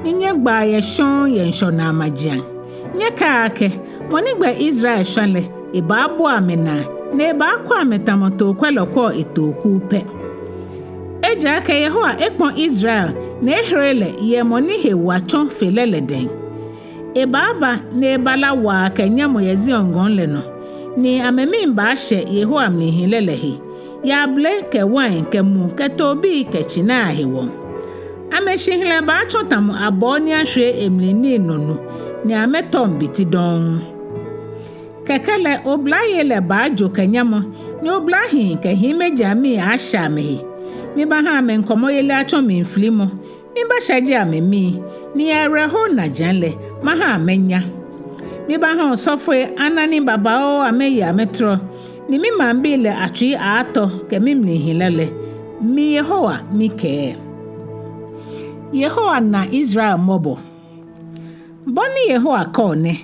ni nyɛgbaa yɛ shɔŋŋ yɛ ŋshɔnaa majiaŋ. Nyɛkɛa akɛ, mɔ ni gbɛ Israel shwa lɛ, ebaabua amɛnaa, ni ebaakɔ amɛ tamɔ tookwɛlɔ kɔɔ etooku pɛ. Ejaakɛ Yehowa ekpɔ Israel, ni ehere lɛ yɛ mɔ ni he wa tsɔ fe lɛ lɛ dɛŋ. Ebaaba ni ebaala waa kɛ nyamɔ yɛ Zion gɔŋ lɛ nɔ, ni amɛmii baashɛ Yehowa mlihilɛ lɛ he, yɛ abele kɛ wain kɛ mu kɛ toobii kɛ tsinai ahewɔ. Amɛshihilɛ baatsɔ tamɔ abɔɔ ni ashwie emli nii nɔ nu, ni amɛtɔŋ biti dɔŋŋ. Kɛkɛ lɛ oblayei lɛ baajo kɛ nyamɔ, ni oblahii kɛ hiimeji amii aashɛ amɛhe. Mibaaha amɛŋkɔmɔyeli atsɔ mlifilimɔ, mibaashaje amɛmii, ni yɛ awerɛho najiaŋ lɛ, maha amɛnya. Mibaaha osɔfoi ana nii babaoo amɛye amɛtɔrɔ, ni mimaŋbii lɛ atsui aaatɔ kɛ mimlihilɛ lɛ, mi Yehowa mikɛɛ. Yehowa na Israel mɔbɔ. Bɔ ni Yehowa kɛɔ nɛ: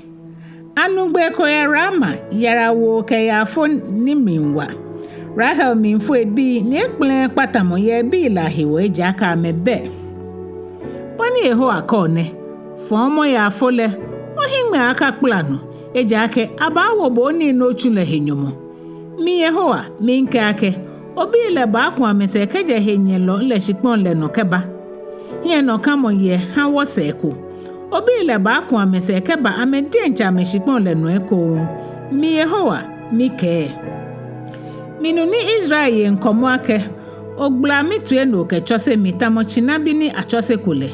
Anu gbee ko yɛ Rama, yarawoo kɛ yaafo ni mli wa. Rahel mlifu ebii, ni ekpɛlɛɛɛ kpatamɔ yɛ ebii lɛ ahewɔ, ejaakɛ amɛbɛ. Bɔ ni Yehowa kɛɔ nɛ: Fɔɔmɔ yaafo lɛ, ohiŋmɛi akakpala nɔ, ejaakɛ abaawo bo onii ni otsu lɛ he nyɔmɔ. Mi Yehowa, miikɛɛ akɛ, obii lɛ baaku amɛsɛɛ kɛjɛ henyɛlɔ lɛ shikpɔŋ lɛ nɔ kɛba. Hiɛnɔkamɔ yɛ ha wɔsɛɛ ko. Obii lɛ baaku amɛsɛɛ kɛba amɛ diɛŋtsɛ amɛshikpɔŋ lɛ nɔ ekoŋŋ. Mi Yehowa, mikɛɛ. Minu ni Israel ye ŋkɔmɔ akɛ, ogbala mitoi ni okɛtsɔse mi tamɔ tsinabi ni atsɔseko lɛ.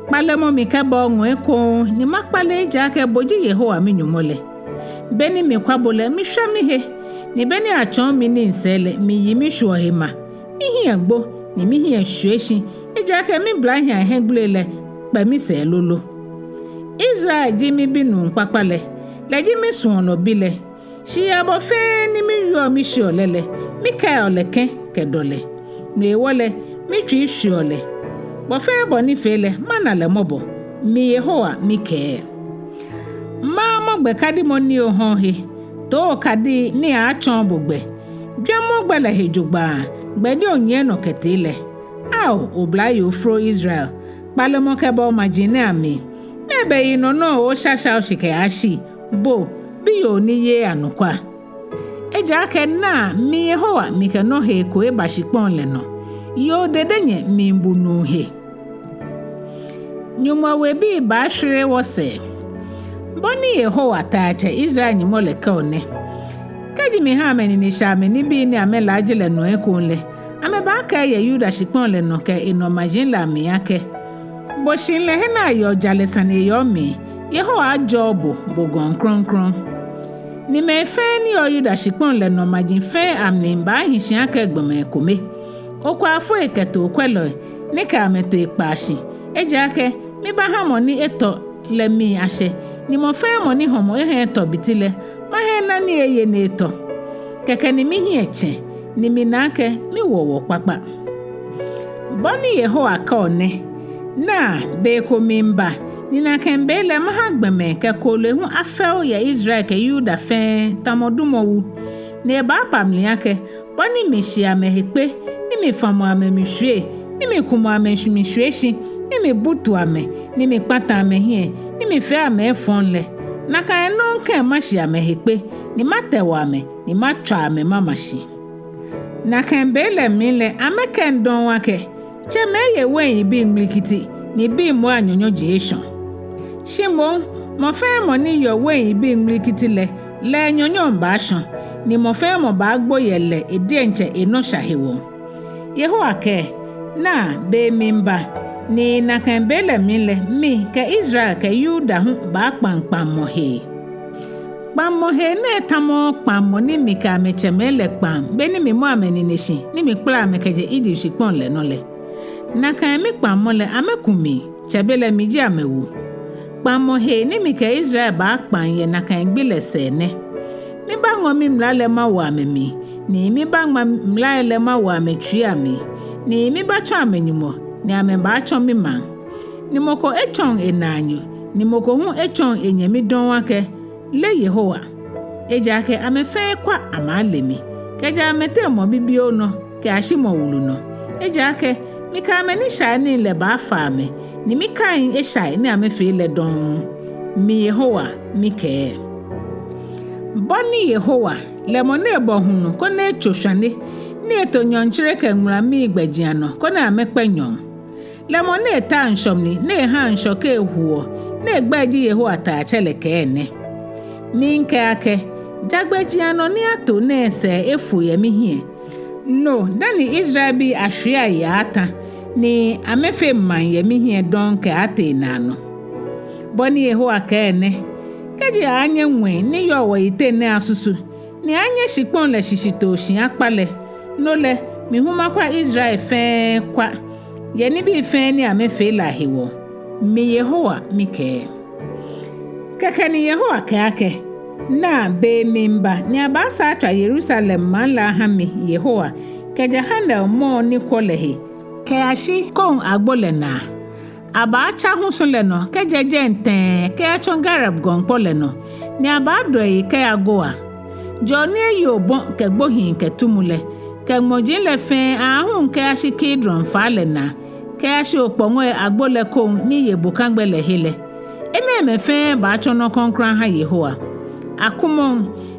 Kpalemɔ mi kɛba oŋɔɔ ekoŋŋ, ni makpale, ejaakɛ bo ji Yehowa mi-Nyɔŋmɔ lɛ. Be ni mikwa bo lɛ, mishwa mihe, ni be ni atsɔɔ mi nii sɛɛ lɛ, miyi mishuɔ he ma. Mihiɛ gbo, ni mihiɛ shwie shi, ejaakɛ miblahiaŋ hiɛgbele lɛ kpɛ misɛɛ lolo. Israel ji mibinuu kpakpa lɛ, lɛ ji misuɔlɔ bi lɛ. Shi yɛ bɔ fɛɛ ni miwieɔ mishiɔ lɛ lɛ, mikaiɔ lɛ kɛ̃ kɛ dɔlɛ. No hewɔ lɛ, mitsui shweɔ lɛ. Bɔ fɛɛ bɔ ni fee lɛ, mana lɛ mɔbɔ. Mi Yehowa mikɛɛ. Maamɔ gbɛ kadimɔ ni oha ohe, too okadi ni aaatsɔɔ bo gbɛ. Jwɛŋmɔ gbɛ lɛ he jogbaŋŋ, gbɛ ni onyiɛ nɔ kɛtee lɛ. Ao, oblayoo fro Israel, kpalemɔ kɛba omaji nɛɛ amli. Mɛɛ beyinɔ nɔ oshasha oshi kɛyashi, bo biyoo ni yeee anɔkwa? Ejaakɛ naa, mi Yehowa mikɛ nɔ hee ko eba shikpɔŋ lɛ nɔ. Yoo Dede nyɛ miibu nuu he. Nyɔŋmɔ webii baashwere wɔsɛɛ. Bɔ ni Yehowa Taiatsɛ, Israel Nyɔŋmɔ lɛ kɛɔ nɛ: Kɛji miha amɛnine shɛ amɛnibii ni amɛlaaje lɛ nɔ ekoŋŋ lɛ, amɛbaakɛɛ yɛ Yuda shikpɔŋ lɛ nɔ kɛ enɔ maji lɛ amli akɛ: Bo shihilɛhe ni ayɔɔ jalɛ sane yɛ omli, Yehowa ajɔɔ bo, bo gɔŋ krɔŋkrɔŋ. Ni mɛi fɛɛ ni yɔɔ Yuda shikpɔŋ lɛ nɔ maji fɛɛ amli baahi shi akɛ gbɔmɛi kome, okwaafoi kɛ tookwɛlɔi, ni kɛ amɛtooi kpaa shi. Ejaakɛ mibaaha mɔ ni etɔ lɛ mii ashɛ, ni mɔ fɛɛ mɔ ni hɔmɔ eha etɔ biti lɛ, maha ena nii eye ni etɔ. Kɛkɛ ni mihiɛ tsɛ, ni mina akɛ miwo wɔ kpakpa. Bɔ ni Yehowa kɛɔ nɛ: Naa, be ko miiba, ni nakai be lɛ maha gbɔmɛi kɛ kooloi hu afɛo yɛ Israel kɛ Yuda fɛɛ tamɔ dumɔwu. Ni ebaaba mli akɛ, bɔ ni mishi amɛhe kpe, ni mifamɔ amɛ mishwie, ni mikumɔ amɛ shi mishwie shi, ni mibutu amɛ, ni mikpata amɛhiɛ, ni mifee amɛ efɔŋ lɛ, nakai nɔŋŋ kɛ̃ mashi amɛhe kpe, ni matɛo amɛ, ni matswa amɛ mama shi. Nakai be lɛ mli lɛ amɛkɛŋ dɔŋŋ akɛ: Tsɛmɛi ye wein yibii ŋmilikiti, ni bii moŋ anyɔnyɔji eshɔ. Shi moŋ, mɔ fɛɛ mɔ ni yeɔ wein yibii ŋmilikiti lɛ, lɛ enyɔnyɔŋ baashɔ, ni mɔ fɛɛ mɔ baagbo yɛ lɛ ediɛŋtsɛ enɔsha hewɔ. Yehowa kɛɛ: Naa, be miiba, ni nakai be lɛ mli lɛ mi kɛ Israel kɛ Yuda hu baakpaŋ kpaŋmɔ hee. Kpaŋmɔ hee nɛɛ tamɔɔɔ kpaŋmɔ ni mikɛ amɛtsɛmɛi lɛ kpaŋ be ni mimɔ amɛnine shi ni mikpala amɛ kɛjɛ Egypt shikpɔŋ lɛ nɔ lɛ. Nakai mikpaŋmɔ lɛ amɛku mli, tsɛbelɛ miji amɛwu. Kpaŋmɔ hee ni mikɛ Israel baakpaŋ yɛ nakai gbi lɛ sɛɛ nɛ: Mibaaŋɔ mimla lɛ mawo amɛmli, ni mibaaŋma mlai lɛ mawo amɛtsuii amli, ni mibaatsɔ amɛ-Nyɔŋmɔ, ni amɛbaatsɔ mimaŋ. Ni mɔ ko etsɔŋ enaanyo, ni mɔ ko hu etsɔŋ enyɛmi dɔŋŋ akɛ: Le Yehowa. Ejaakɛ amɛ fɛɛ kwa amɛaale mi, kɛjɛ amɛteŋ mɔ bibioo nɔ kɛyashi mɔ wulu nɔ. Ejaakɛ mikɛ amɛnishaianii lɛ baafa amɛ, ni mikaiŋ eshai ni amɛfee lɛ dɔŋŋ. Mi Yehowa mikɛɛ. Bɔ ni Yehowa, lɛ mɔ ni ebɔ hulu koni etso shwane, ni eto nyɔɔŋtsere kɛ ŋulamii gbɛjianɔ koni amɛkpɛ nyɔɔŋ, lɛ mɔ ni etaa ŋshɔ mli ni ehaa ŋshɔkei huɔ, ni egbɛi ji Yehowa Taiatsɛ lɛ kɛɛ nɛ: Miikɛɛ akɛ, ja gbɛjianɔ ni ato nɛɛ sɛɛ efo yɛ mihiɛ, no dani Israelbii ashwiei aaata, ni amɛfee maŋ yɛ mihiɛ dɔŋŋ kɛaatee naanɔ. Bɔ ni Yehowa kɛɛ nɛ: Kɛji aanyɛ ŋwɛi ni yɔɔ wɔyiteŋ nɛɛ asusu, ni aanyɛ shikpɔŋ lɛ shishitooshi akpa lɛ, no lɛ, mi hu makwa Israel fɛɛ kwa, yɛ nibii fɛɛ ni amɛfee lɛ ahewɔ. Mi Yehowa mikɛɛ. Kɛkɛ ni Yehowa kɛɛ akɛ: Naa, be miiba ni abaasaa atswa Yerusalem maŋ lɛ aha mi Yehowa, kɛjɛ Hananel mɔɔ ni kwɔ lɛ he kɛyashi Koŋ Agbo lɛ naa. Abaatsa husu lɛ nɔ kɛjɛ jɛi tɛɛ kɛyatsɔ Gareb gɔŋkpɔ lɛ nɔ, ni abaadɔ eyi kɛya Goa. Jɔɔ ni eyi obɔ kɛ gbohii kɛ tumu lɛ, kɛ ŋmɔji lɛ fɛɛ aahu kɛyashi Kidron faa lɛ naa, kɛyashi Okpɔŋɔi Agbo lɛ koŋ ni ye bokagbɛ lɛ he lɛ. Enɛɛmɛi fɛɛ baatsɔ nɔ krɔŋkrɔŋ aha Yehowa. Akumɔŋ,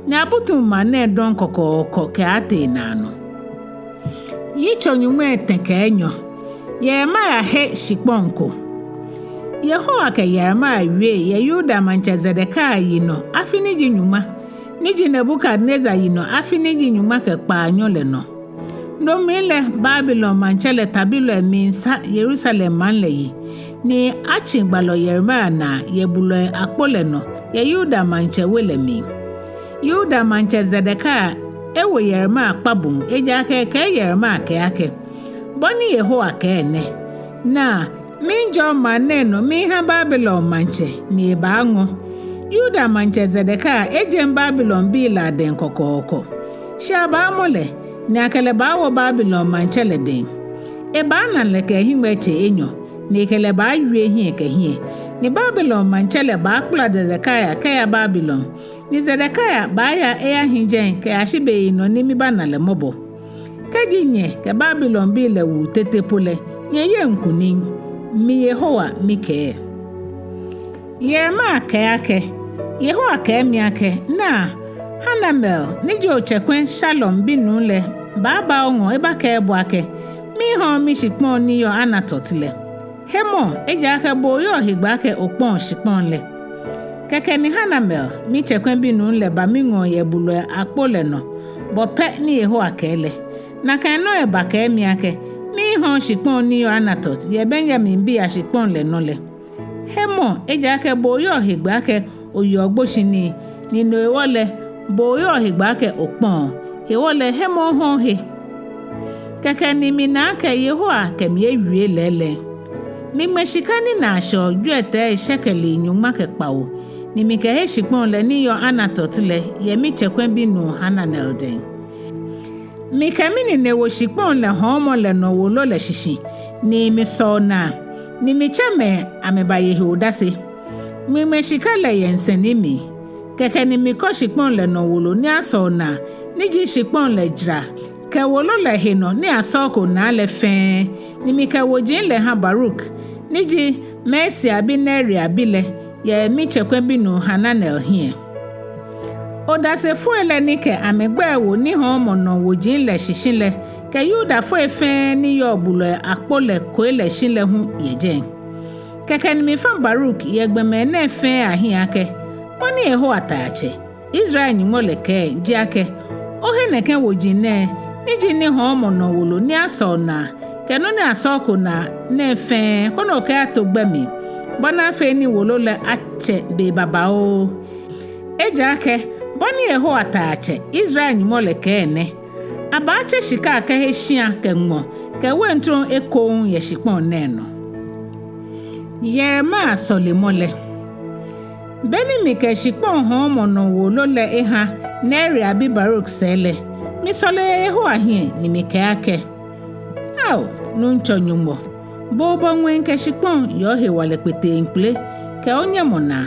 ni abutuŋ maŋ nɛɛ dɔŋŋ kɔkɔɔkɔ kɛaatee naanɔ. Yitso nyɔŋmai etɛ kɛ enyɔ. Yeremia he shikpɔŋ ko. Yehowa kɛ Yeremia wie yɛ Yuda maŋtsɛ Zedekia yinɔ afi ni ji nyɔŋma, ni ji Nebukadnezar yinɔ afi ni ji nyɔŋma kɛ kpaanyɔ lɛ nɔ. No mli lɛ Babilon maŋtsɛ lɛ tabilɔi miisa Yerusalem maŋ lɛ yi, ni atsi gbalɔ Yeremia naa yɛ bulɔi akpo lɛ nɔ yɛ Yuda maŋtsɛ we lɛ mli. Yuda maŋtsɛ Zedekia ewo Yeremia kpabuŋ, ejaakɛ ekɛɛ Yeremia kɛɛ akɛ: Bɔ ni Yehowa kɛɛ nɛ: Naa, miijɔɔ maŋ nɛɛ nɔ miiha Babilon maŋtsɛ, ni ebaaŋɔ. Yuda maŋtsɛ Zedekia ejeŋ Babilonbii lɛ adɛŋ kɔkɔɔkɔ. Shi abaamɔ lɛ, ni akɛ lɛ baawo Babilon maŋtsɛ lɛ dɛŋ. Ebaana lɛ kɛ ehiŋmɛi tsei enyɔ, ni ekɛ lɛ baawie hiɛ kɛ hiɛ. Ni Babilon maŋtsɛ lɛ baakpala Zedekia kɛya Babilon, ni Zedekia baaya eyahi jɛi kɛyashi beyinɔ ni mibaana lɛ mɔbɔ. Kɛji nyɛ kɛ Babilonbii lɛ wu tete po lɛ, nyɛyeŋ kunim. Mi Yehowa mikɛɛ. Yeremia kɛɛ akɛ, Yehowa kɛɛ mi akɛ, naa, Hanamel ni ji otsɛkwɛ Shalum binuu lɛ baaba oŋɔɔ ebakɛɛ bo akɛ, miihɔ̃ɔ mishikpɔŋ ni yɔɔ Anatot lɛ. Hemɔ, ejaakɛ bo oyɔɔ hegbɛ akɛ okpɔ̃ shikpɔŋ lɛ. Kɛkɛ ni Hanamel, mitsɛkwɛ binuu lɛ ba miŋɔɔ yɛ bulɔi akpo lɛ nɔ, bɔ pɛ ni Yehowa kɛɛ lɛ. Nakai nɔŋŋ ebakɛɛ mi akɛ, miihɔ̃ɔ shikpɔŋ ni yɔɔ Anatot yɛ Benyaminbii ashikpɔŋ lɛ nɔ lɛ. Hemɔ, ejaakɛ bo oyɔɔ hegbɛ akɛ oyeɔ gboshinii, ni no hewɔ lɛ, bo oyɔɔ hegbɛ akɛ okpɔ̃ɔ. Hewɔ lɛ hemɔ ohɔ̃ɔ he. Kɛkɛ ni mina akɛ Yehowa kɛ mi ewie lɛɛlɛŋ. Miŋmɛ shika ni naa shɛɔ jwiɛtɛi shekeli nyɔŋma kɛ kpawo, ni mikɛhe shikpɔŋ lɛ ni yɔɔ Anatot lɛ yɛ mitsɛkwɛ binuu Hanamel dɛŋ. Mikɛ minine wo shikpɔŋ lɛ hɔ̃ɔmɔ lɛ nɔ wolo lɛ shishi, ni misɔo naa, ni mitsɛ mɛi amɛbaye he odase. Miŋmɛ shika lɛ yɛ nsɛni mli. Kɛkɛ ni mikɔ shikpɔŋ lɛ nɔ wolo ni asɔo naa, ni ji shikpɔŋ lɛ jara, kɛ wolo lɛ he nɔ ni asɔoko naa lɛ fɛɛ, ni mikɛ woji lɛ ha Baruk, ni ji Maseia bi Neria bi lɛ, yɛ mitsɛkwɛ binuu Hanamel hiɛ. Odasefoi lɛ ni kɛ amɛgbɛi wo nihɔɔmɔ nɔ woji lɛ shishi lɛ, kɛ Yudafoi fɛɛ ni yɔɔ bulɔi akpo lɛ koi lɛ shi lɛ hu yɛ jɛi. Kɛkɛ ni mifã Baruk yɛ gbɔmɛi nɛɛ fɛɛ ahiɛ akɛ, bɔ ni Yehowa Taiatsɛ, Israel Nyɔŋmɔ lɛ kɛɛ ji akɛ, ohe nɛkɛ woji nɛɛ, ni ji nihɔɔmɔ nɔ wolo ni asɔo naa, kɛ nɔ ni asɔoko naa nɛɛ fɛɛ, koni okɛyato gbɛ mli, bɔ ni afee ni wolo lɛ atsɛ be babaoo. Ejaakɛ, bɔ ni Yehowa Taiatsɛ, Israel Nyɔŋmɔ lɛ kɛɛ nɛ, abaatsɛ shika akɛhe shia kɛ ŋmɔ kɛ wein trom ekoŋŋ yɛ shikpɔŋ nɛɛ nɔ. Yeremia sɔlemɔ lɛ. Beni mikɛ shikpɔŋ hɔɔmɔ nɔ wolo lɛ eha Neria bi Baruk sɛɛ lɛ, misɔle yɛ Yehowa hiɛ ni mikɛɛ akɛ, Ao, Nuŋtsɔ Nyɔŋmɔ, bo obɔ ŋwɛi kɛ shikpɔŋ yɛ ohewalɛ kpeteŋkpele kɛ onyɛmɔ naa.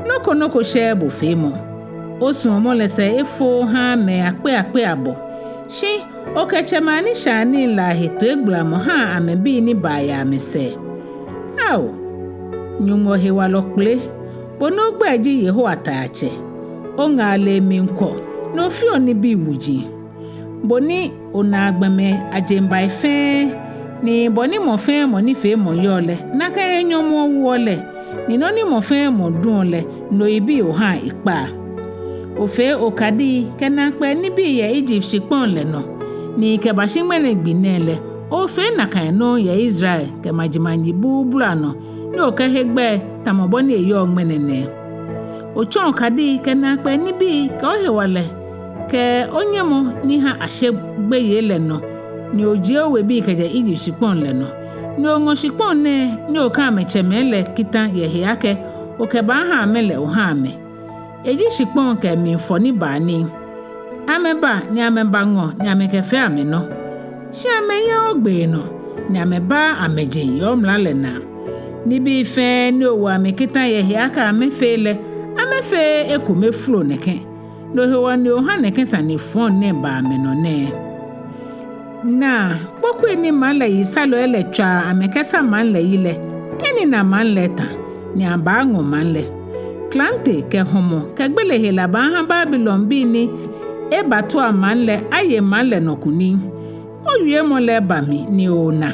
Nɔ ko nɔ ko shɛɛɛ bo feemɔ. Osuɔmɔ lɛ sɛɛ efooo haa mɛi akpei akpei abɔ. Shi okɛ tsɛmɛi anishaianii lɛ ahe toigbalamɔ haa amɛbii ni baa yɛ amɛsɛɛ. Ao, Nyɔŋmɔ hewalɔ kpele, bo ni ogbɛi ji Yehowa Taiatsɛ, oŋaalee mli kwɔ, ni ofeɔ nibii wuji. Bo ni onaa gbɔmɛi ajeŋbai fɛɛ, ni bɔ ni mɔ fɛɛ mɔ nifeemɔ yɔɔ lɛ, nakai he nyɔmɔ owoɔ lɛ, ni nɔ ni mɔ fɛɛ mɔ duɔ lɛ, no yibii ohaa ekpaa. Ofee okadii kɛ naakpɛɛ nibii yɛ Ijipt shikpɔŋ lɛ nɔ, ni kɛbashi ŋmɛnɛ gbi nɛɛ lɛ, ofee nakai nɔŋŋ yɛ Israel kɛ majimaji buulu anɔ, ni okɛhe gbɛi tamɔ bɔ ni eyɔɔ ŋmɛnɛ nɛɛ. Otsɔ okadii kɛ naakpɛɛ nibii kɛ ohewalɛ kɛ onyɛmɔ ni ha ashe gbeyei lɛ nɔ, ni ojie owebii kɛjɛ Ijipt shikpɔŋ lɛ nɔ, ni oŋɔ shikpɔŋ nɛɛ ni okã amɛtsɛmɛi lɛ kita yɛ he akɛ okɛbaaha amɛ lɛ oha amɛ. Eji shikpɔŋ kɛ mlifɔ ni baa nii. Amɛba ni amɛbaŋɔ ni amɛkɛfee amɛnɔ. Shi amɛyaaa ogbee nɔ, ni amɛbaaa amɛjeŋ yɛ omla lɛ naa. Nibii fɛɛ ni owo amɛ kita yɛ he akɛ amɛfee lɛ, amɛfeee ekome folo nɛkɛ. No hewɔ ni oha nɛkɛ sane fɔŋ nɛɛ baa amɛnɔ nɛɛ. Naa, kpokui ni maŋ lɛ yisalɔi lɛ tswaa amɛkɛsa maŋ lɛ yi lɛ, enina maŋ lɛ etã, ni abaaŋɔ maŋ lɛ. Klante kɛ hɔmɔ kɛ gbele hela baaha Babilonbii ni ebatua maŋ lɛ aye maŋ lɛ nɔ kunim. Owiemɔ lɛ eba mli ni oona.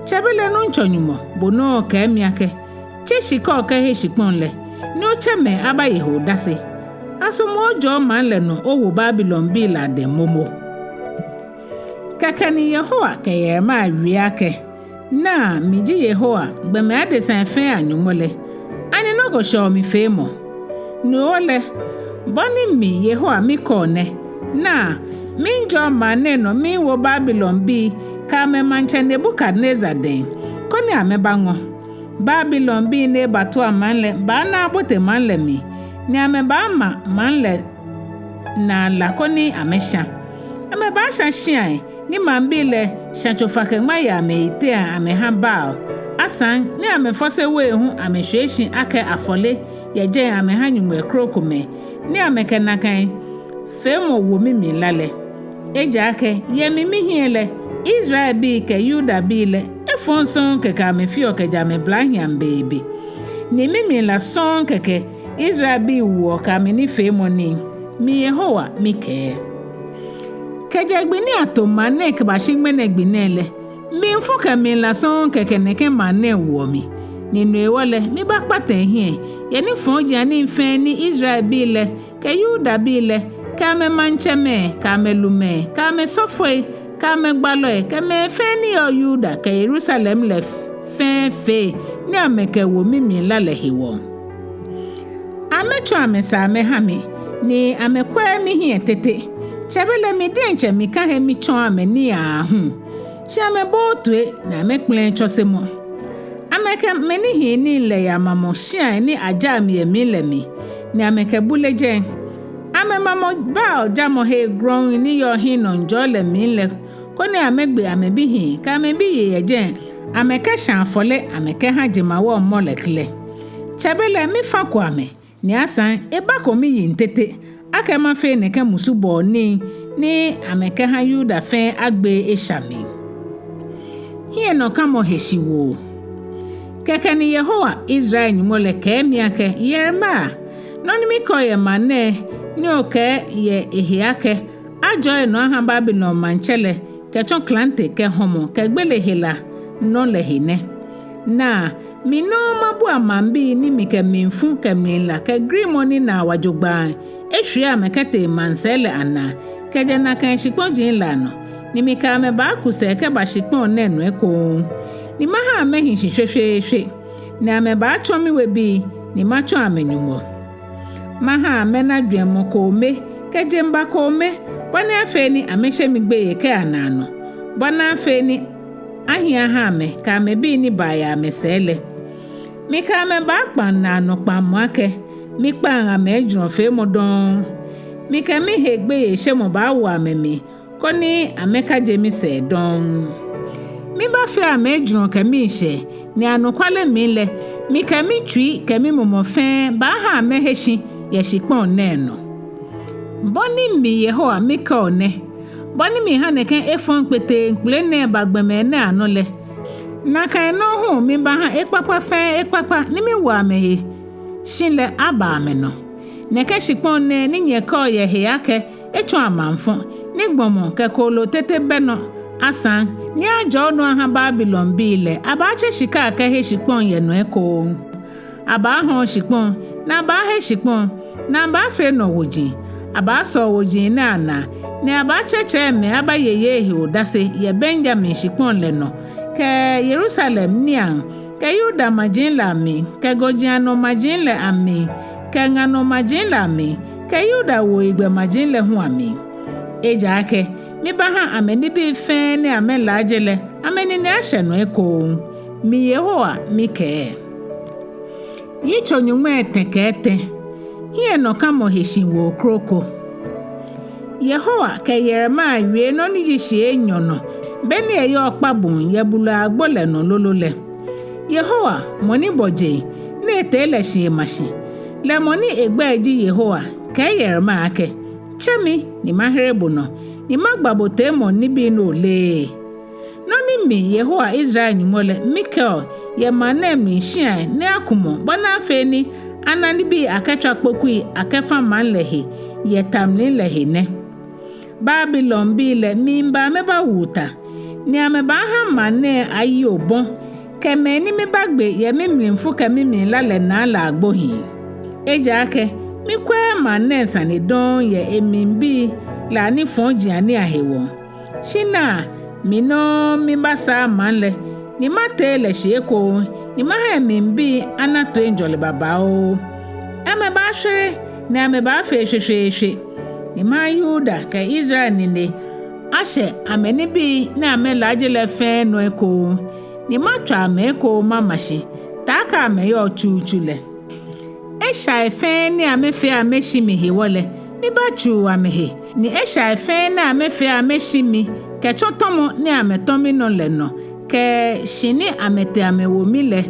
Tsɛbelɛ Nuŋtsɔ Nyɔŋmɔ, bo nɔŋŋ okɛɛ mi akɛ, tse shika okɛhe shikpɔŋ lɛ, ni otsɛ mɛi abaye he odase. Asumɔɔ ojɔɔ maŋ lɛ nɔ owo Babilonbii lɛ adɛŋ momo. Kɛkɛ ni Yehowa kɛ Yeremia wie akɛ, naa, miji Yehowa, gbɔmɛi adesai fɛɛ a-Nyɔŋmɔ lɛ, ani nɔ ko shɛɔ mi feemɔ? No hewɔ lɛ, bɔ ni mi Yehowa mikɛɔ nɛ, naa, miijɔɔ maŋ nɛɛ nɔ miiwo Babilonbii kɛ amɛmaŋtsɛ Nebukadnezar dɛŋ, koni amɛbaŋɔ. Babilonbii ni ebatua maŋ lɛ baana abote maŋ lɛ mli, ni amɛbaama maŋ lɛ naa la koni amɛshã. Amɛbaashã shiai ni maŋbii lɛ shã tsofa-kɛ-ŋma yɛ amɛyiteaŋ amɛha Baal. Asaŋ ni amɛfɔse wei hu amɛshwie shi akɛ afɔle yɛ jɛi amɛha nyɔŋmɔi krokomɛi, ni amɛkɛ nakai feemɔ wo mimli la lɛ. Ejaakɛ yɛ mi mihiɛ lɛ, Israelbii kɛ Yudabii lɛ, efɔŋ sɔŋŋ kɛkɛ amɛfeɔ kɛjɛ amɛblahiiaŋ beebe. Ni mimli la sɔŋŋ kɛkɛ Israelbii woɔ kɛ amɛnifeemɔ nii. Mi Yehowa mikɛɛ. Kɛjɛ gbi ni ato maŋ nɛɛ kɛbashi ŋmɛnɛ gbi nɛɛ lɛ, mlifu kɛ mlila sɔŋŋ kɛkɛ nɛkɛ maŋ nɛɛ woɔ mi. Ni no hewɔ lɛ, mibakpata ehiɛ yɛ nifɔjianii fɛɛ ni Israelbii lɛ kɛ Yudabii lɛ, kɛ amɛmaŋtsɛmɛi, kɛ amɛlumɛi, kɛ amɛsɔfoi, kɛ amɛgbalɔi, kɛ mɛi fɛɛ ni yɔɔ Yuda kɛ Yerusalem lɛ fɛɛ fee ni amɛkɛwo mimlila lɛ hewɔ. Amɛtsɔ amɛsɛɛ amɛha mi, ni amɛkwɛɛɛ mihiɛ tete. Tsɛbelɛ mi diɛŋtsɛ mika he mitsɔɔ amɛ nii aahu. Shi amɛbooo toi, ni amɛkpɛlɛɛɛ tsɔsemɔ. Amɛkɛ amɛnihiinii lɛ yamamɔ shiai ni ajaa mi yɛ mli lɛ mli, ni amɛkɛbule jɛi. Amɛmamɔ Baal jamɔhe grɔŋŋi ni yɔɔ Hinom jɔɔ lɛ mli lɛ, koni amɛgbe amɛbihii kɛ amɛbiyei yɛ jɛi, amɛkɛshã afɔle amɛkɛha jemawɔŋ Molek lɛ. Tsɛbelɛ mifako amɛ, ni asaŋ ebako miyiŋ tete akɛ mafee nɛkɛ musubɔɔ nii ni amɛkɛha Yuda fɛɛ agbee esha mli. Hiɛnɔkamɔ he shiwoo. Kɛkɛ ni Yehowa, Israel Nyɔŋmɔ lɛ, kɛɛ mi akɛ, Yeremia, nɔ ni mikɛɔ yɛ maŋ nɛɛ ni okɛɛ yɛ ehe akɛ, ajɔɔ enɔ aha Babilon maŋtsɛ lɛ kɛtsɔ klante kɛ hɔmɔ kɛ gbele hela nɔ lɛ he nɛ. Naa, mi nɔŋŋ mabua maŋbii ni mikɛ mlifu kɛ mlila kɛ grimɔ ni naa wa jogbaŋŋ eshwie amɛ kɛtee maŋsɛɛ lɛ anaa, kɛjɛ nakai shikpɔji lɛ anɔ, ni mikɛ amɛ baaku sɛɛ kɛba shikpɔŋ nɛɛ nɔ ekoŋŋ. Ni maha amɛhi shi shweshweeshwe, ni amɛbaatsɔ miwebii, ni matsɔ amɛ Nyɔŋmɔ. Maha amɛna jwɛŋmɔ kome kɛ jeŋba kome, bɔ ni afee ni amɛshe mi gbeyei kɛya naanɔ, bɔ ni afee ni ahi aha amɛ kɛ amɛbii ni baa yɛ amɛsɛɛ lɛ. Mikɛ amɛ baakpaŋ naanɔ kpaŋmɔ akɛ mikpaŋ amɛ ejurɔfeemɔ dɔŋŋ. Mikɛ mihe gbeyeishemɔ baawo amɛmli, koni amɛkaje misɛɛ dɔŋŋ. Mibaafee amɛ ejurɔ kɛ miishɛɛ, ni anɔkwale mli lɛ, mikɛ mitsui kɛ mimumɔ fɛɛ baaha amɛhe shi yɛ shikpɔŋ nɛɛ nɔ. Bɔ ni mi Yehowa mikɛɔ nɛ, bɔ ni miha nɛkɛ efɔŋ kpeteŋkpele nɛɛ ba gbɔmɛi nɛɛ anɔ lɛ, nakai nɔŋŋ hu mibaaha ekpakpa fɛɛ ekpakpa ni miwo amɛhe shi lɛ aba amɛnɔ. Nɛkɛ shikpɔŋ nɛɛ ni nyɛkɛɔ yɛ he akɛ etsɔ amaŋfɔ, ni gbɔmɔ kɛ kooloo tete bɛ nɔ, asaŋ ni ajɔɔ nɔ aha Babilonbii lɛ, abaatse shika kɛhe shikpɔŋ yɛ nɔ ekoŋŋ. Abaahɔɔ shikpɔŋ, ni abaahe shikpɔŋ, ni abaafee nɔ woji. Abaasɔo woji nɛɛ anaa, ni abaatserɛtserɛ mɛi abaye yei he odase yɛ Benyamin shikpɔŋ lɛ nɔ, kɛ Yerusalem niiaŋ, kɛ Yuda maji lɛ amli, kɛ gɔji anɔ maji lɛ amli, kɛ ŋa nɔ maji lɛ amli, kɛ Yuda wuoyigbɛ maji lɛ hu amli. Ejaakɛ mibaaha amɛnibii fɛɛ ni amɛlaaje lɛ, amɛnine ashɛ nɔ ekoŋŋ. Mi Yehowa mikɛɛ. Yitso nyɔŋmai etɛ kɛ etɛ. Hiɛnɔkamɔ he shiwoo kroko. Yehowa kɛ Yeremia wie nɔ ni ji shii enyɔ nɔ, be ni eyɔɔ kpabuŋ yɛ bulɔi agbo lɛ nɔ lolo lɛ. Yehowa, mɔ ni bɔ jeŋ, ni etee lɛ shi ema shi, lɛ mɔ ni egbɛi ji Yehowa, kɛɛ Yeremia akɛ, Tsɛ mi, ni mahere bo nɔ, ni magba bo teemɔŋ nibii ni oleee. Nɔ ni mi Yehowa Israel Nyɔŋmɔ lɛ mikɛɔ yɛ maŋ nɛɛ mli shiai ni akumɔ bɔ ni afee ni ana nibii akɛtswa kpokui akɛfa maŋ lɛ he yɛ ta mli lɛ he nɛ. Babilonbii lɛ miiba amɛbawu ta, ni amɛbaaha maŋ nɛɛ ayi obɔ, kɛ mɛi ni mibaagbe yɛ mimlifu kɛ mimlila lɛ naa lɛ agbohii. Ejaakɛ mikwɛɛɛ maŋ nɛɛ sane dɔŋŋ yɛ emlibii lɛ anifɔjianii ahewɔ. Shi naa, mi nɔŋŋ mibaasaa maŋ lɛ, ni matee lɛ shi ekoŋŋ, ni maha emlibii ana toiŋjɔlɛ babaoo. Amɛbaashwere, ni amɛbaafee shweshweeshwe. Ni maha Yuda kɛ Israel nine ashɛ amɛnibii ni amɛlaaje lɛ fɛɛ nɔ ekoŋŋ, ni matswa amɛ ekoŋŋ mama shi, taakɛ amɛyɔɔ tsutsu lɛ. Eshai fɛɛ ni amɛfee amɛshi mi hewɔ lɛ, mibaatsuu amɛhe, ni eshai fɛɛ ni amɛfee amɛshi mi kɛtsɔ tɔmɔ ni amɛtɔ minɔ lɛ nɔ, kɛ shi ni amɛtee amɛwo mi lɛ,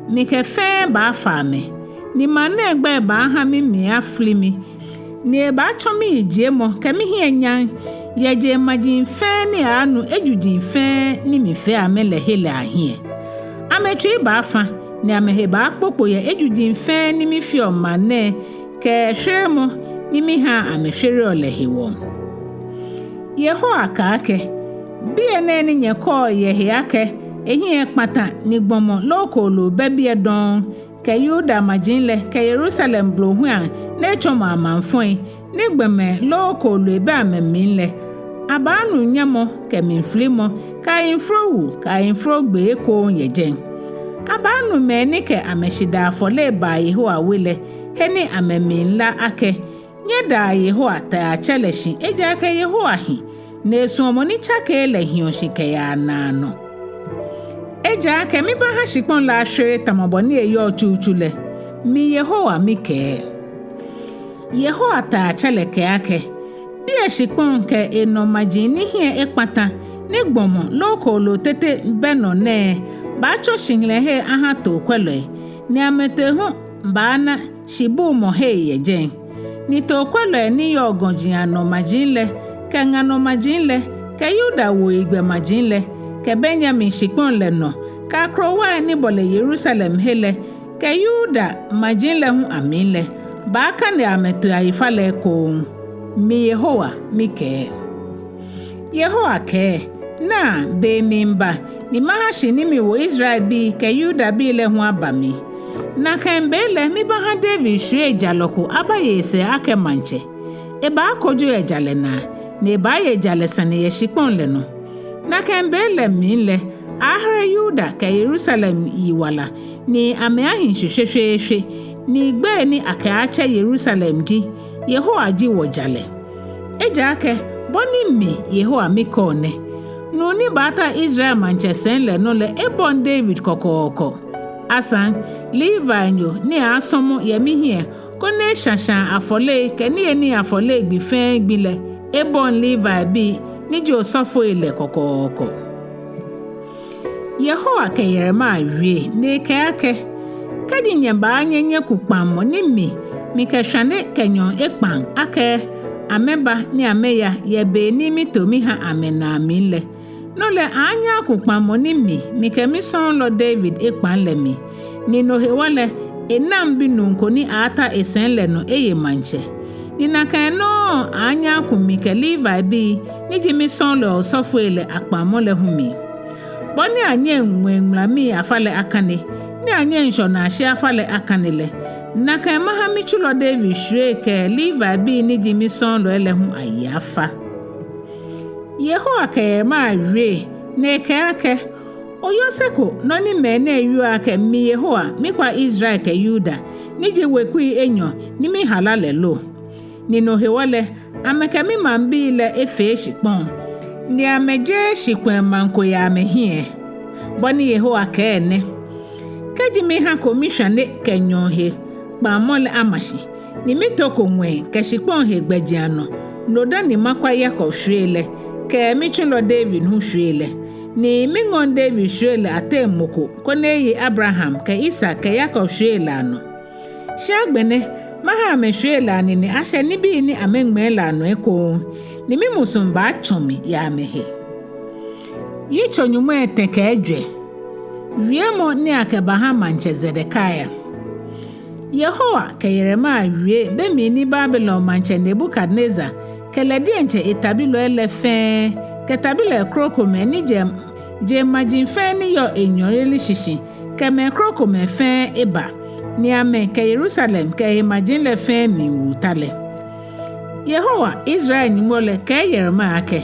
mikɛ fɛɛ baafa amɛ. Ni maŋ nɛɛ gbɛi baaha mimli afili mi, ni ebaatsɔ miyijiemɔ kɛ mihiɛnyam yɛ jeŋmaji fɛɛ ni anu ejuji fɛɛ ni mifee amɛ lɛ he lɛ ahiɛ. Amɛtsui baafã, ni amɛhe baakpokpo yɛ ejuji fɛɛ ni mifeɔ maŋ nɛɛ kɛ shweremɔ ni mihaa amɛshwereɔ lɛ hewɔ. Yehowa kɛɛ akɛ, biɛ nɛɛ ni nyɛkɛɔ yɛ he akɛ ehiɛ ekpata ni gbɔmɔ loo kooloo bɛ biɛ dɔŋŋ, kɛ Yuda maji lɛ kɛ Yerusalem blohuiaŋ ni etsɔmɔ amaŋfɔi, ni gbɔmɛi loo kooloi bɛ amɛmli lɛ, abaanu nyamɔ kɛ mliflimɔ kɛ ayemforo wu kɛ ayemforo gbee ekoŋŋ yɛ jɛi. Abaanu mɛi ni kɛ amɛshidaa afɔle baa Yehowa we lɛ, he ni amɛmiila akɛ, nyɛdaa Yehowa Taiatsɛ lɛ shi, ejaakɛ Yehowa hi, ni esuɔmɔ ni tsakeee lɛ hiɔ shi kɛyaa naanɔ. Ejaakɛ mibaaha shikpɔŋ lɛ ashwere tamɔ bɔ ni eyɔɔ tsutsu lɛ, mi Yehowa mikɛɛ. Yehowa Taiatsɛ lɛ kɛɛ akɛ, biɛ shikpɔŋ kɛ enɔ maji ni hiɛ ekpata ni gbɔmɔ loo kooloo tete bɛ nɔ nɛɛ baatsɔ shihilɛhe aha tookwɛlɔi, ni amɛtoi hu baana shibumɔhe yɛ jɛi. Ni tookwɛlɔi ni yɔɔ gɔji anɔ maji lɛ, kɛ ŋa nɔ maji lɛ, kɛ Yuda wuoyigbɛ maji lɛ, kɛ Benyamin shikpɔŋ lɛ nɔ, kɛ akrowai ni bɔle Yerusalem he lɛ, kɛ Yuda maji lɛ hu amli lɛ, baakane amɛtoi ayifalɛ ekoŋŋ. Mi Yehowa mikɛɛ. Yehowa kɛɛ, naa, be miiba, ni maha shi ni miwo Israelbii kɛ Yudabii lɛ hu aba mli. Nakai be lɛ mibaaha David shwiei jalɔ ko abaye esɛɛ akɛ maŋtsɛ. Ebaakojo yɛ jalɛ naa, ni ebaaye jalɛ sane yɛ shikpɔŋ lɛ nɔ. Nakai be lɛ mli lɛ, aaahere Yuda kɛ Yerusalem yiwala, ni amɛaahi shi shweshweeshwe, ni gbɛi ni akɛaatsɛ Yerusalem ji, Yehowa ji wɔjalɛ. Ejaakɛ bɔ ni mi Yehowa mikɛɔ nɛ, nuu ni baata Israel maŋtsɛ sɛi lɛ nɔ lɛ ebɔŋ David kɔkɔɔkɔ. Asaŋ, Levinyo ni aaasɔmɔ yɛ mihiɛ koni eshã shãa afɔlei kɛ niyenii afɔlei gbi fɛɛ gbi lɛ, ebɔŋ Levibii ni ji osɔfoi lɛ kɔkɔɔkɔ. Yehowa kɛ Yeremia wie ni ekɛɛ akɛ, kɛji nyɛbaanyɛ nyɛku kpaŋmɔ ni mi mikɛ shwane kɛ nyɔɔŋ ekpaŋ akɛ amɛba ni amɛya yɛ be ni mito miha amɛnaa mli lɛ, no lɛ aaanyɛ aku kpaŋmɔ ni mi mikɛ misɔɔlɔ David ekpaŋ lɛ mli. Ni no hewɔ lɛ, enaŋ binuu ko ni aaata esɛi lɛ nɔ eye maŋtsɛ. Ni nakai nɔŋŋ aaanyɛ aku mi kɛ Levibii ni ji misɔɔlɔi osɔfoi lɛ akpaŋmɔ lɛ hu mli. Bɔ ni anyɛŋ ŋwɛi ŋulamii afalɛ akane, ni anyɛŋ ŋshɔnaashi afalɛ akane lɛ, nakai maha mitsulɔ David shwiei kɛ Levibii ni ji misɔɔlɔi lɛ hu ayi afa. Yehowa kɛ Yeremia wie ni ekɛɛ akɛ, oyɔse ko nɔ ni mɛi nɛɛ wieɔ akɛ mi Yehowa mikwa Israel kɛ Yuda, ni ji wekui enyɔ ni mihala lɛ lo? Ni no hewɔ lɛ, amɛkɛ mimaŋbii lɛ efee shikpɔŋ, ni amɛjeee shikwɛɛ maŋ ko yɛ amɛhiɛ. Bɔ ni Yehowa kɛɛ nɛ, kɛji mihako mishwane kɛ nyɔɔŋ he kpaŋmɔ lɛ ama shi, ni mitoko ŋwɛi kɛ shikpɔŋ he gbɛjianɔ, no dani makwa Yakob shwiei lɛ kɛ mitsulɔ David hu shwiei lɛ, ni miŋɔŋ David shwiei lɛ ateŋ mɔ ko koni eye Abraham kɛ Isak kɛ Yakob shwiei lɛ anɔ. Shi agbɛnɛ, maha amɛshwiei lɛ anine ashɛ nibii ni amɛŋmɛɛ lɛ anɔ ekoŋŋ, ni mimusuŋ baatsɔ mi yɛ amɛhe. Yitso nyɔŋmai etɛ kɛ ejwɛ. Wiemɔ ni akɛbaha maŋtsɛ Zedekia. Yehowa kɛ Yeremia wie be mli ni Babilon maŋtsɛ Nebukadnezar kɛ lɛ diɛŋtsɛ etabilɔi lɛ fɛɛ, kɛ tabilɔi krokomɛi ni jɛ jeŋmaji fɛɛ ni yɔɔ enyɔɔyeli shishi, kɛ mɛi krokomɛi fɛɛ eba, ni amɛ kɛ Yerusalem kɛ ehe maji lɛ fɛɛ miiwu ta lɛ. Yehowa, Israel Nyɔŋmɔ lɛ, kɛɛ Yeremia akɛ,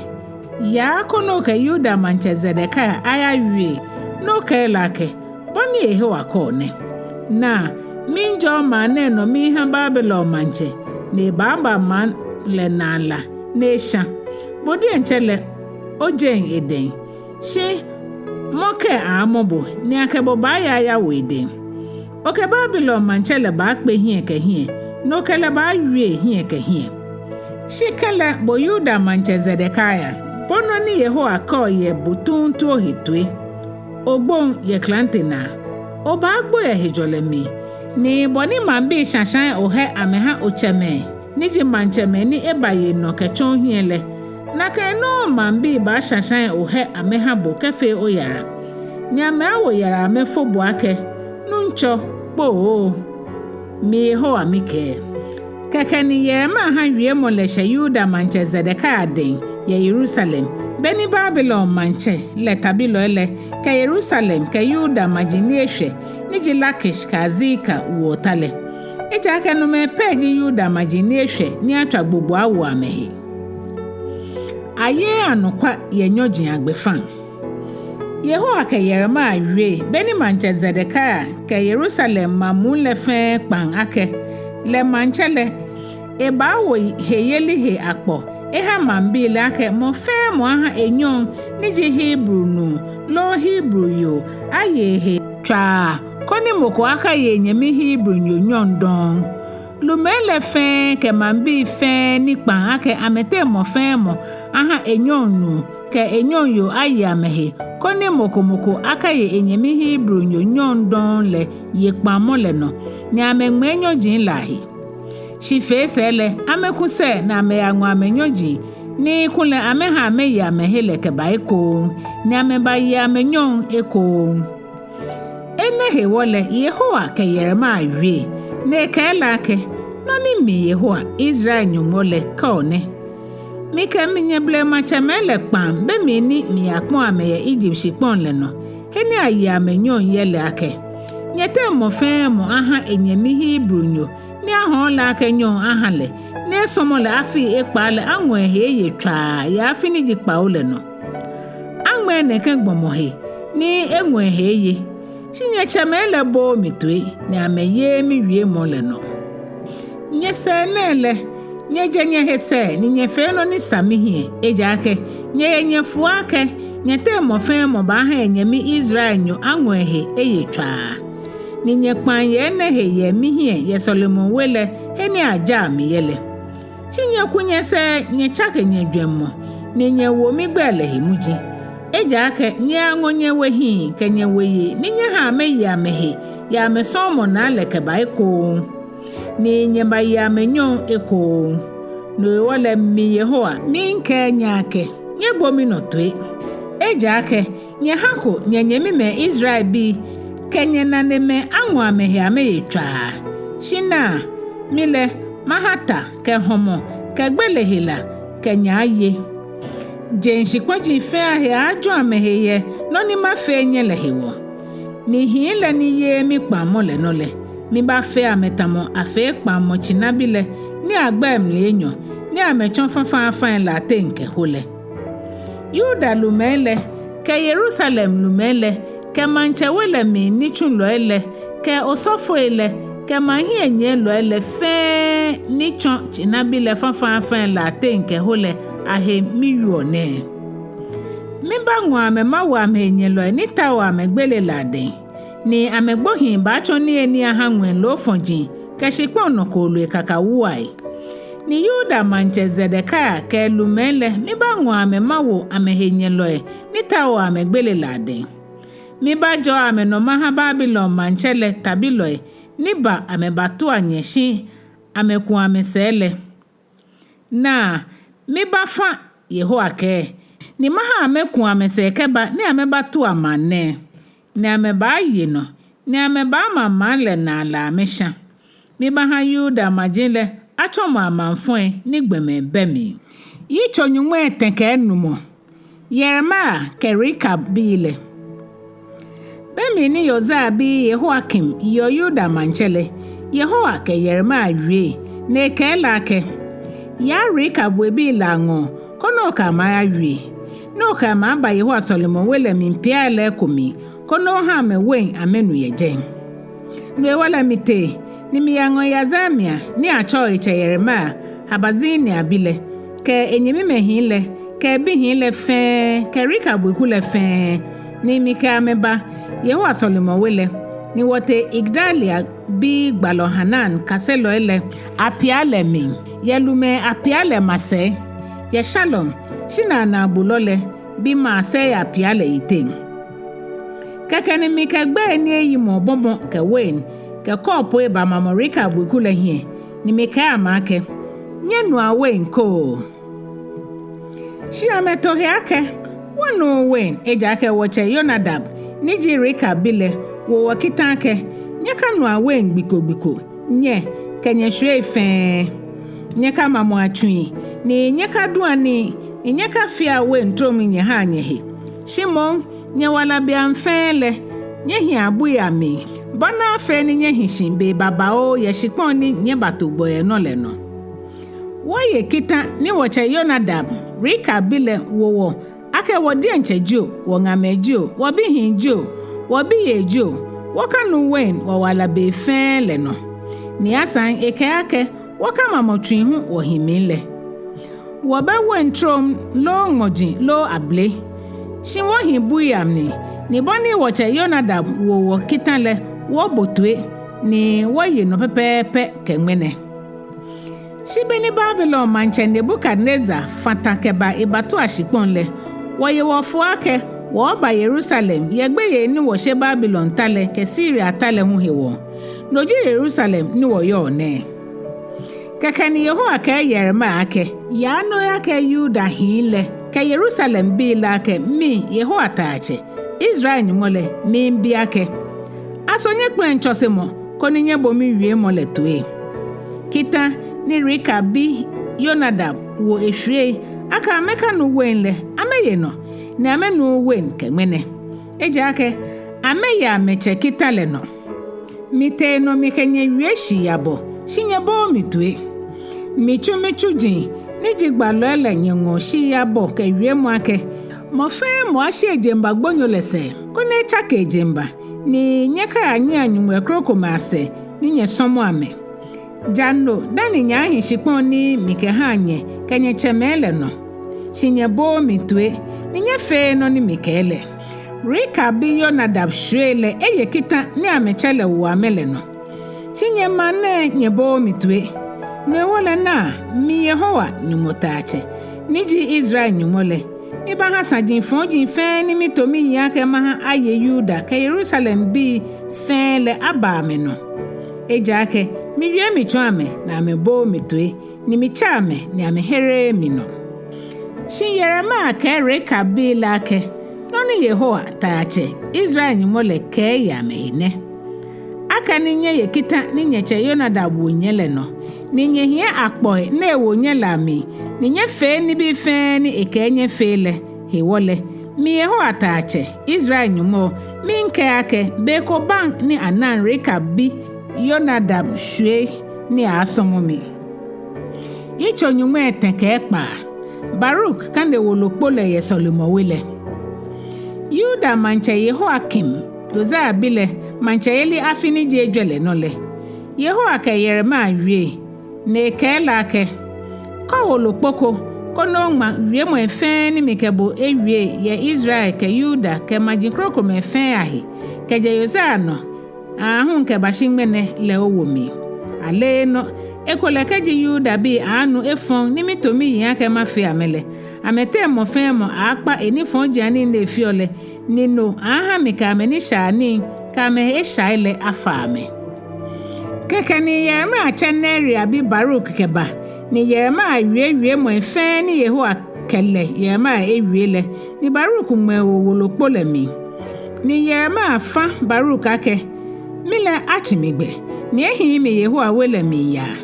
yaa koni okɛ Yuda maŋtsɛ Zedekia ayawie, ni okɛɛ lɛ akɛ, bɔ ni Yehowa kɛɔ nɛ, naa, miijɔɔ maŋ nɛɛ nɔ miiha Babilon maŋtsɛ, ni ebaaba maŋ lɛ naa la ni esha. Bo diɛŋtsɛ lɛ, ojeŋ edɛŋ. Shi mɔ kɛ aamɔ bo, ni akɛ bo baaya ayawo edɛŋ. Okɛ Babilon maŋtsɛ lɛ baakpe hiɛ kɛ hiɛ, ni okɛ lɛ baawie hiɛ kɛ hiɛ. Shi kɛlɛ bo Yuda maŋtsɛ Zedekia, bo nɔ ni Yehowa kɛɔ yɛ bo tuuntu ohe toi. Ogboŋ yɛ klante naa, obaagbo yɛ hejɔlɛ mli, ni bɔ ni maŋbii shashai ohɛ amɛha otsɛmɛi ni ji maŋtsɛmɛi ni eba ye nɔ kɛtsɔ ohiɛ lɛ, Nakai nɔŋŋ maŋbii baashashã ohɛ amɛhã bo kɛfee oyara, ni amɛaawo yara amɛfo bo akɛ, Nuŋtsɔ, kpoo! Mi Yehowa mikɛɛ. Kɛkɛ ni Yeremia hã wiemɔ lɛ shɛ Yuda maŋtsɛ Zedekia dɛŋ yɛ Yerusalem, beni Babilon maŋtsɛ lɛ tabilɔi lɛ kɛ Yerusalem kɛ Yuda maji ni eshwɛ, ni ji Lakish kɛ Azeka, wo ota lɛ. Ejaakɛ nomɛi pɛ ji Yuda maji ni eshwɛ ni atswa gbogbo awo amɛhe. Ayeee anɔkwa yɛ nyɔji agbɛfaŋ. Yehowa kɛ Yeremia wie beni maŋtsɛ Zedekia kɛ Yerusalem maŋ muu lɛ fɛɛ kpaŋ akɛ lɛ maŋtsɛ lɛ, ebaawo heyeli he akpɔ ehã maŋbii lɛ akɛ mɔ fɛɛ mɔ ahã enyɔŋ ni ji Hebri nuu loo Hebri yoo aye ehe tswaa, koni mɔ ko akaye enyɛmi Hebrinyo nyɔŋ dɔŋŋ. Lumɛi lɛ fɛɛ kɛ maŋbii fɛɛ ni kpaŋ akɛ amɛteŋ mɔ fɛɛ mɔ ahã enyɔŋ nuu kɛ enyɔŋ yoo aye amɛhe, koni mɔ ko mɔ ko akaye enyɛmi Hebrinyo nyɔŋ dɔŋŋ lɛ ye kpaŋmɔ lɛ nɔ, ni amɛŋmɛɛ nyɔji lɛ ahe. Shi fee sɛɛ lɛ, amɛku sɛɛ ni amɛyaŋɔ amɛnyɔji ni kulɛ amɛhã amɛye amɛhe lɛ kɛba ekoŋŋ, ni amɛbaye amɛnyɔŋ ekoŋŋ. Enɛ hewɔ lɛ Yehowa kɛ Yeremia wie, ni ekɛɛ lɛ akɛ, Nɔ ni mi Yehowa, Israel Nyɔŋmɔ lɛ, kɛɔ nɛ: Mikɛ minyɛ blematsɛmɛi lɛ kpaŋ be mli ni miyakpɔ̃ amɛ yɛ Ijipt shikpɔŋ lɛ nɔ, he ni aye amɛnyɔŋ yɛ lɛ akɛ, Nyɛteŋ mɔ fɛɛ mɔ ahã enyɛmi Hebrinyo ni ahɔ̃ɔ lɛ akɛ nyɔŋ ahã lɛ, ni esɔmɔ lɛ afii ekpaa lɛ aŋɔ ehe eye tswaa yɛ afi ni ji kpawo lɛ nɔ. Aŋmɛɛ nɛkɛ gbɔmɔ he ni eŋɔ ehe eye, shi nyɛtsɛmɛi lɛ booo mi toi, ni amɛyeee miwiemɔ lɛ nɔ. Nyɛsɛɛ nɛɛ lɛ, nyɛjɛ nyɛhe sɛɛ ni nyɛfee nɔ ni sa mihiɛ, ejaakɛ nyɛye nyɛfua akɛ nyɛteŋ mɔ fɛɛ mɔ baahã enyɛmi Israelnyo aŋɔ ehe eye tswaa. Ni nyɛkpaŋ yɛ enɛ he yɛ mihiɛ yɛ sɔlemɔwe lɛ he ni ajaa mi yɛ lɛ. Shi nyɛku nyɛsɛɛ nyɛtsake nyɛjwɛŋmɔ, ni nyɛwo migbɛi lɛ he muji. Ejaakɛ nyɛyaŋɔ nyɛwehii kɛ nyɛweyei ni nyɛhã amɛye amɛhe yɛ amɛsɔ̃ɔmɔ naa lɛ kɛba ekoŋŋ, ni nyɛbaye amɛnyɔŋ ekoŋŋ. No hewɔ lɛ mi Yehowa miikɛɛ nyɛ akɛ, nyɛbo minɔ toi. Ejaakɛ nyɛhãko nyɛnyɛmimɛi Israelbii kɛ nyɛnanemɛi aŋɔ amɛhe amɛye tswaa. Shi naa, mi lɛ, mahã ta kɛ hɔmɔ kɛ gbele hela kɛ nyɛ aye. Jeŋ shikpɔji fɛɛ ahe aaajɔ̃ amɛhe yɛ nɔ ni mafee nyɛ lɛ hewɔ. Ni hii lɛ ni yeee mikpaŋmɔ lɛ nɔ lɛ, mibaafee amɛ tamɔ afee kpaŋmɔ tsinabi lɛ ni agbɛɛ mli enyɔ, ni amɛtsɔ̃ fãfãafãi lɛ ateŋ kɛho lɛ. Yuda lumɛi lɛ, kɛ Yerusalem lumɛi lɛ, kɛ maŋtsɛ we lɛ mli nitsulɔi lɛ, kɛ osɔfoi lɛ, kɛ maŋ hiɛnyiɛlɔi lɛ fɛɛ ni tsɔ̃ tsinabi lɛ fãfãafãi lɛ ateŋ kɛho lɛ ahe miwieɔ nɛɛ. Mibaaŋɔ amɛ mawo amɛhenyɛlɔi ni taoɔ amɛ gbele lɛ adɛŋ, ni amɛgbohii baatsɔ̃ niyenii ahã ŋwɛi loofɔji kɛ shikpɔŋ nɔ kooloi kakawuai. Ni Yuda maŋtsɛ Zedekia kɛ elumɛi lɛ, mibaaŋɔ amɛ mawo amɛhenyɛlɔi ni taoɔ amɛ gbele lɛ adɛŋ. Mibaajɔɔ amɛnɔ mahã Babilon maŋtsɛ lɛ tabilɔi ni ba amɛbatua nyɛ shi amɛku amɛsɛɛ lɛ. Naa, mibaafã, Yehowa kɛɛ, ni mahã amɛku amɛsɛɛ kɛba ni amɛbatua maŋ nɛɛ. Ni amɛbaaye nɔ, ni amɛbaama maŋ lɛ naa lɛ amɛshã. Mibaahã Yuda maji lɛ atsɔ̃mɔ amaŋfɔi ni gbɔmɛi bɛ mli. Yitso nyɔŋmai etɛ kɛ enumɔ. Yeremia kɛ Rekab bii lɛ. Be mli ni Yosia bi Yehoiakim yeɔ Yuda maŋtsɛ lɛ, Yehowa kɛ Yeremia wie, ni ekɛɛ lɛ akɛ, Yaa Rekab webii lɛ aŋɔɔ, koni okɛ amɛ ayawie, ni okɛ amɛ aba Yehowa sɔlemɔwe lɛ mli piai lɛ eko mli, koni ohã amɛ wein amɛnu yɛ jɛi. No hewɔ lɛ mitee, ni miyaŋɔ Yezania ni atsɛɔ etsɛ Yeremia, Habazinia bi lɛ, kɛ enyɛmimɛi hii lɛ, kɛ ebihii lɛ fɛɛ, kɛ Rekab weku lɛ fɛɛ, ni mikɛ amɛ ba Yehowa sɔlemɔwe lɛ, ni wɔtee Igdalia bi gbalɔ Hanan kaselɔi lɛ apia lɛ mli, yɛ lumɛi apia lɛ masɛi, yɛ Shalum, shinaa naabulɔ lɛ, bi Maaseia apia lɛ yiteŋ. Kɛkɛ ni mikɛ gbɛi ni eyimɔ obɔbɔ kɛ wein kɛ kɔɔpoi bamamɔ Rekab weku lɛ hiɛ, ni mikɛɛ amɛ akɛ, Nyɛnua wein koo. Shi amɛto he akɛ, Wɔnuuu wein, ejaakɛ wɔtsɛ Yonadab, ni ji Rekab bi lɛ, wo wɔ kitã akɛ, ‘Nyɛkanua wein gbi ko gbi ko, nyɛ kɛ nyɛshwiei fɛɛ. Nyɛkamamɔa tsui, ni nyɛkadua nii, ni nyɛkafea wein trom nyɛhaa nyɛhe. Shi moŋ nyɛwala beiaŋ fɛɛ lɛ, nyɛhia bui amli, bɔ ni afee ni nyɛhi shi be babaoo yɛ shikpɔŋ ni nyɛbato gbɔ yɛ nɔ lɛ nɔ.’ Wɔye kitã ni wɔtsɛ Yonadab, Rekab bi lɛ, wo wɔ akɛ wɔ diɛŋtsɛ jio, wɔŋamɛi jio, wɔbihii jio, wɔbiyei jio, wɔkanu wein wɔwala be fɛɛ lɛ nɔ. Ni asaŋ ekɛɛ akɛ, ‘Wɔkamamɔ tsui hu wɔhi mli lɛ, wɔbɛ wein trom loo ŋmɔji loo abele. Shi wɔhi bui amli, ni bɔ ni wɔtsɛ Yonadab wo wɔ kitã lɛ, wɔbo toi, ni wɔye nɔ pɛpɛɛpɛ kɛ ŋmɛnɛ.’ Shi be ni Babilon maŋtsɛ Nebukadnezar fã tã kɛba ebatua shikpɔŋ lɛ, wɔye wɔfɔ̃ akɛ wɔɔba Yerusalem yɛ gbeyei ni wɔshe Babilon ta lɛ kɛ Siria ta lɛ hu hewɔ. No ji Yerusalem ni wɔyɔɔ nɛɛ. Kɛkɛ ni Yehowa kɛɛ Yeremia akɛ, Yaa ni oyakɛɛ Yuda hii lɛ kɛ Yerusalembii lɛ akɛ, ‘Mi, Yehowa Taiatsɛ, Israel Nyɔŋmɔ lɛ, miibi akɛ: Aso nyɛkpɛlɛŋ tsɔsemɔ koni nyɛbo miwiemɔ lɛ toi? Kitã ni Rekab bi Yonadab wo eshwiei akɛ amɛkanu wein lɛ, amɛye nɔ, ni amɛnuuu wein kɛ ŋmɛnɛ, ejaakɛ amɛye amɛtsɛ kitã lɛ nɔ. Mitee nɔ mikɛ nyɛ wie shii abɔ, shi nyɛbooo mi toi. Mitsu mitsuji ni ji gbalɔi lɛ nyɛŋɔɔ shii abɔ kɛ wiemɔ akɛ: Mɔ fɛɛ mɔ ashi ejeŋba gbonyo lɛ sɛɛ, koni etsake ejeŋba, ni nyɛkayanyiɛa nyɔŋmɔi krokomɛi asɛɛ ni nyɛsɔmɔa amɛ. Ja no dani nyɛaahi shikpɔŋ ni mikɛha nyɛ kɛ nyɛtsɛmɛi lɛ nɔ. Shi nyɛbooo mi toi, ni nyɛfeee nɔ ni mikɛɛ lɛ. Rekab bi Yonadab shwiei lɛ eye kitã ni amɛtsɛ lɛ wo amɛ lɛ nɔ. Shi nyɛ maŋ nɛɛ nyɛbooo mi toi. No hewɔ lɛ naa, mi Yehowa, Nyɔŋmɔ Taiatsɛ, ni ji Israel Nyɔŋmɔ lɛ, mibaaha saji fɔji fɛɛ ni mito miyiŋ akɛ maha aye Yuda kɛ Yerusalembii fɛɛ lɛ aba amɛnɔ. Ejaakɛ miwie mitsɔɔ amɛ, ni amɛbooo mi toi, ni mitsɛ amɛ, ni amɛhereee mi nɔ. Shi Yeremia kɛɛ Rekabbii lɛ akɛ: Nɔ ni Yehowa, Taiatsɛ, Israel Nyɔŋmɔ lɛ kɛɛ yɛ amɛhe nɛ: Akɛni nyɛye kitã ni nyɛtsɛ Yonadab wo nyɛ lɛ nɔ, ni nyɛhiɛ akpɔi ni ewo nyɛ lɛ amli, ni nyɛfee nibii fɛɛ ni ekɛɛ nyɛfee lɛ hewɔ lɛ, mi Yehowa, Taiatsɛ, Israel Nyɔŋmɔ, miikɛɛ akɛ be ko baŋ ni anaŋ Rekab bi Yonadab shwiei ni aaasɔmɔ mi. Yitso nyɔŋmai etɛ kɛ ekpaa. Baruk kane wolokpo lɛ yɛ sɔlemɔwe lɛ. Yuda maŋtsɛ Yehoiakim, Yosia bi lɛ, maŋtsɛyeli afi ni ji ejwɛ lɛ nɔ lɛ, Yehowa kɛ Yeremia wie, ni ekɛɛ lɛ akɛ: Kɔ wolokpo ko, koni oŋma wiemɔi fɛɛ ni mikɛ bo ewie yɛ Israel kɛ Yuda kɛ maji krokomɛi fɛɛ ahe, kɛjɛ Yosia nɔ aahu kɛbashi ŋmɛnɛ lɛ owo mli. Aleenɔ, ekolɛ kɛji Yudabii aanu efɔŋ ni mito miyiŋ akɛ mafee amɛ lɛ, amɛteŋ mɔ fɛɛ mɔ aaakpa enifɔjianii ni efeɔ lɛ, ni no aaha mikɛ amɛnishaianii kɛ amɛhe eshai lɛ afa amɛ. Kɛkɛ ni Yeremia tsɛ Neria bi Baruk kɛba, ni Yeremia wie wiemɔi fɛɛ ni Yehowa kɛ lɛ Yeremia ewie lɛ, ni Baruk ŋmɛ ewo wolokpo lɛ mli. Ni Yeremia fã Baruk akɛ: Mi lɛ atsi mi gbɛ, ni ehiii mi Yehowa we lɛ mli yaa.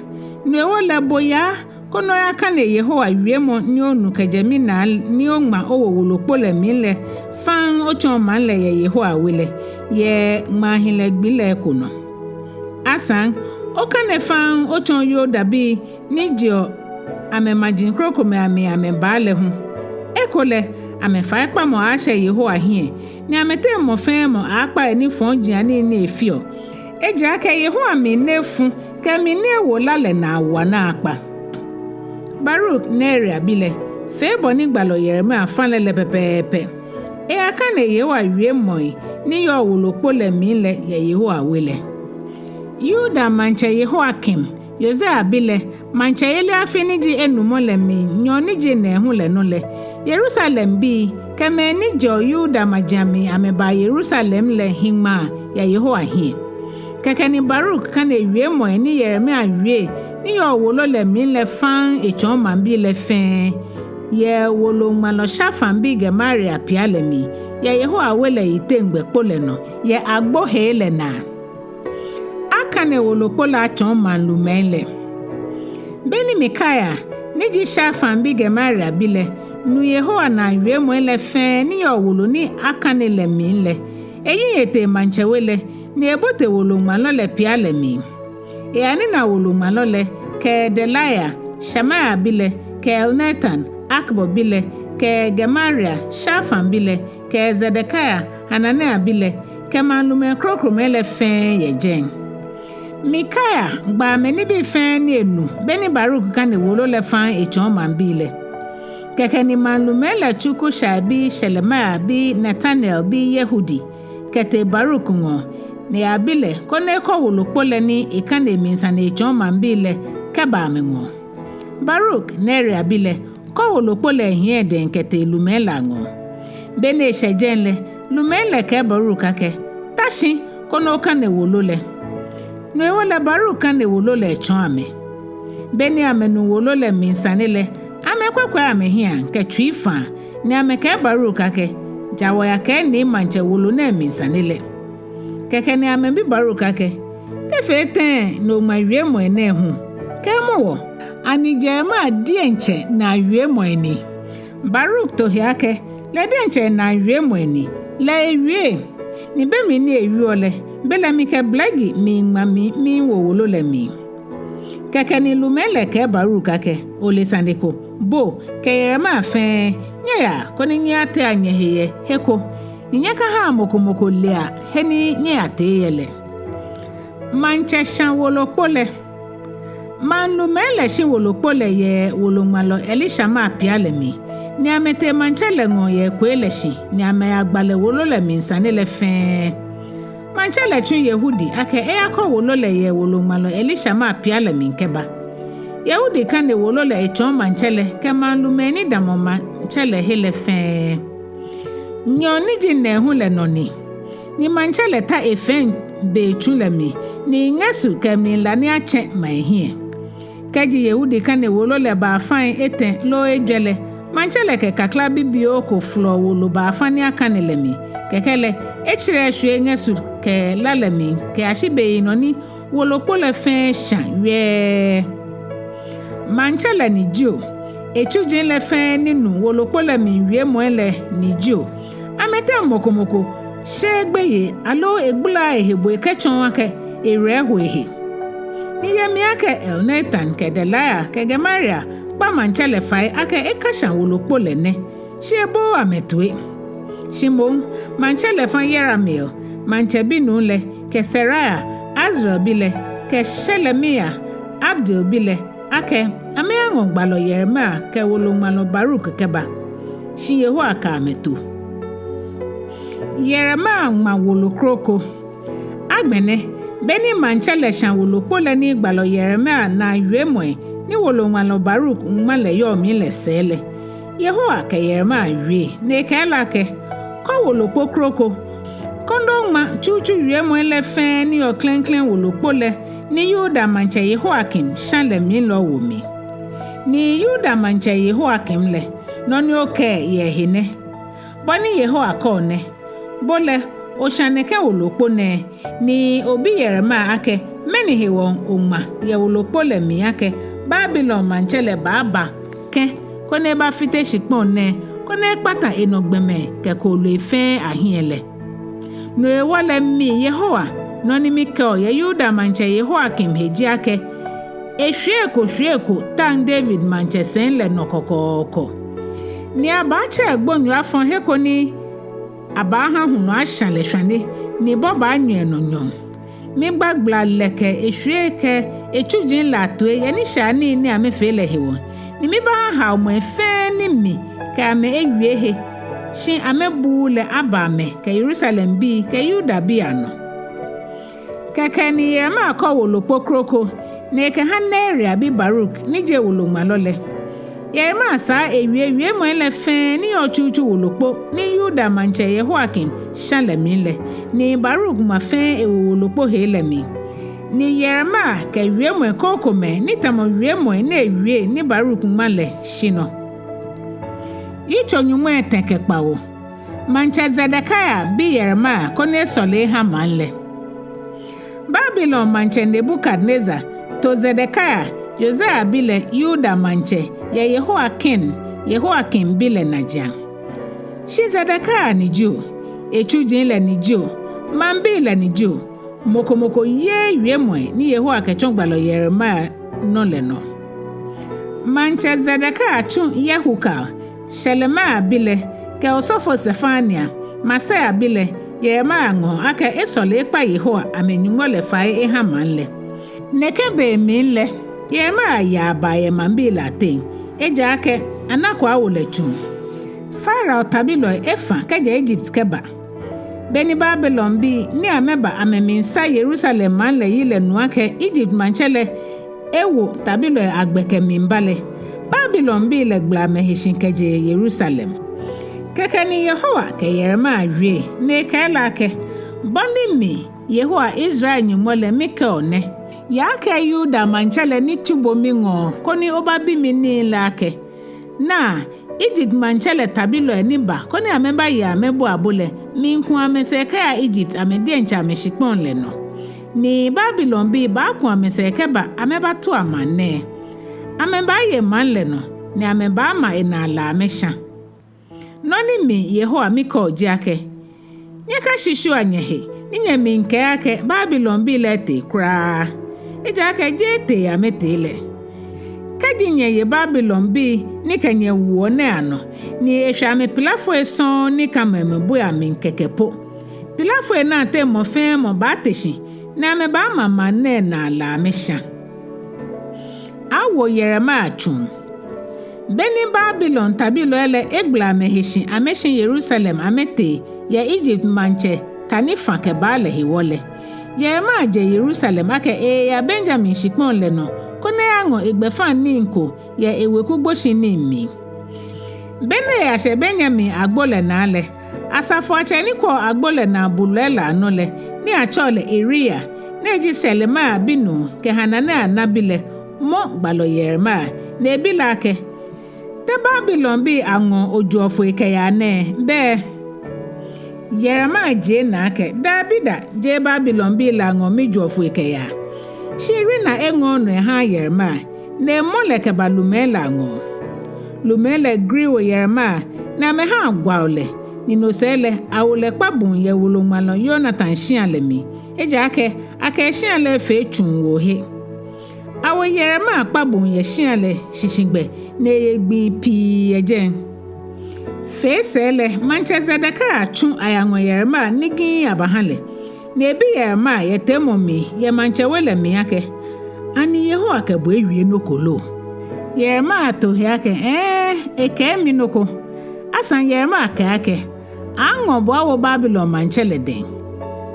No hewɔ lɛ bo yaa, koni oyakane Yehowa wiemɔ ni onu kɛjɛ minaa ni oŋma owo wolokpo lɛ mli lɛ faŋŋ otsɔɔ maŋ lɛ yɛ Yehowa we lɛ, yɛ ŋmaahilɛ gbi lɛ eko nɔ. Asaŋ, okane faŋŋ otsɔɔ Yudabii ni jeɔ amɛmaji krokomɛi amli amɛbaa lɛ hu. Ekolɛ amɛfaikpamɔ aaashɛ Yehowa hiɛ, ni amɛteŋ mɔ fɛɛ mɔ aaakpa enifɔjianii ni efeɔ. Ejaakɛ Yehowa mli ni efu kɛ emli ni ewo la lɛ naa wa naakpa. Baruk, Neria bi lɛ, fee bɔ ni gbalɔ Yeremia fã lɛ lɛ pɛpɛɛpɛ. Eyakane Yehowa wiemɔi ni yɔɔ wolokpo lɛ mli lɛ yɛ Yehowa we lɛ. Yuda maŋtsɛ Yehoiakim, Yosia bi lɛ, maŋtsɛyeli afi ni ji enumɔ lɛ mli nyɔɔŋ ni ji nɛɛhu lɛ nɔ lɛ, Yerusalembii kɛ mɛi ni jɛɔ Yuda maji amli amɛbaa Yerusalem lɛ hi ŋmaa yɛ Yehowa hiɛ. Kɛkɛ ni Baruk kane wiemɔi ni Yeremia wie ni yɔɔ wolo lɛ mli lɛ faŋŋ etsɔɔ maŋbii lɛ fɛɛ. yɛ woloŋmalɔ Shafan bi Gemaria pia lɛ mli, yɛ Yehowa we lɛ yiteŋgbɛ kpo lɛ nɔ, yɛ agbo hee lɛ naa. Akane wolokpo lɛ atsɔɔ maŋ lumɛi lɛ. Beni Mikaia, ni ji Shafan bi Gemaria bi lɛ, nu Yehowa naa wiemɔi lɛ fɛɛ ni yɔɔ wolo ni akane lɛ mli lɛ, eyiŋ etee maŋtsɛ we lɛ, ni ebote woloŋmalɔ lɛ pia lɛ mli. Eyanina woloŋmalɔ lɛ, kɛ Delaia, Shemaia bi lɛ, kɛ Elnatan, Akbor bi lɛ, kɛ Gemaria, Shafan bi lɛ, kɛ Zedekia, Hanania bi lɛ, kɛ maŋ lumɛi krokomɛi lɛ fɛɛ yɛ jɛi. Mikaia gba amɛ nibii fɛɛ ni enu beni Baruk kane wolo lɛ faŋŋ etsɔɔ maŋbii lɛ. Kɛkɛ ni maŋ lumɛi lɛ tsu Kushai bi Shelemia bi Netanel bi Yehudi kɛtee Baruk ŋɔɔ, ni eyabi lɛ koni ekɔ wolokpo lɛ ni ekane mli sane etsɔɔ maŋbii lɛ kɛba amɛŋɔɔ. Baruk, Neria bi lɛ, kɔ wolokpo lɛ hiɛ dɛŋ kɛtee lumɛi lɛ aŋɔɔ. Beni eshɛ jɛi lɛ, lumɛi lɛ kɛɛ Baruk akɛ, ta shi koni okane wolo lɛ. No hewɔ lɛ Baruk kane wolo lɛ tsɔɔ amɛ. Beni amɛnu wolo lɛ mli sane lɛ, amɛkwɛkwɛ amɛhiɛ kɛ tsui faa, ni amɛkɛɛ Baruk akɛ, ja wɔyakɛɛ ni maŋtsɛ wolo nɛɛ mli sane lɛ. Kɛkɛ ni amɛbi Baruk akɛ, te fee tɛŋŋ ni oŋma wiemɔi nɛɛ hu? Kɛɛmɔ wɔ, ani Yeremia diɛŋtsɛ naa wiemɔi ni? Baruk to he akɛ, lɛ diɛŋtsɛ naa wiemɔi ni, lɛ ewie. Ni be mli ni ewieɔ lɛ, belɛ mikɛ blɛgi miiŋma mi miwo wolo lɛ mli. Kɛkɛ ni lumɛi lɛ kɛɛ Baruk akɛ, ole sane ko, bo kɛ Yeremia fɛɛ, nyɛyaa koni nyɛyatea nyɛhe yɛ he ko, ni nyɛkahaa mɔ ko mɔ ko lea he ni nyɛyatee yɛ lɛ. Maŋtsɛ shã wolokpo lɛ. Maŋ lumɛi lɛ shi wolokpo lɛ yɛ woloŋmalɔ Elishama pia lɛ mli, ni amɛtee maŋtsɛ lɛ ŋɔɔ yɛ ekoe lɛ shi, ni amɛyagba lɛ wolo lɛ mli sane lɛ fɛɛ. Maŋtsɛ lɛ tsu Yehudi akɛ eyakɔ wolo lɛ yɛ woloŋmalɔ Elishama pia lɛ mli kɛba. Yehudi kane wolo lɛ etsɔɔ maŋtsɛ lɛ kɛ maŋ lumɛi ni damɔ maŋtsɛ lɛ he lɛ fɛɛ. Nyɔɔŋ ni ji nɛɛhu lɛ nɔ ni, ni maŋtsɛ lɛ ta efɛŋ be tsu lɛ mli, ni ŋɛsu kɛ mlila ni atsɛ ma ehiɛ. Kɛji Yehudi kane wolo lɛ baafai etɛ loo ejwɛ lɛ, maŋtsɛ lɛ kɛ kakla bibioo ko folɔɔ wolo baafa ni akane lɛ mli. Kɛkɛ lɛ, etsirɛ eshwie ŋɛsu kɛ la lɛ mli kɛyashi beyinɔ ni wolokpo lɛ fɛɛ shã wiɛɛ. Maŋtsɛ lɛ ni jio, etsuji lɛ fɛɛ ni nu wolokpo lɛ mli wiemɔi lɛ ni jio, amɛteŋ mɔ ko mɔ ko sheee gbeyei aloo egbalaaa ehe bo ekɛtsɔɔ akɛ ewerɛ eho ehe. Ni yɛ mli akɛ Elnatan kɛ Delaia kɛ Gemaria kpa maŋtsɛ lɛ fai akɛ ekashã wolokpo lɛ nɛ, shi ebooo amɛ toi. Shi moŋ, maŋtsɛ lɛ fã Yerahmeel, maŋtsɛ binuu lɛ, kɛ Seraia, Azriel bi lɛ, kɛ Shelemia, Abdeel bi lɛ, akɛ amɛyaŋɔ gbalɔ Yeremia kɛ woloŋmalɔ Baruk kɛba. Shi Yehowa ka amɛ to. Yeremia ŋma wolo kroko. Agbɛnɛ, beni maŋtsɛ lɛ shã wolokpo lɛ ni gbalɔ Yeremia naa wiemɔi ni woloŋmalɔ Baruk ŋma lɛ yɔɔ mli lɛ sɛɛ lɛ, Yehowa kɛ Yeremia wie, ni ekɛɛ lɛ akɛ, kɔ wolokpo kroko, koni oŋma tsutsu wiemɔi lɛ fɛɛ ni yɔɔ klɛŋklɛŋ wolokpo lɛ ni Yuda maŋtsɛ Yehoiakim shã lɛ mli lɛ owo mli. Ni Yuda maŋtsɛ Yehoiakim lɛ, nɔ ni okɛɛ yɛ ehe nɛ. Bɔ ni Yehowa kɛɔ nɛ, bo lɛ, oshã nɛkɛ wolokpo nɛɛ, ni obi Yeremia akɛ, mɛni hewɔ oŋma yɛ wolokpo lɛ mli akɛ Babilon maŋtsɛ lɛ baaba kɛ̃, koni ebafite shikpɔŋ nɛɛ, koni ekpata enɔ gbɔmɛi kɛ kooloi fɛɛ ahiɛ lɛ? No hewɔ lɛ mi Yehowa, nɔ ni mikɛɔ yɛ Yuda maŋtsɛ Yehoiakim he ji akɛ, eshwieko shwieko taŋ David maŋtsɛsɛi lɛ nɔ kɔkɔɔkɔ. Ni abaatsɛ gbonyo afɔ̃ he ko ni abaaha hulu ashã lɛ shwane, ni bɔ baanyiɛ enɔ nyɔɔŋ. Mibaagbala lɛ kɛ eshwiei kɛ etsuji lɛ atoi yɛ nishaianii ni amɛfee lɛ hewɔ, ni mibaaha haomɔi fɛɛ ni mi kɛ amɛ ewie he, shi amɛbuuu lɛ aba amɛ kɛ Yerusalembii kɛ Yudabii anɔ. Kɛkɛ ni Yeremia kɔ wolokpo kroko, ni ekɛha Neria bi Baruk ni ji woloŋmalɔ lɛ. Yeremia saa ewie wiemɔi lɛ fɛɛ ni yɔɔ tsutsu wolokpo ni Yuda maŋtsɛ Yehoiakim shã lɛ mli lɛ, ni Baruk ŋma fɛɛ ewo wolokpo hee lɛ mli. Ni Yeremia kɛ wiemɔi krokomɛi ni tamɔ wiemɔi ni ewie ni Baruk ŋma lɛ shi nɔ. Yitso nyɔŋmai etɛ kɛ kpawo. Maŋtsɛ Zedekia bi Yeremia koni esɔle eha maŋ lɛ. Babilon maŋtsɛ Nebukadnezar to Zedekia, Yosia bi lɛ, Yuda maŋtsɛ, yɛ Yehoiakin, Yehoiakim bi lɛ najiaŋ. Shi Zedekia ni jio, etsuji lɛ ni jio, maŋbii lɛ ni jio, mɔ ko mɔ ko yeee wiemɔi ni Yehowa kɛtsɔ gbalɔ Yeremia nɔ lɛ nɔ. Maŋtsɛ Zedekia tsu Yehukal, Shelemia bi lɛ, kɛ osɔfo Zefania, Maaseia bi lɛ, Yeremia ŋɔɔ akɛ esɔle ekpa Yehowa amɛ-Nyɔŋmɔ lɛ fai eha maŋ lɛ. Nɛkɛ be mli lɛ, Yeremia yaa baa yɛ maŋbii lɛ ateŋ, ejaakɛ anako awo lɛ tsuŋ. Farao tabilɔi efã kɛjɛ Egypt kɛba. Beni Babilonbii ni amɛba amɛmiisa Yerusalem maŋ lɛ yi lɛ nu akɛ Egypt maŋtsɛ lɛ ewo tabilɔi agbɛ kɛmiiba lɛ, Babilonbii lɛ gbala amɛhe shi kɛjɛ Yerusalem. Kɛkɛ ni Yehowa kɛ Yeremia wie, ni ekɛɛ lɛ akɛ: Bɔ ni mi, Yehowa, Israel Nyɔŋmɔ lɛ, mikɛɔ nɛ: Yaa kɛɛ Yuda maŋtsɛ lɛ ni tsu bo miŋɔɔ koni obabi mi nii lɛ akɛ: Naa, Egypt maŋtsɛ lɛ tabilɔi ni ba koni amɛbaye amɛbua bo lɛ, miiku amɛsɛɛ kɛya Egypt, amɛ diɛŋtsɛ amɛshikpɔŋ lɛ nɔ. Ni Babilonbii baaku amɛsɛɛ kɛba amɛbatua maŋ nɛɛ. Amɛbaaye maŋ lɛ nɔ, ni amɛbaama enaa la amɛshã. Nɔ ni mi, Yehowa, mikɛɔ ji akɛ: Nyɛkashishua nyɛhe ni nyɛmiikɛɛ akɛ Babilonbii lɛ etee kwraa. Ejaakɛ jeee tee amɛtee lɛ. Kɛji nyɛye Babilonbii ni kɛ nyɛ woɔ nɛɛ anɔ, ni eshwɛ amɛpilafoi sɔŋŋ ni kã amɛbui amli kɛkɛ po, pilafoi nɛɛ ateŋ mɔ fɛɛ mɔ baate shi, ni amɛbaama maŋ nɛɛ naa la amɛshã. Awo Yeremia tsuŋ. Beni Babilon tabilɔi lɛ egbala amɛhe shi amɛshi Yerusalem amɛtee yɛ Egypt maŋtsɛ ta ni fã kɛbaa lɛ hewɔ lɛ, Yeremia jɛ Yerusalem akɛ eeya Benyamin shikpɔŋ lɛ nɔ koni eyaŋɔ egbɛfaŋ nii ko yɛ eweku gboshinii mli. Beni eyashɛ Benyamin agbo lɛ naa lɛ, asafoiatsɛ ni kwɛɔ agbo lɛ naa bulɔi lɛ anɔ lɛ, ni atsɛɔ lɛ Uriya, ni eji Selemia binuu kɛ Hanania nabi lɛ, mɔ gbalɔ Yeremia, ni ebi lɛ akɛ: Te Babilonbii aŋɔɔ ojoɔ foi kɛyaa nɛɛ bɛ? Yeremia jie naa akɛ: Dabida, jeee Babilonbii lɛ aŋɔɔ mijoɔ foi kɛyaa. Shi Uriya eŋɔɔɔ nɔ ehaaa Yeremia, ni emɔ lɛ kɛba lumɛi lɛ aŋɔɔ. Lumɛi lɛ gri wo Yeremia, ni amɛha agwao lɛ, ni no sɛɛ lɛ awo lɛ kpabuŋ yɛ woloŋmalɔ Yonatan shĩa lɛ mli, ejaakɛ akɛ eshĩa lɛ efee tsuŋwoohe. Awo Yeremia kpabuŋ yɛ shĩa lɛ shishigbɛ, ni eye gbii pii yɛ jɛi. Fee sɛɛ lɛ, maŋtsɛ Zedekia tsu ayaŋɔ Yeremia ni giii abaha lɛ, ni ebi Yeremia yɛ teemɔ mli yɛ maŋtsɛ we lɛ mli akɛ: Ani Yehowa kɛ bo ewie nɔ ko lo? Yeremia to he akɛ: Hɛɛ, ekɛɛ mi nɔ ko. Asaŋ Yeremia kɛɛ akɛ: Aŋɔ bo awo Babilon maŋtsɛ lɛ dɛŋ.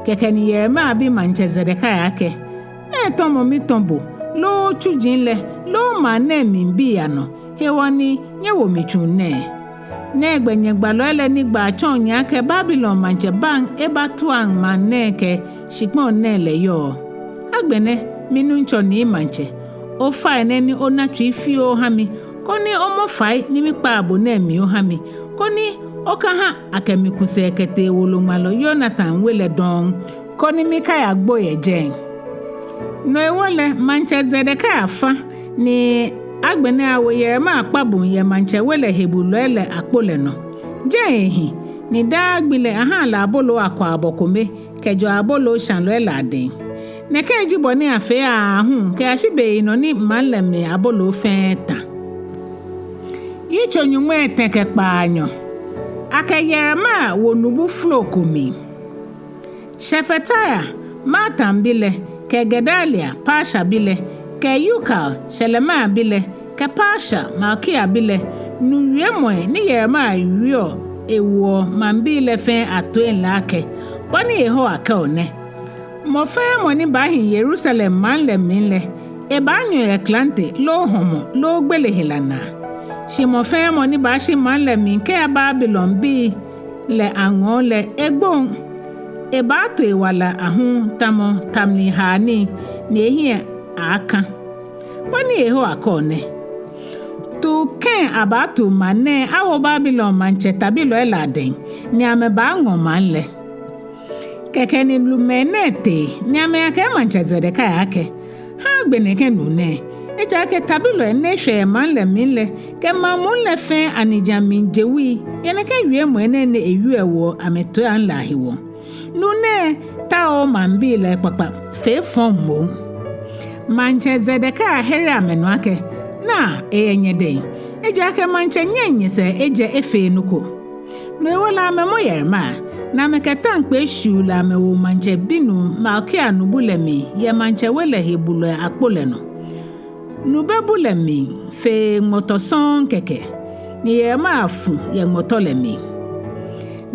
Kɛkɛ ni Yeremia bi maŋtsɛ Zedekia akɛ: Mɛɛ tɔmɔ mitɔ bo, loo tsuji lɛ, loo maŋ nɛɛ mlibii anɔ, hewɔ ni nyɛwo mi tsuŋ nɛɛ? Nɛgbɛ nyɛgbalɔi lɛ ni gbaa tsɔɔ nyɛ akɛ Babilon maŋtsɛ baŋ ebatuaŋ maŋ nɛɛ kɛ shikpɔŋ nɛɛ lɛ yɔɔ? Agbɛnɛ, minuŋtsɔ Nii Maŋtsɛ, ofainɛ ni ona tsui fioo oha mi, koni omɔ fai ni mikpaa bo nɛɛ mli oha mi, koni okaha akɛ mi ku sɛɛ kɛtee woloŋmalɔ Yonatan we lɛ dɔŋŋ, koni mikaya gbo yɛ jɛi. No hewɔ lɛ, maŋtsɛ Zedekia fã, ni agbɛnɛ awo Yeremia kpabuŋ yɛ maŋtsɛ we lɛ hebulɔi lɛ akpo lɛ nɔ. Jɛi ehi, ni daa gbi lɛ ahaa lɛ aboloo akwaabɔ kome kɛjɛɔ abolooshãlɔi lɛ adɛŋ. Nɛkɛ ji bɔ ni afee aahu kɛyashi beyinɔ ni maŋ lɛ mli aboloo fɛɛ tã. Yitso nyɔŋmai etɛ kɛ kpaanyɔ. Akɛ Yeremia wo nubu flo ko mli. Shefatia, Matat bi lɛ, kɛ Gedalia, Pashur bi lɛ, kɛ Yukal, Shelemia bi lɛ, kɛ Pashur, Malkia bi lɛ, nu wiemɔi ni Yeremia wieɔ ewoɔ maŋbii lɛ fɛɛ atoiiaŋ lɛ akɛ: Bɔ ni Yehowa kɛɔ nɛ: Mɔ fɛɛ mɔ ni baahi Yerusalem maŋ lɛ mli lɛ, ebaanyɔ yɛ klante loo hɔmɔ loo gbele hela naa. Shi mɔ fɛɛ mɔ ni baashi maŋ lɛ mli kɛya Babilonbii lɛ aŋɔɔ lɛ, egboŋ. Ebaato ewala ahum tamɔ ta mli haa nii, ni ehiɛ aaakã. Bɔ ni Yehowa kɛɔ nɛ: Tuu kɛ̃ abaatuu maŋ nɛɛ awo Babilon maŋtsɛ tabilɔi lɛ adɛŋ, ni amɛbaaŋɔ maŋ lɛ. Kɛkɛ ni lumɛi nɛɛ tee ni amɛyakɛɛ maŋtsɛ Zedekia akɛ: Ha agbe nɛkɛ nuu nɛɛ, ejaakɛ tabilɔi ni eshwɛ yɛ maŋ lɛ mli lɛ kɛ maŋ muu lɛ fɛɛ anijiaŋ miije wui yɛ nɛkɛ wiemɔi nɛɛ ni ewieɔ yɛ amɛtoiiaŋ lɛ ahewɔ. Nuu nɛɛ taooo maŋbii lɛ ekpakpa, fee efɔŋ moŋ. Maŋtsɛ Zedekia here amɛnɔ akɛ: Naa, eyɛ nyɛdɛŋ, ejaakɛ maŋtsɛ nyɛŋ nyɛsɛɛ ejɛ efee nɔ ko. No hewɔ lɛ amɛmɔ Yeremia, ni amɛkɛ taŋkpɛɛ shiu lɛ amɛwo maŋtsɛ binuu Malkia nubu lɛ mli yɛ maŋtsɛ we lɛ he bulɔi akpo lɛ nɔ. Nu bɛ bu lɛ mli fe ŋmɔtɔ sɔŋŋ kɛkɛ, ni Yeremia fu yɛ ŋmɔtɔ lɛ mli.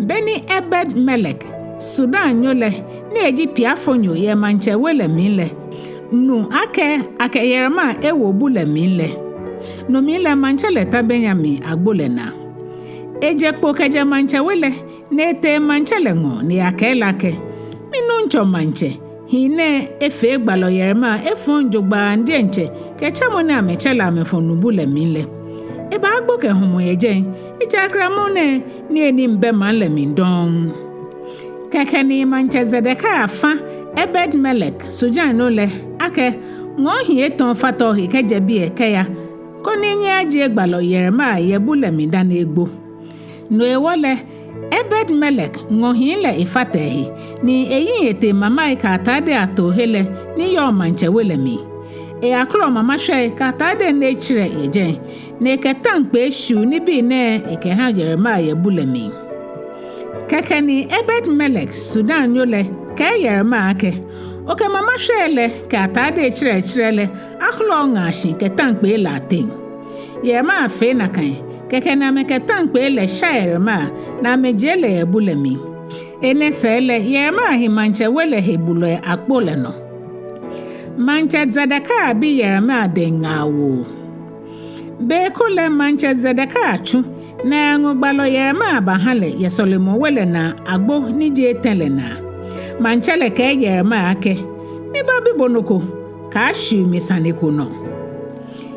Beni Ebed-Melek, Sudanyo lɛ, ni eji piafonyo yɛ maŋtsɛ we lɛ mli lɛ, nu akɛ akɛ Yeremia ewo bu lɛ mli lɛ, no mli lɛ maŋtsɛ lɛ ta Benyamin agbo lɛ naa. Eje kpo kɛjɛ maŋtsɛ we lɛ, ni etee maŋtsɛ lɛ ŋɔɔ ni eyakɛɛ lɛ akɛ: Minuŋtsɔ maŋtsɛ, hii nɛɛ efee gbalɔ Yeremia efɔŋ jogbaŋŋ diɛŋtsɛ kɛtsɛ mɔ ni amɛtsɛ lɛ amɛfɔ nubu lɛ mli lɛ. Ebaagbo kɛ hɔmɔ yɛ jɛi, ejaakɛ amrɔ nɛɛ niyenii bɛ maŋ lɛ mli dɔŋŋ. Kɛkɛ ni maŋtsɛ Zedekia fã Ebed-Melek, Sudanyo lɛ, akɛ: Ŋɔɔ hii etɛ ofata ohe kɛjɛ biɛ kɛya, koni nyɛyajie gbalɔ Yeremia yɛ bu lɛ mli dani egbo. No hewɔ lɛ, Ebed-Melek ŋɔ hii lɛ efata ehe, ni eyiŋ etee mamai kɛ atadei atoohe lɛ ni yɔɔ maŋtsɛ we lɛ mli. Eyakɔlɔ mama shwɛi kɛ atadei ni etsirɛ yɛ jɛi, ni ekɛ taŋkpɛɛ shiu nibii nɛɛ ekɛha Yeremia yɛ bu lɛ mli. Kɛkɛ ni Ebed-Melek, Sudanyo lɛ, kɛɛ Yeremia akɛ: Okɛ mama shwɛi lɛ kɛ atadei tsirɛtsirɛ lɛ akɔlɔ oŋaa shi kɛ taŋkpɛɛ lɛ ateŋ. Yeremia fee nakai, kɛkɛ ni amɛkɛ taŋkpɛɛ lɛ sha Yeremia, ni amɛjie lɛ yɛ bu lɛ mli. Enɛ sɛɛ lɛ Yeremia hi maŋtsɛ we lɛ he bulɔi akpo lɛ nɔ. Maŋtsɛ Zedekia bi Yeremia dɛŋ ŋaawoo. Be ko lɛ maŋtsɛ Zedekia tsu, ni eyaŋɔ gbalɔ Yeremia baha lɛ yɛ sɔlemɔ we lɛ naa agbo ni ji etɛ lɛ naa. Maŋtsɛ lɛ kɛɛ Yeremia akɛ: Mibabi bo nɔ ko, kaashiu mi sane ko nɔ.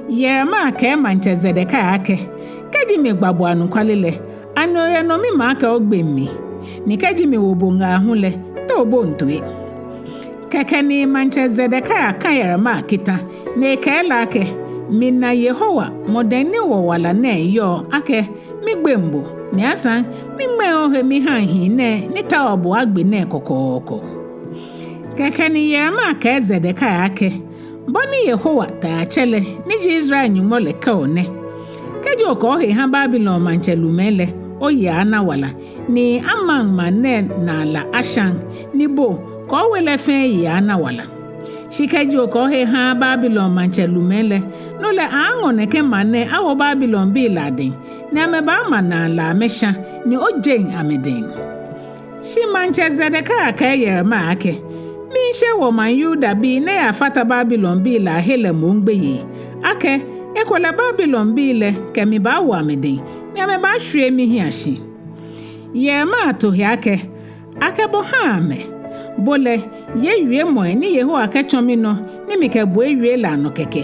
Yeremia kɛɛ maŋtsɛ Zedekia akɛ: Kɛji migba bo anɔkwale lɛ, ani oyɛ nɔmimaa akɛ ogbeŋ mi? Ni kɛji miwo bo ŋaa hu lɛ, te oboŋ toi? Kɛkɛ ni maŋtsɛ Zedekia kã Yeremia kita, ni ekɛɛ lɛ akɛ: Mina Yehowa, mɔ dɛŋ ni wɔwala nɛɛ yɔɔ, akɛ migbeŋ bo, ni asaŋ miŋmɛŋ ohe mihaŋ hii nɛɛ ni taoɔ bo agbe nɛɛ kɔkɔɔkɔ. Kɛkɛ ni Yeremia kɛɛ Zedekia akɛ: Bɔ ni Yehowa, Taiatsɛ lɛ, ni ji Israel Nyɔŋmɔ lɛ kɛɔ nɛ: Kɛji okɛ ohe ha Babilon maŋtsɛ lumɛi lɛ, oyi aaana wala, ni amaŋ maŋ nɛɛ naa la ashã, ni bo kɛ owe lɛ fɛɛ yi aaana wala. Shi kɛji okɛ ohe haaa Babilon maŋtsɛ lumɛi lɛ, no lɛ aaaŋɔ nɛkɛ maŋ nɛɛ awo Babilonbii lɛ adɛŋ, ni amɛbaama naa la amɛshã, ni ojeŋ amɛdɛŋ. Shi maŋtsɛ Zedekia kɛɛ Yeremia akɛ: Miishe wɔmaŋ Yudabii ni yafata Babilonbii lɛ ahe lɛ moŋ gbeyei, akɛ ekolɛ Babilonbii lɛ kɛ mi baawo amɛdɛŋ, ni amɛbaashwie mihiɛ shi. Yeremia to he akɛ: Akɛ bo haŋ amɛ. Bo lɛ, ye wiemɔi ni Yehowa kɛtsɔ minɔ ni mikɛ bo ewie lɛ anɔ kɛkɛ,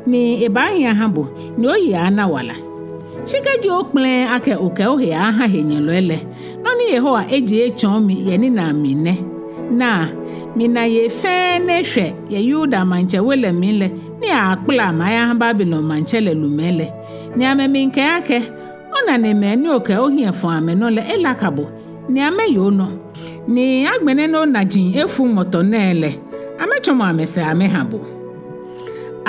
ni ebaahi aha bo, ni oyi aaana wala. Shi kɛji okpɛlɛɛɛ akɛ okɛ ohe aha henyɛlɔi lɛ, nɔ ni Yehowa ejie etsɔɔ mi yɛ ninaa mli nɛ: Naa, mina yei fɛɛ ni eshwɛ yɛ Yuda maŋtsɛ we lɛ mli lɛ ni aakpala amɛ ayaha Babilon maŋtsɛ lɛ lumɛi lɛ, ni amɛmiikɛɛ akɛ: Onanemɛi ni okɛ ohiɛ fɔ̃ amɛnɔ lɛ elaka bo, ni amɛye onɔ. Ni agbɛnɛ ni onaji efu ŋmɔtɔ nɛɛ lɛ, amɛtsɔmɔ amɛsɛɛ amɛha bo.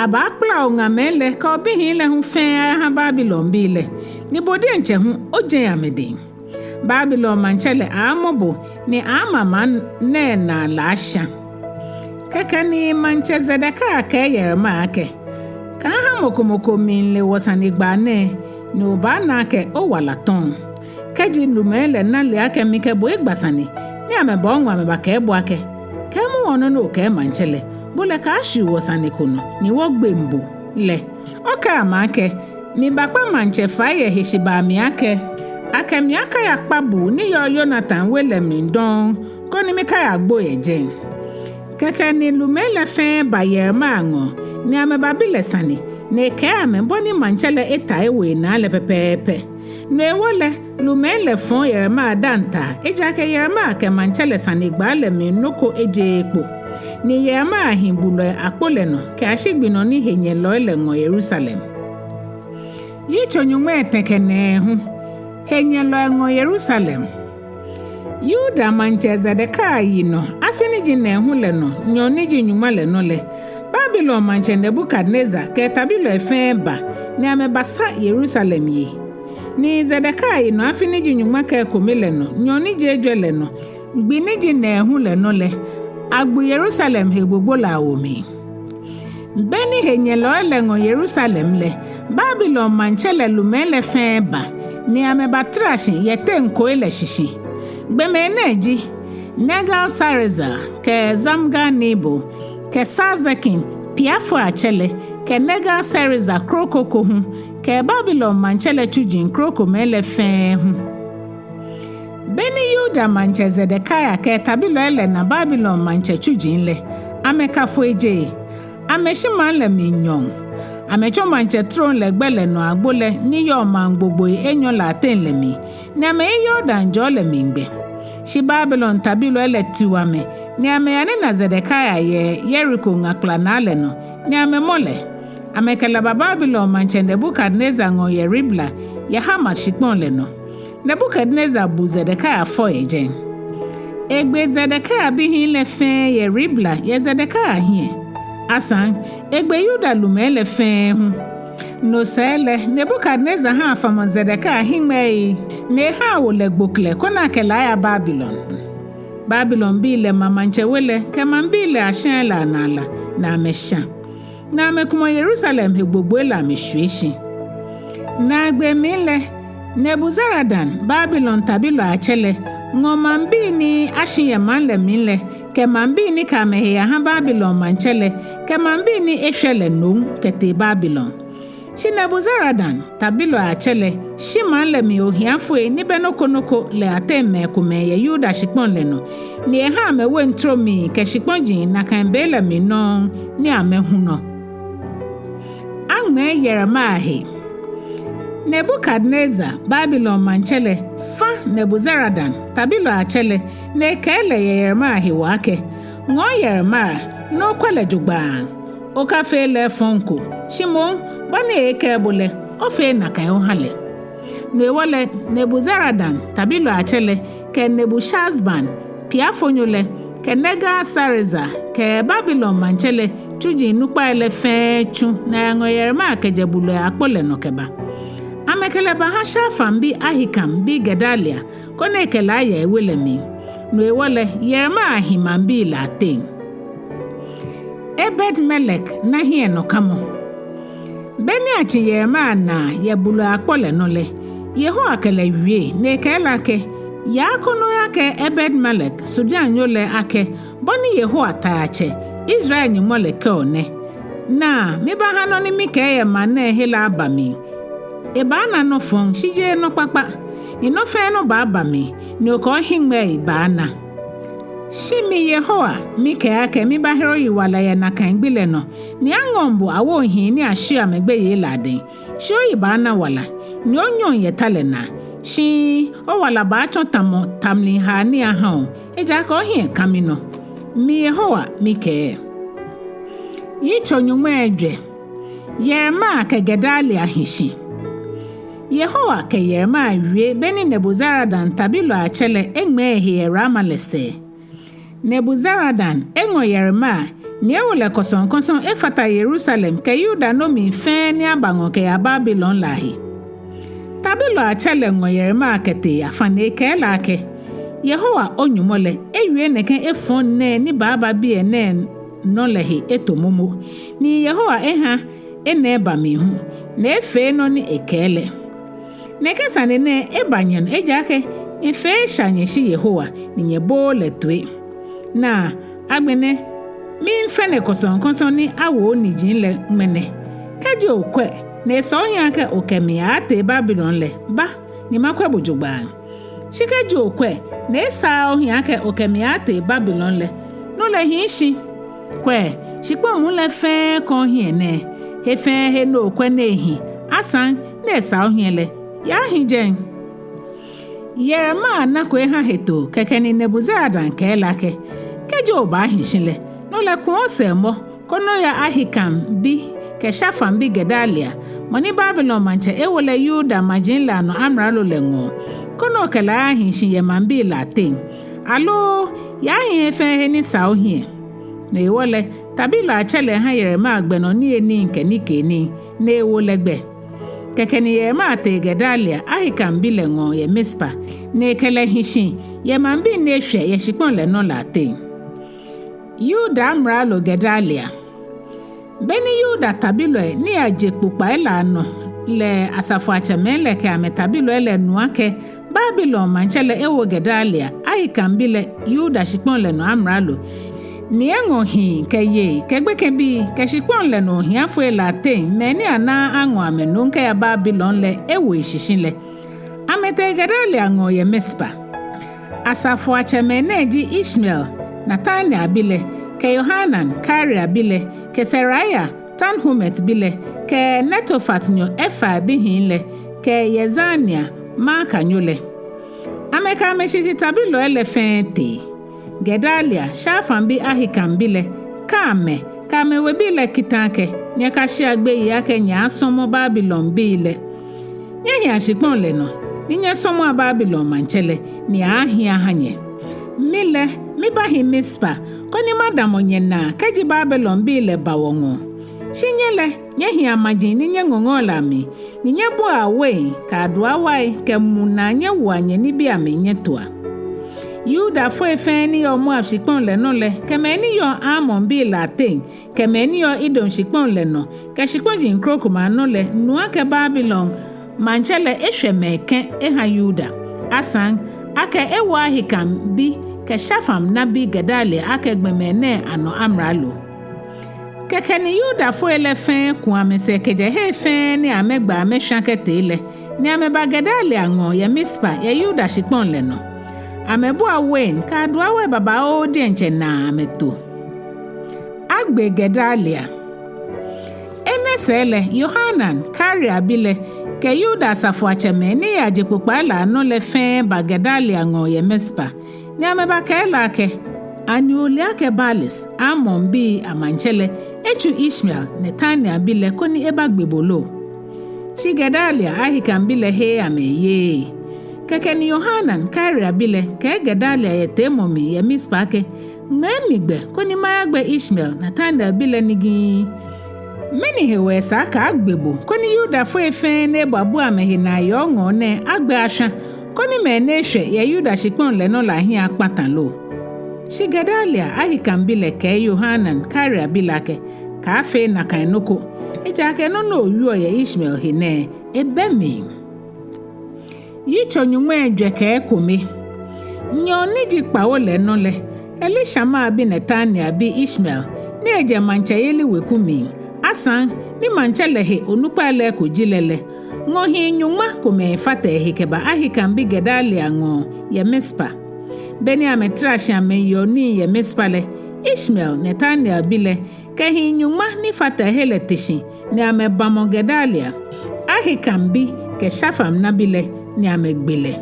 Abaakpala oŋamɛi lɛ kɛ obihii lɛ hu fɛɛ ayaha Babilonbii lɛ, ni bo diɛŋtsɛ hu ojeŋ amɛdɛŋ. Babilon maŋtsɛ lɛ aamɔ bo, ni aama maŋ nɛɛ naa la ashã. Kɛkɛ ni maŋtsɛ Zedekia kɛɛ Yeremia akɛ: Kaaha mɔ ko mɔ ko miile wɔsanegbaa nɛɛ, ni obaana akɛ owala tɔŋ. Kɛji lumɛi lɛ na le akɛ mikɛ bo egba sane, ni amɛba oŋɔɔ amɛbakɛɛ bo akɛ: Kɛɛmɔ wɔ nɔ ni okɛɛ maŋtsɛ lɛ, bo lɛ kaashiu wɔ sane ko nɔ, ni wɔgbeŋ bo lɛ, okɛɛ amɛ akɛ: Mibakpa maŋtsɛ fai yɛ heshibaa mli akɛ, akɛ mi akaya kpa buu ni yɔɔ Yonatan we lɛ mli dɔŋŋ, koni mikaya gbo yɛ jɛi. Kɛkɛ ni lumɛi lɛ fɛɛ ba Yeremia ŋɔɔ, ni amɛbabi lɛ sane, ni ekɛɛ amɛ bɔ ni maŋtsɛ lɛ eta ewo enaa lɛ pɛpɛɛpɛ. No hewɔ lɛ, lumɛi lɛ fɔ̃ɔ Yeremia daaŋ taa, ejaakɛ Yeremia kɛ maŋtsɛ lɛ sanegbaa lɛ mli nɔ ko ejeee kpo. Ni Yeremia hi bulɔi akpo lɛ nɔ kɛyashi gbi nɔ ni henyɛlɔi lɛ ŋɔ Yerusalem. Yitso nyɔŋmai etɛ kɛ nɛɛhu. Henyɛlɔi ŋɔ Yerusalem. Yuda maŋtsɛ Zedekia yinɔ afi ni ji nɛɛhu lɛ nɔ nyɔɔŋ ni ji nyɔŋma lɛ nɔ lɛ, Babilon maŋtsɛ Nebukadnezar kɛ etabilɔi fɛɛ ba, ni amɛbasa Yerusalem yi. Ni Zedekia yinɔ afi ni ji nyɔŋma kɛ ekome lɛ nɔ nyɔɔŋ ni ji ejwɛ lɛ nɔ, gbi ni ji nɛɛhu lɛ nɔ lɛ, agbo Yerusalem he gbogbo lɛ awo mli. Beni henyɛlɔi lɛ ŋɔ Yerusalem lɛ, Babilon maŋtsɛ lɛ lumɛi lɛ fɛɛ ba, ni amɛbatra shi yɛ teŋkoi lɛ shishi. Gbɔmɛi nɛɛ ji Nergal-Sarezer kɛ Samgar-Nebo kɛ Sarsekim piafoiatsɛ lɛ, kɛ Nergal-Sarezer kroko ko hu, kɛ Babilon maŋtsɛ lɛ tsuji krokomɛi lɛ fɛɛ hu. Beni Yuda maŋtsɛ Zedekia kɛ etabilɔi lɛ na Babilon maŋtsɛ tsuji lɛ, amɛka foi je, amɛshi maŋ lɛ mli nyɔɔŋ. Amɛtsɔ maŋtsɛ trom lɛ gbɛ lɛ nɔ agbo lɛ ni yɔɔ maŋ gbogboi enyɔ lɛ ateŋ lɛ mli, ni amɛyi Yordan jɔɔ lɛ mli gbɛ. Shi Babilon tabilɔi lɛ tiu amɛ, ni amɛyanina Zedekia yɛ Yeriko ŋa kplanaa lɛ nɔ, ni amɛmɔ lɛ. Amɛkɛ lɛ ba Babilon maŋtsɛ Nebukadnezar ŋɔɔ yɛ Ribla, yɛ Hamat shikpɔŋ lɛ nɔ. Nebukadnezar bu Zedekia fɔ yɛ jɛi. Egbe Zedekia bihii lɛ fɛɛ yɛ Ribla yɛ Zedekia hiɛ. Asaŋ, egbe Yuda lumɛi lɛ fɛɛ hu. No sɛɛ lɛ, Nebukadnezar ha afamɔ Zedekia hiŋmɛii, ni eha awo lɛ gboklɛ koni akɛ lɛ aya Babilon. Babilonbii lɛ ma maŋtsɛ we lɛ kɛ maŋbii lɛ ashiai lɛ anaa la, ni amɛshã. Ni amɛkumɔ Yerusalem he gbogboi lɛ amɛshwie shi. Naagbee mli lɛ, Nebuzaradan, Babilon tabilɔiatsɛ lɛ, ŋɔ maŋbii ni ashi yɛ maŋ lɛ mli lɛ, kɛ maŋbii ni kɛ amɛhe yaha Babilon maŋtsɛ lɛ, kɛ maŋbii ni eshwɛ lɛ nom kɛtee Babilon. Shi Nebuzaradan, tabilɔiatsɛ lɛ, shi maŋ lɛ mli ohiafoi ni bɛ nɔ ko nɔ ko lɛ ateŋ mɛi komɛi yɛ Yuda shikpɔŋ lɛ nɔ, ni eha amɛwein tromi kɛ shikpɔji nakai be lɛ mli nɔŋŋ ni amɛhu nɔ. Aŋmɛɛ Yeremia he. Nebukadnezar, Babilon maŋtsɛ lɛ, fa Nebuzaradan, tabilɔiatsɛ lɛ, ni ekɛɛ lɛ yɛ Yeremia hewɔ akɛ: Ŋɔɔ Yeremia, ni okwɛ lɛ jogbaŋŋ. Okafee lɛ efɔŋ ko, shi moŋ, bɔ ni ekɛɛ bo lɛ, ofee nakai oha lɛ. No hewɔ lɛ, Nebuzaradan, tabilɔiatsɛ lɛ, kɛ Nebushazban, piafonyo lɛ, kɛ Nergal-Sarezer, kɛ Babilon maŋtsɛ lɛ tsuji nukpai lɛ fɛɛ tsu ni ayaŋɔ Yeremia kɛjɛ bulɔi akpo lɛ nɔ kɛba. Amɛkɛ lɛ baha Shafan bi Ahikam bi Gedalia, koni ekɛ lɛ aya ewe lɛ mli. No hewɔ lɛ, Yeremia hi maŋbii lɛ ateŋ. Ebed-Melek na hiɛnɔkamɔ. Beni atsi Yeremia naa yɛ bulɔi akpo lɛ nɔ lɛ, Yehowa kɛ lɛ wie, ni ekɛɛ lɛ akɛ: Yaa koni oyakɛɛ Ebed-Melek, Sunemnyo lɛ akɛ: Bɔ ni Yehowa, Taiatsɛ, Israel Nyɔŋmɔ lɛ kɛɔ nɛ: Naa, mibaaha nɔ ni mikɛɛ yɛ maŋ nɛɛ he lɛ aba mli. Ebaana nɔ fɔŋ, shi jeee nɔ kpakpa, ni nɔ fɛɛ nɔ baaba mli, ni okɛ ohiŋmɛii baana. Shi mi Yehowa, mikɛɛ akɛ mibaahere oyiwala yɛ nakai gbi lɛ nɔ, ni aŋɔŋ bo awoo hii ni ashiɔ amɛ gbeyei lɛ adɛŋ. Shi oyi baana wala, ni onyɔŋ yɛ ta lɛ naa. Shi owala baatsɔ tamɔ ta mli haa ni aha o, ejaakɛ ohiɛ ka minɔ. Mi Yehowa mikɛɛ. Yitso nyɔŋmai ejwɛ. Yeremia kɛ Gedalia hi shi. Yehowa kɛ Yeremia wie beni Nebuzaradan tabilɔiatsɛ lɛ eŋmɛɛ ehe yɛ Rama lɛ sɛɛ. Nebuzaradan eŋɔ Yeremia, ni ewo lɛ kɔsɔŋkɔsɔ efata Yerusalem kɛ Yuda nomii fɛɛ ni abaŋɔ kɛya Babilon lɛ ahe. Tabilɔiatsɛ lɛ ŋɔ Yeremia kɛtee afa ni ekɛɛ lɛ akɛ: Yehowa o-Nyɔŋmɔ lɛ ewie nɛkɛ efɔŋ nɛɛ ni baaba biɛ nɛɛ nɔ lɛ he eto momo, ni Yehowa eha enɛ eba mli hu, ni efee nɔ ni ekɛɛ lɛ. Nɛkɛ sane nɛɛ eba nyɛnɔ ejaakɛ nyɛfee esha nyɛshi Yehowa, ni nyɛbooo lɛ toi. Naa, agbɛnɛ, miifɛne kɔsɔŋkɔsɔ ni awo oniji lɛ ŋmɛnɛ. Kɛji okwɛ, ni esa ohiɛ akɛ okɛ mi aaatee Babilon lɛ, ba, ni makwɛ bo jogbaŋŋ. Shi kɛji okwɛ, ni esaaa ohiɛ akɛ okɛ mi aaatee Babilon lɛ, no lɛ hii shi. Kwɛ, shikpɔŋ muu lɛ fɛɛ kã ohiɛ nɛɛ, He fɛɛ he ni okwɛ ni ehi, asaŋ ni esa ohiɛ lɛ, yaahi jɛi. Yeremia nako eha hetoo, kɛkɛ ni Nebuzaradan kɛɛ lɛ akɛ: Kɛji obaahi shi lɛ, no lɛ ku osɛɛ mɔ, koni oya Ahikam bi kɛ Shafan bi Gedalia, mɔ ni Babilon maŋtsɛ ewo lɛ Yuda maji lɛ anɔ amralo lɛ ŋɔɔ, koni okɛ lɛ ayahi shi yɛ maŋbii lɛ ateŋ. Aloo, yaahi he fɛɛ he ni sa ohiɛ. No hewɔ lɛ, tabilɔi atsɛ lɛ ha Yeremia gbɛnɔ niyenii kɛ nikeenii, ni ewo lɛ gbɛ. Kɛkɛ ni Yeremia tee Gedalia, Ahikam bi lɛ ŋɔɔ yɛ Mizpa, ni ekɛ lɛ hi shi yɛ maŋbii ni eshwɛ yɛ shikpɔŋ lɛ nɔ lɛ ateŋ. Yuda amralo Gedalia. Beni Yuda tabilɔi ni yaje kpokpai lɛ anɔ lɛ asafoiatsɛmɛi lɛ kɛ amɛtabilɔi lɛ nu akɛ Babilon maŋtsɛ lɛ ewo Gedalia, Ahikam bi lɛ, Yuda shikpɔŋ lɛ nɔ amralo, ni eŋɔ hii kɛ yei kɛ gbekɛbii kɛ shikpɔŋ lɛ nɔ ohiafoi lɛ ateŋ mɛi ni anaaa aŋɔ amɛ nom kɛya Babilon lɛ ewo eshishi lɛ, amɛtee Gedalia ŋɔɔ yɛ Mizpa. Asafoiatsɛmɛi nɛɛ ji Ishmael, Netania bi lɛ, kɛ Yohanan, Karea bi lɛ, kɛ Seraia, Tanhumet bi lɛ, kɛ Netofatnyo Efai bihii lɛ, kɛ Yezania, Makanyo lɛ. Amɛkɛ amɛshishitabilɔi lɛ fɛɛ tee. Gedalia, Shafan bi Ahikam bi lɛ, ka amɛ kɛ amɛwebii lɛ kita akɛ: Nyɛkashea gbeyei akɛ nyɛaasɔmɔ Babilonbii lɛ. Nyɛhia shikpɔŋ lɛ nɔ, ni nyɛsɔmɔa Babilon maŋtsɛ lɛ, ni aaahi aha nyɛ. Mi lɛ, mibaahi Mizpa, koni madamɔ nyɛnaa kɛji Babilonbii lɛ ba wɔŋɔɔ. Shi nyɛ lɛ, nyɛhia maji ni nyɛŋɔŋɔɔ lɛ amli, ni nyɛbuaa wein kɛ aduawai kɛ mu naa nyɛwoa nyɛnibii amli nyɛtoa. Yudafoi fɛɛ ni yɔɔ Moab shikpɔŋ lɛ nɔ lɛ, kɛ mɛi ni yɔɔ Amonbii lɛ ateŋ, kɛ mɛi ni yɔɔ Edom shikpɔŋ lɛ nɔ, kɛ shikpɔji krokomɛi anɔ lɛ nu akɛ Babilon maŋtsɛ lɛ eshwɛ mɛi kɛ̃ eha Yuda, asaŋ akɛ ewo Ahikam bi kɛ Shafan nabi Gedalia akɛ gbɔmɛi nɛɛ anɔ amralo. Kɛkɛ ni Yudafoi lɛ fɛɛ ku amɛsɛɛ kɛjɛ hei fɛɛ ni amɛgba amɛshwã kɛtee lɛ, ni amɛba Gedalia ŋɔɔ yɛ Mizpa yɛ Yuda shikpɔŋ lɛ nɔ. Amɛbua wein kɛ aduawai babaoo diɛŋtsɛ naa amɛto. Agbe Gedalia. Enɛ sɛɛ lɛ, Yohanan, Karea bi lɛ, kɛ Yuda asafoiatsɛmɛi ni yaje kpokpai lɛ anɔ lɛ fɛɛ ba Gedalia ŋɔɔ yɛ Mizpa, ni amɛbakɛɛ lɛ akɛ: Ani ole akɛ Baalis, Amonbii amaŋtsɛ lɛ, etsu Ishmael, Netania bi lɛ, koni ebagbe bo lo? Shi Gedalia, Ahikam bi lɛ, heee amɛ eyeee. Kɛkɛ ni Yohanan, Karea bi lɛ, kɛɛ Gedalia yɛ teemɔ mli yɛ Mizpa akɛ: Ŋmɛɛ mi gbɛ koni mayagbɛ Ishmael, Netania bi lɛ, nigii. Mɛni hewɔ esa akɛ agbe bo, koni Yudafoi fɛɛ ni ebabua amɛhe naa yɛ oŋɔɔ nɛɛ agbɛ ashwã, koni mɛi ni eshwɛ yɛ Yuda shikpɔŋ lɛ nɔ lɛ ahiɛ akpata lo? Shi Gedalia, Ahikam bi lɛ, kɛɛ Yohanan, Karea bi lɛ akɛ: Kaafee nakai nɔ ko, ejaakɛ nɔ ni owieɔ yɛ Ishmael he nɛɛ, ebɛ mli. Yitso nyɔŋmai ejwɛ kɛ ekome. Nyɔɔŋ ni ji kpawo lɛ nɔ lɛ, Elishama bi Netania bi Ishmael, ni ejɛ maŋtsɛyeli weku mli, asaŋ ni maŋtsɛ lɛ he onukpai lɛ eko ji lɛ lɛ, ŋɔ hii nyɔŋma komɛi fata ehe kɛba Ahikam bi Gedalia ŋɔɔ yɛ Mizpa. Beni amɛtara shi amɛyeɔ nii yɛ Mizpa lɛ, Ishmael, Netania bi lɛ, kɛ hii nyɔŋma ni fata ehe lɛ te shi, ni amɛbamɔ Gedalia, Ahikam bi kɛ Shafan nabi lɛ, ni amɛgbe lɛ.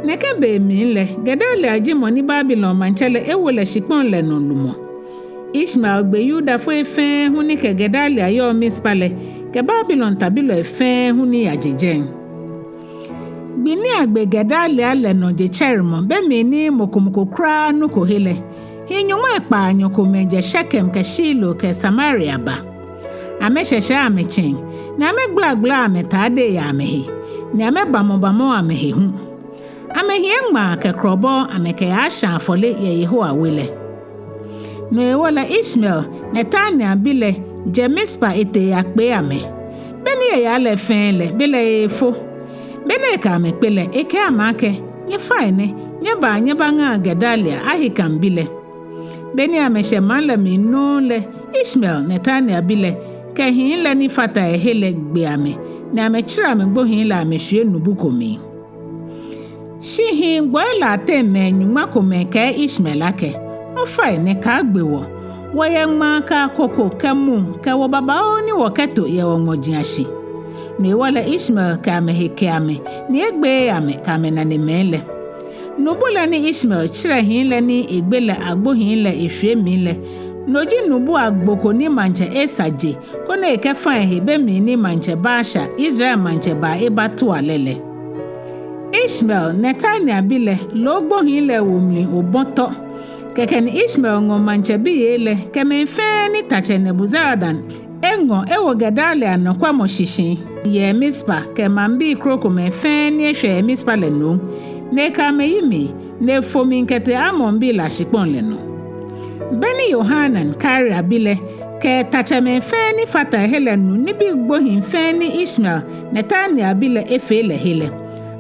Nɛkɛ be mli lɛ, Gedalia ji mɔ ni Babilon maŋtsɛ lɛ ewo lɛ shikpɔŋ lɛ nɔ lumɔ. Ishmael gbe Yudafoi fɛɛ hu ni kɛ Gedalia yɔɔ Mizpa lɛ, kɛ Babilon tabilɔi fɛɛ hu ni yaje jɛi. Gbi ni agbe Gedalia lɛ nɔ jetsɛremɔ be mli ni mɔ ko mɔ ko kwraa nuko he lɛ, hii nyɔŋmai kpaanyɔ komɛi jɛ Shekem kɛ Shilo kɛ Samaria ba. Amɛshɛshɛɛ amɛtsɛŋ, ni amɛgblagbla amɛtadei yɛ amɛhe, ni amɛbamɔbamɔ amɛhe hu. Amɛhiɛ ŋmaa kɛ krɔbɔɔ amɛkɛyaashã afɔle yɛ Yehowa we lɛ. No hewɔ lɛ Ishmael, Netania bi lɛ, jɛ Mizpa etee eyakpee amɛ. Beni eyaa lɛ fɛɛ lɛ, belɛ eefo. Beni ekɛ amɛ kpe lɛ, ekɛɛ amɛ akɛ: Nyɛfainɛ, nyɛbaa nyɛbaŋaa Gedalia, Ahikam bi lɛ. Beni amɛshɛ maŋ lɛ mli nɔŋŋ lɛ, Ishmael, Netania bi lɛ, kɛ hii lɛ ni fata ehe lɛ gbe amɛ, ni amɛtsirɛ amɛgbohii lɛ amɛshwie nubu ko mli. Shi hii gbɔi lɛ ateŋ mɛi nyɔŋma komɛi kɛɛ Ishmael akɛ: Ofainɛ, kaagbe wɔ. Wɔyɛ ŋmaa kɛ akoko kɛ mu kɛ wɔ babaoo ni wɔkɛto yɛ wɔŋmɔji ashi. No hewɔ lɛ Ishmael kɛ amɛhe ke amɛ, ni egbeee amɛ kɛ amɛnanemɛi lɛ. Nubu lɛ ni Ishmael tsirɛ hii lɛ ni egbe lɛ agbo hii lɛ eshwie mli lɛ, no ji nubu agbo ko ni maŋtsɛ Asa je, koni ekɛfa ehe be mli ni maŋtsɛ Baasha, Israel maŋtsɛ, ba ebatua lɛ lɛ. Ishmael, Netania bi lɛ, loo gbohii lɛ ewo mli obɔ tɔ. Kɛkɛ ni Ishmael ŋɔ maŋtsɛ biyei lɛ kɛ mɛi fɛɛ ni tatsɛ Nebuzaradan eŋɔ ewo Gedalia nɔkwɛmɔ shishi yɛ Mizpa kɛ maŋbii krokomɛi fɛɛ ni eshwɛ yɛ Mizpa lɛ nom, ni ekɛ amɛ yi mli, ni efo mli kɛtee Amonbii lɛ ashikpɔŋ lɛ nɔ. Be ni Yohanan, Karea bi lɛ, kɛ tatsɛmɛi fɛɛ ni fata ehe lɛ nu nibii gbohii fɛɛ ni Ishmael, Netania bi lɛ, efee lɛ he lɛ,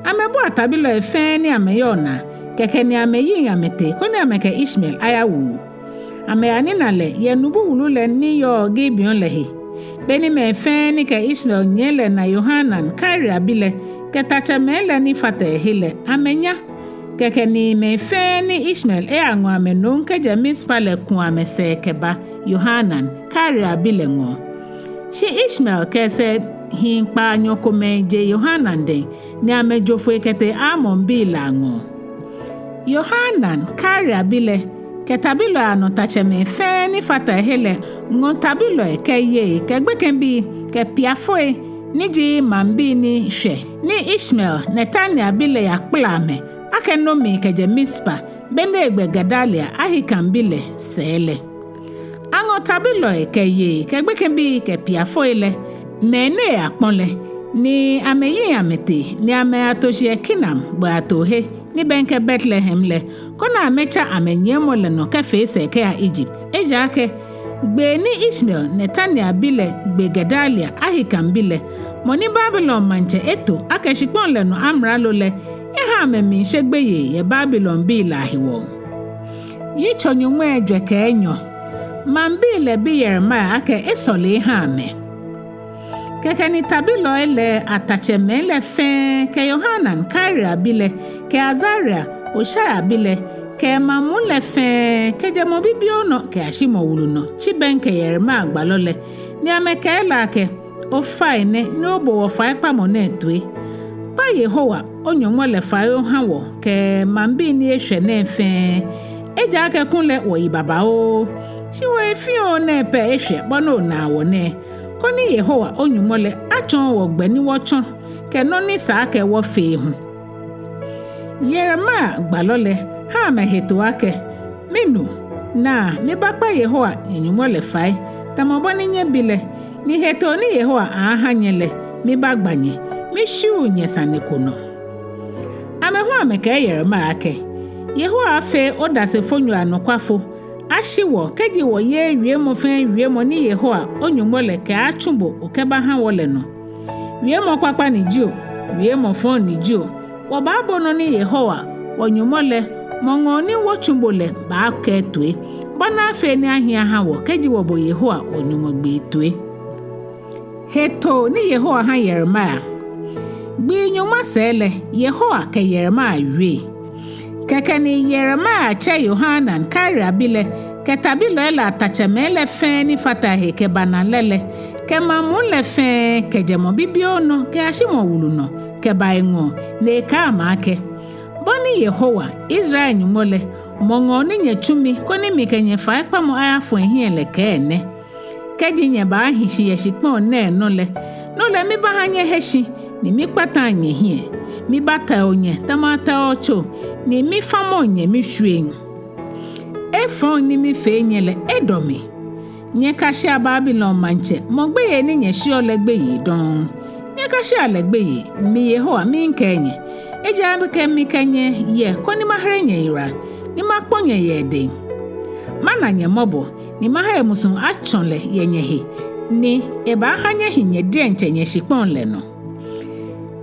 amɛbua tabilɔi fɛɛ ni amɛyɔɔ naa, kɛkɛ ni amɛyiŋ amɛtee koni amɛkɛ Ishmael ayawu. Amɛyanina lɛ yɛ nubu wulu lɛ ni yɔɔ Gibeon lɛ he. Be ni mɛi fɛɛ ni kɛ Ishmael nyiɛ lɛ na Yohanan, Karea bi lɛ, kɛ tatsɛmɛi lɛ ni fata ehe lɛ, amɛnya. Kɛkɛ ni mɛi fɛɛ ni Ishmael eyaŋɔ amɛ nom kɛjɛ Mizpa lɛ ku amɛsɛɛ kɛba Yohanan, Karea bi lɛ, ŋɔɔ. Shi Ishmael kɛ esɛɛ hii kpaanyɔ komɛi je Yohanan dɛŋ, ni amɛjo foi kɛtee Amonbii lɛ aŋɔɔ. Yohanan, Karea bi lɛ, kɛ tabilɔi anɔ tatsɛmɛi fɛɛ ni fata ehe lɛ ŋɔ tabilɔi kɛ yei kɛ gbekɛbii kɛ piafoi ni ji maŋbii ni shwɛ ni Ishmael, Netania bi lɛ, yakpala amɛ akɛ nom mli kɛjɛ Mizpa, be ni egbɛ Gedalia, Ahikam bi lɛ, sɛɛ lɛ. Aŋɔ tabilɔi kɛ yei kɛ gbekɛbii kɛ piafoi lɛ, mɛi ni eyakpɔ lɛ, ni amɛyiŋ amɛtee, ni amɛyato shi yɛ Kinam gbɛi atoohe ni bɛŋkɛ Betlehem lɛ, koni amɛtsa amɛnyiɛmɔ lɛ nɔ kɛfee sɛɛ kɛya Egypt. Ejaakɛ gbee ni Ishmael, Netania bi lɛ, gbe Gedalia, Ahikam bi lɛ, mɔ ni Babilon maŋtsɛ eto akɛ shikpɔŋ lɛ nɔ amralo lɛ, eha amɛmiishe gbeyei yɛ Babilonbii lɛ ahewɔ. Yitso nyɔŋmai ejwɛ kɛ enyɔ. Maŋbii lɛ bi Yeremia akɛ esɔle eha amɛ. Kɛkɛ ni tabilɔi lɛ atatsɛmɛi lɛ fɛɛ, kɛ Yohanan, Karea bi lɛ, kɛ Azaria, Hoshaya bi lɛ, kɛ maŋ muu lɛ fɛɛ, kɛjɛ mɔ bibioo nɔ kɛyashi mɔ wulu nɔ, tsi bɛŋkɛ Yeremia gbalɔ lɛ, ni amɛkɛɛ lɛ akɛ: Ofainɛ ni obo wɔfaikpamɔ nɛɛ toi. Kpa Yehowa, o-Nyɔŋmɔ lɛ, fai oha wɔ kɛ maŋbii ni eshwɛ nɛɛ fɛɛ, ejaakɛ kulɛ wɔyi babaoo, shi wɔhe fioo nɛɛ pɛ eshwɛ bɔ ni onaa wɔ nɛɛ, koni Yehowa, o-Nyɔŋmɔ lɛ, atsɔɔ wɔ gbɛ ni wɔtsɔ kɛ nɔ ni sa akɛ wɔfee hu. Yeremia gbalɔ lɛ ha amɛ hetoo akɛ: Minu, naa, mibaakpa Yehowa, nyɛ-Nyɔŋmɔ lɛ, fai, tamɔ bɔ ni nyɛbi lɛ, ni hetoo ni Yehowa aaha nyɛ lɛ, mibaagba nyɛ, mishiuuu nyɛ sane ko nɔ. Amɛ hu amɛkɛɛ Yeremia akɛ: Yehowa afee odasefonyo anɔkwafo, ashi wɔ kɛji wɔyeee wiemɔ fɛɛ wiemɔ ni Yehowa, o-Nyɔŋmɔ lɛ, kɛaatsu bo okɛbaha wɔ lɛ nɔ. Wiemɔ kpakpa ni jio, wiemɔ fɔŋ ni jio, wɔbaabo nɔ ni Yehowa, wɔ-Nyɔŋmɔ lɛ, mɔ ŋɔɔ ni wɔtsu bo lɛ, baakɛɛ toi, bɔ ni afee ni ahi aha wɔ kɛji wɔbo Yehowa, wɔ-Nyɔŋmɔ, gbee toi. Hetoo ni Yehowa ha Yeremia. Gbii nyɔŋma sɛɛ lɛ, Yehowa kɛ Yeremia wie. Kɛkɛ ni Yeremia tsɛ Yohanan, Karea bi lɛ, kɛ tabilɔi lɛ atatsɛmɛi lɛ fɛɛ ni fata ehe kɛbana lɛ lɛ, kɛ maŋ muu lɛ fɛɛ, kɛjɛ mɔ bibioo nɔ kɛyashi mɔ wulu nɔ, kɛba eŋɔɔ, ni ekɛɛ amɛ akɛ: Bɔ ni Yehowa, Israel Nyɔŋmɔ lɛ, mɔ ŋɔɔ ni nyɛtsu mi koni mikɛ nyɛfaikpamɔ ayafo ehiɛ lɛ kɛɛ nɛ: Kɛji nyɛbaahi shi yɛ shikpɔŋ nɛɛ nɔ lɛ, no lɛ mibaaha nyɛhe shi, ni mikpata nyɛhiɛ. Mibaatɛo nyɛ tamɔ atɛoɔ tso, ni mifamɔŋ nyɛ mishwieŋ. Efɔŋ ni mifee nyɛ lɛ edɔ mi. Nyɛkashea Babilon maŋtsɛ, mɔ gbeyei ni nyɛsheɔ lɛ, gbeyei dɔŋŋ. Nyɛkashea lɛ gbeyei, mi Yehowa miikɛɛ nyɛ. Ejaakɛ mikɛ nyɛ yɛ koni mahere nyɛyiwala, ni makpɔ nyɛ yɛ edɛŋ. Mana nyɛ mɔbɔ, ni maha emusuŋ atsɔ lɛ yɛ nyɛhe, ni ebaaha nyɛhi nyɛ diɛŋtsɛ nyɛshikpɔŋ lɛ nɔ.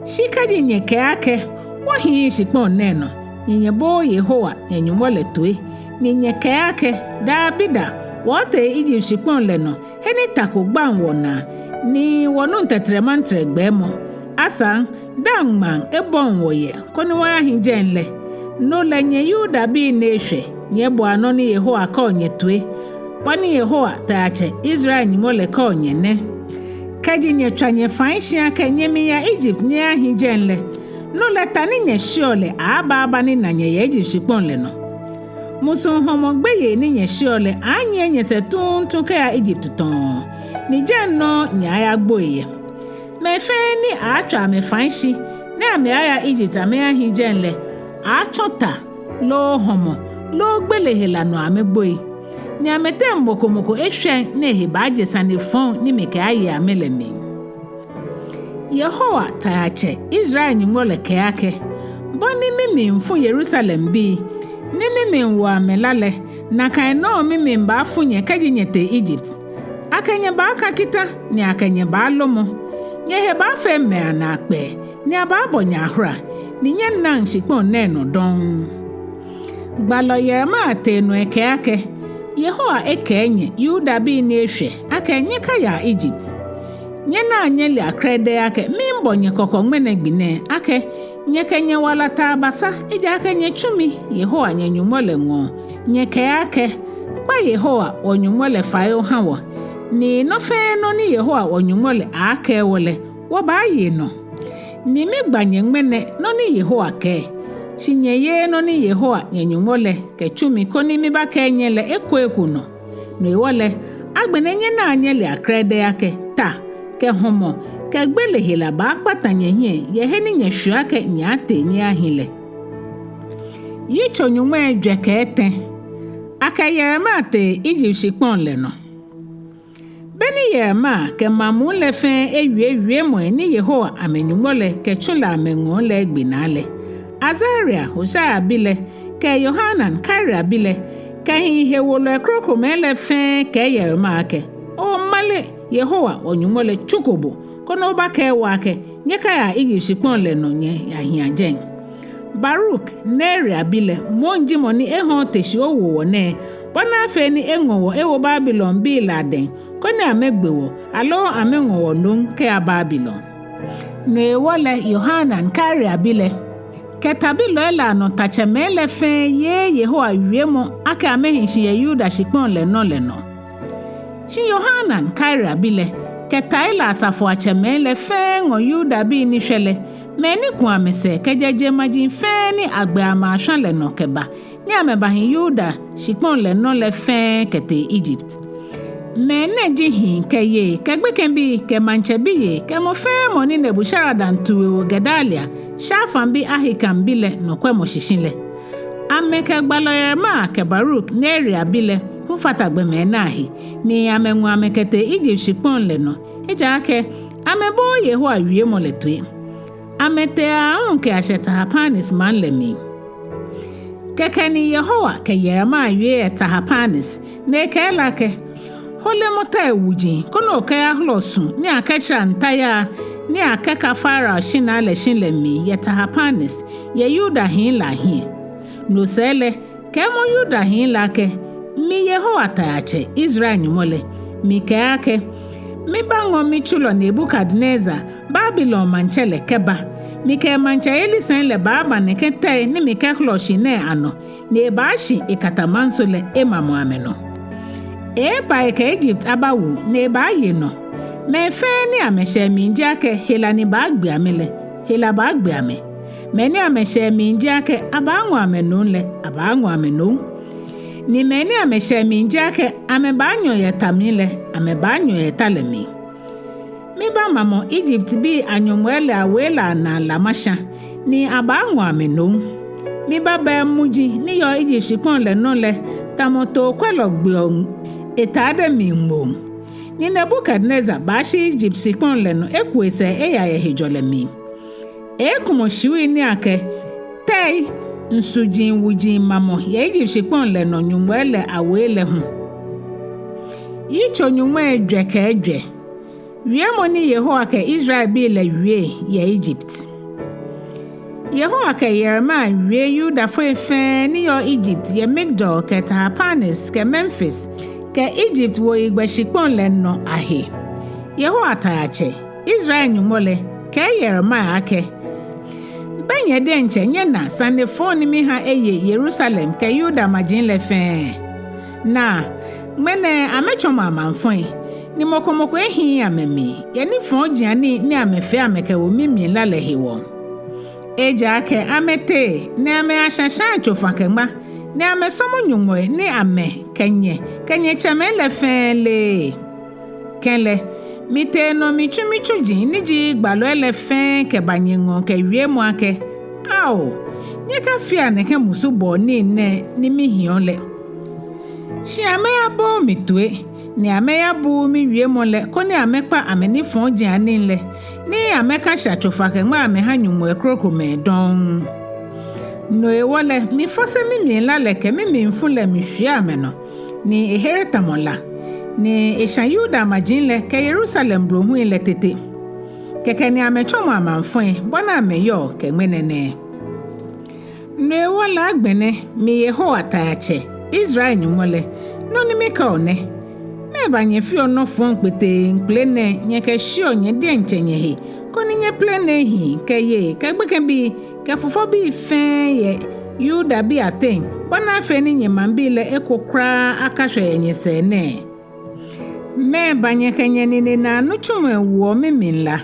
Shi kɛji nyɛkɛɛ akɛ: Wɔhiii shikpɔŋ nɛɛ nɔ, ni nyɛbooo Yehowa, nyɛ-Nyɔŋmɔ lɛ, toi, ni nyɛkɛɛ akɛ: Dabida, wɔɔtee Egypt shikpɔŋ lɛ nɔ, he ni ta ko gbaŋ wɔnaa, ni wɔnuŋ tɛtrɛma tɛtrɛgbɛɛmɔ, asaŋ daaŋ ŋmaŋ ebɔŋ wɔ yɛ koni wɔyahi jɛi lɛ, no lɛ nyɛ Yudabii ni eshwɛ, nyɛboa nɔ ni Yehowa kɛɔ nyɛ toi. Bɔ ni Yehowa, Taiatsɛ, Israel Nyɔŋmɔ lɛ kɛɔ nyɛ nɛ: Kɛji nyɛtswa nyɛfai shi akɛ nyɛmiiya Egypt nyɛyahi jɛi lɛ, no lɛ ta ni nyɛshiɛɔ lɛ aaaba abanina nyɛ yɛ Egypt shikpɔŋ lɛ nɔ. Musuŋ hɔmɔ gbeyei ni nyɛshiɛɔ lɛ aanyiɛ nyɛsɛɛ tuuntu kɛya Egypt tɔŋŋ, ni jɛi nɔŋŋ nyɛaayagboi yɛ. Mɛi fɛɛ ni aaatswa amɛfai shi ni amɛaaya Egypt amɛyahi jɛi lɛ, aatsɔ ta loo hɔmɔ loo gbele hela nɔ amɛgboi. Ni amɛteŋ mɔ ko mɔ ko eshwɛŋ ni ehe baaje sane fɔŋ ni mikɛaaye amɛ lɛ mli. Yehowa, Taiatsɛ, Israel Nyɔŋmɔ lɛ kɛɛ akɛ: Bɔ ni mimli fu Yerusalembii, ni mimli wo amɛ la lɛ, nakai nɔŋŋ mimli baafu nyɛ kɛji nyɛtee Egypt. Akɛ nyɛbaaka kita, ni akɛ nyɛbaalomɔ. Nyɛhe baafee mɛi anaakpɛɛ, ni abaabɔ nyɛ ahora, ni nyɛnaŋ shikpɔŋ nɛɛ nɔ dɔŋŋ. Gbalɔ Yeremia tee nɔ ekɛɛ akɛ: Yehowa ekɛɛ nyɛ Yudabii ni eshwɛ akɛ nyɛkayaa Egypt. Nyɛnaa nyɛlea krɛdɛɛ akɛ miibɔ nyɛ kɔkɔ ŋmɛnɛ gbi nɛɛ akɛ nyɛkɛ nyɛwala ta abasa, ejaakɛ nyɛtsu mi, Yehowa nyɛ Nyɔŋmɔ lɛ, ŋɔɔ, nyɛkɛɛ akɛ: Kpa Yehowa wɔ Nyɔŋmɔ lɛ fai oha wɔ, ni nɔ fɛɛ nɔ ni Yehowa wɔ Nyɔŋmɔ lɛ aaakɛɛ wɔ lɛ, wɔbaaye nɔ. Ni migba nyɛ ŋmɛnɛ nɔ ni Yehowa kɛɛ. Shi nyɛyeee nɔ ni Yehowa nyɛ Nyɔŋmɔ lɛ kɛtsu mi koni mibakɛɛ nyɛ lɛ eko eko nɔ. No hewɔ lɛ, agbɛnɛ nyɛnaa nyɛlea krɛdɛɛ akɛ ta kɛ hɔmɔ kɛ gbele hela baakpata nyɛhiɛ yɛ he ni nyɛshweɔ akɛ nyɛaatee nyɛyahi lɛ. Yitso nyɔŋmai ejwɛ kɛ etɛ. Akɛ Yeremia tee Egypt shikpɔŋ lɛ nɔ. Beni Yeremia kɛ maŋ muu lɛ fɛɛ ewie wiemɔi ni Yehowa amɛ Nyɔŋmɔ lɛ kɛtsu lɛ amɛŋɔɔ lɛ egbe naa lɛ, Azaria, Hosaia bi lɛ, kɛ Yohanan, Karea bi lɛ, kɛ hii hewolɔi krokomɛi lɛ fɛɛ kɛɛ Yeremia akɛ: Omale, Yehowa wɔ Nyɔŋmɔ lɛ tsuko bo koni obakɛɛ wɔ akɛ nyɛkayaa Egypt shikpɔŋ lɛ nɔ nyɛyahia jɛi. Baruk, Neria bi lɛ, moŋ ji mɔ ni eha ote shi owo wɔ nɛɛ, bɔ ni afee ni eŋɔ wɔ ewo Babilonbii lɛ adɛŋ, koni amɛgbe wɔ, aloo amɛŋɔ wɔ nom kɛya Babilon. No hewɔ lɛ Yohanan, Karea bi lɛ, kɛ tabilɔi lɛ anɔ tatsɛmɛi lɛ fɛɛ yeee Yehowa wiemɔ akɛ amɛhi shi yɛ Yuda shikpɔŋ lɛ nɔ lɛ nɔ. Shi Yohanan, Karea bi lɛ, kɛ tai lɛ asafoiatsɛmɛi lɛ fɛɛ ŋɔ Yudabii ni shwɛ lɛ, mɛi ni ku amɛsɛɛ kɛjɛ jeŋmaji fɛɛ ni agbɛ amɛ ashwa lɛ nɔ kɛba, ni amɛbahi Yuda shikpɔŋ lɛ nɔ lɛ fɛɛ kɛtee Egypt. Mɛi nɛɛ ji hii kɛ yei kɛ gbekɛbii kɛ maŋtsɛ biyei kɛ mɔ fɛɛ mɔ ni Nebuzaradan tu ewo Gedalia, Shafan bi Ahikam bi lɛ nɔkwɛmɔ shishi lɛ. Amɛkɛ gbalɔ Yeremia kɛ Baruk, Neria bi lɛ, hu fata gbɔmɛi nɛɛ ahe, ni amɛŋɔ amɛ kɛtee Egypt shikpɔŋ lɛ nɔ, ejaakɛ amɛbooo Yehowa wiemɔ lɛ toi. Amɛtee aahu kɛyashɛ Tahapanes maŋ lɛ mli. Kɛkɛ ni Yehowa kɛ Yeremia wie yɛ Tahapanes, ni ekɛɛ lɛ akɛ: Holemɔ tai wuji koni okɛyahlɔ su ni akɛtsara ntayaa ni akɛka Farao shinaa lɛ shi lɛ mli yɛ Tahapanes, yɛ Yuda hii lɛ ahiɛ. No sɛɛ lɛ, kɛɛmɔ Yuda hii lɛ akɛ mi Yehowa Taiatsɛ, Israel Nyɔŋmɔ lɛ, mikɛɛ akɛ: Mibaaŋɔ mitsulɔ Nebukadnezar, Babilon maŋtsɛ lɛ, kɛba. Mikɛ emaŋtsɛyeli sɛi lɛ baaba nɛkɛ tɛi ni mikɛhlɔ shi nɛɛ anɔ, ni ebaashi ekata maŋsɔ lɛ emamɔ amɛnɔ. Eeba ekɛ Egypt abawu, ni ebaaye nɔ. Mɛi fɛɛ ni amɛshɛ emli ji akɛ hela ni baagbe amɛ lɛ, hela baagbe amɛ. Mɛi ni amɛshɛ emli ji akɛ abaaŋɔ amɛ nom lɛ, abaaŋɔ amɛ nom. Ni mɛi ni amɛshɛ emli ji akɛ amɛbaanyɔ yɛ ta mli lɛ, amɛbaanyɔ yɛ ta lɛ mli. Mibaamamɔ Egyptbii anyɔŋmɔi lɛ awei lɛ anaa la masha, ni abaaŋɔ amɛ nom. Mibaabɛɛ muji ni yɔɔ Egypt shikpɔŋ lɛ nɔ lɛ tamɔ tookwɛlɔ gbeɔ etaade mli ŋmoŋ. Ni Nebukadnezar baashi Egypt shikpɔŋ lɛ nɔ eku esɛɛ eya yɛ hejɔlɛ mli. Ekumɔ shiui ni akɛ tɛi nsuji wuji mamɔ yɛ Egypt shikpɔŋ lɛ nɔ nyɔŋmɔi lɛ awei lɛ hu. Yitso nyɔŋmai ejwɛ kɛ ejwɛ. Wiemɔ ni Yehowa kɛ Israelbii lɛ wie yɛ Egypt. Yehowa kɛ Yeremia wie Yudafoi fɛɛ ni yɔɔ Egypt yɛ Migdol kɛ Tahapanes kɛ Memfis kɛ Egypt wuoyigbɛ shikpɔŋ lɛ nɔ ahe. Yehowa Taiatsɛ, Israel Nyɔŋmɔ lɛ, kɛɛ Yeremia akɛ: Bɛ nyɛ diɛŋtsɛ nyɛna sane fɔŋ ni miha eye Yerusalem kɛ Yuda maji lɛ fɛɛ? Naa, Ŋmɛnɛ amɛtsɔmɔ amaŋfɔi, ni mɔ ko mɔ ko ehiii amɛmli, yɛ nifɔjianii ni amɛfee amɛkɛwo mimli la lɛ hewɔ. Ejaakɛ amɛtee, ni amɛyashã shãa tsofa kɛ ŋma, ni amɛsɔmɔ nyɔŋmɔi ni amɛ kɛ nyɛ kɛ nyɛtsɛmɛi lɛ fɛɛ leee. Kɛlɛ, mitee nɔ mitsu mitsuji ni ji gbalɔi lɛ fɛɛ kɛba nyɛŋɔɔ kɛ wiemɔ akɛ: Ao, nyɛkafea nɛkɛ musubɔɔ nii nɛɛ ni mihiɔ lɛ. Shi amɛyabooo mi toi, ni amɛyabuuu miwiemɔ lɛ koni amɛkpa amɛnifɔjianii lɛ, ni amɛkashã tsofa kɛ ŋma amɛhã nyɔŋmɔi krokomɛi dɔŋŋ. No hewɔ lɛ, mifɔse mimli la lɛ kɛ mimlifu lɛ mishwie amɛnɔ, ni ehere tamɔ la, ni eshã Yuda maji lɛ kɛ Yerusalem blohui lɛ tete. Kɛkɛ ni amɛtsɔmɔ amaŋfɔi, bɔ ni amɛyɔɔ kɛ ŋmɛnɛ nɛɛ. No hewɔ lɛ agbɛnɛ, mi Yehowa Taiatsɛ, Israel Nyɔŋmɔ lɛ, nɔ ni mikɛɔ nɛ: Mɛɛba nyɛfeɔ nɔ fɔŋ kpeteŋkpele nɛɛ nyɛkɛshiɔ nyɛ diɛŋtsɛ nyɛhe, koni nyɛplene hii kɛ yei kɛ gbekɛbii kɛ fufɔbii fɛɛ yɛ Yudabii ateŋ, bɔ ni afee ni nyɛmaŋbii lɛ eko kwraa akashwɛ yɛ nyɛsɛɛ nɛɛ? Mɛɛba nyɛkɛ nyɛnine naa nitsumɔi woɔ mimli la?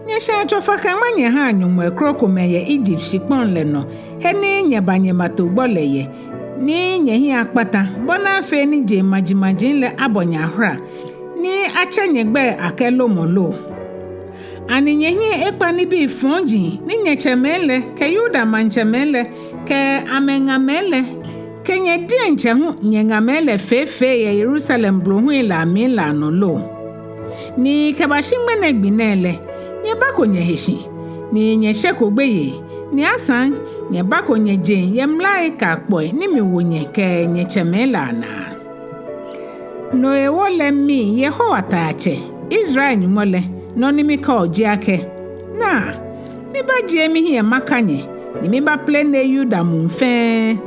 Nyɛshãa tsofa kɛ ŋma nyɛhãa nyɔŋmɔi krokomɛi yɛ Egypt shikpɔŋ lɛ nɔ, he ni nyɛba nyɛbato gbɔ lɛ yɛ, ni nyɛhiɛ akpata, bɔ ni afee ni jeŋmajimaji lɛ abɔ nyɛ ahora, ni atsɛ nyɛgbɛi akɛ lomɔ lo? Ani nyɛhiɛ ekpa nibii fɔji ni nyɛtsɛmɛi lɛ kɛ Yuda maŋtsɛmɛi lɛ kɛ amɛŋamɛi lɛ kɛ nyɛ diɛŋtsɛ hu nyɛŋamɛi lɛ feefee yɛ Yerusalem blohui lɛ amli lɛ anɔ lo? Ni kɛbashi ŋmɛnɛ gbi nɛɛ lɛ, nyɛbako nyɛhe shi, ni nyɛsheko gbeyei, ni asaŋ nyɛbako nyɛjeŋ yɛ mlai kɛ akpɔi ni miwo nyɛ kɛ nyɛtsɛmɛi lɛ anaa. No hewɔ lɛ mi Yehowa Taiatsɛ, Israel Nyɔŋmɔ lɛ, nɔ ni mikɛɔ ji akɛ: Naa, mibajie mihiɛ maka nyɛ, ni mibaplene Yuda muu fɛɛ.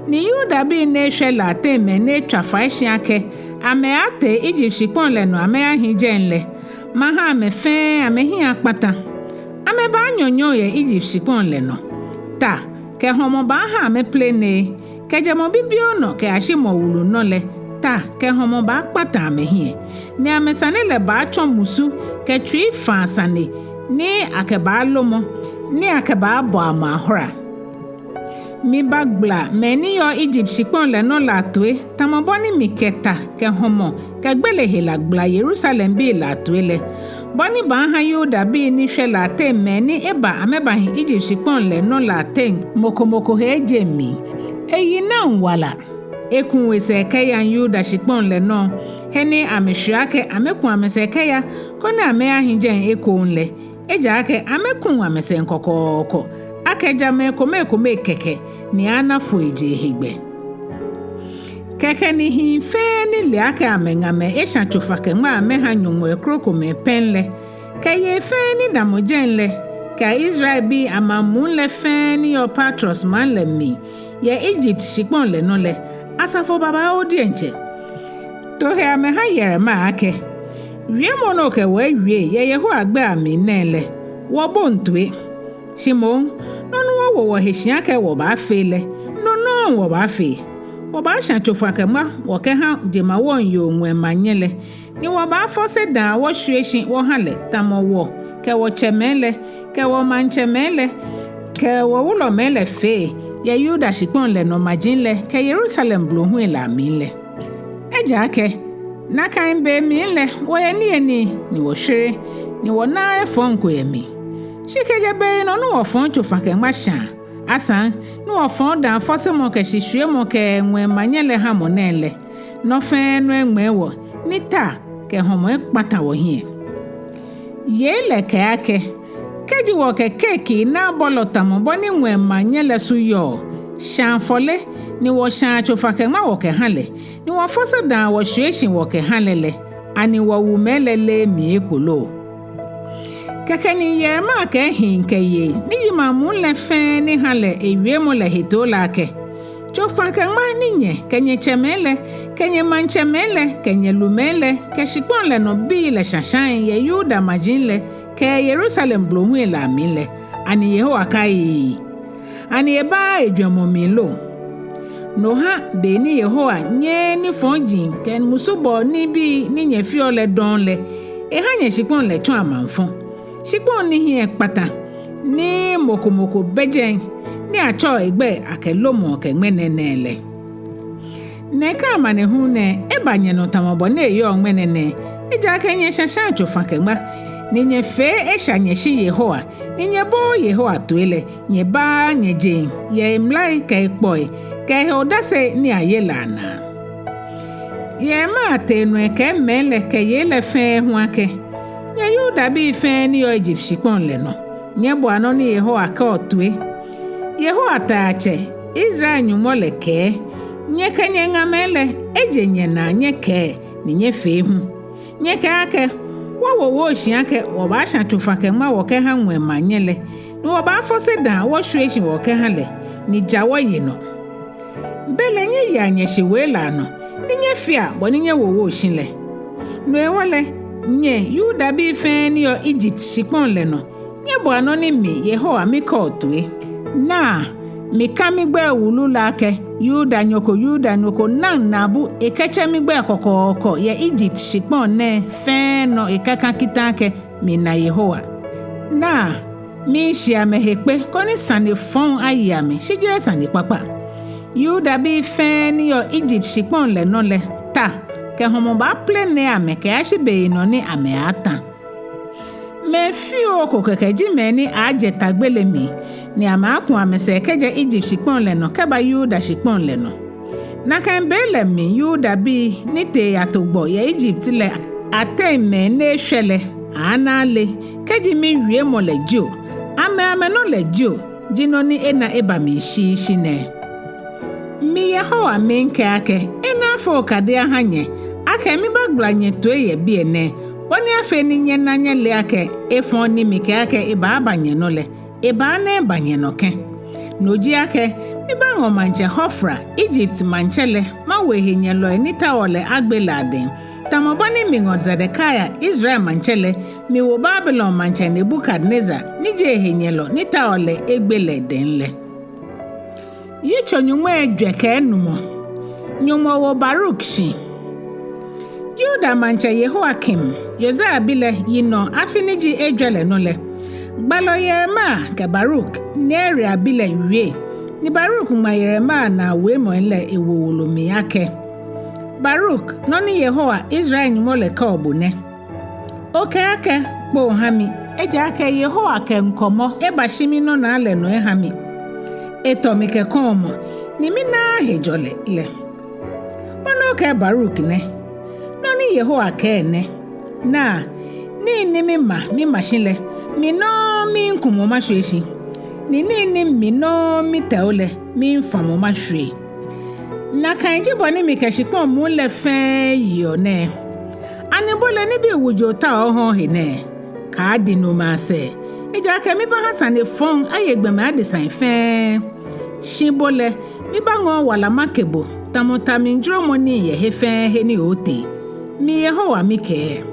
Ni Yudabii ni eshwɛ lɛ ateŋ mɛi ni etswa fai shi akɛ amɛaatee Egypt shikpɔŋ lɛ nɔ amɛyahi jɛi lɛ, mahã amɛ fɛɛ amɛhiɛ akpata. Amɛbaanyɔnyɔɔ yɛ Egypt shikpɔŋ lɛ nɔ. Ta kɛ hɔmɔ baahã amɛplene, kɛjɛ mɔ bibioo nɔ kɛyashi mɔ wulu nɔ lɛ, ta kɛ hɔmɔ baakpata amɛhiɛ, ni amɛsane lɛ baatsɔ musu kɛ tsuifaa sane ni akɛbaalomɔ, ni akɛbaabɔ amɛ ahora. Mibagbala mɛi ni yɔɔ Egypt shikpɔŋ lɛ nɔ lɛ atoi, tamɔ bɔ ni mikɛ ta kɛ hɔmɔ kɛ gbele hela gbala Yerusalembii lɛ atoi lɛ. Bɔ ni baahã Yudabii ni shwɛ lɛ ateŋ mɛi ni eba amɛbahi Egypt shikpɔŋ lɛ nɔ lɛ ateŋ mɔ ko mɔ ko he ejeŋ mli. Eyi naŋ wala. Ekuŋ esɛɛ kɛyaŋ Yuda shikpɔŋ lɛ nɔ, he ni amɛshwe akɛ amɛku amɛsɛɛ kɛya, koni amɛyahi jɛi ekoŋŋ lɛ. Ejaakɛ amɛkuŋ amɛsɛɛ kɔkɔɔkɔ, akɛ jamɛi komɛi komɛi kɛkɛ ni ana foijee hegbɛ. Kɛkɛ ni hii fɛɛ ni le akɛ amɛŋamɛi eshã tsofa kɛ ŋma amɛhã nyɔŋmɔi krokomɛi pɛŋ lɛ, kɛ yei fɛɛ ni damɔ jɛi lɛ, kɛ Israelbii amaŋ muu lɛ fɛɛ ni yɔɔ Patros maŋ lɛ mli yɛ Egypt shikpɔŋ lɛ nɔ lɛ, asafo babaoo diɛŋtsɛ, to he amɛhã Yeremia akɛ: Wiemɔ ni okɛ wɔ ewie yɛ Yehowa gbɛi amli nɛɛ lɛ, wɔboŋ toi. Shi moŋ, nɔ ni wɔwo wɔhe shi akɛ wɔbaafee lɛ, no nɔŋŋ wɔbaafee. Wɔbaashã tsofa kɛ ŋma wɔkɛhã jemawɔŋ yoo ŋwɛi manyɛ lɛ, ni wɔbaafɔse dãa wɔshwie shi wɔhã lɛ tamɔ wɔ kɛ wɔtsɛmɛi lɛ kɛ wɔmaŋtsɛmɛi lɛ kɛ wɔwulɔmɛi lɛ fee yɛ Yuda shikpɔŋ lɛ nɔ maji lɛ kɛ Yerusalem blohui lɛ amli lɛ. Ejaakɛ nakai be mli lɛ wɔyɛ niyenii ni wɔshwere, ni wɔnaaa efɔŋ ko yɛ mli. Shi kɛjɛ beyinɔ ni wɔfɔ̃ tsofa kɛ ŋma shãa, asaŋ ni wɔfɔ̃ dãafɔsemɔ kɛ shishwiemɔ kɛ ŋwɛi manyɛ lɛ hamɔ nɛɛ lɛ, nɔ fɛɛ nɔ eŋmɛɛ wɔ, ni ta kɛ hɔmɔ ekpata wɔhiɛ. Yei lɛ kɛɛ akɛ: Kɛji wɔkɛ keeki naa bɔlɔ tamɔ bɔ ni ŋwɛi manyɛ lɛ su yɔɔ, shã afɔle, ni wɔshã tsofa kɛ ŋma wɔkɛhã lɛ, ni wɔfɔse dãa wɔshwie shi wɔkɛhã lɛ lɛ, ani wɔwumɛi lɛ leee mli eko lo? Kɛkɛ ni Yeremia kɛɛ hii kɛ yei ni ji maŋ muu lɛ fɛɛ ni hã lɛ ewiemɔ lɛ hetoo lɛ akɛ: Tsofa kɛ ŋma ni nyɛ kɛ nyɛtsɛmɛi lɛ kɛ nyɛmaŋtsɛmɛi lɛ kɛ nyɛlumɛi lɛ kɛ shikpɔŋ lɛ nɔ bii lɛ shãshãa yɛ Yuda maji lɛ kɛ Yerusalem blohui lɛ amli lɛ, ani Yehowa kaiii? Ani ebaaa ejwɛŋmɔ mli lo? No ha be ni Yehowa nyɛɛɛ nifɔɔjianii kɛ musubɔɔ nibii ni nyɛfeɔ lɛ dɔŋŋ lɛ, eha nyɛshikpɔŋ lɛ tsɔ amaŋfɔ, shikpɔŋ ni hiɛ kpata, ni mɔ ko mɔ ko bɛ jɛi, ni atsɛɔ egbɛi akɛ Lomɔ kɛ ŋmɛnɛ nɛɛ lɛ. Nɛkɛ amanehulu nɛɛ eba nyɛnɔ tamɔ bɔ ni eyɔɔ ŋmɛnɛ nɛɛ, ejaakɛ nyɛshã shãa tsofa-kɛ-ŋma, ni nyɛfee esha nyɛshi Yehowa, ni nyɛbooo Yehowa toi lɛ, nyɛbaaa nyɛjeŋ yɛ emlai kɛ ekpɔi kɛ ehe odase ni aye lɛ anaa. Yeremia tee nɔ ekɛɛ mɛi lɛ kɛ yei lɛ fɛɛ hu akɛ: Nyɛ Yudabii fɛɛ ni yɔɔ Ijipt shikpɔŋ lɛ nɔ, nyɛboa nɔ ni Yehowa kɛɔ toi. Yehowa Taiatsɛ, Israel Nyɔŋmɔ lɛ kɛɛ: Nyɛkɛ nyɛŋamɛi lɛ, eje nyɛnaa nyɛkɛɛ, ni nyɛfee hu. Nyɛkɛɛ akɛ: Wɔwowoo shi akɛ wɔbaashã tsofa-kɛ-ŋma wɔkɛha ŋwɛi maŋnyɛ lɛ, ni wɔbaafɔse dãa wɔshwie shi wɔkɛha lɛ, ni ja wɔye nɔ. Belɛ nyɛyea nyɛshiwoi lɛ anɔ, ni nyɛfea bɔ ni nyɛwowoo shi lɛ. No hewɔ lɛ, nyɛ Yudabii fɛɛ ni yɔɔ Ijipt shikpɔŋ lɛ nɔ, nyɛboa nɔ ni mi Yehowa mikɛɔ toi. Naa, mika migbɛi wulu lɛ akɛ Yudanyo ko Yudanyo ko naŋ naabu ekɛtsɛ migbɛi kɔkɔɔkɔ yɛ Ijipt shikpɔŋ nɛɛ fɛɛ nɔ ekɛka kita akɛ mina Yehowa. Naa, miishi amɛhe kpe koni sane fɔŋ aye amɛ, shi jeee sane kpakpa. Yudabii fɛɛ ni yɔɔ Ijipt shikpɔŋ lɛ nɔ lɛ, ta kɛ hɔmɔ baaplene amɛ kɛyashi beyinɔ ni amɛaatã. Mɛi fioo ko kɛkɛ ji mɛi ni aaajɛ ta gbele mli, ni amɛaaku amɛsɛɛ kɛjɛ Ijipt shikpɔŋ lɛ nɔ kɛba Yuda shikpɔŋ lɛ nɔ. Nakai be lɛ mli Yudabii ni tee yato gbɔ yɛ Ijipt lɛ ateŋ mɛi ni eshwɛ lɛ, aana ale, kɛji miwiemɔ lɛ jio, amɛ amɛnɔ lɛ jio, ji nɔ ni ena eba mli shishi nɛɛ. Mi Yehowa miikɛɛ akɛ, enɛ afee okadi aha nyɛ, akɛ mibaagbala nyɛtoi yɛ biɛ nɛɛ, bɔ ni afee ni nyɛna nyɛle akɛ efɔŋ ni mikɛɛ akɛ ebaaba nyɛnɔ lɛ, ebaana eba nyɛnɔ kɛ̃. No ji akɛ, mibaaŋɔ maŋtsɛ Hofra, Ijipt maŋtsɛ lɛ, mawo ehenyɛlɔi ni taoɔ lɛ agbe lɛ adɛŋ, tamɔ bɔ ni miŋɔ Zedekia, Israel maŋtsɛ lɛ, miwo Babilon maŋtsɛ Nebukadnezar, ni ji ehenyɛlɔ ni taoɔ lɛ egbe lɛ dɛŋ lɛ. Yitso nyɔŋmai ejwɛ kɛ enumɔ. Nyɔŋmɔ wo Baruk shi. Yuda maŋtsɛ Yehoiakim, Yosia bi lɛ, yinɔ afi ni ji ejwɛ lɛ nɔ lɛ, gbalɔ Yeremia kɛ Baruk, Neria bi lɛ wie, ni Baruk ŋma Yeremia naa wiemɔi lɛ ewo wolo mli akɛ: Baruk, nɔ ni Yehowa, Israel Nyɔŋmɔ lɛ kɛɔ bo nɛ: Okɛɛ akɛ, kpoo ha mi, ejaakɛ Yehowa kɛ ŋkɔmɔ ebashi minɔnaa lɛ nɔ eha mi. Etɔ mi kɛ kɔɔmɔ, ni minaaa hejɔlɛ lɛ. Bɔ ni okɛɛ Baruk nɛ: Nɔ ni Yehowa kɛɛ nɛ: Naa, nii ni mima mima shi lɛ, mi nɔŋŋ miikumɔ mashwie shi, ni nii ni mi nɔŋŋ mitɛo lɛ, miifamɔ mashwie. Nakai ji bɔ ni mikɛ shikpɔŋ muu lɛ fɛɛ yeɔ nɛɛ. Ani bo lɛ nibii wuji otaoɔ oha ohe nɛɛ? Kaadi nomɛi asɛɛ, ejaakɛ mibaaha sane fɔŋ aye gbɔmɛi adesai fɛɛ. Shi bo lɛ, mibaaŋɔ owala make bo, tamɔ ta mli juromɔ nii yɛ he fɛɛ he ni ootee. Mi Yehowa mikɛɛ.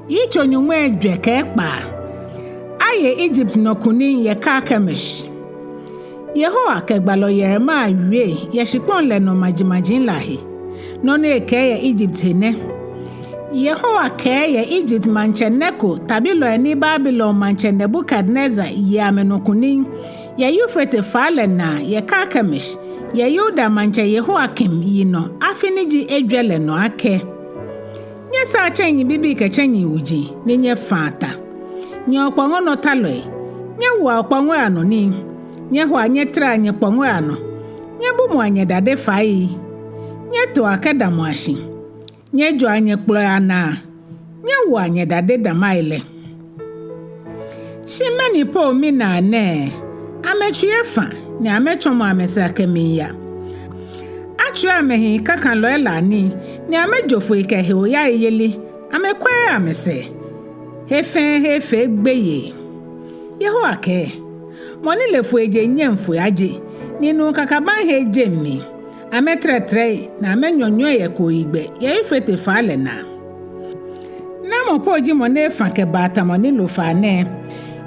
Yitso nyɔŋmai ejwɛ kɛ ekpaa. Aye Ijipt nɔ kunim yɛ Karkemish. Yehowa kɛ gbalɔ Yeremia wie yɛ shikpɔŋ lɛ nɔ majimaji lɛ ahe. Nɔ ni ekɛɛ yɛ Ijipt he nɛ: Yehowa kɛɛ yɛ Ijipt maŋtsɛ Neko tabilɔi ni Babilon maŋtsɛ Nebukadnezar ye amɛnɔ kunim, yɛ Eufrate faa lɛ naa, yɛ Karkemish, yɛ Yuda maŋtsɛ Yehoiakim yinɔ afi ni ji ejwɛ lɛ nɔ akɛ: Nyɛsaa tsɛŋi bibii kɛ tsɛŋi wuji, ni nyɛfaa ta. Nyɛ okpɔŋɔnɔtalɔi lɛ, nyɛwoa okpɔŋɔi anɔ nii, nyɛhoa nyɛtraa nyɛkpɔŋɔi anɔ, nyɛbumɔa nyɛdade fai, nyɛtoa kɛdamɔa shi, nyɛjoa nyɛkplɔi anaa, nyɛwoa nyɛdade damai lɛ. Shi mɛni po minaa nɛɛ? Amɛtsui efa, ni amɛtsɔmɔ amɛsɛɛ kɛmiiya. Atswia amɛhii kakalɔi lɛ anii, ni amɛjo foi kɛ heoyayeli, amɛkwɛɛɛ amɛsɛɛ. He fɛɛ he efee gbeyei. Yehowa kɛɛ: Mɔ ni le foi ejeŋ nyɛŋ foi aje, ni nuu kakabaŋ he ejeŋ mli. Amɛtɛrɛtɛrɛi, ni amɛnyɔnyɔi yɛ kooyigbɛ yɛ Eufrate faa lɛ naa. Namɔ po ji mɔ ni efa kɛbaa tamɔ Nilo faa nɛɛ,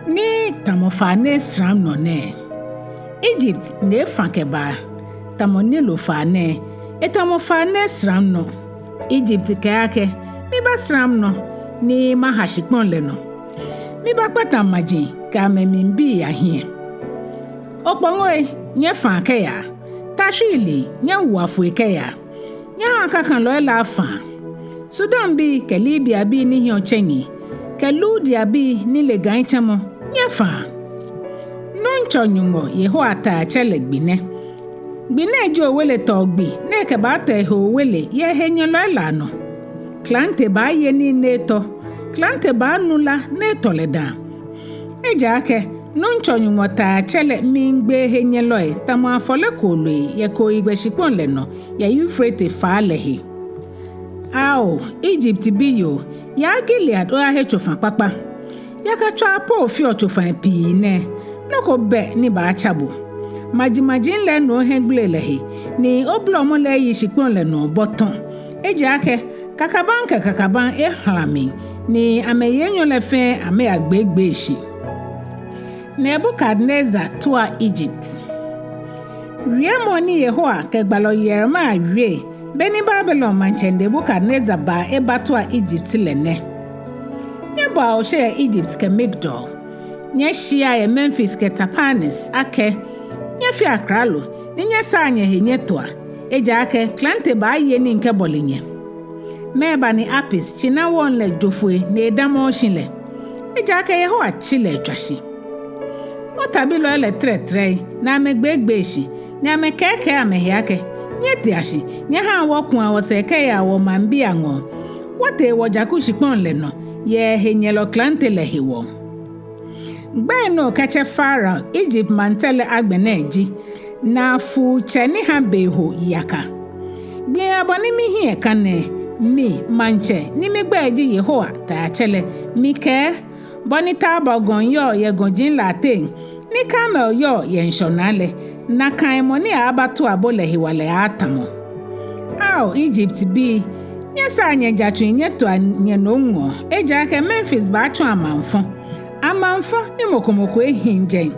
ni tamɔ faa ni esram nɔ nɛɛ? Ijipt ni efa kɛbaa tamɔ Nilo faa nɛɛ, etamɔ faa nɛɛ sram nɔ. Ijipt kɛɛ akɛ, mibasram nɔ, ni maha shikpɔŋ lɛ nɔ. Mibakpata maji kɛ amɛmlibii ahiɛ. Okpɔŋɔi, nyɛfaa kɛyaa. Tashwiilii, nyɛwoa foi kɛyaa. Nyɛhaa kakalɔi lɛ afaa. Sudanbii kɛ Libiabii ni hiɔ tsɛŋi, kɛ Ludiabii ni le gaitsɛmɔ, nyɛfaa. Nuŋtsɔ Nyɔŋmɔ Yehowa Taiatsɛ lɛ gbi nɛ. Gbi nɛɛ ji oweletɔɔ gbi ni ekɛbaatɔ ehe owele yɛ ehenyɛlɔi lɛ anɔ. Klante baaye nii ni etɔ, klante baanu la ni etɔ lɛ dãa. Ejaakɛ Nuŋtsɔ Nyɔŋmɔ Taiatsɛ lɛ miigbe ehenyɛlɔi tamɔ afɔle kooloi yɛ kooyigbɛ shikpɔŋ lɛ nɔ yɛ Eufrate faa lɛ he. Ao, Ijipt biyoo, yaa Gilead oyahe tsofa kpakpa. Yakatswaa po ofeɔ tsofai pii nɛɛ, nɔ ko bɛ ni baatsa bo. Majimaji lɛ enu ohiɛgbele lɛ he, ni obolɔmɔ lɛ eyi shikpɔŋ lɛ nɔ obɔtɔ. Ejaakɛ kakabaŋ kɛ kakabaŋ ehala mli, ni amɛyi enyɔ lɛ fɛɛ amɛyagbeegbee shi. Nebukadnezar tua Ijipt. Wiemɔ ni Yehowa kɛ gbalɔ Yeremia wie be ni Babilon maŋtsɛ Nebukadnezar ba ebatua Ijipt lɛ nɛ. Nyɛbɔa oshe yɛ Ijipt kɛ Migdol. Nyɛshiɛa yɛ Memfis kɛ Tapanhes akɛ, nyɛfea klalo, ni nyɛsaa nyɛhe nyɛtoa, ejaakɛ klante baaye nii kɛbɔle nyɛ. Mɛɛba ni Apis, tsina wɔŋ lɛ, jo foi ni edamɔɔɔ shi lɛ? Ejaakɛ Yehowa tsi lɛ etswa shi. Wɔtabilɔi lɛ tɛrɛtɛrɛi, ni amɛgbeegbee shi, ni amɛkɛɛkɛɛ amɛhe akɛ, nyɛtea shi, nyɛhaa wɔkua wɔsɛɛ kɛyaa wɔmaŋbii aŋɔɔ. Wɔtee wɔjaku shikpɔŋ lɛ nɔ yɛ henyɛlɔ klante lɛ hewɔ. Gbɛi ni okɛtsɛ Farao, Ijipt maŋtsɛ lɛ agbɛnɛ ji, naafutsɛ ni ha be ho yaka. Gbii abɔ ni mihiɛ ka nɛɛ, mi, maŋtsɛ ni migbɛi ji Yehowa Taiatsɛ lɛ, mikɛɛ, bɔ ni Tabor gɔŋ yɔɔ yɛ gɔji lɛ ateŋ, ni Karmel yɔɔ yɛ ŋshɔnaa lɛ, nakai mɔ ni aaabatua bo lɛ hewalɛ aaatamɔ. Ao, Ijiptbii, nyɛsaa nyɛjatsui nyɛtoa nyɛnomŋɔɔ, ejaakɛ Memfis baatsɔ amaŋfɔ, amaŋfɔ ni mɔ ko mɔ ko ehiŋ jɛi.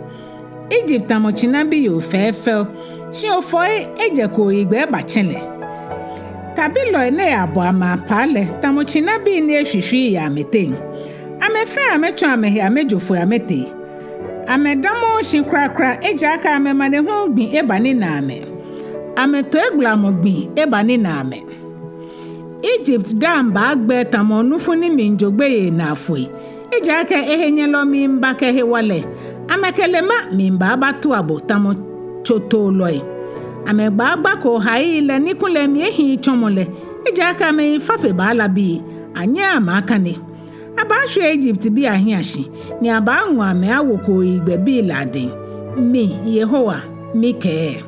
Ijipt tamɔ tsinabiyoo fɛɛfɛo, shi ofɔi ejɛ kooyigbɛ ebatsɛ lɛ. Tabilɔi ni eyabɔ amɛ apaa lɛ tamɔ tsinabii ni eshwishwii yɛ amɛteŋ. Amɛ fɛɛ amɛtsɔ amɛhe amɛjo foi amɛtee. Amɛdamɔɔɔ shi kwraa kwraa, ejaakɛ amɛmanehulu gbi eba nina amɛ. Amɛtoigbalamɔ gbi eba nina amɛ. Ijipt daaŋ baagbɛɛ tamɔ onufu ni miijo gbeyei naa foi, ejaakɛ ehenyɛlɔ miiba kɛ hewalɛ. Amɛkɛ lema miiba abatua bo tamɔ tsotoolɔi. Amɛbaagba koohai lɛ ni kulɛ mli ehiii tsɔmɔ lɛ, ejaakɛ amɛyi fa fe baalabii, anyɛɛɛ amɛ akane. Abaashwie Ijiptbii ahiɛ ashi, ni abaaŋɔ amɛ awo kooyigbɛbii lɛ adɛŋ. Mi, Yehowa, mikɛɛ.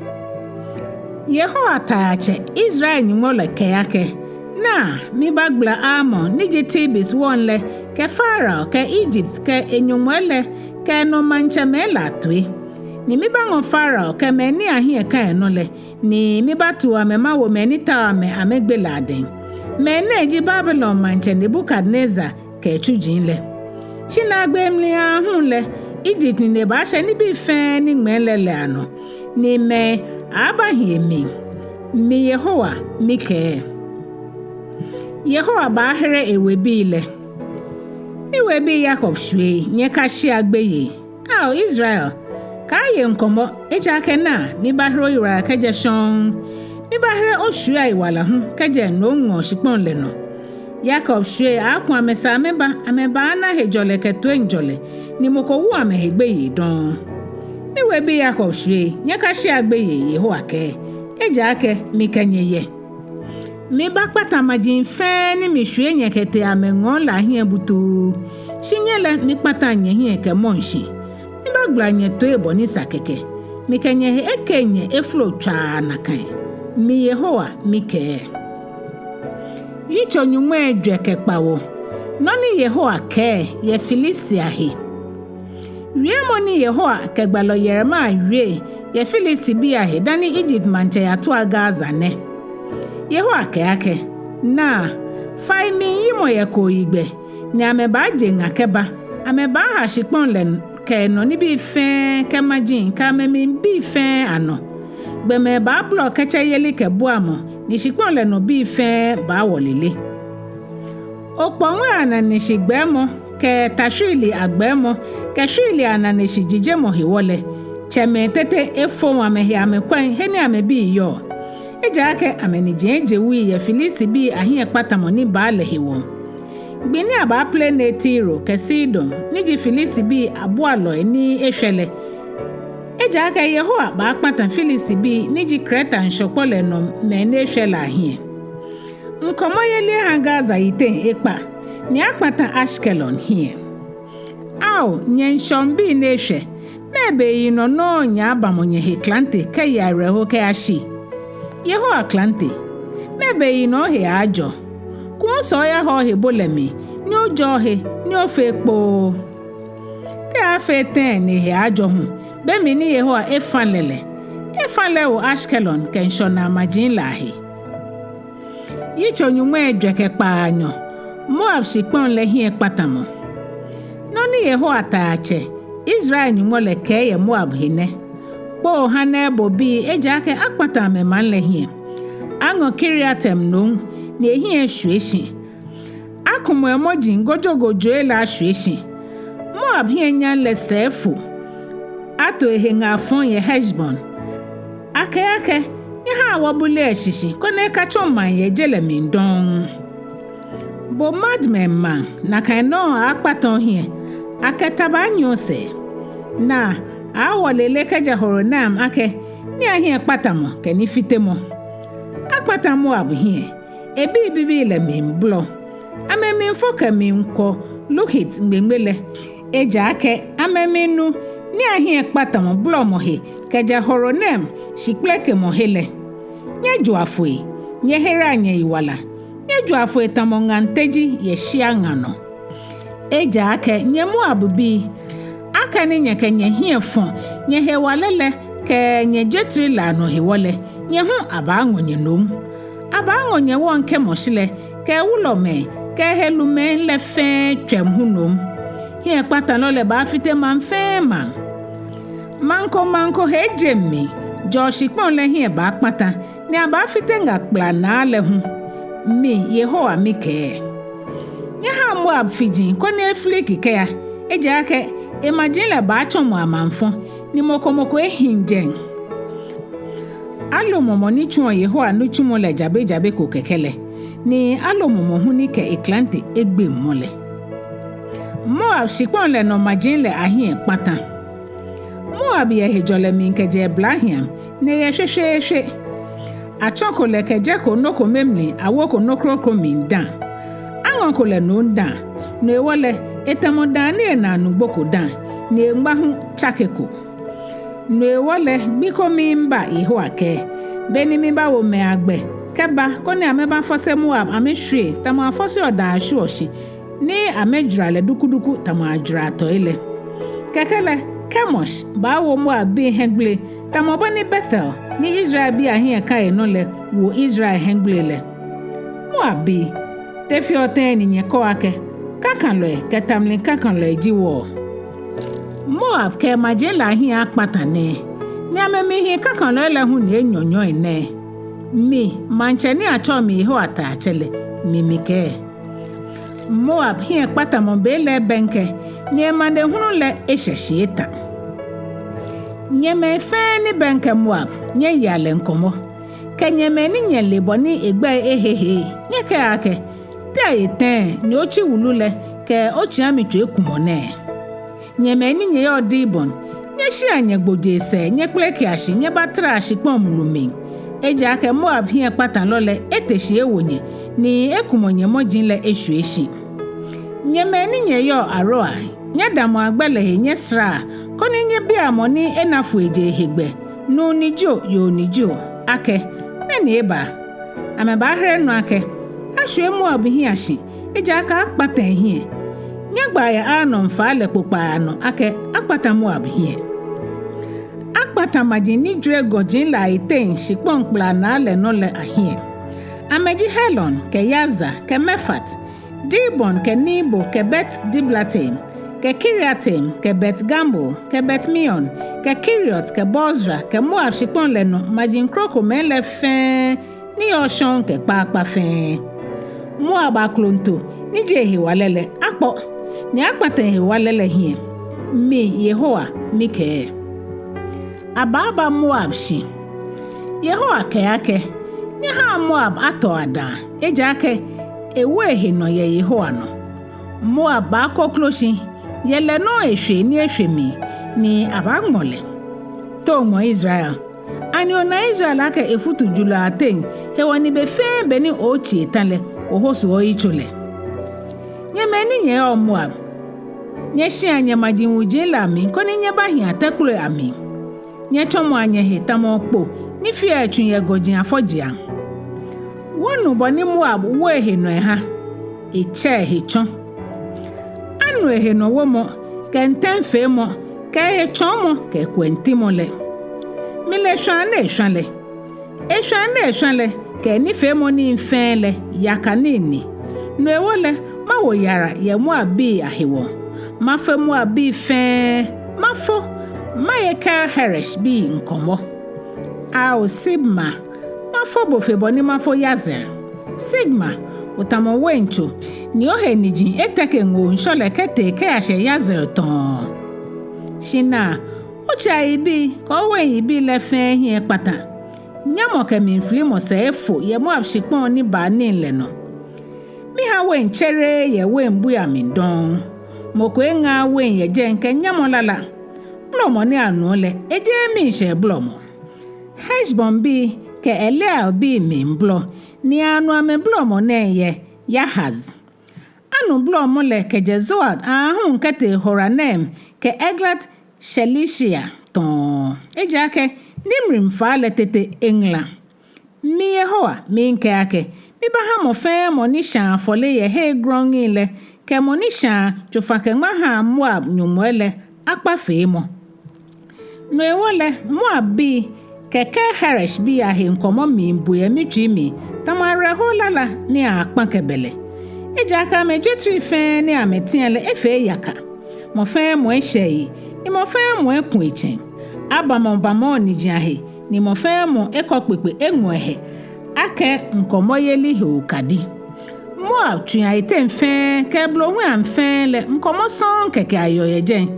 Yehowa Taiatsɛ, Israel Nyɔŋmɔ lɛ kɛɛ akɛ, naa, mibaagbala Amon ni ji Tibis wɔŋ lɛ, kɛ Farao, kɛ Ijipt, kɛ enyɔŋmɔi lɛ, kɛ enɔ maŋtsɛmɛi lɛ atoi. Ni mibaaŋɔ Farao kɛ mɛi ni ahiɛ ka enɔ lɛ, ni mibaatuu amɛ mawo mɛi ni taoɔ amɛ amɛgbe lɛ adɛŋ. Mɛi nɛɛ ji Babilon maŋtsɛ Nebukadnezar kɛ etsuji lɛ. Shi naagbee mli aahu lɛ, Ijipt nine baashɛ nibii fɛɛ ni ŋmɛɛ lɛ lɛ anɔ, ni mɛi aabaahi emli. Mi Yehowa mikɛɛ. Yehowa baahere ewebii lɛ. Miwebii Yakob shwiei, nyɛkashea gbeyei. Ao Israel, kaaye ŋkɔmɔ, ejaakɛ naa, mibaahere oyiwala kɛjɛ shɔŋŋ. Mibaahere oshwiei ayiwala hu kɛjɛ nomŋɔɔ shikpɔŋ lɛ nɔ. Yakob shwiei aaaku amɛsɛɛ amɛba, amɛbaana hejɔlɛ kɛ toiŋjɔlɛ, ni mɔ ko wu amɛhe gbeyei dɔŋŋ. Miwebii Yakob shwiei, nyɛkashea gbeyei, Yehowa kɛɛ, ejaakɛ mikɛ nyɛ yɛ. Mibaakpata maji fɛɛ ni mishwie nyɛ kɛtee amɛŋɔɔ lɛ ahiɛ butuu. Shi nyɛ lɛ, mikpataŋ nyɛhiɛ kɛmɔŋ shi. Mibaagbala nyɛtoi bɔ ni sa kɛkɛ. Mikɛ nyɛhe ekeŋ nyɛ efolo tswaa nakai. Mi Yehowa mikɛɛ. Yitso nyɔŋmai ejwɛ kɛ kpawo. Nɔ ni Yehowa kɛɛ yɛ Filistia he. Wiemɔ ni Yehowa kɛ gbalɔ Yeremia wie yɛ Filistibii ahe dani Ijipt maŋtsɛ yatua Gaza nɛ. Yehowa kɛɛ akɛ, naa, fai miiyimɔ yɛ kooyigbɛ, ni amɛbaaje ŋa kɛba, amɛbaaha shikpɔŋ lɛ kɛ enɔ nibii fɛɛ kɛ maji kɛ amɛmlibii fɛɛ anɔ. Gbɔmɛi baabolɔ kɛtsɛ yelikɛbuamɔ, ni shikpɔŋ lɛ nɔ bii fɛɛ baawɔ lele. Okpɔŋɔi ananeshi gbɛɛmɔ kɛ Tashwiili agbɛɛmɔ kɛ Shwiili ananeshi jijemɔ hewɔ lɛ, tsɛmɛi tete efoŋ amɛhe amɛkwɛŋ he ni amɛbii yɔɔ. Ejaakɛ amɛnijiaŋ eje wui yɛ Filistibii ahiɛkpatamɔ ni baa lɛ hewɔ. Gbi ni abaaplene Tiro kɛ Sidon, ni ji Filistibii abualɔi ni eshwɛ lɛ, ejaakɛ Yehowa baakpata Filistibii ni ji Kreta ŋshɔkpɔ lɛ nɔ mɛi ni eshwɛ lɛ ahiɛ. Ŋkɔmɔyeli eha Gaza yiteŋ ekpa, ni akpata Ashkelon hiɛ. Ao, nyɛ ŋshɔŋbii ni eshwɛ, mɛɛ be yinɔ nɔŋŋ nyɛaabamɔ nyɛhe klante kɛye awerɛho kɛyashi? Yehowa klante, mɛɛ be yinɔ ohe aaajɔ? Kuu osɛɛ oyaha ohebo lɛ mli, ni ojɔ ohe, ni ofee kpoo. Te aaafee tɛŋŋ ni ehe aaajɔ hu, be mli ni Yehowa efã lɛ lɛ? Efã lɛ ewo Ashkelon kɛ ŋshɔnaa maji lɛ ahe. Yitso nyɔŋmai ejwɛ kɛ kpaanyɔ. Moab shikpɔŋ lɛ hiɛkpatamɔ. Nɔ ni Yehowa Taiatsɛ, Israel Nyɔŋmɔ lɛ kɛɛ yɛ Moab he nɛ: Kpoo ha Nebo bii, ejaakɛ akpata amɛmaŋ lɛ hiɛ. Aŋɔ Kiriataim nom, ni ehiɛ eshwie shi. Akumɔ emɔji gojogojoi lɛ ashwie shi. Moab hiɛnyam lɛ sɛɛ efo. Ato ehe ŋaa fɔŋ yɛ Heshbon. Akɛɛ akɛ: Nyɛhaa wɔbule eshishi, koni ekatsɔ maŋ yɛ je lɛ mli dɔŋŋ. Bo Madmen maŋ, nakai nɔŋŋ akpata ohiɛ, akɛ ta baanyiɛ osɛɛ. Naa, aawɔ lele kɛjɛ Horonaim akɛ: Nii ahiɛkpatamɔ kɛ nifitemɔ. Akpata Moab hiɛ, ebii bibii lɛ miibolɔ. Amɛmiifo kɛmiikwɔ Luhit ŋmeŋme lɛ. Ejaakɛ amɛmiinu nii ahiɛkpatamɔ bolɔmɔ he kɛjɛ Horonaim shikplekemɔ he lɛ. Nyɛjoa foi, nyɛherea nyɛyiwala. Nyɛjoa foi tamɔ ŋaŋ teji yɛ shia ŋa nɔ. Ejaakɛ nyɛ Moab bii, akɛni nyɛkɛ nyɛhiɛ fɔ nyɛhewalɛ lɛ kɛ nyɛjwetri lɛ anɔ hewɔ lɛ, nyɛ hu abaaŋɔ nyɛ nom. Abaaŋɔ nyɛ wɔŋ Kemosh lɛ kɛ ewulɔmɛi kɛ ehe lumɛi lɛ fɛɛ tswɛm hu nom. Hiɛkpatalɔ lɛ baafite maŋ fɛɛ maŋ. Maŋ ko maŋ ko he ejeŋ mi, jɔɔ shikpɔŋ lɛ hiɛ baakpata, ni abaafite ŋa kplanaa lɛ hu. Mi Yehowa mikɛɛ. Nyɛhaa Moab fiji koni efiliki kɛya, ejaakɛ emaji lɛ baatsɔmɔ amaŋfɔ, ni mɔ ko mɔ ko ehiŋ jɛi. Alomɔ mɔ ni tsuɔ Yehowa nitsumɔ lɛ jabejabe ko kɛkɛ lɛ, ni alomɔ mɔ hu ni kɛ eklante egbeŋ mɔ lɛ. Moab shikpɔŋ lɛ nɔ maji lɛ ahiɛkpata. Moab yɛ hejɔlɛ mli kɛjɛ eblahiiaŋ, ni eyɛ shweshweeshwe. Atsɔko lɛ kɛjɛko nɔ kome mli awoko nɔ kroko mli dã. Aŋɔko lɛ nom dã, no hewɔ lɛ etamɔ dãa ni enaa nu gboko dã, ni eŋma hu tsakeko. No hewɔ lɛ gbi ko miiba, Yehowa kɛɛ, beni mibaawo mɛi agbɛ kɛba koni amɛbafɔse Moab amɛshwie tamɔ afɔseɔ dãa ashwieɔ shi, ni amɛjwara lɛ dukuduku tamɔ ajwaraa tɔi lɛ. Kɛkɛ lɛ Kemosh baawo Moabbii hiɛgbele tamɔ bɔ ni Betel ni Israelbii ahiɛ ka enɔ lɛ wo Israel hiɛgbele lɛ. Moabbii, te feɔ tɛŋŋ ni nyɛkɛɔ akɛ kakalɔi kɛ tamli kakalɔi ji wɔ? Moab kɛ emaji lɛ ahiɛ akpata nɛɛ, ni amɛmiihi kakalɔi lɛ hu ni enyɔnyɔi nɛɛ. Mi, maŋtsɛ ni atsɛɔ mi Yehowa Taiatsɛ lɛ, mi mikɛɛ. Moab hiɛkpatamɔ be lɛ ebɛŋkɛ, ni emanehulu lɛ eshɛ shi eta. Nyɛ mɛi fɛɛ ni bɛŋkɛ Moab, nyɛyea lɛ ŋkɔmɔ. Kɛ nyɛ mɛi ni nyɛle bɔ ni egbɛi ehehe, nyɛkɛa akɛ: Te aye tɛŋŋ ni otsi wulu lɛ kɛ otsiami tso ekumɔ nɛɛ? Nyɛ mɛi ni nyɛyɔɔ Dibon, nyɛshia nyɛgbojee sɛɛ nyɛkpelekea shi nyɛbataraa shikpɔŋ mulu mli. Ejaakɛ Moab hiɛkpatalɔ lɛ ete shi ewo nyɛ, ni ekumɔ nyɛmɔji lɛ eshwie shi. Nyɛ mɛi ni nyɛyɔɔ Aroer, nyɛdamɔa gbɛ lɛ he nyɛsaraa, koni nyɛbia mɔ ni ena foijee hegbɛ, nuu ni jio, yoo ni jio, akɛ: Mɛni eba? Amɛbaahere nɔ akɛ: Ashwie Moab hiɛ shi, ejaakɛ akpata ehiɛ. Nyɛgbaa yɛ Arnon faa lɛ kpokpaa nɔ akɛ akpata Moab hiɛ. Akpata maji ni jwere gɔji lɛ ayiteŋ shikpɔŋ kplanaa lɛ nɔ lɛ ahiɛ. Amɛji Helon kɛ Yaza kɛ Mefaat, Dibon kɛ Nebo kɛ Bet Diblatain, kɛ Kiriataim, kɛ Bet-Gamul, kɛ Bet-Meon, kɛ Keriot, kɛ Bozra, kɛ Moab shikpɔŋ lɛ nɔ maji krokomɛi lɛ fɛɛ ni yɔɔ shɔŋŋ kɛ kpaakpa fɛɛ. Moab aklonto ni ji ehewalɛ lɛ akpɔ, ni akpata ehewalɛ lɛ hiɛ. Mi Yehowa mikɛɛ. Abaaba Moab shi. Yehowa kɛɛ akɛ, nyɛhaa Moab atɔ adãa, ejaakɛ ewo ehe nɔ yɛ Yehowa nɔ. Moab baakoklo shi yɛ lɛ nɔŋŋ eshwee ni eshwe mli, ni abaaŋmɔ lɛ. Too ŋɔ Israel. Ani ona Israel akɛ efutu julɔi ateŋ, hewɔ ni be fɛɛ be ni ootsi etã lɛ, ohosoɔ oyitso lɛ? Nyɛ mɛi ni nyɛyɔɔ Moab, nyɛshia nyɛmaji wuji lɛ amli, koni nyɛbahi atɛkploi amli. Nyɛtsɔmɔa nyɛhe tamɔ okpo ni feɔ etsu yɛ gɔji afɔjea. Wɔnu bɔ ni Moab wo ehe nɔ eha, etsɛ ehe tsɔ. Anu ehe nɔ womɔ, kɛ ntɛŋfeemɔ, kɛ ehe tsɔɔmɔ, kɛ kuɛŋtimɔ lɛ. Mile eshwãa ni eshwã lɛ. Eshwãa ni eshwã lɛ, kɛ enifeemɔ nii fɛɛ lɛ, yaka nii ni. No hewɔ lɛ, mawo yara yɛ Moabbii ahewɔ. Mafo Moabbii fɛɛ, mafo, maye Kir-Heresh bii ŋkɔmɔ. Ao Sibma, mafo bo fe bɔ ni mafo Yazer. Sibma, otamɔ weintso, ni ohe niji eteke ŋoo ŋshɔ lɛ kɛtee kɛyashɛ Yazer tɔɔ. Shi naa, otsei ayibii kɛ owein yibii lɛ fɛɛ hiɛ ekpata. Nyamɔ kɛ mlifilimɔ sɛɛ efo yɛ Moab shikpɔŋ ni baa nii lɛ nɔ. Miha wein tsereee yɛ wein bui amli dɔŋŋ. Mɔ ko eŋaaa wein yɛ jɛi kɛ nyamɔ lala. Blɔmɔ ni anuɔ lɛ, ejeee miishɛɛ blɔmɔ. Heshbonbii kɛ Elealebii miiblɔ, ni anu amɛblɔmɔ nɛɛ yɛ Yahaz. Anu blɔmɔ lɛ kɛjɛ Zoar aahu kɛtee Horonaim kɛ Eglat Shelishiya tɔɔ. Ejaakɛ Nimrim faa lɛ tete eŋala. Mi Yehowa miikɛɛ akɛ, mibaaha mɔ fɛɛ mɔ ni shãa afɔle yɛ hei grɔŋŋi lɛ, kɛ mɔ ni shãa tsofa-kɛ-ŋma haa Moab nyɔŋmɔi lɛ akpa feemɔ. No hewɔ lɛ, Moabbii kɛ Kir-Hereshbii ahe ŋkɔmɔ miibu yɛ mitsui mli, tamɔ awerɛho lala ni akpã kɛbɛ lɛ. Ejaakɛ amɛjwetrii fɛɛ ni amɛtiã lɛ efee yaka. Mɔ fɛɛ mɔ eshɛ eyi, ni mɔ fɛɛ mɔ eku etsɛŋ. Abamɔbamɔɔ niji ahe, ni mɔ fɛɛ mɔ ekɔ kpekpe eŋɔ ehe akɛ ŋkɔmɔyeli he okadi. Moab tsui ayiteŋ fɛɛ kɛ blohui amli fɛɛ lɛ ŋkɔmɔ sɔŋŋ kɛkɛ ayɔɔ yɛ jɛi.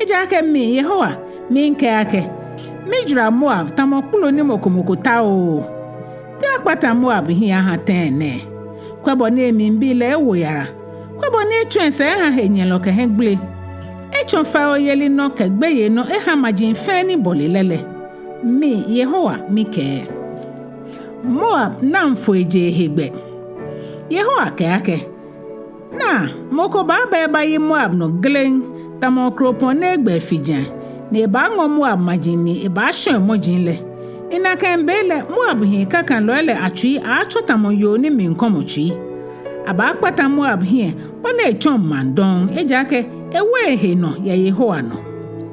Ejaakɛ mi Yehowa miikɛɛ akɛ, mijwara Moab tamɔ kpulu ni mɔ ko mɔ ko taooo. Te akpata Moab hiɛ aha tɛŋŋ nɛɛ? Kwɛ bɔ ni emlibii lɛ ewo yara. Kwɛ bɔ ni etsɔ esɛɛ eha henyɛlɔ kɛ hiɛgbele. Etsɔ fɛoyeli nɔ kɛ gbeyei nɔ eha maji fɛɛ ni bɔle lɛ lɛ. Mi Yehowa mikɛɛ. Moab naŋ foijee hegbɛ. Yehowa kɛɛ akɛ, naa, mɔ ko baaba ebayi Moab nɔ geleŋ, tamɔ okropɔŋ ni egbɛ efijiaŋ, ni ebaaŋɔ Moab maji ni ebaashɔ̃ emɔji lɛ. Ni nakai be lɛ Moab hii kakalɔi lɛ atsui aaatsɔ tamɔ yoo ni miikɔmɔ tsui. Abaakpata Moab hiɛ bɔ ni etsɔŋ maŋ dɔŋŋ, ejaakɛ ewo ehe nɔ yɛ Yehowa nɔ.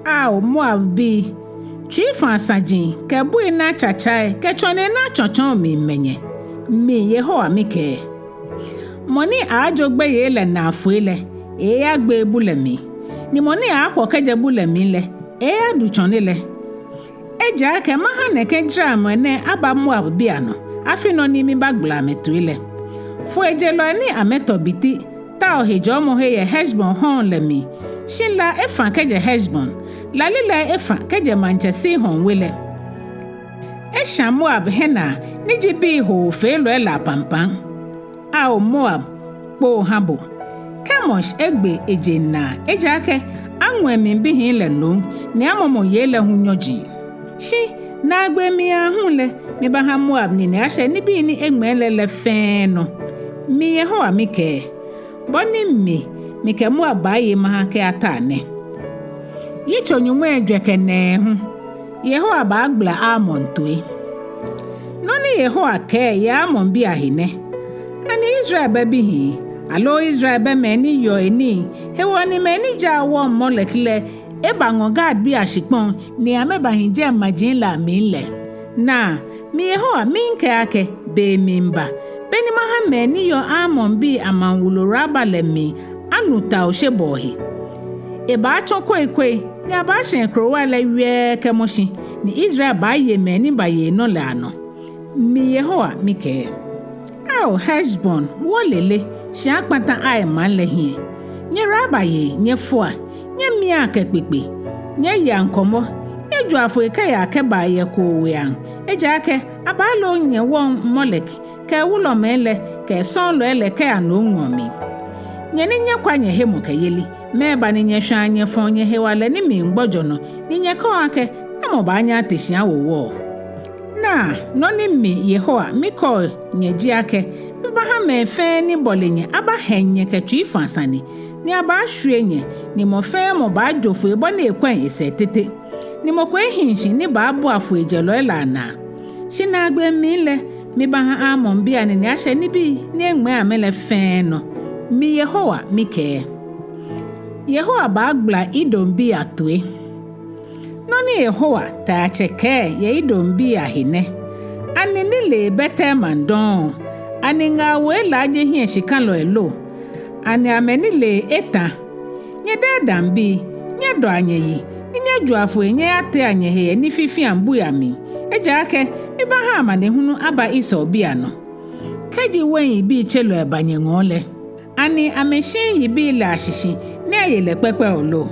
Ao Moabbii, tsuifaa saji kɛ bui ni atsatsae kɛ tsɔnei ni atsɔtsɔɔ miimɛ nyɛ. Mi Yehowa mikɛɛ. Mɔ ni aaajo gbeyei lɛ naa foi lɛ, eeeyagbe bu lɛ mli, ni mɔ ni aaakwɔ kɛjɛ bu lɛ mli lɛ, eeeyadu tsɔne lɛ. Ejaakɛ maha nɛkɛ jaramɔi nɛɛ aba Moabbii anɔ, afi nɔ ni mibaagbala amɛtoi lɛ. Foijelɔi ni amɛtɔ biti tao hejɔɔmɔhe yɛ Heshbon hɔɔŋ lɛ mli, shi la efã kɛjɛ Heshbon, lalilɛi efã kɛjɛ maŋtsɛ Sihon we lɛ. Eshã Moab hiɛnaa ni ji bii hoofeelɔi lɛ apampaŋ. Ao Moab, kpoo ha bo! Kemosh egbe ejeŋ naa, ejaakɛ aŋɔ emli bihii lɛ nom, ni amɔmɔ yei lɛ hu nyɔji. Shi naagbee mli aahu lɛ, mibaaha Moab nine ashɛ nibii ni eŋmɛɛ lɛ lɛ fɛɛ nɔ. Mi Yehowa mikɛɛ. Bɔ ni mi, mikɛ Moab baaye maha kɛyata nɛ. Yitso nyɔŋmai ejwɛ kɛ nɛɛhu. Yehowa baagbala Amon toi. Nɔ ni Yehowa kɛɛ yɛ Amonbii ahe nɛ. Ani Israel bɛ bihii, aloo Israel bɛ mɛi ni yeɔ enii, hewɔ ni mɛi ni jaa wɔŋ Molek lɛ ebaŋɔ Gadbii ashikpɔŋ ni amɛbahi jɛi maji lɛ amli lɛ? Naa, mi Yehowa miikɛɛ akɛ, be miiba, be ni maha mɛi ni yɔɔ Amonbii amaŋ wulu Raba lɛ mli anu taoshebɔɔ he. Ebaatsɔ koikoi, ni abaashã ekrowai lɛ wiɛɛ kɛmɔ shi, ni Israel baaye mɛi ni baye enɔ lɛ anɔ. Mi Yehowa mikɛɛ. Ao Heshbon, wɔ lele, shi akpata Ai maŋ lɛ hiɛ. Nyɛ Raba yei, nyɛfoa, nyɛmiaa kɛ kpekpe, nyɛyea ŋkɔmɔ, nyɛjoa foi kɛyaa kɛbaa yɛ kooweiaŋ, ejaakɛ abaalo nyɛwɔŋ Molek kɛ ewulɔmɛi lɛ kɛ esɔɔlɔi lɛ kɛya nomŋɔɔ mli. Nyɛ ni nyɛkwa nyɛhemɔkɛyeli, mɛɛba ni nyɛshwãa nyɛfɔ̃ɔ nyɛhewalɛ ni mli gbɔjɔ nɔ, ni nyɛkɛɔ akɛ, namɔ baanyɛ ate shi awo wɔ? Naa, nɔ ni mi Yehowa mikɛɔ nyɛ ji akɛ, mibaaha mɛi fɛɛ ni bɔle nyɛ abahe nyɛ kɛ tsuifaa sane, ni abaashwie nyɛ, ni mɔ fɛɛ mɔ baajo foi bɔ ni ekwɛŋ esɛɛ tete, ni mɔ ko ehiŋ shi ni baabua foijɛlɔi lɛ anaa. Shi naagbee mli lɛ, mibaaha Amonbii anine ashɛ nibii ni eŋmɛɛ amɛ lɛ fɛɛ nɔ. Mi Yehowa mikɛɛ. Yehowa baagbala Edombii atoi. Nɔ ni Yehowa Taiatsɛ kɛɛ yɛ Edombii ahe nɛ: Ani nilee bɛ Teman dɔŋŋ? Ani ŋaawoi laaje hiɛshikalɔi lo? Ani amɛnilee etã? Nyɛ Dedanbii, nyɛdɔa nyɛyi, ni nyɛjoa foi nyɛyatea nyɛhe yɛ nififiaŋ bui amli, ejaakɛ mibaaha amanehulu aba Esaubii anɔ. Kɛji wein yibii tselɔi ba nyɛŋɔɔ lɛ, ani amɛshiii yibii lɛ ashishi ni aye lɛ kpɛkpɛo lo?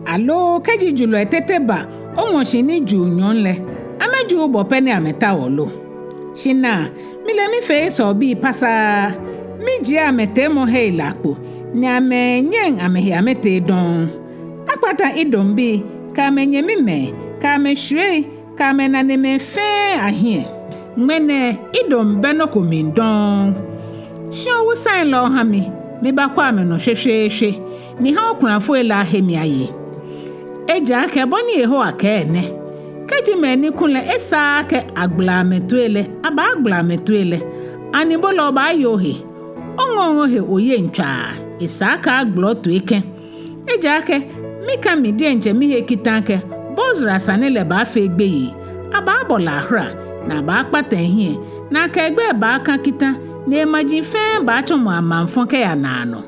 Aloo kɛji julɔi tete ba oŋmɔshi ni juu nyɔɔŋ lɛ, amɛjuuu bɔ pɛ ni amɛtaoɔ lo? Shi naa, mile mifee Esaubii pasaa, mijie amɛteemɔhei lɛ akpo, ni amɛnyɛŋ amɛhe amɛtee dɔŋŋ. Akpata Edombii, kɛ amɛnyɛmimɛi, kɛ amɛshwiei, kɛ amɛnanemɛi fɛɛ ahiɛ. Ŋmɛnɛ Edom bɛ nɔ ko mli dɔŋŋ. Shi owusai lɛ oha mi, mibakwɛ amɛnɔ shweshweeshwe, ni ha okulafoi lɛ ahe mi aye. Ejaakɛ bɔ ni Yehowa kɛɛ nɛ: Kɛji mɛi ni kulɛ esaaa akɛ agbala amɛtoi lɛ, abaagbala amɛtoi lɛ, ani bo lɛ obaaye ohe? Oŋɔŋ ohe oyeŋ tswaa, esa akɛ agbala otoi kɛ̃. Ejaakɛ mikã mi diɛŋtsɛ mihe kitã akɛ Bozra sane lɛ baafee gbeyei, abaabɔ lɛ ahora, ni abaakpata ehiɛ, ni akɛ egbɛi baakã kitã, ni emaji fɛɛ baatsɔmɔ amaŋfɔ kɛya naanɔ.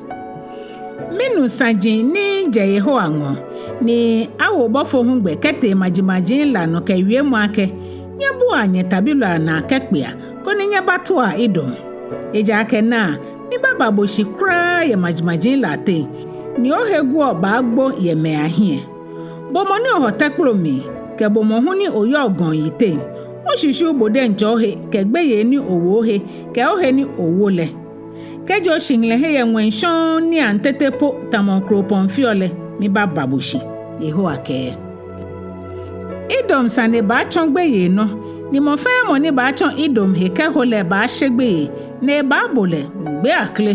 Minu saji ni jɛ Yehowa ŋɔɔ, ni awo bɔfo hu gbɛ kɛtee majimaji lɛ anɔ kɛ wiemɔ akɛ: Nyɛbua nyɛtabilɔi anaa kɛkpea, koni nyɛbatua Edom. Ejaakɛ naa, mibaaba bo shi kwraa yɛ majimaji lɛ ateŋ, ni ohe guɔ baagbo yɛ mɛi ahiɛ. Bo mɔ ni ohɔ tɛkplo mli, kɛ bo mɔ hu ni oyɔɔ gɔŋ yiteŋ, oshishiu bo diɛŋtsɛ ohe, kɛ gbeyei ni owo ohe, kɛ ohe ni owo lɛ. Kɛji oshihilɛhe yɛ ŋwɛi shɔŋŋ niiaŋ tete po tamɔ okropɔŋ feɔ lɛ, mibaaba bo shi, Yehowa kɛɛ. Edom sane baatsɔ gbeyei nɔ, ni mɔ fɛɛ mɔ ni baatsɔ Edom he kɛho lɛ baashe gbeyei, ni ebaabo lɛ gbee akle.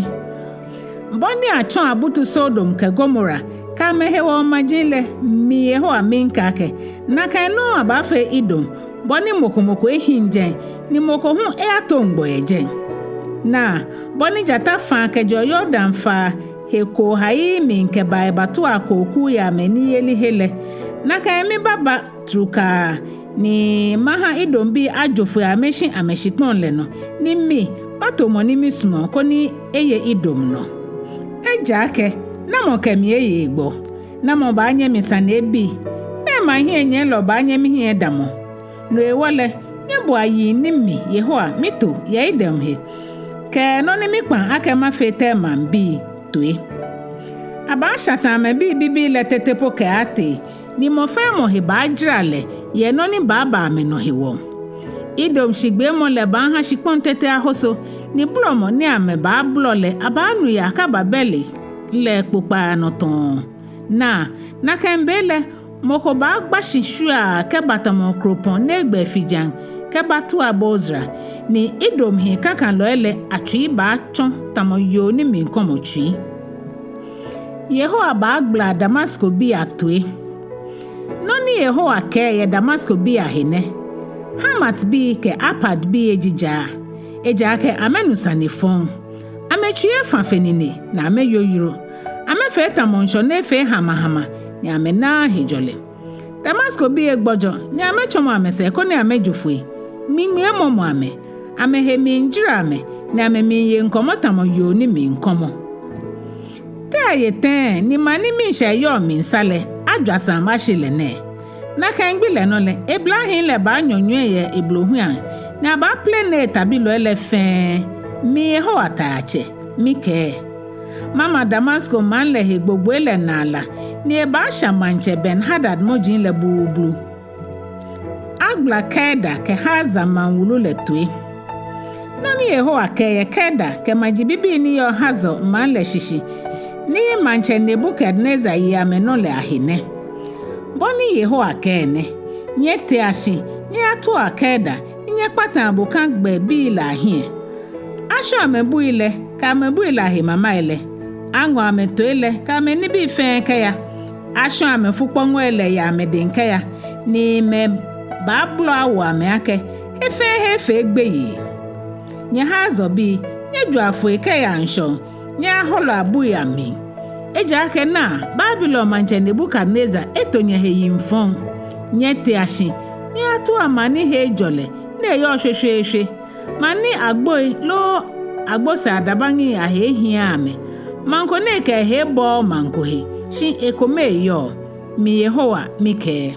Bɔ ni atsɔ abutu Sodom kɛ Gomora kɛ amɛhewɔ maji lɛ, mi Yehowa miikɛɛ akɛ, nakai nɔŋŋ abaafee Edom, bɔ ni mɔ ko mɔ ko ehiŋ jɛi, ni mɔ ko hu eyatoŋ gbɔ yɛ jɛi. Naa, bɔ ni jata faa kɛjɛɔ Yordan faa he koohai mli kɛbaa ebatua kooku yɛ amɛniyelihe lɛ, nakai mibaaba trukaa, ni maha Edombii ajo foi amɛshi amɛshikpɔŋ lɛ nɔ, ni mibato mɔ ni misumɔɔ koni eye Edom nɔ. Ejaakɛ namɔ kɛ mi eye egbɔ? Namɔ baanyɛ mi sane ebi? Mɛɛ maŋ hiɛnyiɛlɔ baanyɛ mihiɛ edamɔ? No hewɔ lɛ, nyɛbua yii ni mi Yehowa mito yɛ Edom he, kɛ nɔ ni mikpa akɛ mafee Temanbii toi. Abaashata amɛbii bibii lɛ tete po kɛaatee, ni mɔ fɛɛ mɔ he baajara lɛ yɛ nɔ ni baaba amɛnɔ hewɔ. Edom shigbeemɔ lɛ baaha shikpɔŋ tete ahoso, ni bolɔmɔ ni amɛbaabolɔ lɛ abaanu yɛ Akaba bɛle lɛ kpokpaa nɔ tɔɔ. Naa, nakai be lɛ, mɔ ko baagba shi shwiaa kɛba tamɔ okropɔŋ ni egbɛ efijaŋ kɛbatua Bozra, ni Edom hii kakalɔi lɛ atsui baatsɔ tamɔ yoo ni miikɔmɔ tsui. Yehowa baagbala Damaskobii atoi. Nɔ ni Yehowa kɛɛ yɛ Damaskobii ahe nɛ: Hamatbii kɛ Arpadbii ejijaa, ejaakɛ amɛnu sane fɔŋ. Amɛtsui efa fe nine, ni amɛyoyoro. Amɛfee tamɔ ŋshɔ ni efee hamahama, ni amɛnaaa hejɔlɛ. Damaskobii egbɔjɔ, ni amɛtsɔmɔ amɛsɛɛ koni amɛjo foi. Ŋmiŋmi emɔmɔ amɛ. Amɛhe miijara amɛ, ni amɛmiiye ŋkɔmɔ tamɔ yoo ni miikɔmɔ. Te aye tɛŋŋ ni maŋ ni miishɛɛ yɔɔ mli sa lɛ ajwa sɛɛ ashi lɛ nɛɛ? Nakai gbi lɛ nɔ lɛ, eblahii lɛ baanyɔnyɔi yɛ eblohuiaŋ, ni abaaplene etabilɔi lɛ fɛɛ. Mi Yehowa Taiatsɛ mikɛɛ. Mama Damasko maŋ lɛ he gbogboi lɛ naa la, ni ebaasha maŋtsɛ Ben-Hadad mɔji lɛ blublu. Agbala Kedar kɛ Hazor maŋ wulu lɛ toi. Nɔ ni Yehowa kɛɛ yɛ Kedar kɛ maji bibii ni yɔɔ Hazor maŋ lɛ shishi, ni maŋtsɛ Nebukadnezar ye amɛnɔ lɛ ahe nɛ. Bɔ ni Yehowa kɛɛ nɛ: Nyɛtea shi, nyɛyatua Kedar, ni nyɛkpataa bokagbɛbii lɛ ahiɛ. Ashɔ̃ amɛbui lɛ kɛ amɛbui lɛ ahe mamai lɛ, aŋɔ amɛtoii lɛ kɛ amɛnibii fɛɛ kɛya. Ashɔ̃ amɛfukpɔŋɔi lɛ yɛ amɛdɛŋ kɛya, ni mɛi baabolɔ awo amɛ akɛ: He fɛɛ he efee gbeyei. Nyɛ Hazorbii, nyɛjoa foi kɛyaa ŋshɔŋ, nyɛyahɔlɔa abui amli. Ejaakɛ naa, Babilon maŋtsɛ Nebukadnezar eto nyɛhe yiŋ fɔŋ. Nyɛtea shi, nyɛyatua maŋ ni he ejɔ lɛ, ni eyɔɔ shweshweeshwe. Maŋ ni agboi loo agbosɛɛ adabaŋi ahe ehiaaa amɛ. Maŋ ko ni ekɛ ehe bɔɔɔ maŋ ko he, shi ekome eyɔɔ. Mi Yehowa mikɛɛ.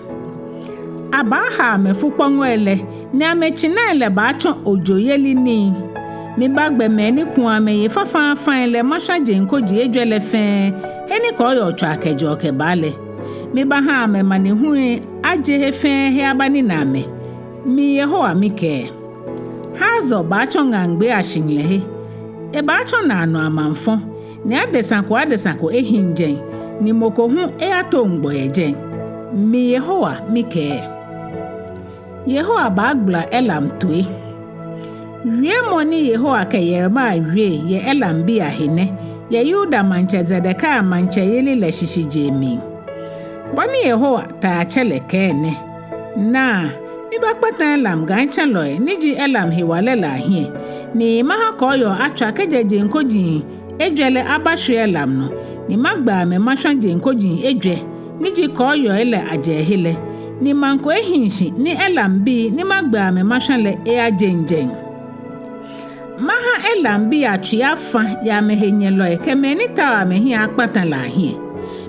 Abaaha amɛfukpɔŋɔi lɛ, ni amɛtsinai lɛ baatsɔ ojoyeli nii. Mibaagbɛ mɛi ni kuɔ amɛyi fafafai lɛ mashwa jeŋ koji ejwɛ lɛ fɛɛ, he ni kɔɔyɔɔ tswaa kɛjɛɔ kɛbaa lɛ. Mibaaha amɛmanehui aje he fɛɛ he abanina amɛ. Mi Yehowa mikɛɛ. Hazor baatsɔ ŋaŋgbeei ashihilɛhe. Ebaatsɔ naanɔ amaŋfɔ, ni adesa ko adesa ko ehiŋ jɛi, ni mɔ ko hu eyatoŋ gbɔ yɛ jɛi. Mi Yehowa mikɛɛ. Yehowa baagbala Elam toi. Wiemɔ ni Yehowa kɛ Yeremia wie yɛ Elambii ahe nɛ, yɛ Yuda maŋtsɛ Zedekia maŋtsɛyeli lɛ shishijee mli. Bɔ ni Yehowa Taiatsɛ lɛ kɛɛ nɛ: Naa, mibaakpata Elam gãitsɛ̃lɔi ni ji Elam hewalɛ lɛ ahiɛ, ni maha kɔɔyɔɔ atswa kɛjɛ jeŋ koji ejwɛ lɛ abashwie Elam nɔ, ni magbɛ amɛ mashwa jeŋ koji ejwɛ ni ji kɔɔyɔɔi lɛ ajɛɛhe lɛ, ni maŋ ko ehiŋ shi ni Elambii ni magbɛ amɛ mashwa lɛ eyajeŋ jɛi. Maha Elambii atsui afa yɛ amɛhenyɛlɔi kɛ mɛi ni taoɔ amɛhiɛ akpata lɛ ahiɛ.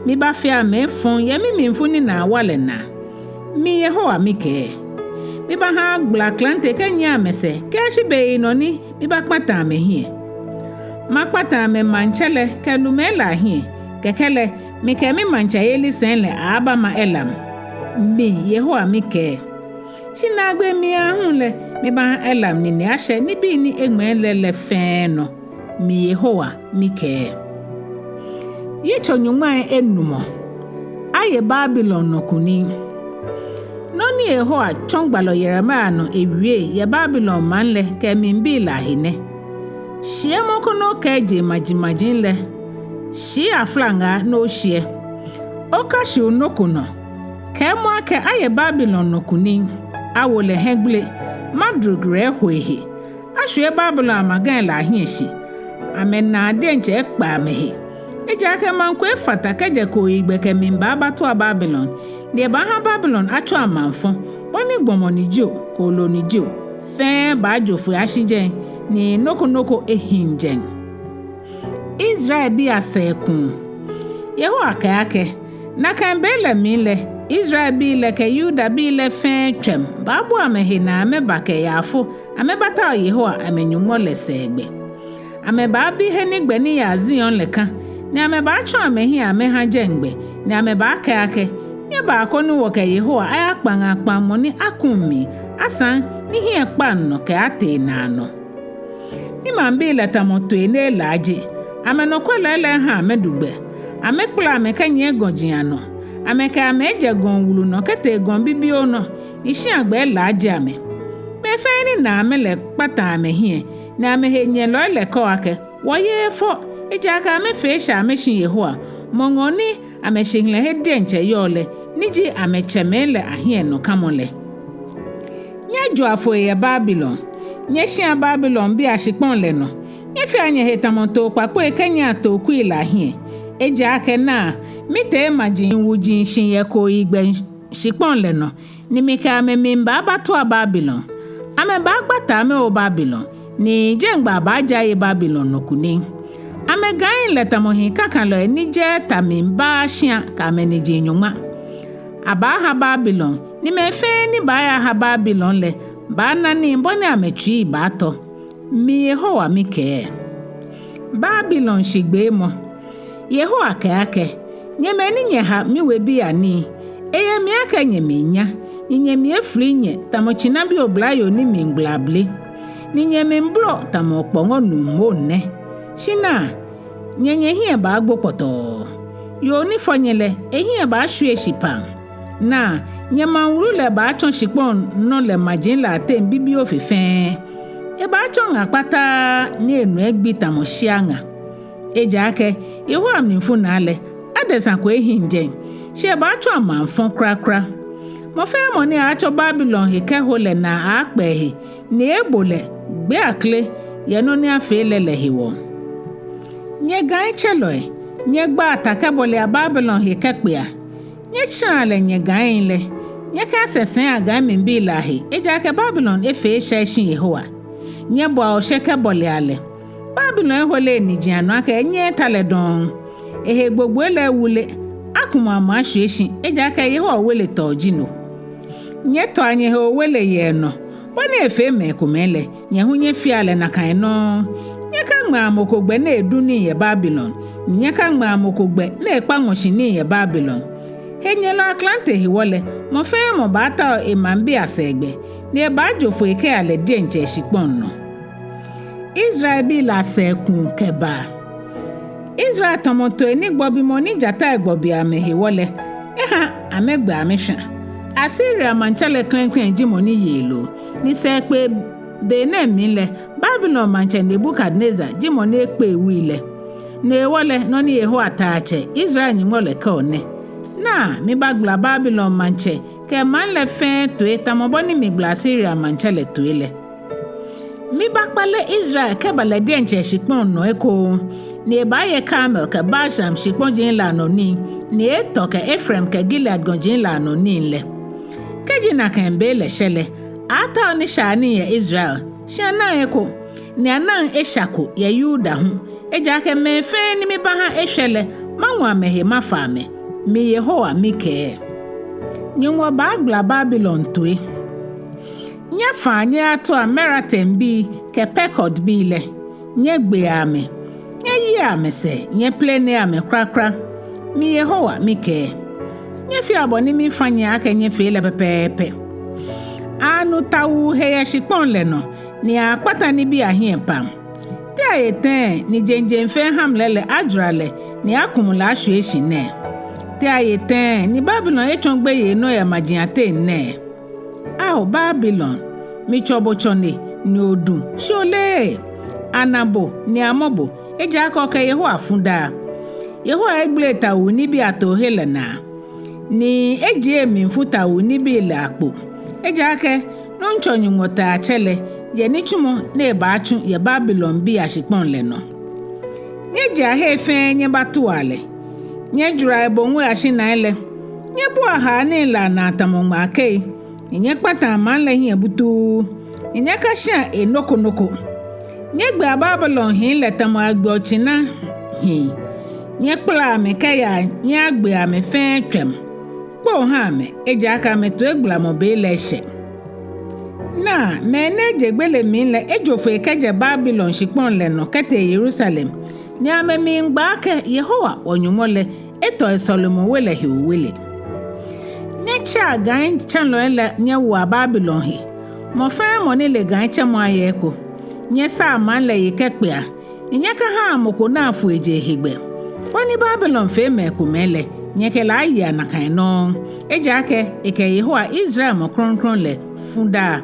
Mibaafee amɛ efɔŋ yɛ mimlifu ni naa wa lɛ naa. Mi Yehowa mikɛɛ. Mibaaha agbala klante kɛnyiɛ amɛsɛɛ kɛyashi beyinɔ ni mibaakpata amɛhiɛ. Makpata amɛmaŋtsɛ lɛ kɛ lumɛi lɛ ahiɛ, kɛkɛ lɛ mikɛ mimaŋtsɛyeli sɛi lɛ aaabama Elam. Mi Yehowa mikɛɛ. Shi naagbee mli aahu lɛ, mibaaha Elam nine ashɛ nibii ni eŋmɛɛ lɛ lɛ fɛɛ nɔ. Mi Yehowa mikɛɛ. Yitso nyɔŋmai enumɔ. Aye Babilon nɔ kunim. Nɔ ni Yehowa tsɔ gbalɔ Yeremia nɔ ewie yɛ Babilon maŋ lɛ kɛ emlibii lɛ ahe nɛ. Shiɛmɔ ko ni okɛɛ jeŋmajimaji lɛ, shii aflaŋaa ni oshiɛ. Okashiu nɔ ko nɔ. Kɛɛmɔ akɛ aye Babilon nɔ kunim, awo lɛ hiɛgbele, Marduk rɛho ehe. Ashwie Babilon amagai lɛ ahiɛ shi. Amɛnaa diɛŋtsɛ ekpɛ amɛhe. Ejaakɛ maŋ ko efata kɛjɛ kooyigbɛ kɛmiiba abatua Babilon, ni ebaaha Babilon atsɔ amaŋfɔ, bɔ ni gbɔmɔ ni jio, kooloo ni jio, fɛɛ baajo foi ashi jɛi, ni nɔ ko nɔ ko ehiŋ jɛi. Israelbii asɛɛkuu. Yehowa kɛɛ akɛ, nakai be lɛ mli lɛ, Israelbii lɛ kɛ Yudabii lɛ fɛɛ tswɛm baabua amɛhe naa amɛba kɛ yaafo amɛbatao Yehowa amɛ-Nyɔŋmɔ lɛ sɛɛgbɛ. Amɛbaabi he ni gbɛ ni yaa Zion lɛ kã, ni amɛbaatsɔ amɛhiɛ amɛha jɛŋgbɛ, ni amɛbaakɛɛ akɛ, nyɛbaa koni wɔkɛ Yehowa ayakpaŋa kpaŋmɔ ni akuŋ mli, asaŋ ni hiɛ kpaŋ nɔ kɛaatee naanɔ. Mimaŋbii lɛ tamɔ tooi ni elaaje. Amɛnɔkwɛlɔi lɛ eha amɛdu gbɛ. Amɛkpala amɛ kɛnyiɛ gɔji anɔ. Amɛkɛ amɛ ejɛ gɔŋ wulu nɔ kɛtee gɔŋ bibioo nɔ, ni shia gbɛ elaaje amɛ. Mɛi fɛɛ ni na amɛ lɛ kpataa amɛhiɛ, ni amɛhenyɛlɔi lɛ kɛɔ akɛ, wɔyeee fɔ, ejaakɛ amɛfee esha amɛshi Yehowa, mɔ ŋɔɔ ni amɛshihilɛhe diɛŋtsɛ yɔɔ lɛ, ni ji amɛtsɛmɛi lɛ ahiɛnɔkamɔ lɛ. Nyɛjoa foi yɛ Babilon. Nyɛshia Babilonbii ashikpɔŋ lɛ nɔ. Nyɛfea nyɛhe tamɔ too kpakpoi kɛnyiɛa tookui lɛ ahiɛ. Ejaakɛ naa, mitee maji wuji shi yɛ kooyigbɛ shikpɔŋ lɛ nɔ, ni mikɛ amɛ miiba abatua Babilon. Amɛbaakpata amɛwo Babilon, ni jeŋba baajaye Babilon nɔ kunim. Amɛgãi lɛ tamɔ hii kakalɔi ni jɛɛɛ ta mli baaa shia kɛ amɛniji nyɔŋma. Abaaha Babilon, ni mɛi fɛɛ ni baayaha Babilon lɛ baana nii bɔ ni amɛtsuii baatɔ. Mi Yehowa mikɛɛ. Babilon shigbeemɔ. Yehowa kɛɛ akɛ, nyɛ mɛi ni nyɛha miwebii anii, eyɛ mli akɛ nyɛmiinya, ni nyɛmiifli nyɛ tamɔ tsinabi oblayoo ni miigbala abele, ni nyɛmiibolɔ tamɔ okpɔŋɔ nuu moŋ nɛ. Shi naa, nyɛ nyɛhiɛ baagbo kpɔtɔɔ. Yoo ni fɔ nyɛ lɛ, ehiɛ baashwie shi paŋ. Naa, nyɛmaŋ wulu lɛ baatsɔ shikpɔŋ nɔ lɛ maji lɛ ateŋ bibioo fe fɛɛ. Ebaatsɔ ŋa kpataa ni enu egbi tamɔ shia ŋa. Ejaakɛ Yehowa mlifu naa lɛ, adesa ko ehiŋ jɛi, shi ebaatsɔ amaŋfɔ kwraa kwraa. Mɔ fɛɛ mɔ ni aaatsɔ Babilon he kɛho lɛ naa aaakpɛ ehe, ni eebo lɛ gbee akle yɛ nɔ ni afee lɛ lɛ hewɔ. Nyɛ gãitsɛlɔi, nyɛgbaa ta kɛbɔlea Babilon he kɛkpea. Nyɛtsɛrɛa lɛ nyɛ gãi lɛ. Nyɛkasɛsɛa gãimlibii lɛ ahe, ejaakɛ Babilon efee esha eshi Yehowa. Nyɛbɔa oshe kɛbɔlea lɛ. Babilon ehole eniji anɔ akɛ enyɛɛɛ ta lɛ dɔŋŋ. Ehe gbogboi lɛ ewule, akumɔ amɛ ashwie shi, ejaakɛ Yehowa owele tɔɔ ji no. Nyɛtɔa nyɛhe owele yɛ enɔ, bɔ ni efee mɛi komɛi lɛ, nyɛ hu nyɛfea lɛ nakai nɔŋŋ. Nyɛkaŋmɛa mɔ ko gbɛ ni edu nii yɛ Babilon, ni nyɛkaŋmɛa mɔ ko gbɛ ni ekpa ŋmɔshi nii yɛ Babilon. Henyɛlɔ aklante hewɔ lɛ, mɔ fɛɛ mɔ baatao emaŋbii asɛɛgbɛ, ni ebaajo foi kɛya lɛ diɛŋtsɛ eshikpɔŋ nɔ. Israelbii lɛ asɛɛkuu kɛbaa. Israel tamɔ tooi ni gbɔbimɔ ni jatai gbɔbiɔ amɛ hewɔ lɛ, eha amɛgbɛ amɛshwa. Asiria maŋtsɛ lɛ klɛŋklɛŋ ji mɔ ni yeee loo, ni sɛɛkpee be nɛɛ mli lɛ, Babilon maŋtsɛ Nebukadnezar ji mɔ ni ekpee wui lɛ. No hewɔ lɛ, nɔ ni Yehowa Taiatsɛ, Israel Nyɔŋmɔ lɛ kɛɔ nɛ: Naa, mibaagbala Babilon maŋtsɛ kɛ emaŋ lɛ fɛɛ toi tamɔ bɔ ni migbala Asiria maŋtsɛ lɛ toi lɛ. Mibaakpale Israel kɛba lɛ diɛŋtsɛ eshikpɔŋ nɔ ekoŋŋ, ni ebaaye Karmel kɛ Bashan shikpɔji lɛ anɔ nii, ni etɔ kɛ Efraim kɛ Gilead gɔji lɛ anɔ nii lɛ. Kɛji nakai be lɛ shɛ lɛ, aaatao nishaianii yɛ Israel, shi anaŋ eko, ni anaŋ esha ko yɛ Yuda hu. Ejaakɛ mɛi fɛɛ ni mibaaha eshwɛ lɛ, maŋɔ amɛhe mafa amɛ. Mi Yehowa mikɛɛ. Nyɔŋmɔ baagbala Babilon toi. Nyɛfaa nyɛyatua Meratenbii kɛ Pekodbii lɛ, nyɛgbea amɛ, nyɛyia amɛsɛɛ, nyɛplenea amɛ kwraa kwraa. Mi Yehowa mikɛɛ. Nyɛfea bɔ ni mifa nyɛ akɛ nyɛfee lɛ pɛpɛɛpɛ. Aanu tawuu he yɛ shikpɔŋ lɛ nɔ, ni akpata nibii ahiɛ pam. Te aye tɛŋŋ ni jeŋjeŋ fɛɛ hamle lɛ ajwara lɛ, ni akumɔ lɛ ashwie shi nɛɛ? Te aye tɛŋŋ ni Babilon etsɔ gbeyei nɔ yɛ maji ateŋ nɛɛ? Ao Babilon, mitsɔ bo tsɔne, ni odu, shi oleee. Ana bo, ni amɔ bo, ejaakɛ okɛ Yehowa fu daa. Yehowa egbele tawuu nibii atoohe lɛ naa, ni ejie emlifu tawuu nibii lɛ akpo. Ejaakɛ Nuŋtsɔ Nyɔŋmɔ Taiatsɛ lɛ yɛ nitsumɔ ni ebaatsu yɛ Babilonbii ashikpɔŋ lɛ nɔ. Nyɛjea he fɛɛ nyɛbatua lɛ. Nyɛjwara eboŋui ashinai lɛ. Nyɛbua haanii lɛ anaa tamɔ ŋmaakei, ni nyɛkpataa maŋ lɛ hiɛ butuu, ni nyɛkashia enɔ ko nɔ ko. Nyɛgbea Babilon hii lɛ tamɔ agbeɔ tsina hii. Nyɛkpalaa amɛ kɛyaa nyɛyagbea amɛ fɛɛ tswɛm. Kpoo ha amɛ, ejaakɛ amɛtoigbalamɔ be lɛ eshɛ. Naa, mɛi ni eje gbele mli lɛ ejo foi kɛjɛ Babilon shikpɔŋ lɛ nɔ kɛtee Yerusalem, ni amɛmiigba akɛ Yehowa wɔ-Nyɔŋmɔ lɛ etɔ esɔlemɔwe lɛ he owele. Nyɛtsɛa gãitsɛlɔi lɛ nyɛwoa Babilon he. Mɔ fɛɛ mɔ ni le gãitsɛmɔ ayɛ eko. Nyɛsaa maŋ lɛ yi kɛkpea, ni nyɛkahaa mɔ ko naa foijee hegbɛ. Bɔ ni Babilon fee mɛi komɛi lɛ, nyɛkɛ lɛ ayea nakai nɔŋŋ. Ejaakɛ ekɛ Yehowa, Israel Mɔ Krɔŋkrɔŋ lɛ, fu daa.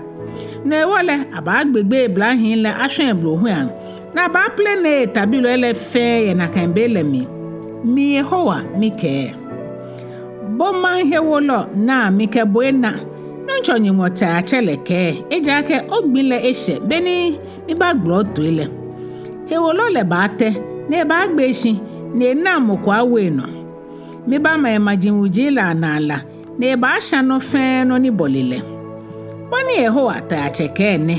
No hewɔ lɛ, abaagbe gbei oblahii lɛ ashwa eblohuiaŋ, ni abaaplene etabilɔi lɛ fɛɛ yɛ nakai be lɛ mli. Mi Yehowa mikɛɛ. Bo maŋ hewolɔ, naa, mikɛ bo ena, Nuŋtsɔ Nyɔŋmɔ Taiatsɛ lɛ kɛɛ, ejaakɛ ogbi lɛ eshɛ be ni mibaagbala otoi lɛ. Hewolɔ lɛ baatɛ, ni ebaagbee shi, ni enaŋ mɔ ko awo enɔ. Mibaama emaji wuji lɛ anaa la, ni ebaasha nɔ fɛɛ nɔ ni bɔle lɛ. Bɔ ni Yehowa Taiatsɛ kɛɛ nɛ: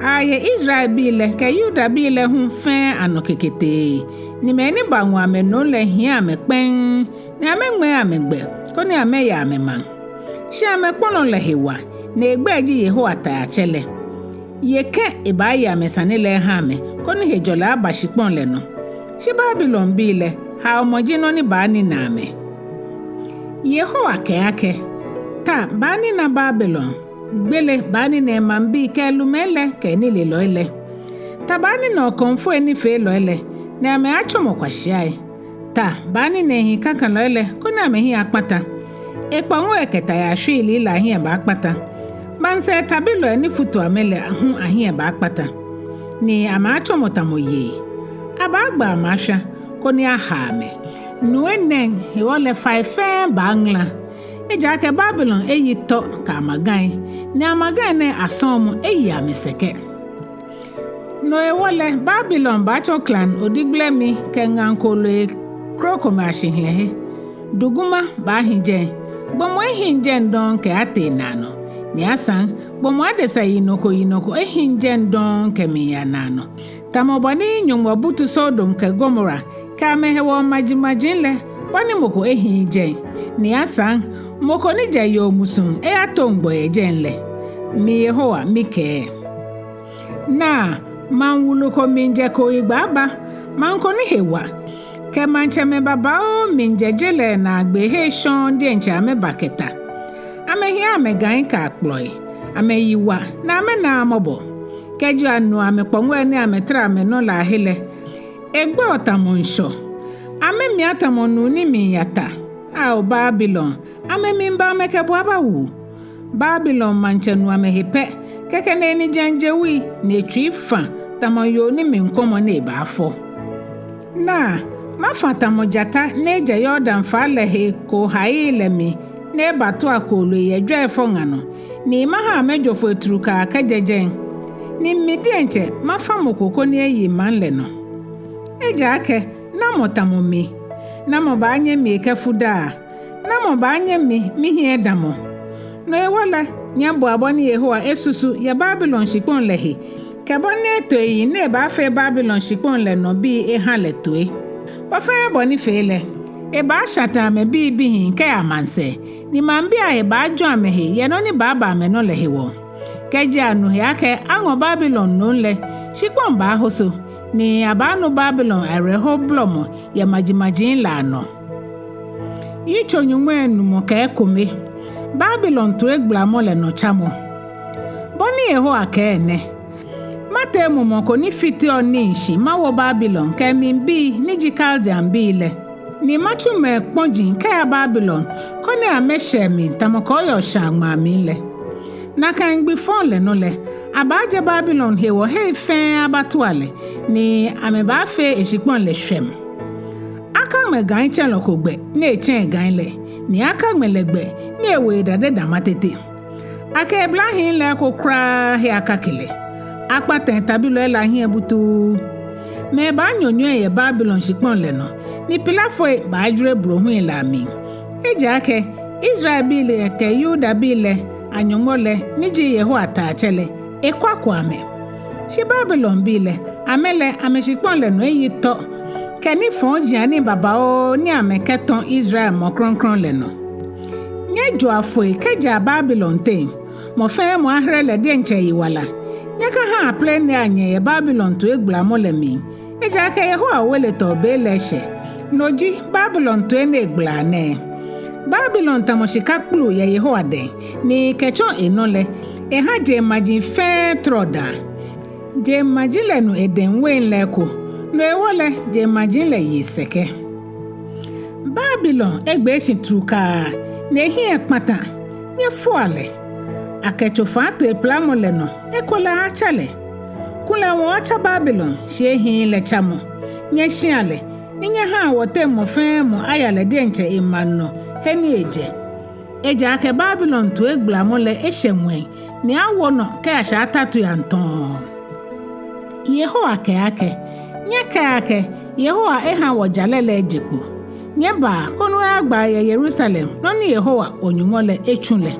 Aye Israelbii lɛ kɛ Yudabii lɛ hu fɛɛ anɔ keketee, ni mɛi ni baŋɔ amɛ nom lɛ hiɛ amɛ kpɛŋŋ, ni amɛŋmɛɛ amɛ gbɛ, koni amɛya amɛmaŋ. Shi amɛkpɔlɔ lɛ he wa, ni egbɛi ji Yehowa Taiatsɛ lɛ. Ye kɛ ebaaye amɛsane lɛ eha amɛ, koni hejɔlɛ aba shikpɔŋ lɛ nɔ. Shi Babilonbii lɛ, haomɔ ji nɔ ni baanina amɛ. Yehowa kɛɛ akɛ: Ta baanina Babilon, gbele baanina emaŋbii kɛ lumɛi lɛ kɛ enilelɔi lɛ. Ta baanina okɔmfoi nifeelɔi lɛ, ni amɛaatsɔmɔ kwashiai. Ta baanina ehiɛ kakalɔi lɛ, koni amɛhiɛ akpata. Ekpɔŋɔi kɛ tayaa shwiilii lɛ ahiɛ baakpata. Maŋsɛɛ tabilɔi ni futu amɛ lɛ hu ahiɛ baakpata. Ni amɛaatsɔmɔ tamɔ yei. Abaagba amɛ ashwa, koni aha amɛ. Nuu enɛ hewɔ lɛ fai fɛɛ baaŋala. Ejaakɛ Babilon eyi tɔ kɛ amagai, ni amagai nɛɛ asɔɔmɔ eyi amɛ sɛkɛ. No hewɔ lɛ, Babilon baatsɔ klaŋ odigbɛlɛmii kɛ ŋaŋ kooloi krokomɛi ashihilɛhe. Duguma baahi jɛi, gbɔmɔ ehiŋ jɛi dɔŋŋ kɛyatee naanɔ. Ni asaŋ, gbɔmɔ adesa yinɔ ko yinɔ ko ehiŋ jɛi dɔŋŋ kɛmiiya naanɔ. Tamɔ bɔ ni Nyɔŋmɔ butu Sodom kɛ Gomora kɛ amɛhewɔ majimaji lɛ, bɔ ni mɔ ko ehiii jɛi, ni asaŋ mɔ ko ni jɛ yoo musuŋ eyatoŋ gbɔ yɛ jɛi lɛ. Mi Yehowa mikɛɛ. Naa, maŋ wulu ko miijɛ kooyigbɛ aba, maŋ ko ni he wa, kɛ maŋtsɛmɛi babaoo miijɛ je lɛ naagbee hei shɔŋŋ diɛŋtsɛ amɛba kɛ ta. Amɛhiɛ amɛgai kɛ akplɔi, amɛyi wa ni amɛnaaa mɔbɔ. Kɛji anu amɛkpɔŋɔi ni amɛtara amɛnɔ lɛ ahe lɛ, egbɛɔ tamɔ ŋshɔ. Amɛmia tamɔ nuu ni miiya ta. Ao Babilon, amɛmiiba amɛkɛ bo abawu. Babilon maŋtsɛ nu amɛhe pɛ, kɛkɛ ni eniji je wui ni etsui fã tamɔ yoo ni miikwɔmɔ ni ebaafɔ. Naa, mafã tamɔ jata ni ejɛ Yordan faa lɛ he koohai lɛ mli ni ebatua kooloi yɛ jwɛifɔŋ anɔ, ni maha amɛjo foi trukaa kɛjɛ jɛi. Ni mi diɛŋtsɛ mafã mɔ ko koni eyi maŋ lɛ nɔ. Ejaakɛ namɔ tamɔ mi? Namɔ baanyɛ mi ekɛfu daa? Namɔ baanyɛ mi mihiɛ edamɔ? No hewɔ lɛ, nyɛboa bɔ ni Yehowa esusu yɛ Babilon shikpɔŋ lɛ he, kɛ bɔ ni eto eyiŋ ni ebaafee Babilon shikpɔŋ lɛ nɔ bii eha lɛ toi. Bɔ fɛɛ bɔ ni fee lɛ, ebaashata amɛbii bihii kɛya maŋsɛɛ, ni maŋbii ahe baajɔ̃ amɛhe yɛ nɔ ni baaba amɛnɔ lɛ hewɔ. Kɛji anu he akɛ aŋɔ Babilon nom lɛ, shikpɔŋ baahoso, ni abaanu Babilon awerɛho blɔmɔ yɛ majimaji lɛ anɔ. Yitso nyɔŋmai enumɔ kɛ ekome. Babilon toigbalamɔ lɛ nɔtsamɔ. Bɔ ni Yehowa kɛɛ nɛ: Matee mumɔ ko ni fiteɔ nii shi mawo Babilon kɛ emlibii ni ji Kaldeabii lɛ. Ni matsu mɛi kpɔji kɛya Babilon, koni amɛshɛ emli tamɔ kɔɔyɔɔ shaa ŋmaa mli lɛ. Nakai gbi fɔŋ lɛ nɔ lɛ, abaajɛ Babilon hewɔ hei fɛɛ abatua lɛ, ni amɛbaafee eshikpɔŋ lɛ shwɛm. Akaŋmɛ gaitsɛlɔ ko gbɛ ni etsɛ egai lɛ, ni akaŋmɛ lɛ gbɛ ni ewo edade dama tete. Akɛ eblahii lɛ eko kwraa he akake lɛ. Akpata etabilɔi lɛ ahiɛ butuu. Mɛi baanyɔnyɔi yɛ Babilon shikpɔŋ lɛ nɔ, ni pilafoi baajwere blohui lɛ amli. Ejaakɛ Israelbii lɛ kɛ Yudabii lɛ a-Nyɔŋmɔ lɛ, ni ji Yehowa Taiatsɛ lɛ, ekwako amɛ. Shi Babilonbii lɛ, amɛ lɛ amɛshikpɔŋ lɛ nɔ eyi tɔ kɛ nifɔjianii babaoo ni amɛkɛtɔ̃ Israel mɔ krɔŋkrɔŋ lɛ nɔ. Nyɛjoa foi kɛjɛa Babilon teŋ, mɔ fɛɛ mɔ ahere lɛ diɛŋtsɛ eyiwala. Nyɛkahaa plɛnɛa nyɛhe yɛ Babilon toigbalamɔ lɛ mli. Ejaakɛ Yehowa oweletɔɔ be lɛ eshɛ, no ji Babilon toi ni egbalaa nɛɛ. Babilon tamɔ shika kpulu yɛ Yehowa dɛŋ, ni kɛtsɔ enɔ lɛ, eha jeŋmaji fɛɛ tɔrɔ daa. Jeŋmaji lɛ nu edɛŋ wein lɛ eko, no hewɔ lɛ jeŋmaji lɛ yi sɛkɛ. Babilon egbee shi trukaa, ni ehiɛ ekpata, nyɛfɔa lɛ. Akɛ tsofa ato epilamɔ lɛ nɔ, ekolɛ aatsa lɛ. Kulɛ wɔɔtsa Babilon, shi ehiii lɛ tsamɔ. Nyɛshia lɛ, ni nyɛhaa wɔteŋ mɔ fɛɛ mɔ aya lɛ diɛŋtsɛ emaŋ nɔ he ni ejɛ. Ejaakɛ Babilon toigbalamɔ lɛ eshɛ ŋwɛi, ni awo nɔ kɛyashi atatui atɔɔ. Yehowa kɛɛ akɛ, nyɛkɛa akɛ, Yehowa eha wɔjalɛ lɛ eje kpo. Nyɛbaa koni wɔyagba yɛ Yerusalem nɔ ni Yehowa wɔ-Nyɔŋmɔ lɛ etsu lɛ.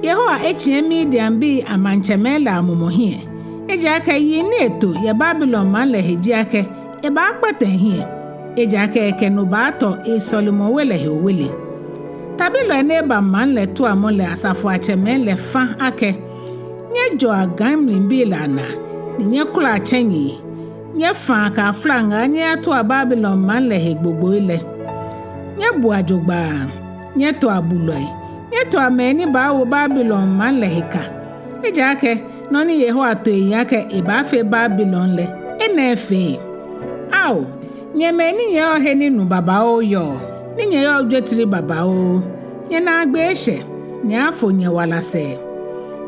Yehowa etsiɛ Midianbii amaŋtsɛmɛi lɛ amumɔ hiɛ, Ejaakɛ yiŋ ni eto yɛ Babilon maŋ lɛ he ji akɛ ebaakpata ehiɛ, ejaakɛ ekɛ no baatɔ esɔlemɔwe lɛ he owele. Tabilɔi ni eba maŋ lɛ tuamɔ lɛ asafoiatsɛmɛi lɛ fã akɛ: Nyɛjɔa gãimlibii lɛ anaa, ni nyɛkwɛa tsɛŋi, nyɛfãa kɛ aflaŋaa nyɛyatua Babilon maŋ lɛ he gbogboi lɛ. Nyɛbua jogbaŋŋ, nyɛtoa bulɔi, nyɛtoa mɛi ni baawo Babilon maŋ lɛ he ka. Ejaakɛ nɔ ni Yehowa to eyiŋ akɛ ebaafee Babilon lɛ, enɛ efee. Ao, nyɛ mɛi ni nyɛyɔɔ he ni nu babaoo yɔɔ, ni nyɛyɔɔ jwetri babaoo, nyɛnaagbee eshɛ, ni afo nyɛwala sɛɛ.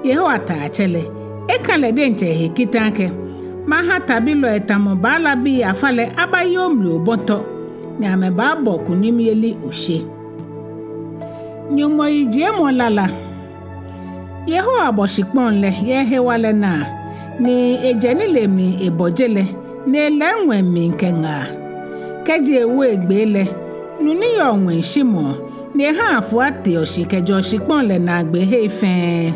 Yehowa Taiatsɛ lɛ, eka lɛ diɛŋtsɛ ehe kita akɛ: Maha tabilɔi tamɔ baalabii afa lɛ abaye omli obɔ tɔ, ni amɛbaabɔ kunimyeli oshe. Nyɔŋmɔ yijiemɔ lala. Yehowa bɔ shikpɔŋ lɛ yɛ ehewalɛ naa, ni ejɛ nilee mli ebɔ je lɛ, ni elɛɛ ŋwɛi mli kɛ ŋaa. Kɛji ewo egbee lɛ, nu ni yɔɔ ŋwɛi shimɔɔ, ni ehaa afua teɔ shi kɛjɛɔ shikpɔŋ lɛ naagbeehei fɛɛ.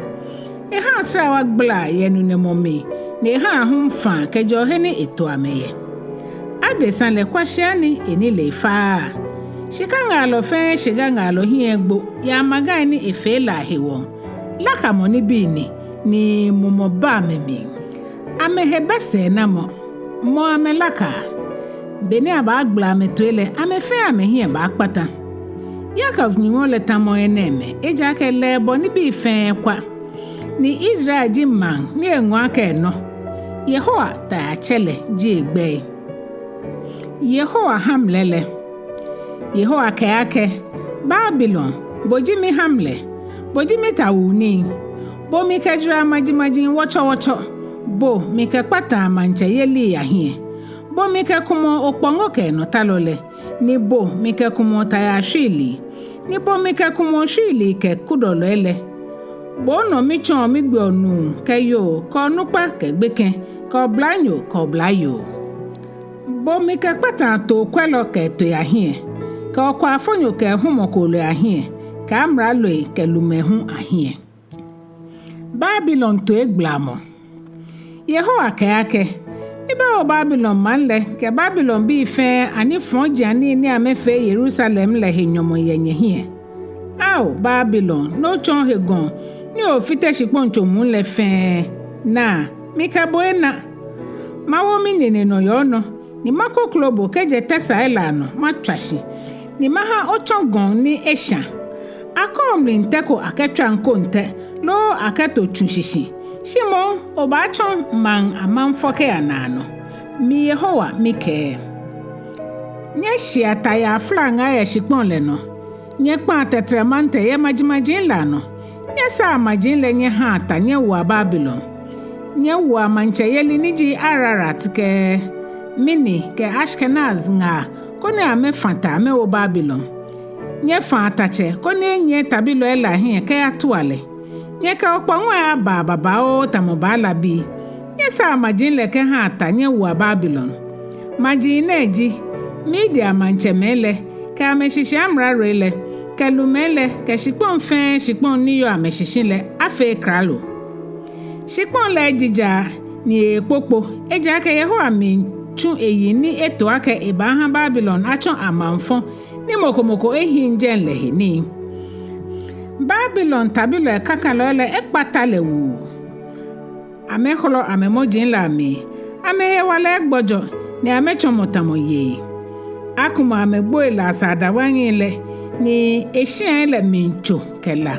Ehaa srawa gbalaa yɛ nunɛmɔ mli, ni ehaa ahum faa kɛjɛɔ he ni eto amɛ yɛ. Adesa lɛ kwashia ni enilee faaa. Shika ŋaalɔ fɛɛ shika ŋaalɔ hiɛ egbo yɛ amagai ni efee lɛ ahewɔ. Lakamɔ nibii ni, ni mumɔ bɛ amɛmli. Amɛhe bɛ sɛɛnamɔ, mɔ amɛlakaa. Beni abaagbala amɛtoi lɛ, amɛ fɛɛ amɛhiɛ baakpata. Yakob Nyɔŋmɔ lɛ tamɔ enɛɛmɛi, ejaakɛ lɛ ebɔ nibii fɛɛ kwa. Ni Israel ji maŋ ni eŋɔɔ akɛ enɔ. Yehowa Taiatsɛ lɛ ji egbɛi. Yehowa hamle lɛ. Yehowa kɛɛ akɛ: Babilon, bo ji mihamle, bo ji mitawuu nii. Bo mikɛjwɛŋ majimaji wɔtsɔwɔtsɔ, bo mikɛkpataa maŋtsɛyelii ahiɛ. Bo mikɛkumɔɔ okpɔŋɔ kɛ enɔtalɔ lɛ, ni bo mikɛkumɔɔ tayaa shwiilii, ni bo mikɛkumɔɔ shwiilii kɛ kudɔlɔi lɛ. Bo nɔ mitsɔɔ migbeɔ nuu kɛ yoo kɛ onukpa kɛ gbekɛ kɛ oblanyo kɛ oblayoo. Bo mikɛkpataa tookwɛlɔ kɛ etoi ahiɛ, kɛ okwaafonyo kɛ ehumɔ kooloi ahiɛ, kɛ amraloi kɛ lumɛi hu ahiɛ. Babilon toigbalamɔ. Yehowa kɛɛ akɛ: Mibaawo Babilon maŋ lɛ kɛ Babilonbii fɛɛ anifɔjianii ni amɛfee Yerusalem lɛ he nyɔmɔ yɛ nyɛhiɛ. Ao Babilon, ni otsɔ ohe gɔŋ, ni ofite shikpɔŋtso muu lɛ fɛɛ, naa, mikɛ bo ena. Mawo minine nɔ yɛ onɔ, ni makoklo bo kɛjɛ tɛsaai lɛ anɔ matswa shi, ni maha otsɔ gɔŋ ni esha. Akɔɔ mli tɛ ko akɛtswaŋ koŋtɛ loo akɛto tsu shishi, shi moŋ obaatsɔ maŋ amaŋfɔ kɛya naanɔ. Mi Yehowa mikɛɛ. Nyɛshia tayaa aflaŋaa yɛ shikpɔŋ lɛ nɔ, nyɛkpaa tɛtrɛmantɛrɛ yɛ majimaji lɛ anɔ. Nyɛsaa maji lɛ nyɛhaa ta nyɛwoa Babilon. Nyɛwoa maŋtsɛyeli ni ji Ararat kɛ Mini kɛ Ashkenaz ŋaa, koni amɛfã ta amɛwo Babilon. Nyɛfãa tatsɛ koni enyiɛ tabilɔi lɛ ahiɛ kɛyatua lɛ. Nyɛkɛ okpɔŋɔi abaa babaoo tamɔ baalabii. Nyɛsaa maji lɛ kɛhaa ta nyɛwoa Babilon. Maji nɛɛ ji Media maŋtsɛmɛi lɛ, kɛ amɛshishi amraloi lɛ, kɛ lumɛi lɛ, kɛ shikpɔŋ fɛɛ shikpɔŋ ni yɔɔ amɛshishi lɛ, afee klalo. Shikpɔŋ lɛ ejijaa ni ekpokpo, ejaakɛ Yehowa miitsu eyiŋ ni eto akɛ ebaaha Babilon atsɔ amaŋfɔ ni mɔ ko mɔ ko ehiŋ jɛi lɛ he nii. Babilon tabilɔi kakalɔi lɛ ekpata lɛ wuu. Amɛhɔlɔ amɛmɔji lɛ amli, amɛhewalɛ egbɔjɔ, ni amɛtsɔmɔ tamɔ yei. Akumɔ amɛgboi lɛ asaadawai lɛ, ni eshiai lɛ miitso kɛ la.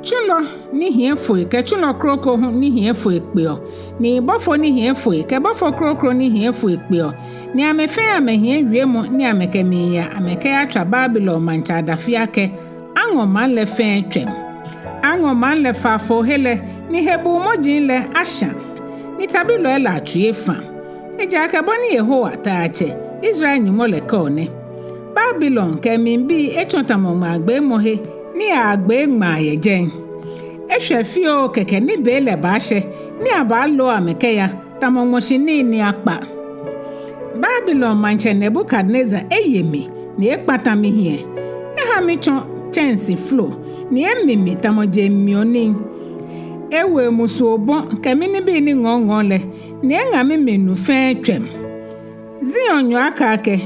Tsulɔ ni hiɛ foi kɛ tsulɔ kroko hu ni hiɛ foi kpeɔ, ni bɔfo ni hiɛ foi kɛ bɔfo kroko ni hiɛ foi kpeɔ, ni amɛ fɛɛ amɛhiɛ wiemɔ ni amɛkɛmiiya amɛkɛyatswa Babilon maŋtsɛ adafi akɛ: Aŋɔ maŋ lɛ fɛɛ tswɛm. Aŋɔ maŋ lɛ faafo he lɛ, ni hebuumɔji lɛ ashã, ni tabilɔi lɛ atsui efã. Ejaakɛ bɔ ni Yehowa Taiatsɛ, Israel Nyɔŋmɔ lɛ kɛɔ nɛ: Babilon kɛ emlibii etsɔ tamɔ ŋmãagbeemɔhe ni agbee ŋmaa yɛ jɛi. Eshwɛ fioo kɛkɛ ni be lɛ baashɛ ni abaalo amɛ kɛya tamɔ ŋmɔshi nii ni akpa. Babilon maŋtsɛ Nebukadnezar eye mi ni ekpata mihiɛ. Eha mitsɔ tsɛnsi flo, ni emi mi tamɔ jeŋ miɔ nii. Ewo emusu obɔ kɛ minibii ni ŋɔɔŋɔɔ lɛ, ni eŋa mimli nu fɛɛ tswɛm. Zion nyo akɛɛ akɛ: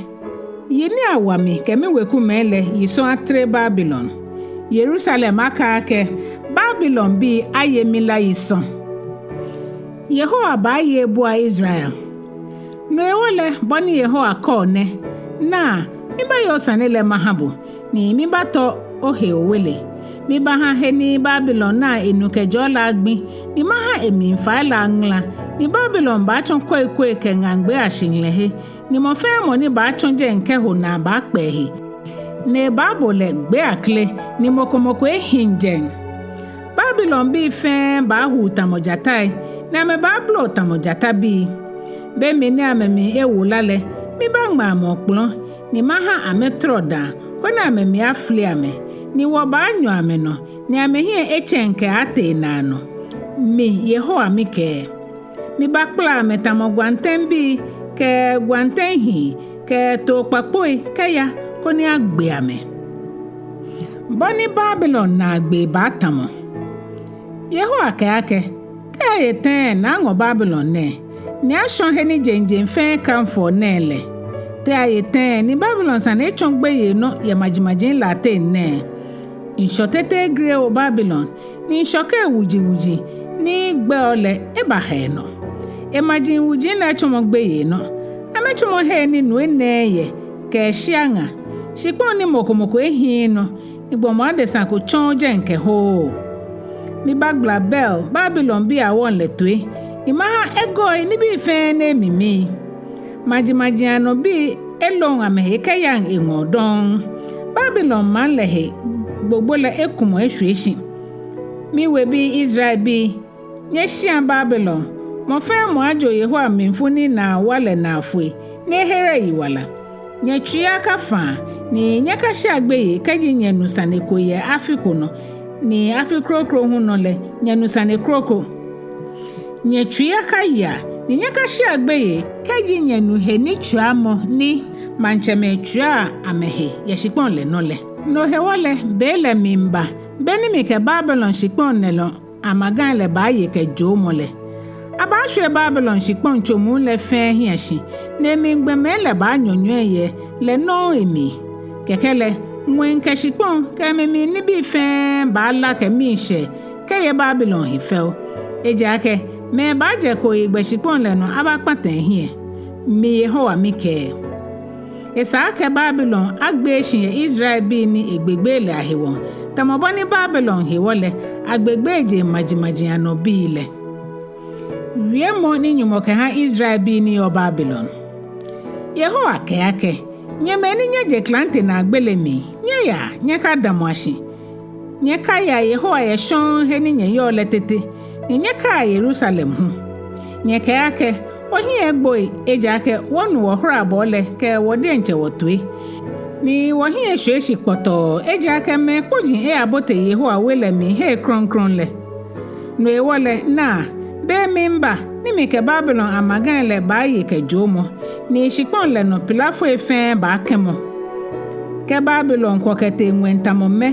Yi ni awa mi kɛ miwekumɛi lɛ yi sɔŋŋ atere Babilon. Yerusalem akɛɛ akɛ: Babilonbii aye mi la yi sɔŋŋ. Yehowa baaye ebua Israel. No hewɔ lɛ, bɔ ni Yehowa kɛɔ nɛ: Naa, mibaye osane lɛ maha bo, ni mibatɔ ohe owele. Mibaaha he ni Babilon naa enu kɛjɛɔ lɛ agbi, ni maha emlifaai lɛ aŋala, ni Babilon baatsɔ koikoi kɛ ŋaŋgbeei ashihilɛhe, ni mɔ fɛɛ mɔ ni baatsɔ jɛi kɛho naa baakpɛ ehe, ni ebaabo lɛ gbee akle, ni mɔ ko mɔ ko ehiŋ jɛi. Babilonbii fɛɛ baahu tamɔ jatai, ni amɛbaablo tamɔ jatabii. Be mli ni amɛmli ewo la lɛ, mibaaŋmɛ amɛ okpɔlɔ, ni maha amɛtɔrɔ daa, koni amɛmli afili amɛ, ni wɔ baanyɔ amɛnɔ, ni amɛhiɛ etsɛŋ kɛaatee naanɔ. Mi Yehowa mikɛɛ. Mibaakpala amɛ tamɔ gwantɛŋbii kɛ gwantɛŋhii kɛ too kpakpoi kɛya, koni agbe amɛ. Bɔ ni Babilon naagbee baatamɔ. Yehowa kɛɛ akɛ: Te aye tɛŋŋ ni aŋɔ Babilon nɛɛ, ni ashɔ he ni jeŋjeŋ fɛɛ kamfoɔ nɛɛ lɛ? Te aye tɛŋŋ ni Babilon sane etsɔ gbeyei nɔ yɛ majimaji lɛ ateŋ nɛɛ? Ŋshɔ tete egre ewo Babilon, ni ŋshɔkei wujiwuji ni gbɛɔ lɛ ebaha enɔ. Emaji wuji lɛ etsɔmɔ gbeyei nɔ. Amɛtsɔmɔ hei ni nu enɛɛɛ yɛ kɛ shia ŋa, shikpɔŋ ni mɔ ko mɔ ko ehiii nɔ, ni gbɔmɔ adesa ko tsɔɔɔ jɛi kɛhooo. Mibaagbala Bel, Babilonbii awɔŋ lɛ toi, ni maha egɔi nibii fɛɛ ni emimi. Majimaji anɔbii eloŋ amɛhe kɛyaŋ eŋɔɔ dɔŋŋ. Babilon maŋ lɛ he gbogbo lɛ ekumɔ eshwie shi. Miwebii Israelbii, nyɛshia Babilon, mɔ fɛɛ mɔ ajo Yehowa mlifu ni naa wa lɛ naa foi, ni ehere eyiwala. Nyɛtsui akafaa, ni nyɛkashea gbeyei kɛji nyɛnu sane ko yɛ afi ko nɔ, ni afi kroko hu nɔ lɛ nyɛnu sane kroko. Nyɛtsui akaya, ni nyɛkashea gbeyei kɛji nyɛnu he nitswamɔ ni maŋtsɛmɛi tswaa amɛhe yɛ shikpɔŋ lɛ nɔ lɛ. No hewɔ lɛ, be lɛ miiba, be ni mikɛ Babilon shikpɔŋ nɛɛ nɔ amagai lɛ baaye kɛ joomɔ lɛ. Abaashwie Babilon shikpɔŋ tso muu lɛ fɛɛ hiɛ shi, ni emli gbɔmɛi lɛ baanyɔnyɔi yɛ lɛ nɔŋŋ emli. Kɛkɛ lɛ, ŋwɛi kɛ shikpɔŋ kɛ emli nibii fɛɛ baala kɛ miishɛɛ kɛye Babilon he fɛo. Ejaakɛ mɛi baajɛ kooyigbɛ shikpɔŋ lɛ nɔ abakpata ehiɛ. Mi Yehowa mikɛɛ. Esa akɛ Babilon agbee shi yɛ Israelbii ni egbegbee lɛ ahewɔ, tamɔ bɔ ni Babilon hewɔ lɛ agbegbee jeŋ majimaji anɔbii lɛ. Wiemɔ ni Nyɔŋmɔ kɛha Israelbii ni yɔɔ Babilon. Yehowa kɛɛ akɛ: Nyɛ mɛi ni nyɛje klante naa gbele mli, nyɛyaa, nyɛkadamɔa shi. Nyɛkaia Yehowa yɛ shɔŋŋ he ni nyɛyɔɔ lɛ tete, ni nyɛkaia Yerusalem hu. Nyɛkɛa akɛ: Wɔhiɛ egboi, ejaakɛ wɔnu wɔhorabɔɔ lɛ kɛ wɔ diɛŋtsɛ wɔtoi. Ni wɔhiɛ eshwie shi kpɔtɔɔ, ejaakɛ mɛi kpoji eyabote Yehowa we lɛ mli hei krɔŋkrɔŋ lɛ. No hewɔ lɛ, naa, be miiba ni mikɛ Babilon amagai lɛ baaye kɛ joomɔ, ni shikpɔŋ lɛ nɔ pilafoi fɛɛ baakɛmɔ. Kɛ Babilon kwɔ kɛtee ŋwɛi tamɔ mɛ,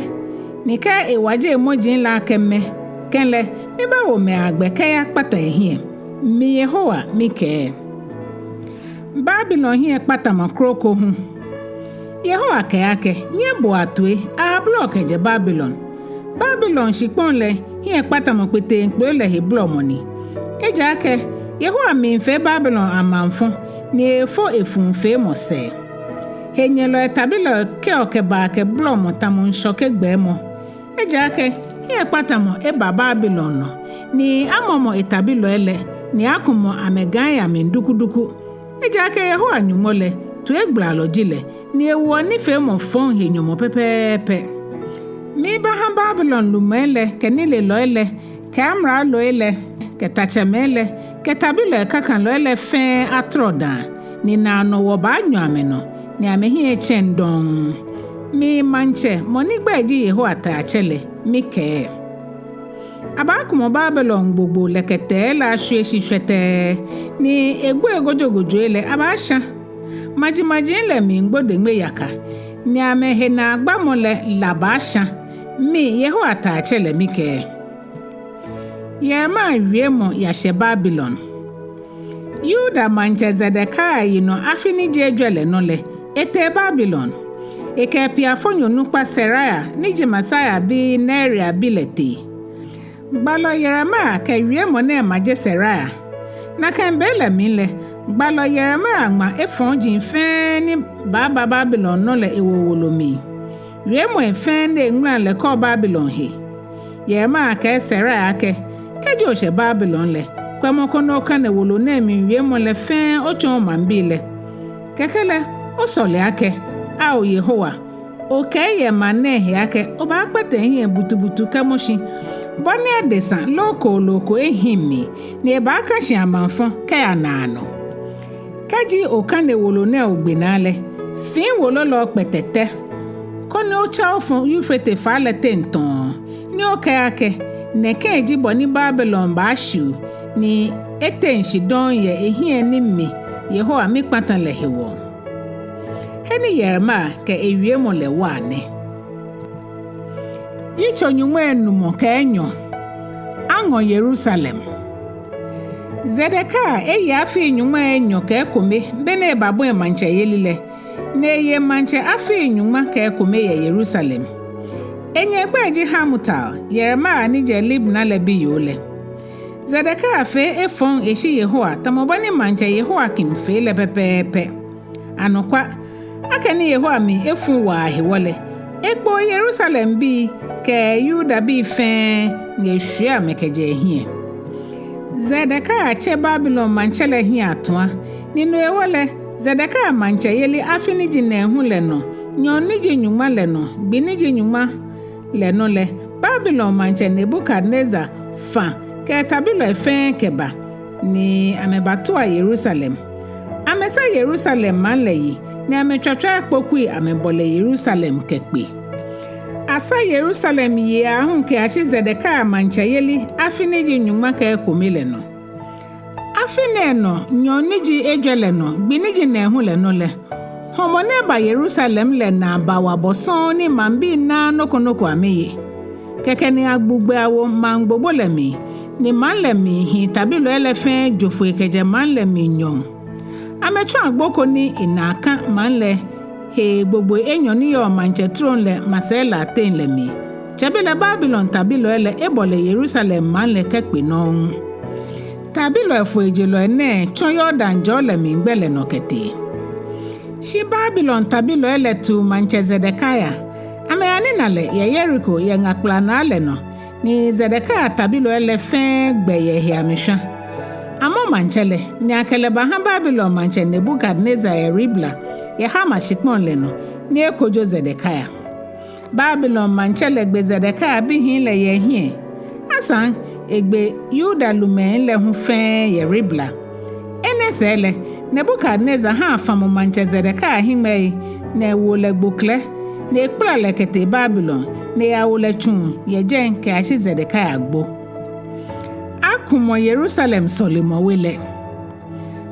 ni kɛ ewaje emɔji lɛ akɛ mɛ, kɛlɛ, mibaawo mɛi agbɛ kɛyakpata ehiɛ. Mi Yehowa mikɛɛ. Babilon hiɛkpatamɔ kroko hu. Yehowa kɛɛ akɛ: Nyɛboa toi, ablɔ kɛjɛ Babilon. Babilon shikpɔŋ lɛ hiɛkpatamɔ kpeteŋkpele lɛ he blɔmɔ ni. Ejaakɛ Yehowa miifee Babilon amaŋfɔ, ni eefo efuu feemɔ sɛɛ. Henyɛlɔi tabilɔi kɛɔ kɛbaa kɛ blɔmɔ tamɔ ŋshɔke gbɛɛmɔ. Ejaakɛ hiɛkpatamɔ eba Babilon nɔ, ni amɔmɔ etabilɔi lɛ, ni akumɔ amɛgãi amli dukuduku. Ejaakɛ Yehowa Nyɔŋmɔ lɛ, toigbalalɔ ji lɛ, ni ewoɔ nifeemɔ fɔŋ he nyɔmɔ pɛpɛɛpɛ. Mibaaha Babilon lumɛi lɛ kɛ nilelɔi lɛ kɛ amraloi lɛ kɛ tatsɛmɛi lɛ kɛ tabilɔi kakalɔi lɛ fɛɛ atɔrɔ daa, ni naanɔ wɔ baanyɔ amɛnɔ, ni amɛhiɛ etsɛŋ dɔŋŋ. Mi Maŋtsɛ, mɔ ni gbɛi ji Yehowa Taiatsɛ lɛ, mikɛɛ. Abaakumɔ Babilon gbogbo lɛkɛtɛi lɛ ashwie shi shwɛtɛɛ, ni egboi gojogojoi lɛ abaasha. Majimaji lɛ miigbo deŋme yaka, ni amɛhenaagbamɔ lɛ la baasha. Mi Yehowa Taiatsɛ lɛ mikɛɛ. Yeremia wiemɔ yashɛ Babilon. Yuda maŋtsɛ Zedekia yinɔ afi ni ji ejwɛ lɛ nɔ lɛ, etee Babilon. Ekɛ epiafonyo nukpa Seraia ni ji Maseia bi Neria bi lɛ tee. Gbalɔ Yeremia kɛ wiemɔ nɛɛ maje Seraia. Nakai be lɛ mli lɛ, gbalɔ Yeremia ŋma efɔŋji fɛɛ ni baaba Babilon nɔ lɛ ewo wolo mli. Wiemɔi fɛɛ ni eŋmala lɛ kɔɔ Babilon he. Yeremia kɛɛ Seraia akɛ, kɛji oshɛ Babilon lɛ, kwɛmɔ koni okane wolo nɛɛ mli wiemɔ lɛ fɛɛ otsɔɔ omaŋbii lɛ. Kɛkɛ lɛ, osɔle akɛ, Ao Yehowa, okɛɛ yɛ maŋ nɛɛ he akɛ obaakpɛtɛ ehiɛ butubutu kɛmɔ shi, bɔ ni adesa loo kooloo ko ehiŋ mli, ni ebaaka shi amaŋfɔ kɛya naanɔ. Kɛji okane wolo nɛɛ ogbe naa lɛ, fii wolo lɛ okpɛtɛ tɛ, koni otsɛ ofɔ Eufrate faa lɛ teŋ tɔɔ, ni okɛɛ akɛ, nɛkɛ ji bɔ ni Babilon baashiu, ni eteŋ shi dɔŋŋ yɛ ehiɛ ni mi Yehowa mikpata lɛ hewɔ. He ni Yeremia kɛ ewiemɔ lɛ wa nɛ. Yitso nyɔŋmai enumɔ kɛ enyɔ. Aŋɔ Yerusalem. Zedekia eye afii nyɔŋmai enyɔ kɛ ekome be ni ebabɔi maŋtsɛyeli lɛ, ni eye maŋtsɛ afii nyɔŋma kɛ ekome yɛ Yerusalem. Enyɛ gbɛi ji Hamutal, Yeremia ni jɛ Libna lɛ biyoo lɛ. Zedekia fee efɔŋ eshi Yehowa tamɔ bɔ ni maŋtsɛ Yehoiakim fee lɛ pɛpɛɛpɛ. Anɔkwa, akɛni Yehowa mli efu waa hewɔ lɛ, ekpoo Yerusalembii kɛ Yudabii fɛɛ ni eshwie amɛ kɛjɛ ehiɛ. Zedekia tse Babilon maŋtsɛ lɛ hiɛ atua, ni no hewɔ lɛ, Zedekia maŋtsɛyeli afi ni ji nɛɛhu lɛ nɔ, nyɔɔŋ ni ji nyɔŋma lɛ nɔ, gbi ni ji nyɔŋma lɛ nɔ lɛ, Babilon maŋtsɛ Nebukadnezar fã kɛ etabilɔi fɛɛ kɛba, ni amɛbatua Yerusalem. Amɛsa Yerusalem maŋ lɛ yi, ni amɛtswatswa ekpokui amɛbɔle Yerusalem kɛkpe. Asa Yerusalem yi aahu kɛyashi Zedekia maŋtsɛyeli afi ni ji nyɔŋma kɛ ekome lɛ nɔ. Afi nɛɛ nɔ, nyɔɔŋ ni ji ejwɛ lɛ nɔ, gbi ni ji nɛɛhu lɛ nɔ lɛ, hɔmɔ ni ba Yerusalem lɛ naa ba wa bɔ sɔŋŋ ni maŋbii naaa nɔ ko nɔ ko amɛye. Kɛkɛ ni agbugbɛ awo maŋ gbogbo lɛ mli, ni maŋ lɛ mli hii tabilɔi lɛ fɛɛ jo foi kɛjɛ maŋ lɛ mli nyɔɔŋ. Amɛtsɔ agbo ko ni enaa ka maŋ lɛ hee gbogbo enyɔ ni yɔɔ maŋtsɛ trom lɛ masɛi lɛ ateŋ lɛ mli. Tsɛbelɛ Babilon tabilɔi lɛ ebɔle Yerusalem maŋ lɛ kɛkpe nɔŋŋ. Tabilɔi foijelɔi nɛɛ tsɔ Yordan jɔɔ lɛ mli gbɛ lɛ nɔ kɛtee. Shi Babilon tabilɔi lɛ tiu maŋtsɛ Zedekia. Amɛyanina lɛ yɛ Yeriko yɛ ŋa kplanaa lɛ nɔ, ni Zedekia tabilɔi lɛ fɛɛ gbɛ yɛ ehe amɛshwa. Amɔ maŋtsɛ lɛ, ni akɛ lɛ baha Babilon maŋtsɛ Nebukadnezar yɛ Ribla, yɛ Hamat shikpɔŋ lɛ nɔ, ni ekojo Zedekia. Babilon maŋtsɛ lɛ gbe Zedekia bihii lɛ yɛ ehiɛ. Asaŋ egbe Yuda lumɛi lɛ hu fɛɛ yɛ Ribla. Enɛ sɛɛ lɛ, Nebukadnezar ha afamɔ maŋtsɛ Zedekia hiŋmɛii, ni ewo lɛ gboklɛ, ni ekpala lɛ kɛtee Babilon, ni eyawo lɛ tsuŋ yɛ jɛi kɛyashi Zedekia gbo. Akumɔ Yerusalem sɔlemɔwe lɛ.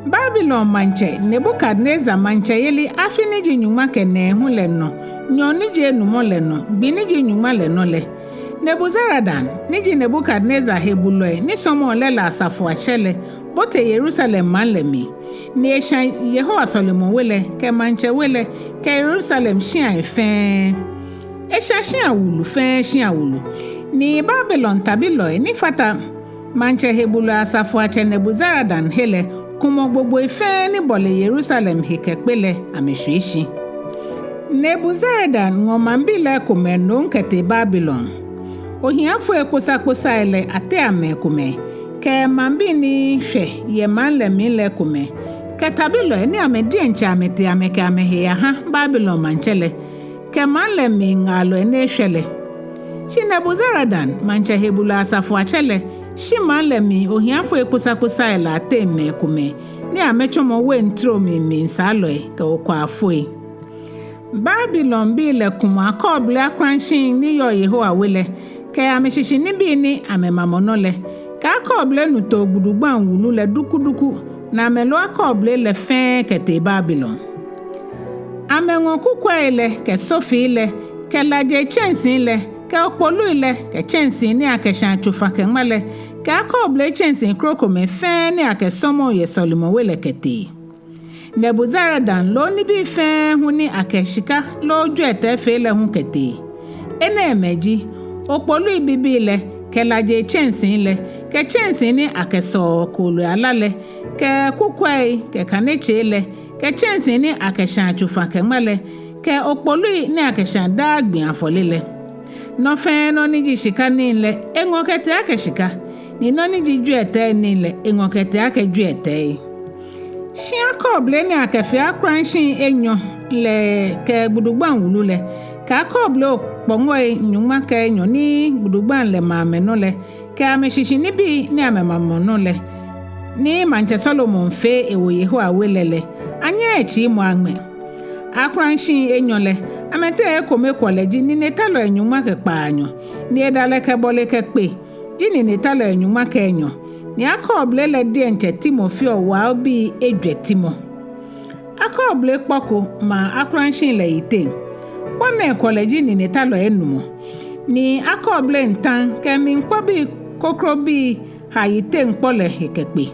Babilon maŋtsɛ Nebukadnezar maŋtsɛyeli afi ni ji nyɔŋma kɛ nɛɛhu lɛ nɔ, nyɔɔŋ ni ji enumɔ lɛ nɔ, gbi ni ji nyɔŋma lɛ nɔ lɛ, Nebuzaradan, ni ji Nebukadnezar hebulɔi ni sɔmɔɔ lɛ lɛ asafoiatsɛ lɛ, bote Yerusalem maŋ lɛ mli, ni esha Yehowa sɔlemɔwe lɛ kɛ maŋtsɛwe lɛ kɛ Yerusalem shiai fɛɛ. Esha shia wulu fɛɛ shia wulu. Ni Babilon tabilɔi ni fata maŋtsɛ hebulɔi asafoiatsɛ Nebuzaradan he lɛ kumɔ gbogboi fɛɛ ni bɔle Yerusalem he kɛkpe lɛ amɛshwie shi. Nebuzaradan ŋɔ maŋbii lɛ komɛi nom kɛtee Babilon. Ohiafoi kposakposai lɛ ateŋ mɛi komɛi, kɛ maŋbii ni shwɛ yɛ maŋ lɛ mli lɛ komɛi, kɛ tabilɔi ni amɛ diɛŋtsɛ amɛtee amɛkɛ amɛhe yaha Babilon maŋtsɛ lɛ, kɛ maŋ lɛ mli ŋaalɔi ni eshwɛ lɛ. Shi Nebuzaradan, maŋtsɛ hebulɔi asafoiatsɛ lɛ, shi maŋ lɛ mli ohiafoi kposakposai lɛ ateŋ mɛi komɛi, ni amɛtsɔmɔ wein trom mli miisaalɔi kɛ okwaafoi. Babilonbii lɛ kumɔ akɔɔble akulashiŋ ni yɔɔ Yehowa we lɛ, kɛ amɛshishi nibii ni amɛmamɔ nɔ lɛ, kɛ akɔɔble nutoo gbudugbaŋ wulu lɛ dukuduku, ni amɛlo akɔɔble lɛ fɛɛ kɛtee Babilon. Amɛŋɔ kukwɛi lɛ, kɛ sofii lɛ, kɛ lajei tsɛnsii lɛ, kɛ okpolui lɛ, kɛ tsɛnsii ni akɛshãa tsofa kɛ ŋma lɛ, kɛ akɔɔble tsɛnsii krokomɛi fɛɛ ni akɛsɔmɔɔ yɛ sɔlemɔwe lɛ kɛtee. Nebuzaradan loo nibii fɛɛ hu ni akɛ shika loo jwiɛtɛi fee lɛ hu kɛtee. Enɛɛmɛi ji: okpolui bibii lɛ, kɛ lajei tsɛnsii lɛ, kɛ tsɛnsii ni akɛsɔɔ kooloi alá lɛ, kɛ kukwɛi kɛ kanetsei lɛ, kɛ tsɛnsii ni akɛshãa tsofa kɛ ŋma lɛ, kɛ okpolui ni akɛshãa daa gbi afɔle lɛ. Nɔ fɛɛ nɔ ni ji shika nii lɛ, eŋɔ kɛtee akɛ shika, ni nɔ ni ji jwiɛtɛi nii lɛ, eŋɔ kɛtee akɛ jwiɛtɛi. Shi akɔɔble ni akɛfee akulashiŋi enyɔ lɛ kɛ gbudugbaŋ wulu lɛ, kɛ akɔɔble okpɔŋɔi nyɔŋma kɛ enyɔ ni gbudugbaŋ lɛ ma amɛnɔ lɛ, kɛ amɛshishi nibii ni amɛmamɔ nɔ lɛ, ni Maŋtsɛ Salomo fee ewo Yehowa we lɛ lɛ, anyɛɛɛ etsiimɔ aŋmɛ. Akulashiŋi enyɔ lɛ, amɛteŋ ekome kwɔlɛ ji ninetalɔi nyɔŋma kɛ kpaanyɔ, ni eda lɛ kɛbɔle kɛ kpe ji ninetalɔi nyɔŋma kɛ enyɔ, ni akɔɔble lɛ diɛŋtsɛ timɔ feɔ waobii ejwɛ timɔ. Akɔɔble kpɔ ko ma akulashiŋi lɛ yiteŋ. Kpɔ nɛɛ kwɔlɛ ji ninetalɔi enumɔ, ni akɔɔble ŋtaŋ kɛ emli kpɔbii krokrobii ha yiteŋ kpɔ lɛ he kɛkpe.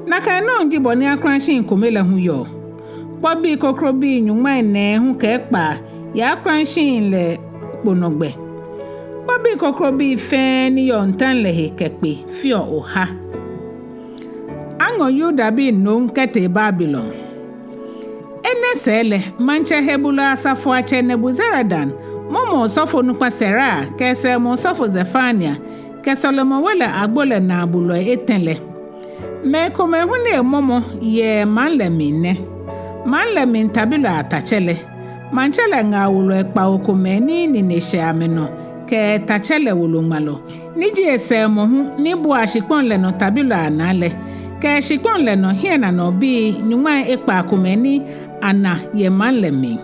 Nakai nɔŋŋ ji bɔ ni akulashiŋi kome lɛ hu yɔɔ. Kpɔbii krokrobii nyɔŋmai nɛɛhu kɛ ekpaa yɛ akulashiŋi lɛ kponɔgbɛ. Kpɔbii krokrobii fɛɛ ni yɔɔ ŋtaŋ lɛ he kɛkpe feɔ oha. Aŋɔ Yudabii nom kɛtee Babilon. Enɛ sɛɛ lɛ, maŋtsɛ hebulɔ asafoatsɛ Nebuzaradan mɔmɔ osɔfonukpa Seraia kɛ esɛɛmɔ osɔfo Zefania kɛ sɔlemɔwe lɛ agbo lɛ naa bulɔi etɛ lɛ. Mɛi komɛi hu ni emɔmɔ yɛ maŋ lɛ mli nɛ: maŋ lɛ mli tabilɔi atatsɛ lɛ, maŋtsɛ lɛ ŋaawolɔi kpawo komɛi ni nine shɛ amɛnɔ kɛ tatsɛ lɛ woloŋmalɔ, ni ji esɛɛmɔ hu ni buaa shikpɔŋ lɛ nɔ tabilɔi anaa lɛ, kɛ shikpɔŋ lɛ nɔ hiɛnanɔbii nyɔŋmai ekpaa komɛi ni ana yɛ maŋ lɛ mli.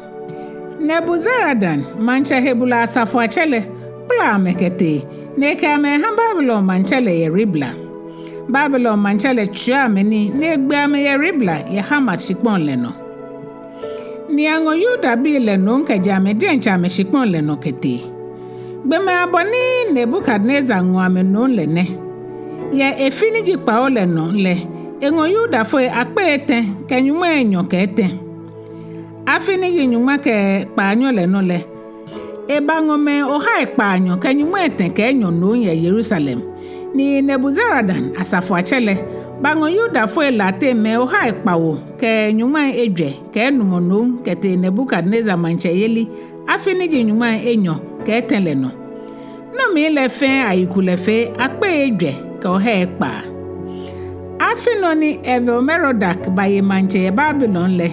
Nebuzaradan, maŋtsɛ hebulɔ asafoatsɛ lɛ, kpala amɛ kɛtee, ni ekɛ amɛ ha Babilon maŋtsɛ lɛ yɛ Ribla. Babilon maŋtsɛ lɛ tswia amɛ nii, ni egbe amɛ yɛ Ribla yɛ Hamat shikpɔŋ lɛ nɔ. Ni aŋɔ Yudabii lɛ nom kɛjɛ amɛ diɛŋtsɛ amɛshikpɔŋ lɛ nɔ kɛtee. Gbɔmɛi abɔ ni Nebukadnezar ŋɔ amɛ nom lɛ nɛ: yɛ efi ni ji kpawo lɛ nɔ lɛ, eŋɔ Yudafoi akpei etɛ kɛ nyɔŋmai enyɔ kɛ etɛ. Afi ni ji nyɔŋma kɛ kpaanyɔ lɛ nɔ lɛ, ebaŋɔ mɛi ohai kpaanyɔ kɛ nyɔŋmai etɛ kɛ enyɔ nom yɛ Yerusalem. Ni Nebuzaradan, asafoatsɛ lɛ, baŋɔ Yudafoi lɛ ateŋ mɛi ohai kpawo kɛ nyɔŋmai ejwɛ kɛ enumɔ nom kɛtee Nebukadnezar maŋtsɛyeli afi ni ji nyɔŋmai enyɔ kɛ etɛ lɛ nɔ. Nɔ mli lɛ fɛɛ ayikulɛ fee akpei ejwɛ kɛ ohai ekpaa. Afi nɔ ni Evil-Merodak baye maŋtsɛ yɛ Babilon lɛ,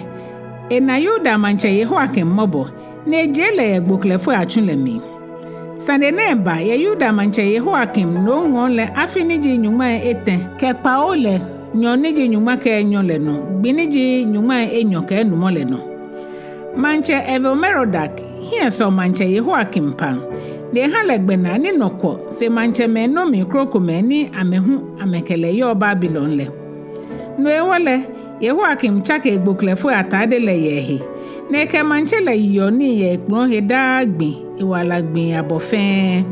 ena Yuda maŋtsɛ Yehoiakim mɔbɔ, ni ejie lɛ yɛ gboklɛfoi atsu lɛ mli. Sane nɛɛ ba yɛ Yuda maŋtsɛ Yehoiakim nomŋɔɔ lɛ afi ni ji nyɔŋmai etɛ kɛ kpawo lɛ nyɔɔŋ ni ji nyɔŋma kɛ enyɔ lɛ nɔ, gbi ni ji nyɔŋmai enyɔ kɛ enumɔ lɛ nɔ. Maŋtsɛ Evil-Merodak hiɛ sɔ maŋtsɛ Yehoiakim pam, ni eha lɛ gbɛnaa ni nɔ kwɔ fe maŋtsɛmɛi nom krokomɛi ni amɛ hu amɛkɛ lɛ yɔɔ Babilon lɛ. No hewɔ lɛ, Yehoiakim tsake egboklɛfoi atade lɛ yɛ ehe, ni ekɛ maŋtsɛ lɛ yeɔ nii yɛ ekplɔ he daa gbi, ewala gbii abɔ fɛɛ.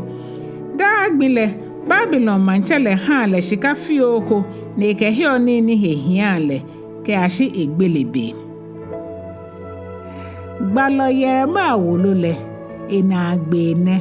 Daa gbi lɛ, Babilon maŋtsɛ lɛ haa lɛ shika fioo ko, ni ekɛheɔ nii ni he hiaa lɛ kɛyashi egbele be. Gbalɔ Yeremia wolo lɛ, enaagbee nɛ.